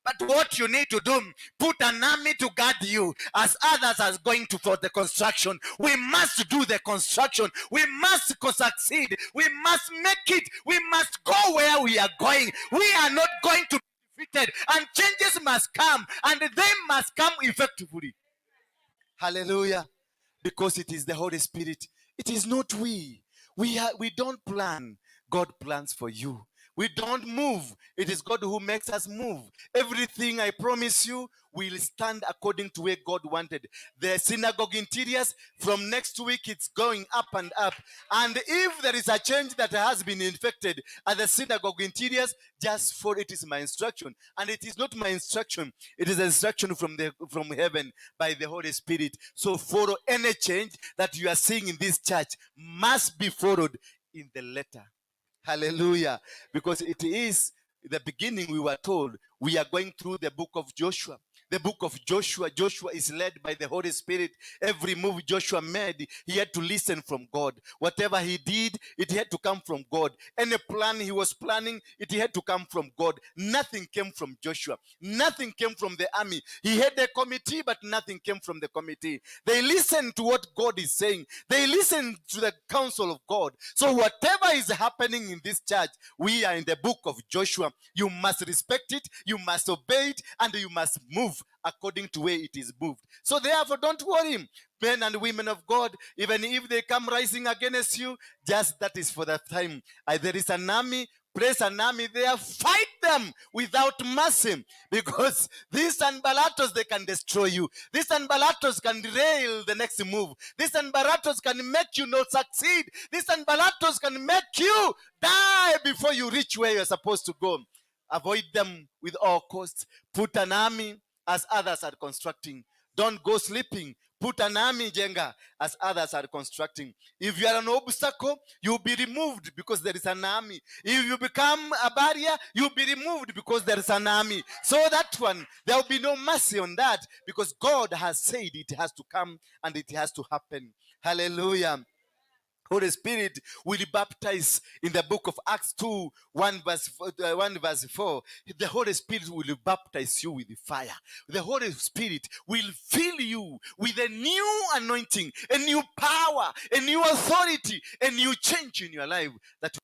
But what you need to do, put an army to guard you as others are going to for the construction. We must do the construction. We must succeed. We must make it. We must go where we are going. We are not going to be defeated. And changes must come. And they must come effectively. Hallelujah. Because it is the Holy Spirit. It is not we. We don't plan. God plans for you. We don't move. It is God who makes us move. Everything, I promise you, will stand according to where God wanted. The synagogue interiors, from next week, it's going up and up. And if there is a change that has been infected at the synagogue interiors, just for it is my instruction. And it is not my instruction. It is instruction from heaven by the Holy Spirit. So follow any change that you are seeing in this church must be followed in the letter. Hallelujah. Because it is the beginning, we were told we are going through the book of Joshua. The book of Joshua, Joshua is led by the Holy Spirit. Every move Joshua made, he had to listen from God. Whatever he did, it had to come from God. Any plan he was planning, it had to come from God. Nothing came from Joshua. Nothing came from the army. He had a committee, but nothing came from the committee. They listened to what God is saying. They listened to the counsel of God. So whatever is happening in this church, we are in the book of Joshua. You must respect it, you must obey it, and you must move according to where it is moved. So therefore, don't worry, men and women of God, even if they come rising against you, just that is for that time. There is an army, place an army there, fight them without mercy, because these Sanballatos, they can destroy you. These Sanballatos can derail the next move. These Sanballatos can make you not succeed. These Sanballatos can make you die before you reach where you're supposed to go. Avoid them with all costs. Put an army as others are constructing. Don't go sleeping. Put an army, Jenga, as others are constructing. If you are an obstacle, you'll be removed because there is an army. If you become a barrier, you'll be removed because there is an army. So that one, there will be no mercy on that, because God has said it has to come and it has to happen. Hallelujah. Holy Spirit will baptize in the book of Acts 2, 1 verse 1 verse 4. The Holy Spirit will baptize you with fire. The Holy Spirit will fill you with a new anointing, a new power, a new authority, a new change in your life that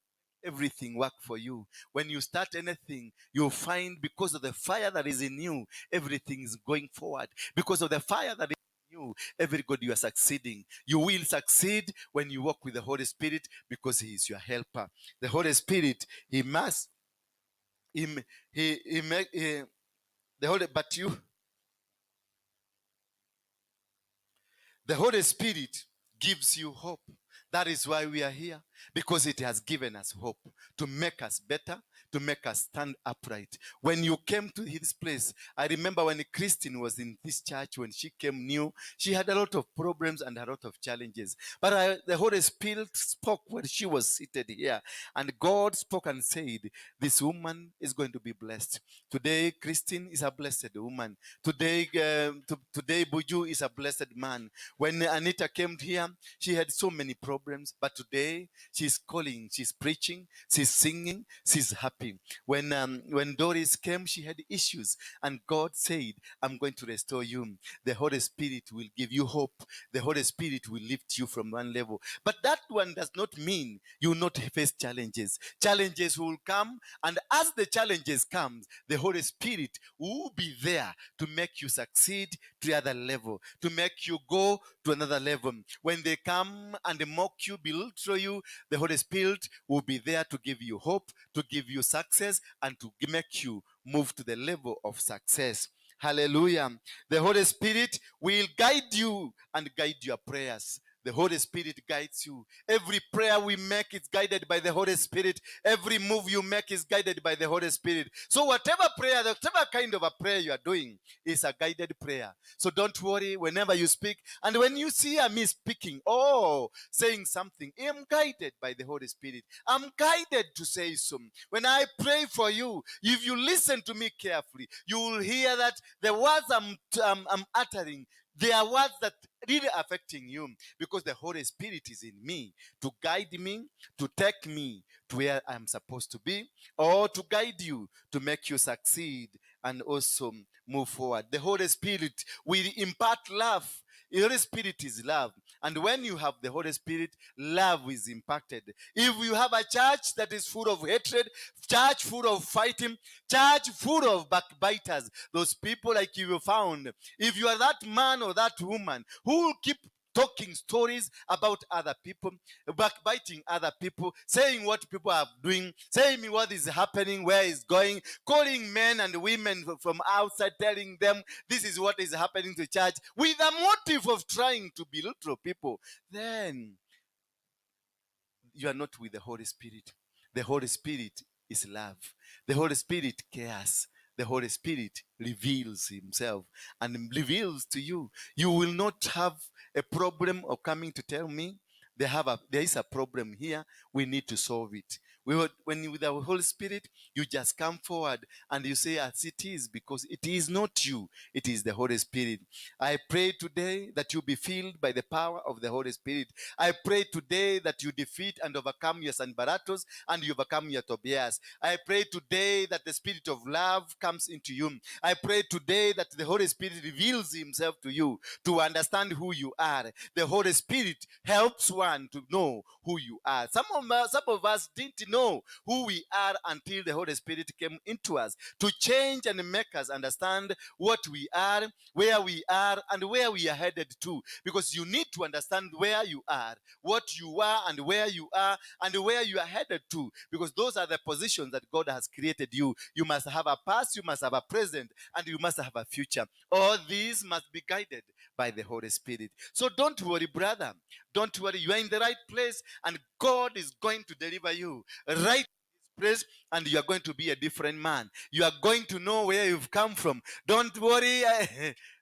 everything work for you. When you start anything, you'll find because of the fire that is in you, everything is going forward. Because of the fire that is you, every good you are succeeding. You will succeed when you walk with the Holy Spirit, because He is your helper. The Holy Spirit, He must, he make, he, the Holy, but you, the Holy Spirit gives you hope. That is why we are here, because it has given us hope to make us better, to make us stand upright. When you came to this place, I remember when Christine was in this church, when she came new, she had a lot of problems and a lot of challenges. But the Holy Spirit spoke when she was seated here. And God spoke and said, this woman is going to be blessed. Today, Christine is a blessed woman. Today, today Buju is a blessed man. When Anita came here, she had so many problems. But today, she's calling, she's preaching, she's singing, she's happy. When Doris came, she had issues. And God said, I'm going to restore you. The Holy Spirit will give you hope. The Holy Spirit will lift you from one level. But that one does not mean you will not face challenges. Challenges will come, and as the challenges come, the Holy Spirit will be there to make you succeed to the other level, to make you go to another level. When they come and they mock you, belittle you, the Holy Spirit will be there to give you hope, to give you success, and to make you move to the level of success. Hallelujah. The Holy Spirit will guide you and guide your prayers. The Holy Spirit guides you. Every prayer we make is guided by the Holy Spirit. Every move you make is guided by the Holy Spirit. So whatever prayer, whatever kind of a prayer you are doing is a guided prayer. So don't worry whenever you speak. And when you see me speaking or saying something, I'm guided by the Holy Spirit. I'm guided to say so. When I pray for you, if you listen to me carefully, you will hear that the words I'm uttering, they are words that really affecting you, because the Holy Spirit is in me to guide me, to take me to where I'm supposed to be, or to guide you to make you succeed and also move forward. The Holy Spirit will impart love. The Holy Spirit is love. And when you have the Holy Spirit, love is impacted. If you have a church that is full of hatred, church full of fighting, church full of backbiters, those people like you found, if you are that man or that woman who will keep talking stories about other people, backbiting other people, saying what people are doing, saying what is happening, where is going, calling men and women from outside, telling them this is what is happening to church, with a motive of trying to belittle people, then you are not with the Holy Spirit. The Holy Spirit is love. The Holy Spirit cares. The Holy Spirit reveals himself and reveals to you. You will not have a problem of coming to tell me there is a problem here. We need to solve it. When with the Holy Spirit, you just come forward and you say as it is, because it is not you, it is the Holy Spirit. I pray today that you be filled by the power of the Holy Spirit. I pray today that you defeat and overcome your Sanbalatos and you overcome your Tobias. I pray today that the spirit of love comes into you. I pray today that the Holy Spirit reveals himself to you to understand who you are. The Holy Spirit helps one to know who you are. Some of us didn't know who we are until the Holy Spirit came into us to change and make us understand what we are, where we are, and where we are headed to. Because you need to understand where you are, what you are, and where you are, and where you are headed to. Because those are the positions that God has created you. You must have a past, you must have a present, and you must have a future. All these must be guided by the Holy Spirit. So don't worry, brother. Don't worry. You are in the right place, and God is going to deliver you right place, and you are going to be a different man. You are going to know where you've come from. Don't worry,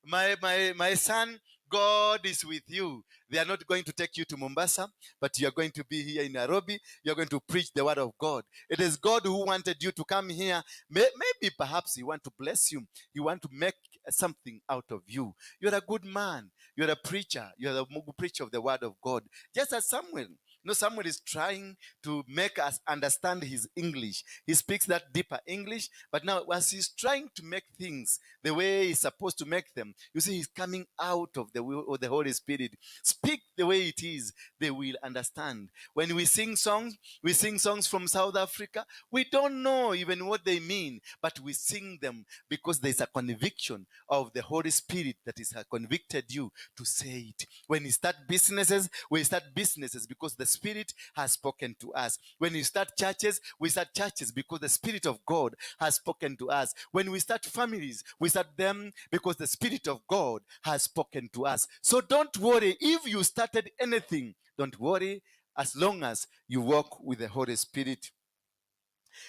my son, God is with you. They are not going to take you to Mombasa, but you are going to be here in Nairobi. You are going to preach the word of God. It is God who wanted you to come here. Maybe perhaps he wants to bless you. He wants to make something out of you. You're a good man. You're a preacher. You're a preacher of the word of God. Just as Samuel. No, Samuel is trying to make us understand his English. He speaks that deeper English, but now as he's trying to make things the way he's supposed to make them, you see, he's coming out of the will of the Holy Spirit. Speak the way it is, they will understand. When we sing songs, we sing songs from South Africa. We don't know even what they mean, but we sing them because there's a conviction of the Holy Spirit that is convicted you to say it. When you start businesses, we start businesses because the Spirit has spoken to us. When you start churches, we start churches because the Spirit of God has spoken to us. When we start families, we start them because the Spirit of God has spoken to us. So don't worry if you started anything. Don't worry as long as you walk with the Holy Spirit.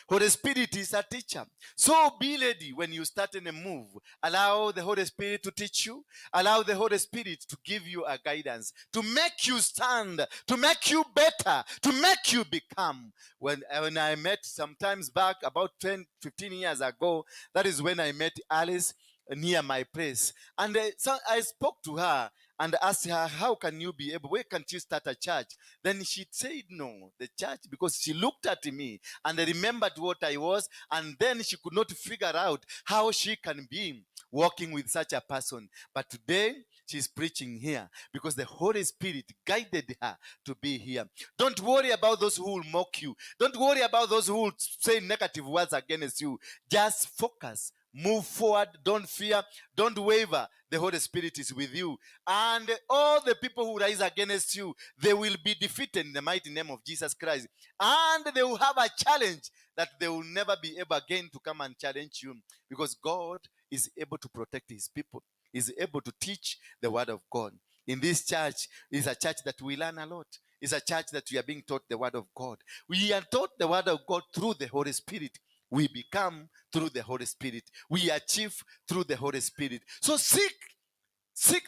Holy Spirit is a teacher. So be ready when you start in a move. Allow the Holy Spirit to teach you. Allow the Holy Spirit to give you a guidance, to make you stand, to make you better, to make you become. When I met sometimes back about 10, 15 years ago, that is when I met Alice near my place. And so I spoke to her and asked her, how can you be able, where can't you start a church? Then she said, no, the church, because she looked at me and remembered what I was, and then she could not figure out how she can be working with such a person. But today, she's preaching here because the Holy Spirit guided her to be here. Don't worry about those who will mock you. Don't worry about those who will say negative words against you. Just focus. Move forward. Don't fear. Don't waver. The Holy Spirit is with you. And all the people who rise against you, they will be defeated in the mighty name of Jesus Christ. And they will have a challenge that they will never be able again to come and challenge you, because God is able to protect his people. Is able to teach the word of God. In this church is a church that we learn a lot. It's a church that we are being taught the word of God. We are taught the word of God through the Holy Spirit. We become through the Holy Spirit. We achieve through the Holy Spirit. So seek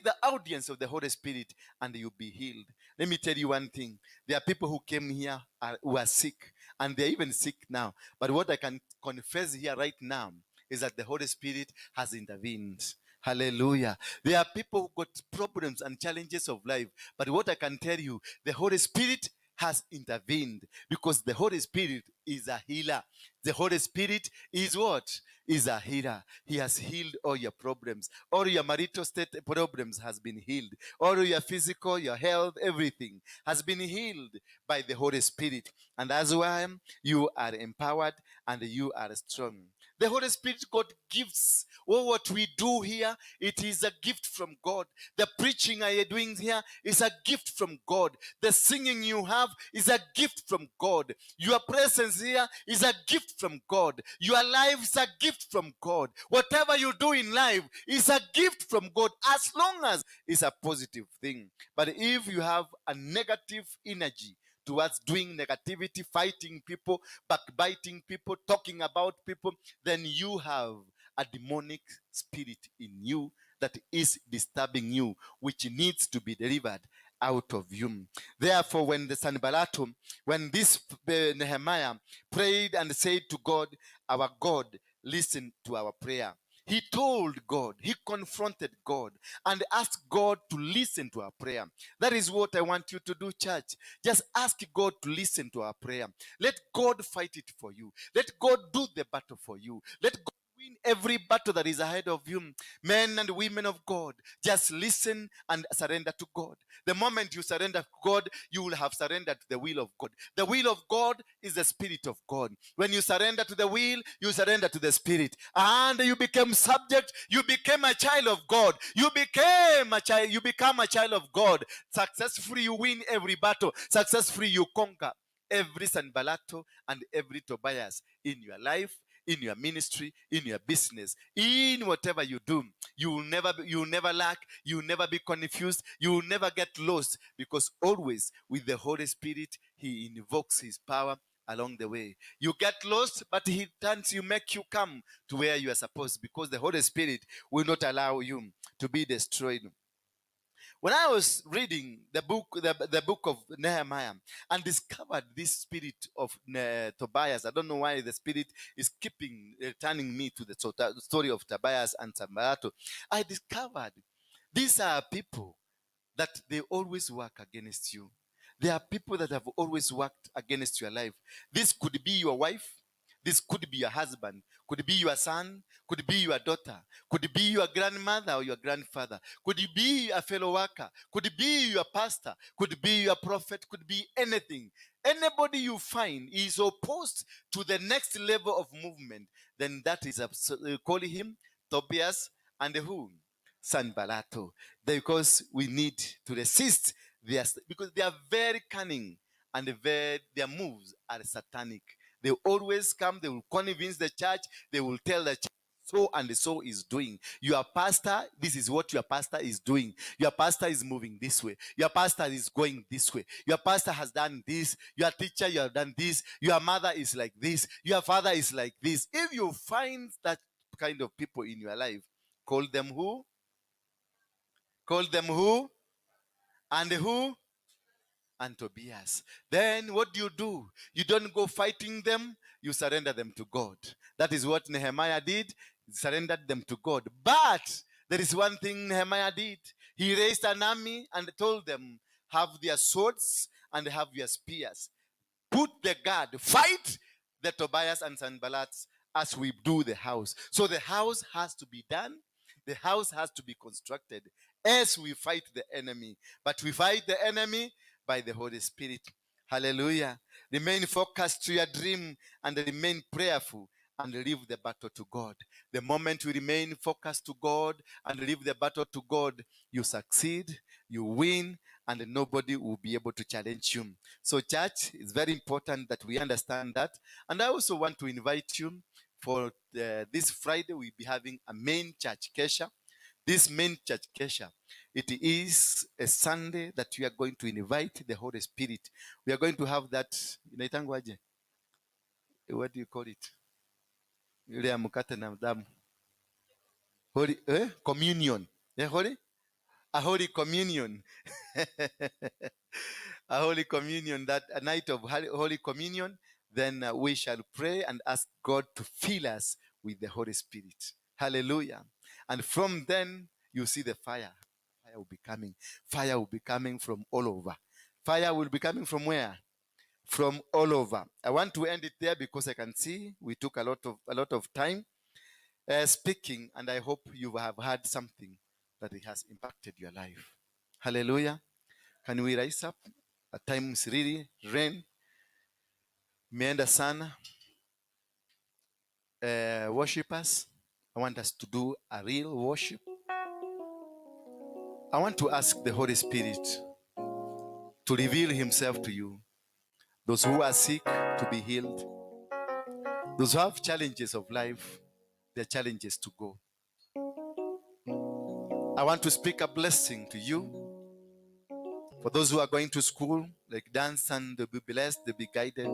the audience of the Holy Spirit and you'll be healed. Let me tell you one thing. There are people who came here who are sick, and they're even sick now. But what I can confess here right now is that the Holy Spirit has intervened. Hallelujah. There are people who got problems and challenges of life. But what I can tell you, the Holy Spirit has intervened, because the Holy Spirit is a healer. The Holy Spirit is what? Is a healer. He has healed all your problems. All your marital state problems has been healed. All your physical, your health, everything has been healed by the Holy Spirit. And that's why you are empowered and you are strong. The Holy Spirit, God gives. Oh, what we do here, it is a gift from God. The preaching I am doing here is a gift from God. The singing you have is a gift from God. Your presence here is a gift from God. Your life is a gift from God. Whatever you do in life is a gift from God, as long as it's a positive thing. But if you have a negative energy towards doing negativity, fighting people, backbiting people, talking about people, then you have a demonic spirit in you that is disturbing you, which needs to be delivered out of you. Therefore, when the Sanballat, when this Nehemiah prayed and said to God, our God, listen to our prayer. He told God, he confronted God and asked God to listen to our prayer. That is what I want you to do, church. Just ask God to listen to our prayer. Let God fight it for you. Let God do the battle for you. Let God win every battle that is ahead of you. Men and women of God, just listen and surrender to God. The moment you surrender to God, you will have surrendered to the will of God. The will of God is the Spirit of God. When you surrender to the will, you surrender to the Spirit. And you become subject. You became a child of God. You became a child. You become a child of God. Successfully, you win every battle. Successfully, you conquer every Sanballat and every Tobias in your life, in your ministry, in your business, in whatever you do. You will never be, you will never lack, you will never be confused, you will never get lost, because always with the Holy Spirit, he invokes his power along the way. You get lost, but he turns you, make you come to where you are supposed, because the Holy Spirit will not allow you to be destroyed. When I was reading the book of Nehemiah and discovered this spirit of Tobias, I don't know why the spirit is keeping turning me to the story of Tobias and Sanballat. I discovered these are people that they always work against you. There are people that have always worked against your life. This could be your wife. This could be your husband, could be your son, could be your daughter, could be your grandmother or your grandfather, could be a fellow worker, could be your pastor, could be your prophet, could be anything. Anybody you find is opposed to the next level of movement, then that is, call him Tobias and who? Sanballat. Because we need to resist their, because they are very cunning and their moves are satanic. They always come, they will convince the church, they will tell the church so and so is doing. Your pastor, this is what your pastor is doing. Your pastor is moving this way. Your pastor is going this way. Your pastor has done this. Your teacher, you have done this. Your mother is like this. Your father is like this. If you find that kind of people in your life, call them who? Call them who? And who? And Tobias. Then what do? You don't go fighting them. You surrender them to God. That is what Nehemiah did. He surrendered them to God. But there is one thing Nehemiah did. He raised an army and told them, have their swords and have your spears. Put the guard, fight the Tobias and Sanballats as we do the house. So the house has to be done. The house has to be constructed as we fight the enemy. But we fight the enemy by the Holy Spirit. Hallelujah. Remain focused to your dream and remain prayerful and leave the battle to God. The moment you remain focused to God and leave the battle to God, you succeed, you win, and nobody will be able to challenge you. So church, it's very important that we understand that. And I also want to invite you for this Friday, we'll be having a main church kesha. This main church kesha, it is a Sunday that we are going to invite the Holy Spirit. We are going to have that, inaitangwaje? What do you call it? Ile ya mkate na damu. Holy, communion. Yeah, holy? A holy communion. A holy communion, that a night of holy communion, then we shall pray and ask God to fill us with the Holy Spirit. Hallelujah. And from then, you see the fire. Fire will be coming. Fire will be coming from all over. Fire will be coming from where? From all over. I want to end it there because I can see we took a lot of time speaking, and I hope you have had something that it has impacted your life. Hallelujah. Can we rise up? At times really rain. Meenda sana. Worshippers, I want us to do a real worship. I want to ask the Holy Spirit to reveal himself to you. Those who are sick, to be healed. Those who have challenges of life, their challenges to go. I want to speak a blessing to you. For those who are going to school, like Danson, they'll be blessed, they'll be guided.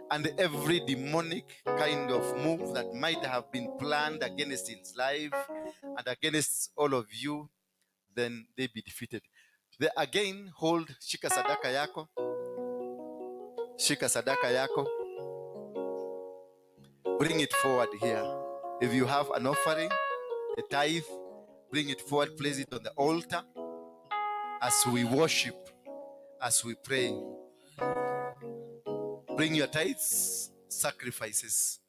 And every demonic kind of move that might have been planned against his life and against all of you, then they be defeated. They again hold, shika sadaka yako. Shika sadaka yako. Bring it forward here. If you have an offering, a tithe, bring it forward, place it on the altar as we worship, as we pray. Bring your tithes, sacrifices.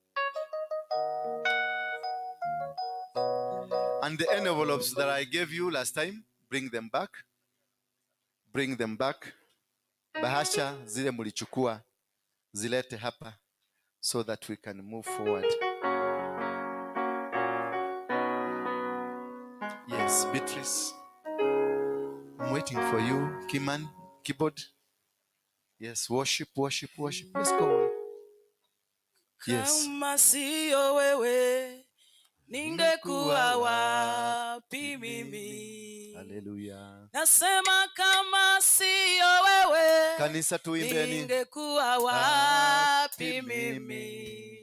And the envelopes that I gave you last time, bring them back. Bring them back. Bahasha zile mulichukua, zilete hapa so that we can move forward. Yes, Beatrice, I'm waiting for you. Kiman, keyboard. Yes, worship, worship, worship. Let's go. Yes. Kama siyo wewe, ningekuwa wapi mimi? Hallelujah. Nasema kama siyo wewe, Kanisa tuimbeni. Ningekuwa wapi mimi?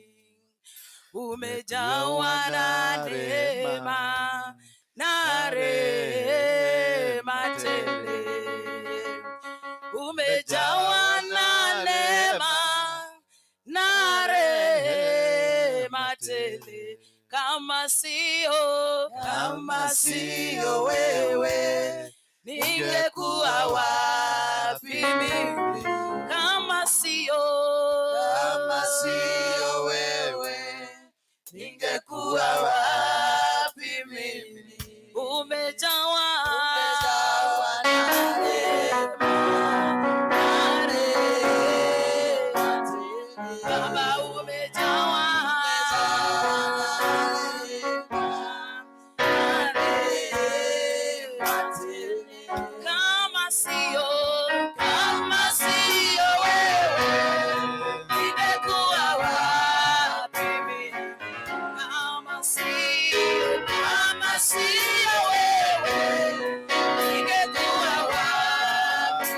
Umejawa na neema, na rehema tele. Umejawa na neema, na rehema tele. Kama siyo wewe, ningekuwa wapi mimi? Kama siyo wewe, ningekuwa wapi mimi? Umejawa na neema, na rehema tele. Baba, umejawa na neema, na rehema tele. Kama siyo wewe, ningekuwa wapi mimi? Kama siyo Kama sio wewe, ningekuwa wapi?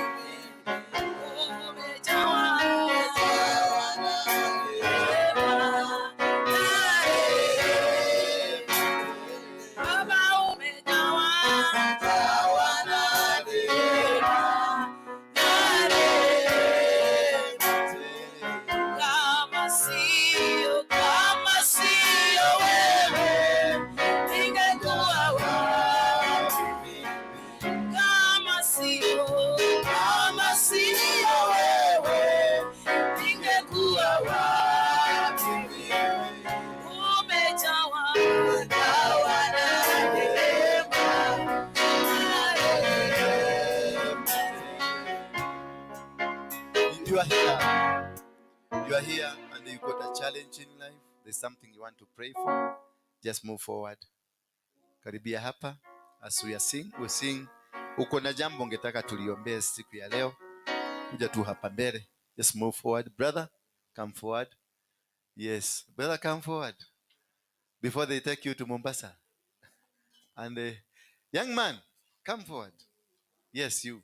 Umejawa na neema na rehema. Baba, umejawa na neema na rehema. Kama sio wewe, ningekuwa wapi? Kama sio wewe, ningekuwa wapi? Umejawa na neema na rehema. You are here. You are here and you got a challenge in life. There's something you want to pray for. Just move forward. Karibia hapa as we are sing, we sing. Uko na jambo ungetaka tuliombee siku ya leo, kuja tu hapa mbele. Just move forward. Brother, come forward. Yes, brother, come forward. Before they take you to Mombasa. And the young man, come forward. Yes, you.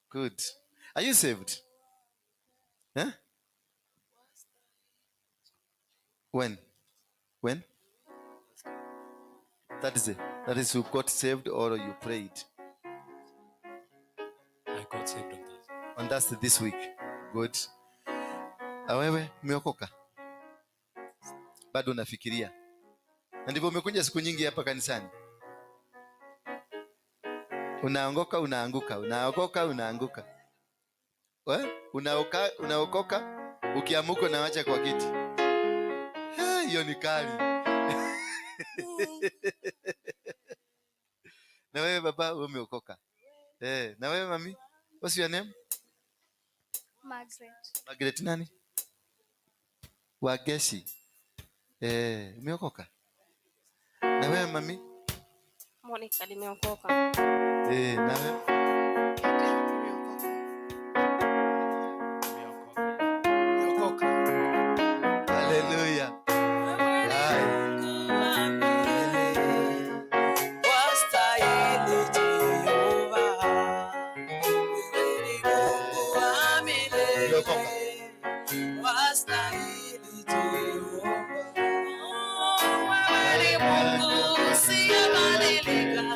Good. Are you saved? Huh? When? When? That is it. That is, you got saved or you prayed. I got saved on Thursday. On Thursday this week. Good. Na wewe umeokoka? Bado unafikiria? Na ndivyo umekuja siku nyingi hapa kanisani. Unaanguka, unaanguka, unaokoka, unaanguka. We? Unaokoka, ukiamuka unawacha kwa kiti. Hiyo ni kali. Na wewe baba, wewe umeokoka. Na wewe mami? What's your name? Margaret. Margaret nani? Wageshi. Umeokoka? Na wewe mami? Monica, nimeokoka. Na wewe? Nimeokoka. Hallelujah. Hai. Wastahili Jehova, wewe ni Mungu wa milele. Wastahili Jehova, wewe ni Mungu usiyebadilika.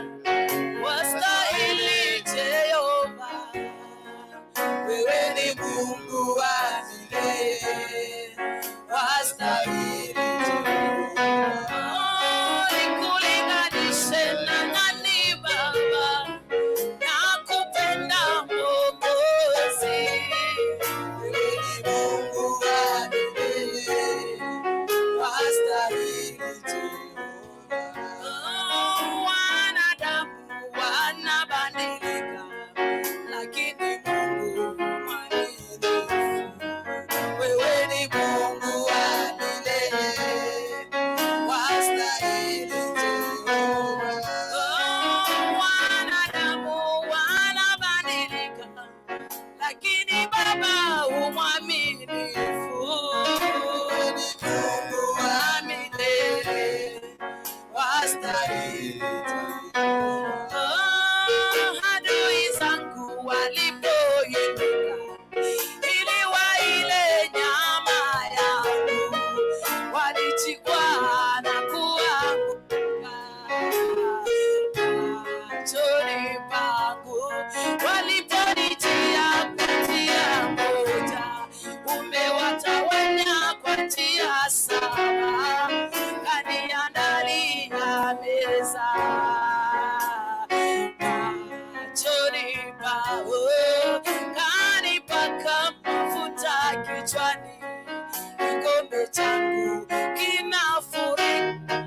Wastahili Jehova, wewe ni Mungu wa milele. Wastahili Jehova. Nikulinganishe na nani Baba? Nakupenda Mwokozi. Wewe ni Mungu wa milele. Wastahili Jehova. Wanadamu wanabadilika, lakini Mungu mwaminifu. Wewe ni Mungu wa milele. Wastahili Jehova. Wanadamu wanabadilika, lakini Baba umwaminifu. Wewe ni Mungu wa milele. Wastahili Jehova. Adui zangu walipoinuka ili waile nyama yangu, walijikwaa na kuanguka machoni pangu. Waliponijia kwa njia moja, umewatawanya kwa njia saba, kaniandalia meza machoni pao, kanipaka mafuta kichwani, kikombe changu kinafurika.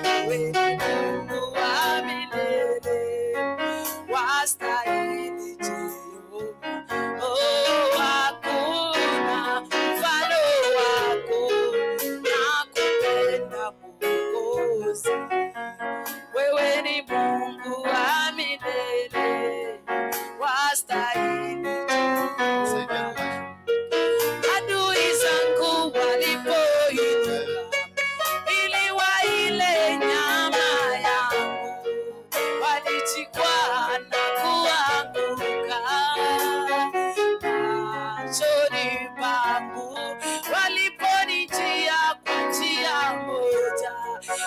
Wewe ni Mungu wa milele, wastahili Jehova. Oh, hakuna mfano wako, nakupenda Mwokozi. Wewe ni Mungu wa milele, wastahili Jehova. Adui zangu walipoinuka ili waile nyama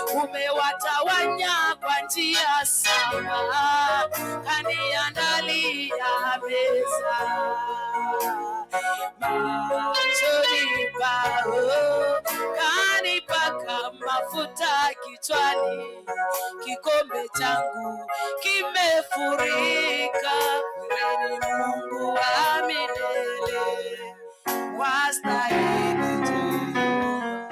Umewatawanya kwa njia saba, kaniandalia meza machoni pao, kanipaka mafuta kichwani, kikombe changu kimefurika. Wewe ni Mungu wa milele, wastahili tu.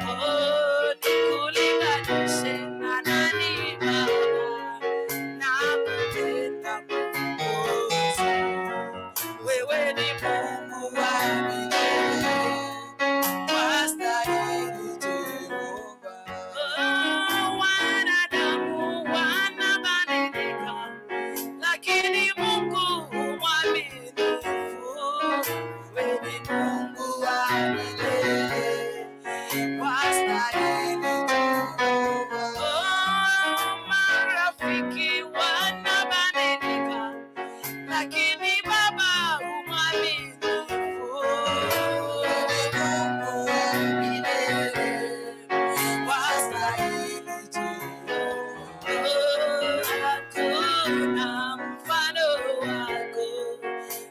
Oh, nikulinganishe na nani Baba? Nakupenda Mwokozi, wewe ni Mungu wa milele, wastahili Jehova. Oh, wanadamu wanabadilika, lakini Mungu mwaminifu. Wewe ni Mungu wa milele, wastahili Jehova. Oh, marafiki wanabadilika, lakini Baba mwaminifu. Wewe ni Mungu wa milele, wastahili Jehova. Hakuna mfano wako,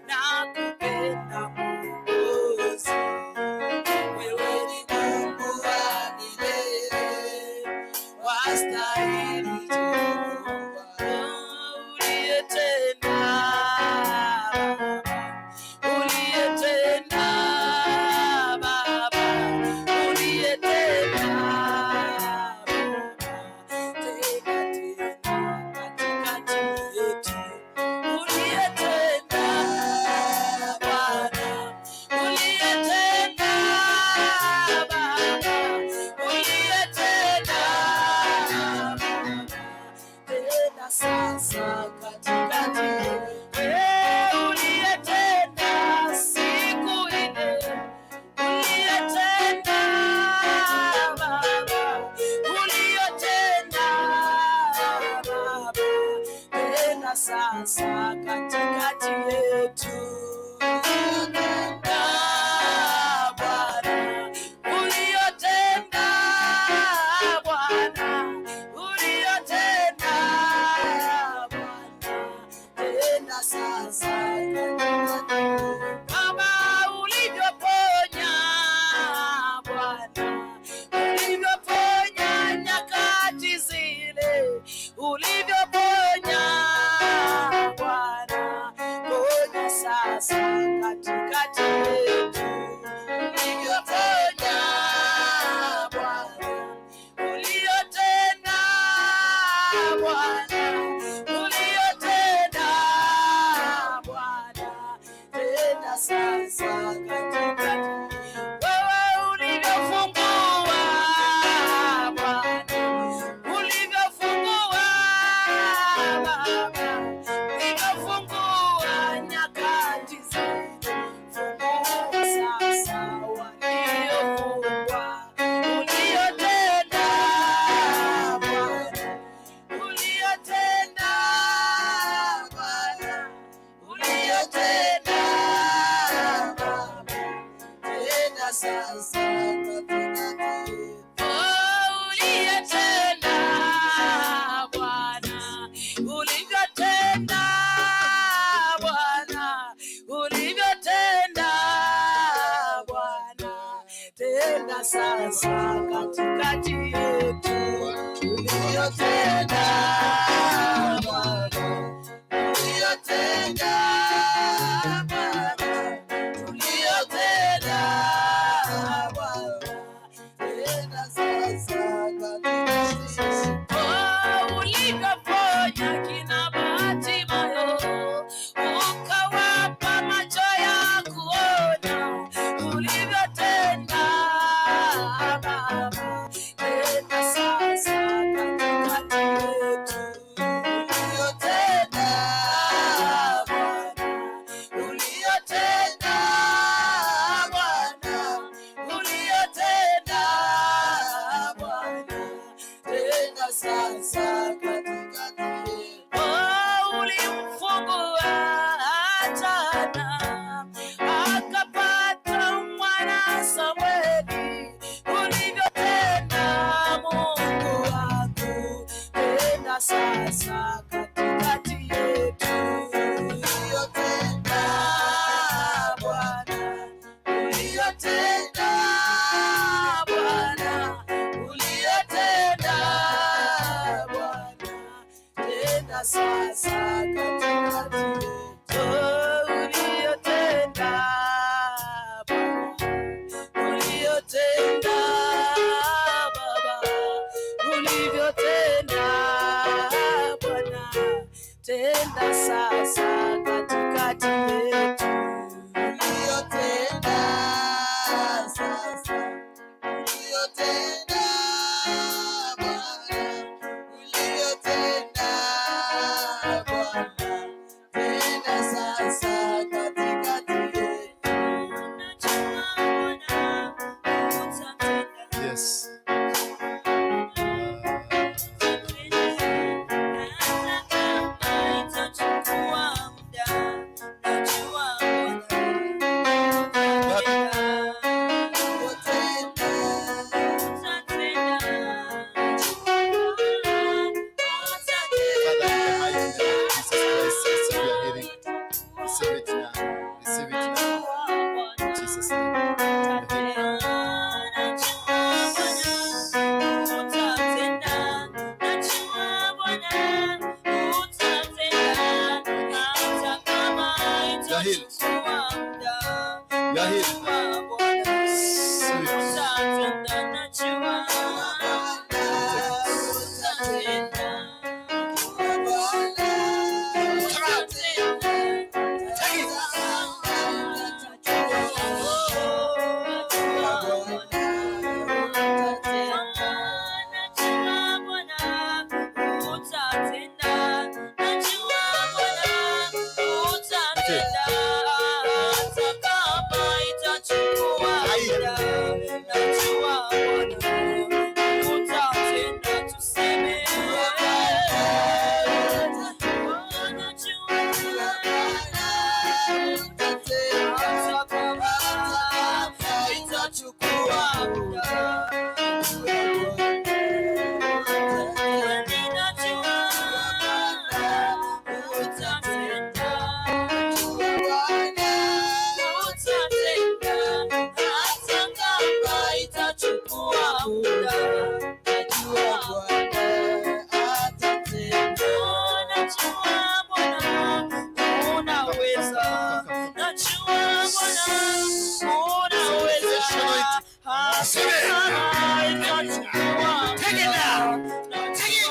nakupenda Mwokozi. Wewe ni Mungu wa milele, wastahili Jehova. Uliyetenda, uliyetenda Baba, uliyetenda Baba, tena tena katikati yetu. Uliyetenda Bwana, uliyetenda Baba, uliyetenda Baba, tena sasa katikati. Wewe uliyetenda siku ile, uliyetenda Baba, uliyetenda Baba, tena sasa katikati yetu. Bwana, uliyotenda Bwana, uliyotenda Bwana, tena sasa kama ulivyoponya Bwana, ulivyoponya nyakati zile, ulivyoponya Bwana, ponya sasa katikati yetu, ulivyoponya Bwana, uliyotenda Bwana, uliyotenda Bwana, tenda sasa katikati. Wewe ulivyofungua Bwana, ulivyofungua Baba, ulivyofungua nyakati zetu, fungua sasa waliofungwa, uliyotenda Bwana, uliyotenda Bwana, uliyotenda Baba, tenda sasa katikati. Oh, uliyotenda Bwana, ulivyotenda Bwana, ulivyotenda Bwana, tenda sasa katikati yetu, uliyotenda Bwana, uliyotenda Baba, uliyotenda Bwana, tenda sasa katikati. Oh, ulivyoponya kina Bartimayo, ukawapa macho ya kuona, ulivyotenda Baba, tenda sasa katikati yetu. sasa katikati yetu. Uliyotenda Bwana, uliyotenda Baba, ulivyotenda Bwana, tenda sasa katikati yetu. Uliyotenda sasa, uliyotenda Bwana, uliyotenda Bwana, tenda sasa katikati yetu. Yes. Father, in the mighty name of Jesus Christ, receive your healing. Receive it now. Receive it now. In Jesus' name. You're healed. You're healed. You're healed. Receive it. Come out. Take it. Okay. Haya. Receive it. Take it now. Take it.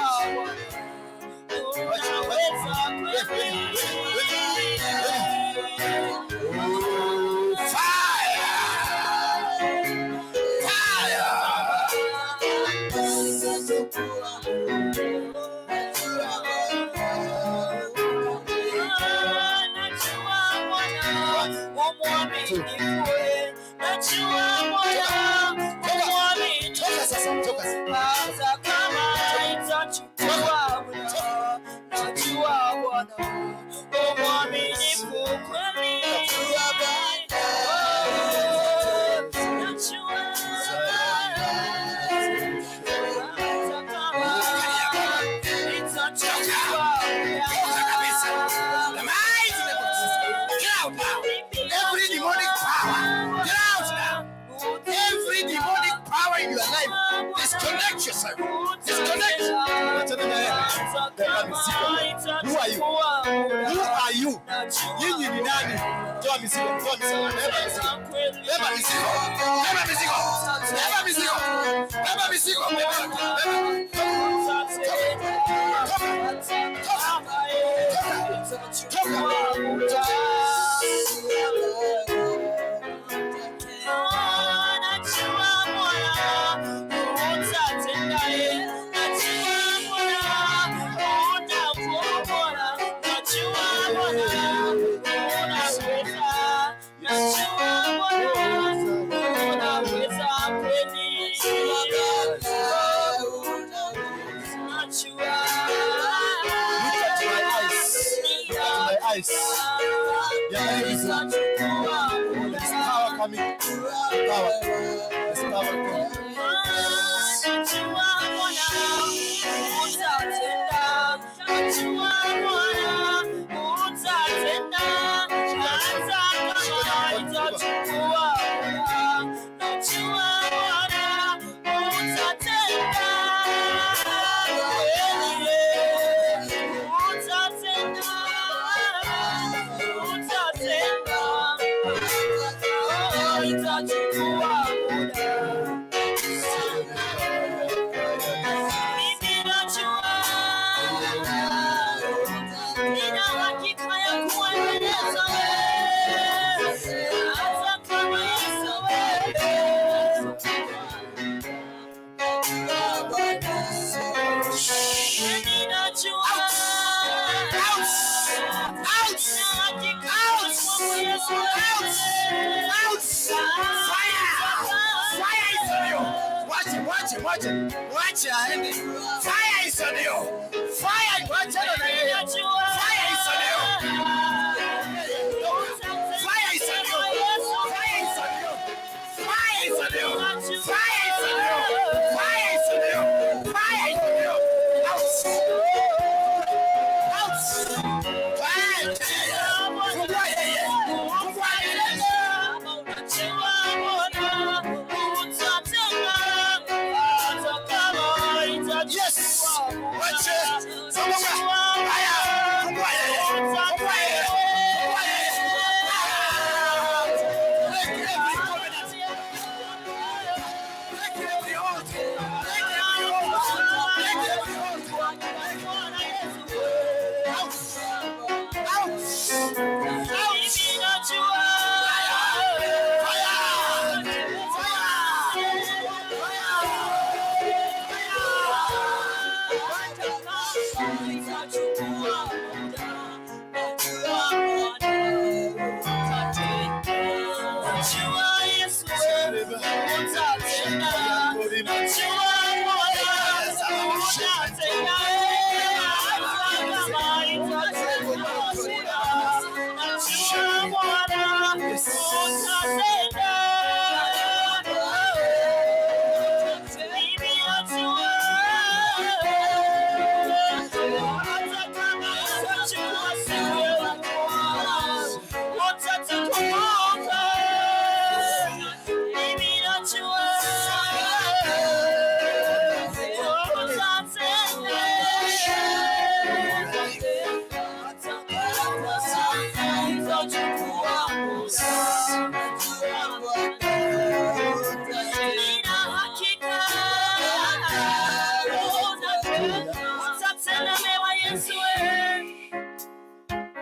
Wait, wait, wait, wait, wait, wait. Oh, fire! Fire! Two. Toka sasa, toka sasa. Hata kama itachukua muda, najua Bwana umwaminifu kweli. Najua hata kama itachukua Toka kabisa. The mighty name of Jesus. Get out now. Every demonic power. Get out now. Every demonic power in your life. Disconnect yourself. Disconnect. Achana na yeye. Beba mizigo. Who are you? Who are you? Nyinyi ni nani? Toa mizigo, toa mizigo. Beba mizigo. Beba mizigo. Beba mizigo. Beba mizigo. Beba mizigo. Beba. Beba. Toka. Toka. Toka. Toka. Najua Bwana utatenda, najua Bwana utakuwa, najua Bwana unaweza, najua Bwana unaweza kweli, najua. Look at my eyes. Look at my eyes. Yeah, there's power coming. Power. There's power coming. Najua Bwana utatenda, najua Bwana utatenda, hata kama itachukua muda, najua Bwana utatenda, kweli utatenda. Out! Out! Out! Out! Out! Fire! Fire is on you. Watch it, watch it, watch it. Watch it, aende. Fire is on you. Fire, watch it on you. Fire is on you. Fire is on you. Fire is on you. Fire is on you. Fire is on you. Fire is on you. Fire is on you. Out. Out. Fire. Fungua yeye. Fungua yeye. Yes. Wache. Fungua. Haya. Fungua yeye. Fungua yeye. Fungua yeye. Out. Break every covenant. Break every hold. Break every hold. Break every hold. Out. Out. Out. Fire. Fire.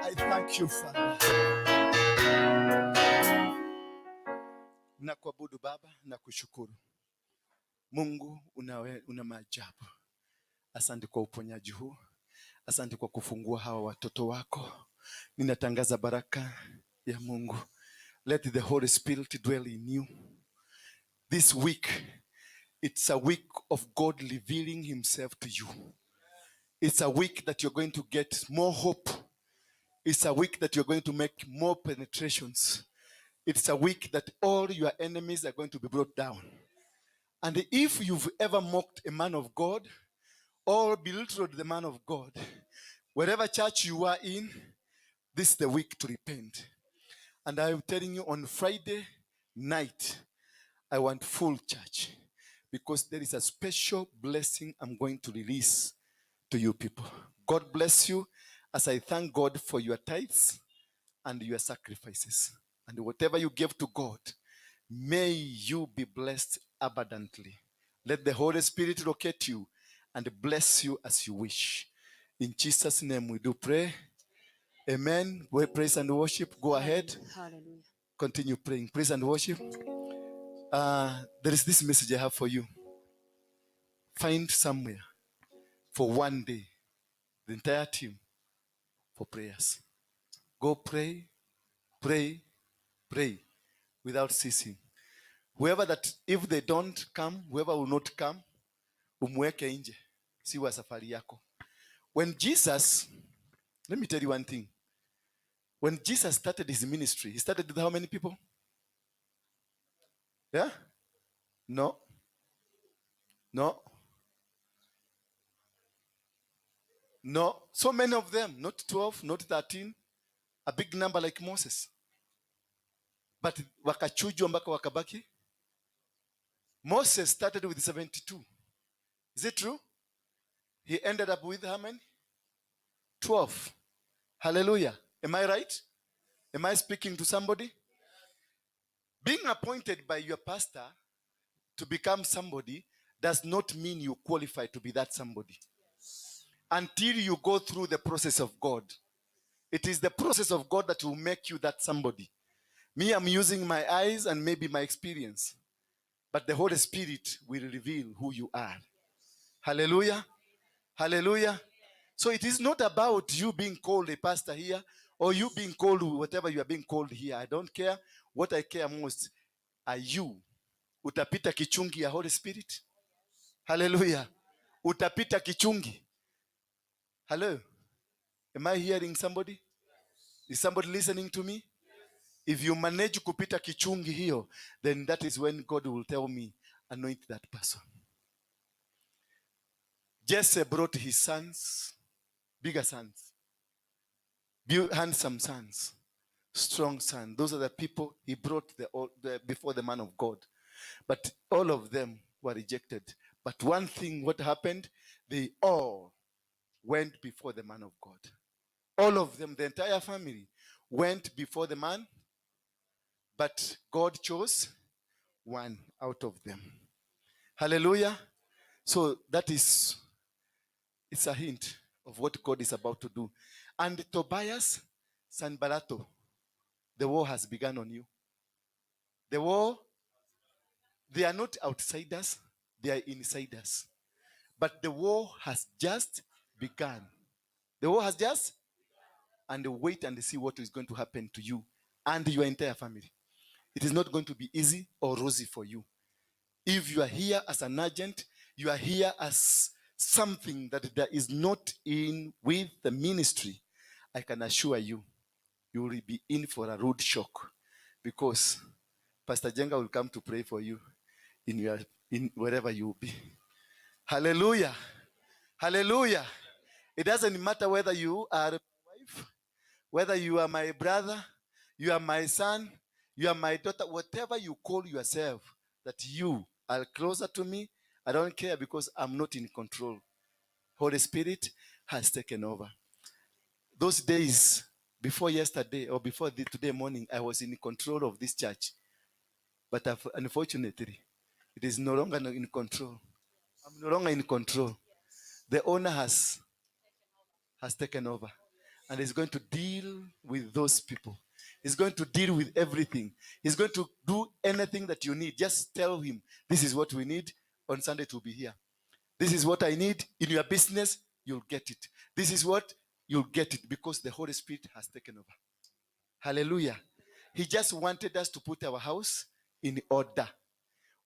I thank you, Father. Nakuabudu Baba na kushukuru. Mungu una maajabu. Asante kwa uponyaji huu. Asante kwa kufungua hawa watoto wako. Ninatangaza baraka ya Mungu. Let the Holy Spirit dwell in you. This week, it's a week of God revealing himself to you. It's a week that you're going to get more hope. It's a week that you're going to make more penetrations. It's a week that all your enemies are going to be brought down. And if you've ever mocked a man of God or belittled the man of God, wherever church you are in, this is the week to repent. And I'm telling you, on Friday night, I want full church, because there is a special blessing I'm going to release to you people. God bless you as I thank God for your tithes and your sacrifices. And whatever you give to God, may you be blessed abundantly. Let the Holy Spirit locate you and bless you as you wish. In Jesus' name we do pray. Amen. We praise and worship. Go ahead. Hallelujah. Continue praying. Praise and worship. There is this message I have for you. Find somewhere for one day, the entire team, for prayers. Go pray, pray, pray without ceasing. Whoever that, if they don't come, whoever will not come, umweke nje, si wa safari yako. When Jesus, let me tell you one thing. When Jesus started his ministry, he started with how many people? Yeah? No. No. No. So many of them, not 12, not 13, a big number like Moses. But wakachujwa mpaka wakabaki. Moses started with 72. Is it true? He ended up with how many? 12. Hallelujah. Am I right? Am I speaking to somebody? Being appointed by your pastor to become somebody does not mean you qualify to be that somebody. Until you go through the process of God. It is the process of God that will make you that somebody. Me, I'm using my eyes and maybe my experience. But the Holy Spirit will reveal who you are. Hallelujah. Hallelujah. So it is not about you being called a pastor here or you being called whatever you are being called here. I don't care. What I care most are you. Utapita kichungi ya Holy Spirit? Hallelujah. Utapita kichungi. Hello. Am I hearing somebody? Is somebody listening to me? If you manage kupita kichungi hiyo, then that is when God will tell me, anoint that person. Jesse brought his sons, bigger sons, handsome sons, strong sons. Those are the people he brought before the man of God. But all of them were rejected. But one thing, what happened? They all went before the man of God. All of them, the entire family, went before the man. But God chose one out of them. Hallelujah. So that is, it's a hint of what God is about to do. And Tobias Sanbalato, the war has begun on you. The war, they are not outsiders, they are insiders. But the war has just begun. The war has just, and wait and see what is going to happen to you and your entire family. It is not going to be easy or rosy for you. If you are here as an agent, you are here as something that there is not in with the ministry, I can assure you, you will be in for a rude shock, because Pastor Jenga will come to pray for you in wherever you will be. Hallelujah. Hallelujah. It doesn't matter whether you are my wife, whether you are my brother, you are my son, you are my daughter, whatever you call yourself, that you are closer to me, I don't care, because I'm not in control. Holy Spirit has taken over. Those days, before yesterday or before the, today morning, I was in control of this church. But unfortunately, it is no longer in control. I'm no longer in control. The owner has taken over and is going to deal with those people. He's going to deal with everything. He's going to do anything that you need. Just tell him, this is what we need. On Sunday to be here. This is what I need. In your business, you'll get it. This is what you'll get it, because the Holy Spirit has taken over. Hallelujah. He just wanted us to put our house in order.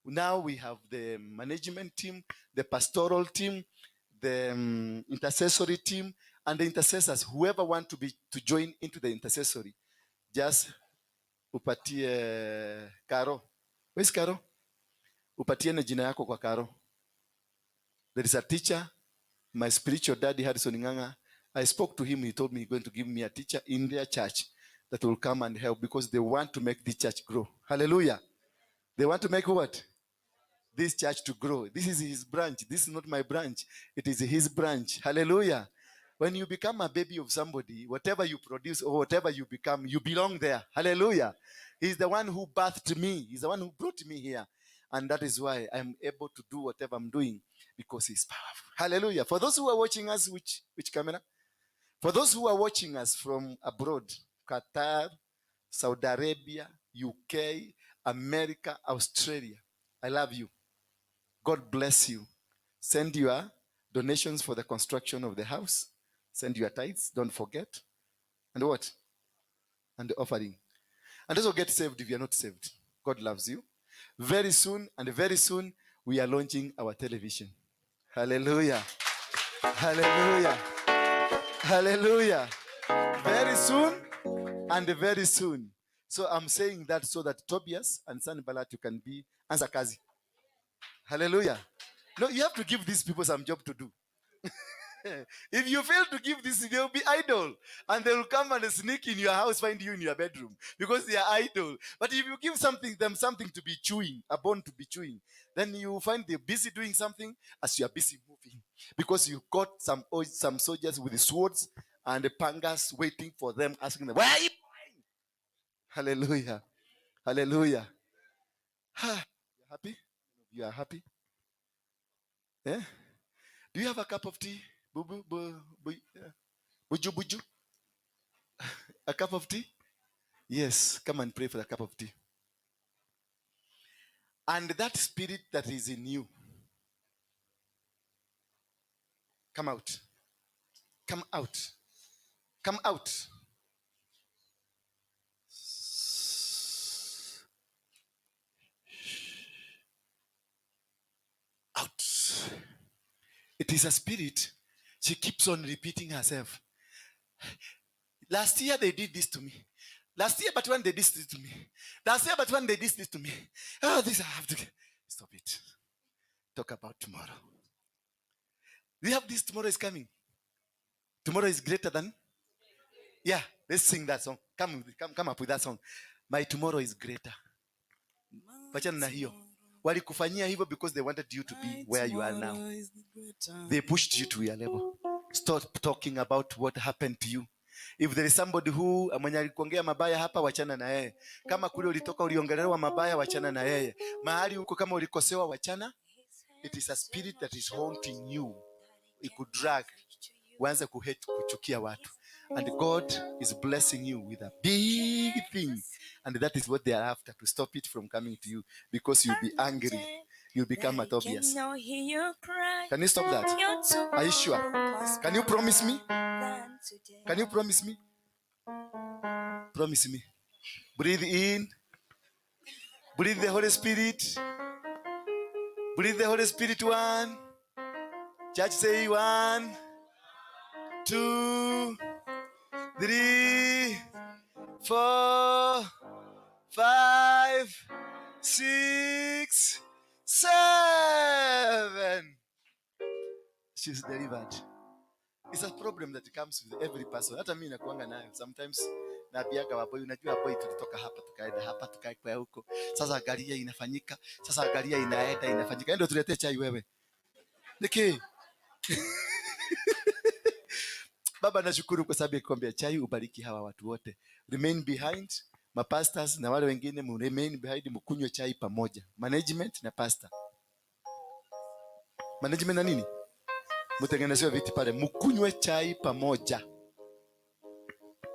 Now we have the management team, the pastoral team, the intercessory team, and the intercessors. Whoever want to join into the intercessory, just upatie Karo. Where's Karo? Upatie na jina yako kwa Karo. There is a teacher, my spiritual daddy, Harrison Nganga. I spoke to him. He told me he's going to give me a teacher in their church that will come and help, because they want to make the church grow. Hallelujah. They want to make what? This church to grow. This is his branch. This is not my branch. It is his branch. Hallelujah. When you become a baby of somebody, whatever you produce or whatever you become, you belong there. Hallelujah. He's the one who birthed me. He's the one who brought me here. And that is why I'm able to do whatever I'm doing, because he's powerful. Hallelujah. For those who are watching us, which camera? For those who are watching us from abroad, Qatar, Saudi Arabia, UK, America, Australia, I love you. God bless you. Send your donations for the construction of the house. Send your tithes, don't forget. And what? And the offering. And also get saved if you're not saved. God loves you. Very soon, and very soon, we are launching our television. Hallelujah. Hallelujah. Hallelujah. Very soon, and very soon. So I'm saying that so that Tobias and Sanballat, you can be anza kazi. Hallelujah. No, you have to give these people some job to do. If you fail to give this, they'll be idle, and they will come and sneak in your house, find you in your bedroom, because they are idle. But if you give them something to be chewing, a bone to be chewing, then you find they're busy doing something as you are busy moving, because you got some soldiers with the swords and the pangas waiting for them, asking them, where are you going? Hallelujah. Hallelujah. You happy? You are happy? Yeah? Do you have a cup of tea? Buju, buju. A cup of tea? Yes, come and pray for the cup of tea. And that spirit that is in you, come out. Come out. Come out. Out. It is a spirit. She keeps on repeating herself. Last year they did this to me. Last year, but when they did this to me. Last year, but when they did this to me. Oh, this I have to stop it. Talk about tomorrow. We have this tomorrow is coming. Tomorrow is greater than. Yeah, let's sing that song. Come up with that song. My tomorrow is greater. Wachana na hiyo. Walikufanyia hivyo because they wanted you to be where you are now. They pushed you to your level. Stop talking about what happened to you. If there is somebody who mwenye alikuongea mabaya hapa, wachana na yeye. Kama kule ulitoka uliongelewa mabaya, wachana na yeye. Mahali huko kama ulikosewa, wachana. It is a spirit that is haunting you. It could drag. Uanze kuhate, kuchukia watu. And God is blessing you with a big thing. And that is what they are after, to stop it from coming to you. Because you'll be angry. You'll become a Tobias. Can you stop that? Are you sure? Can you promise me? Can you promise me? Promise me. Breathe in. Breathe the Holy Spirit. Breathe the Holy Spirit. 1. Church say 1, 2, 3, 4, 5, 6, 7. She's delivered. It's a problem that comes with every person. Hata mimi nakuanga nayo. Sometimes naambiaga waboi, unajua boy, tulitoka hapa tukaenda hapa tukaenda huko. Sasa angalia inafanyika. Sasa angalia inaenda inafanyika. Ndio tuletee chai wewe. Niki. Baba, nashukuru kwa sababu ya kikombe ya chai. Ubariki hawa watu wote. Remain behind, mapastors na wale wengine mu remain behind, mkunywe chai pamoja. Management na pastor. Management na nini? Mtengenezewe viti pale, mkunywe chai pamoja.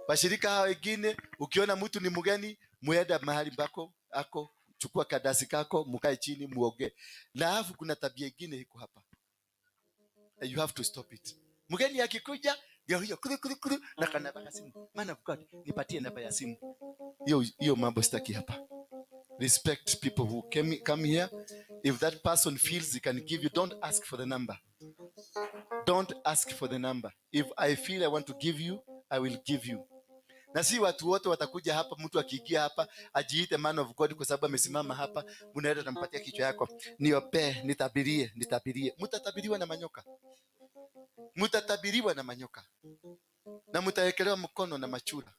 Washirika hawa wengine, ukiona mtu ni mgeni, muenda mahali mbako ako, chukua kadasi kako, mkae chini muoge. Na alafu kuna tabia nyingine iko hapa. You have to stop it. Mgeni akikuja, ndio hiyo kuru kuru kuru na kana baka simu. Man of God, nipatie namba ya simu. Hiyo mambo sitaki hapa. Respect people who come here. If that person feels he can give you, don't ask for the number. Don't ask for the number. If I feel I want to give you, I will give you. Na si watu wote watakuja hapa, mtu akiingia hapa ajiite man of God kwa sababu amesimama hapa, unaenda unampatia kichwa yako. Niombe, nitabirie, nitabirie. Mtatabiriwa na manyoka. Mtatabiriwa na manyoka. Na mtawekelewa mkono na machura.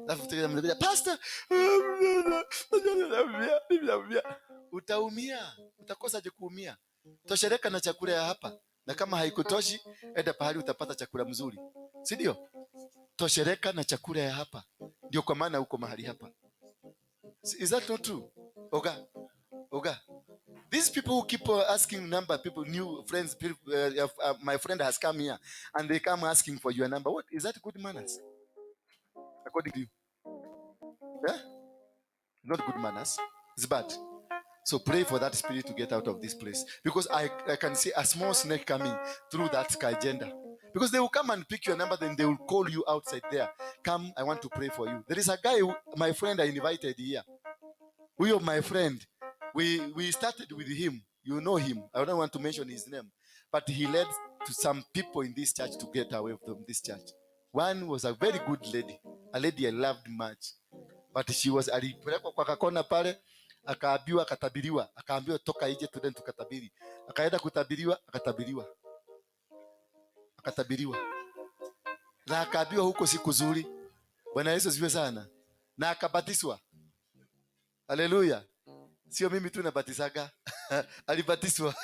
Alafu tena mnaambia, Pastor, utaumia, utakosa je kuumia. Toshereka na chakula ya hapa. Na kama haikutoshi, enda pahali utapata chakula mzuri. Si ndio? Toshereka na chakula ya hapa. Ndio kwa maana uko mahali hapa. Is that not true? Oga. Oga. These people who keep asking number, people, new friends, people, my friend has come here and they come asking for your number. What is that good manners? According to you? Yeah? Not good manners. It's bad. So pray for that spirit to get out of this place. Because I can see a small snake coming through that sky agenda. Because they will come and pick your number, then they will call you outside there. Come, I want to pray for you. There is a guy, who, my friend, I invited here. We are my friend. We started with him. You know him. I don't want to mention his name. But he led to some people in this church to get away from this church. One was a very good lady. A lady I loved much. But she was, alipelekwa kwa kakona pale, akaambiwa, akatabiriwa. Akaambiwa toka nje tuende tukatabiri. Akaenda kutabiriwa, akatabiriwa. Akatabiriwa. Na akaambiwa huko siku nzuri. Bwana Yesu asifiwe sana. Na akabatizwa. Haleluya. Sio mimi tu nabatizaga. Alibatizwa.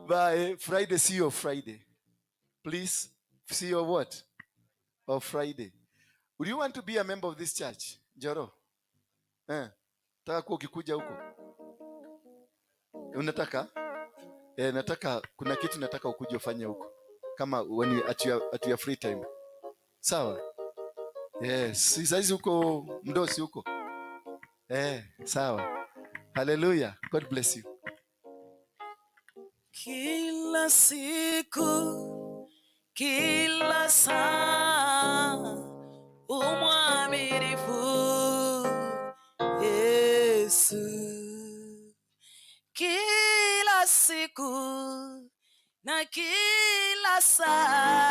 Bye. Friday, see you Friday. Please, see you what? Or Friday. Would you want to be a member of this church? Njoro? Nataka kuwa ukikuja huko. Unataka? Nataka, kuna kitu nataka ukuje ufanye huko. Kama when you, at your free time. Sawa? Yes, saizi huko mdosi huko. Sawa. Hallelujah. God bless you. Kila siku, kila saa, umwaminifu Yesu. Kila siku na kila saa.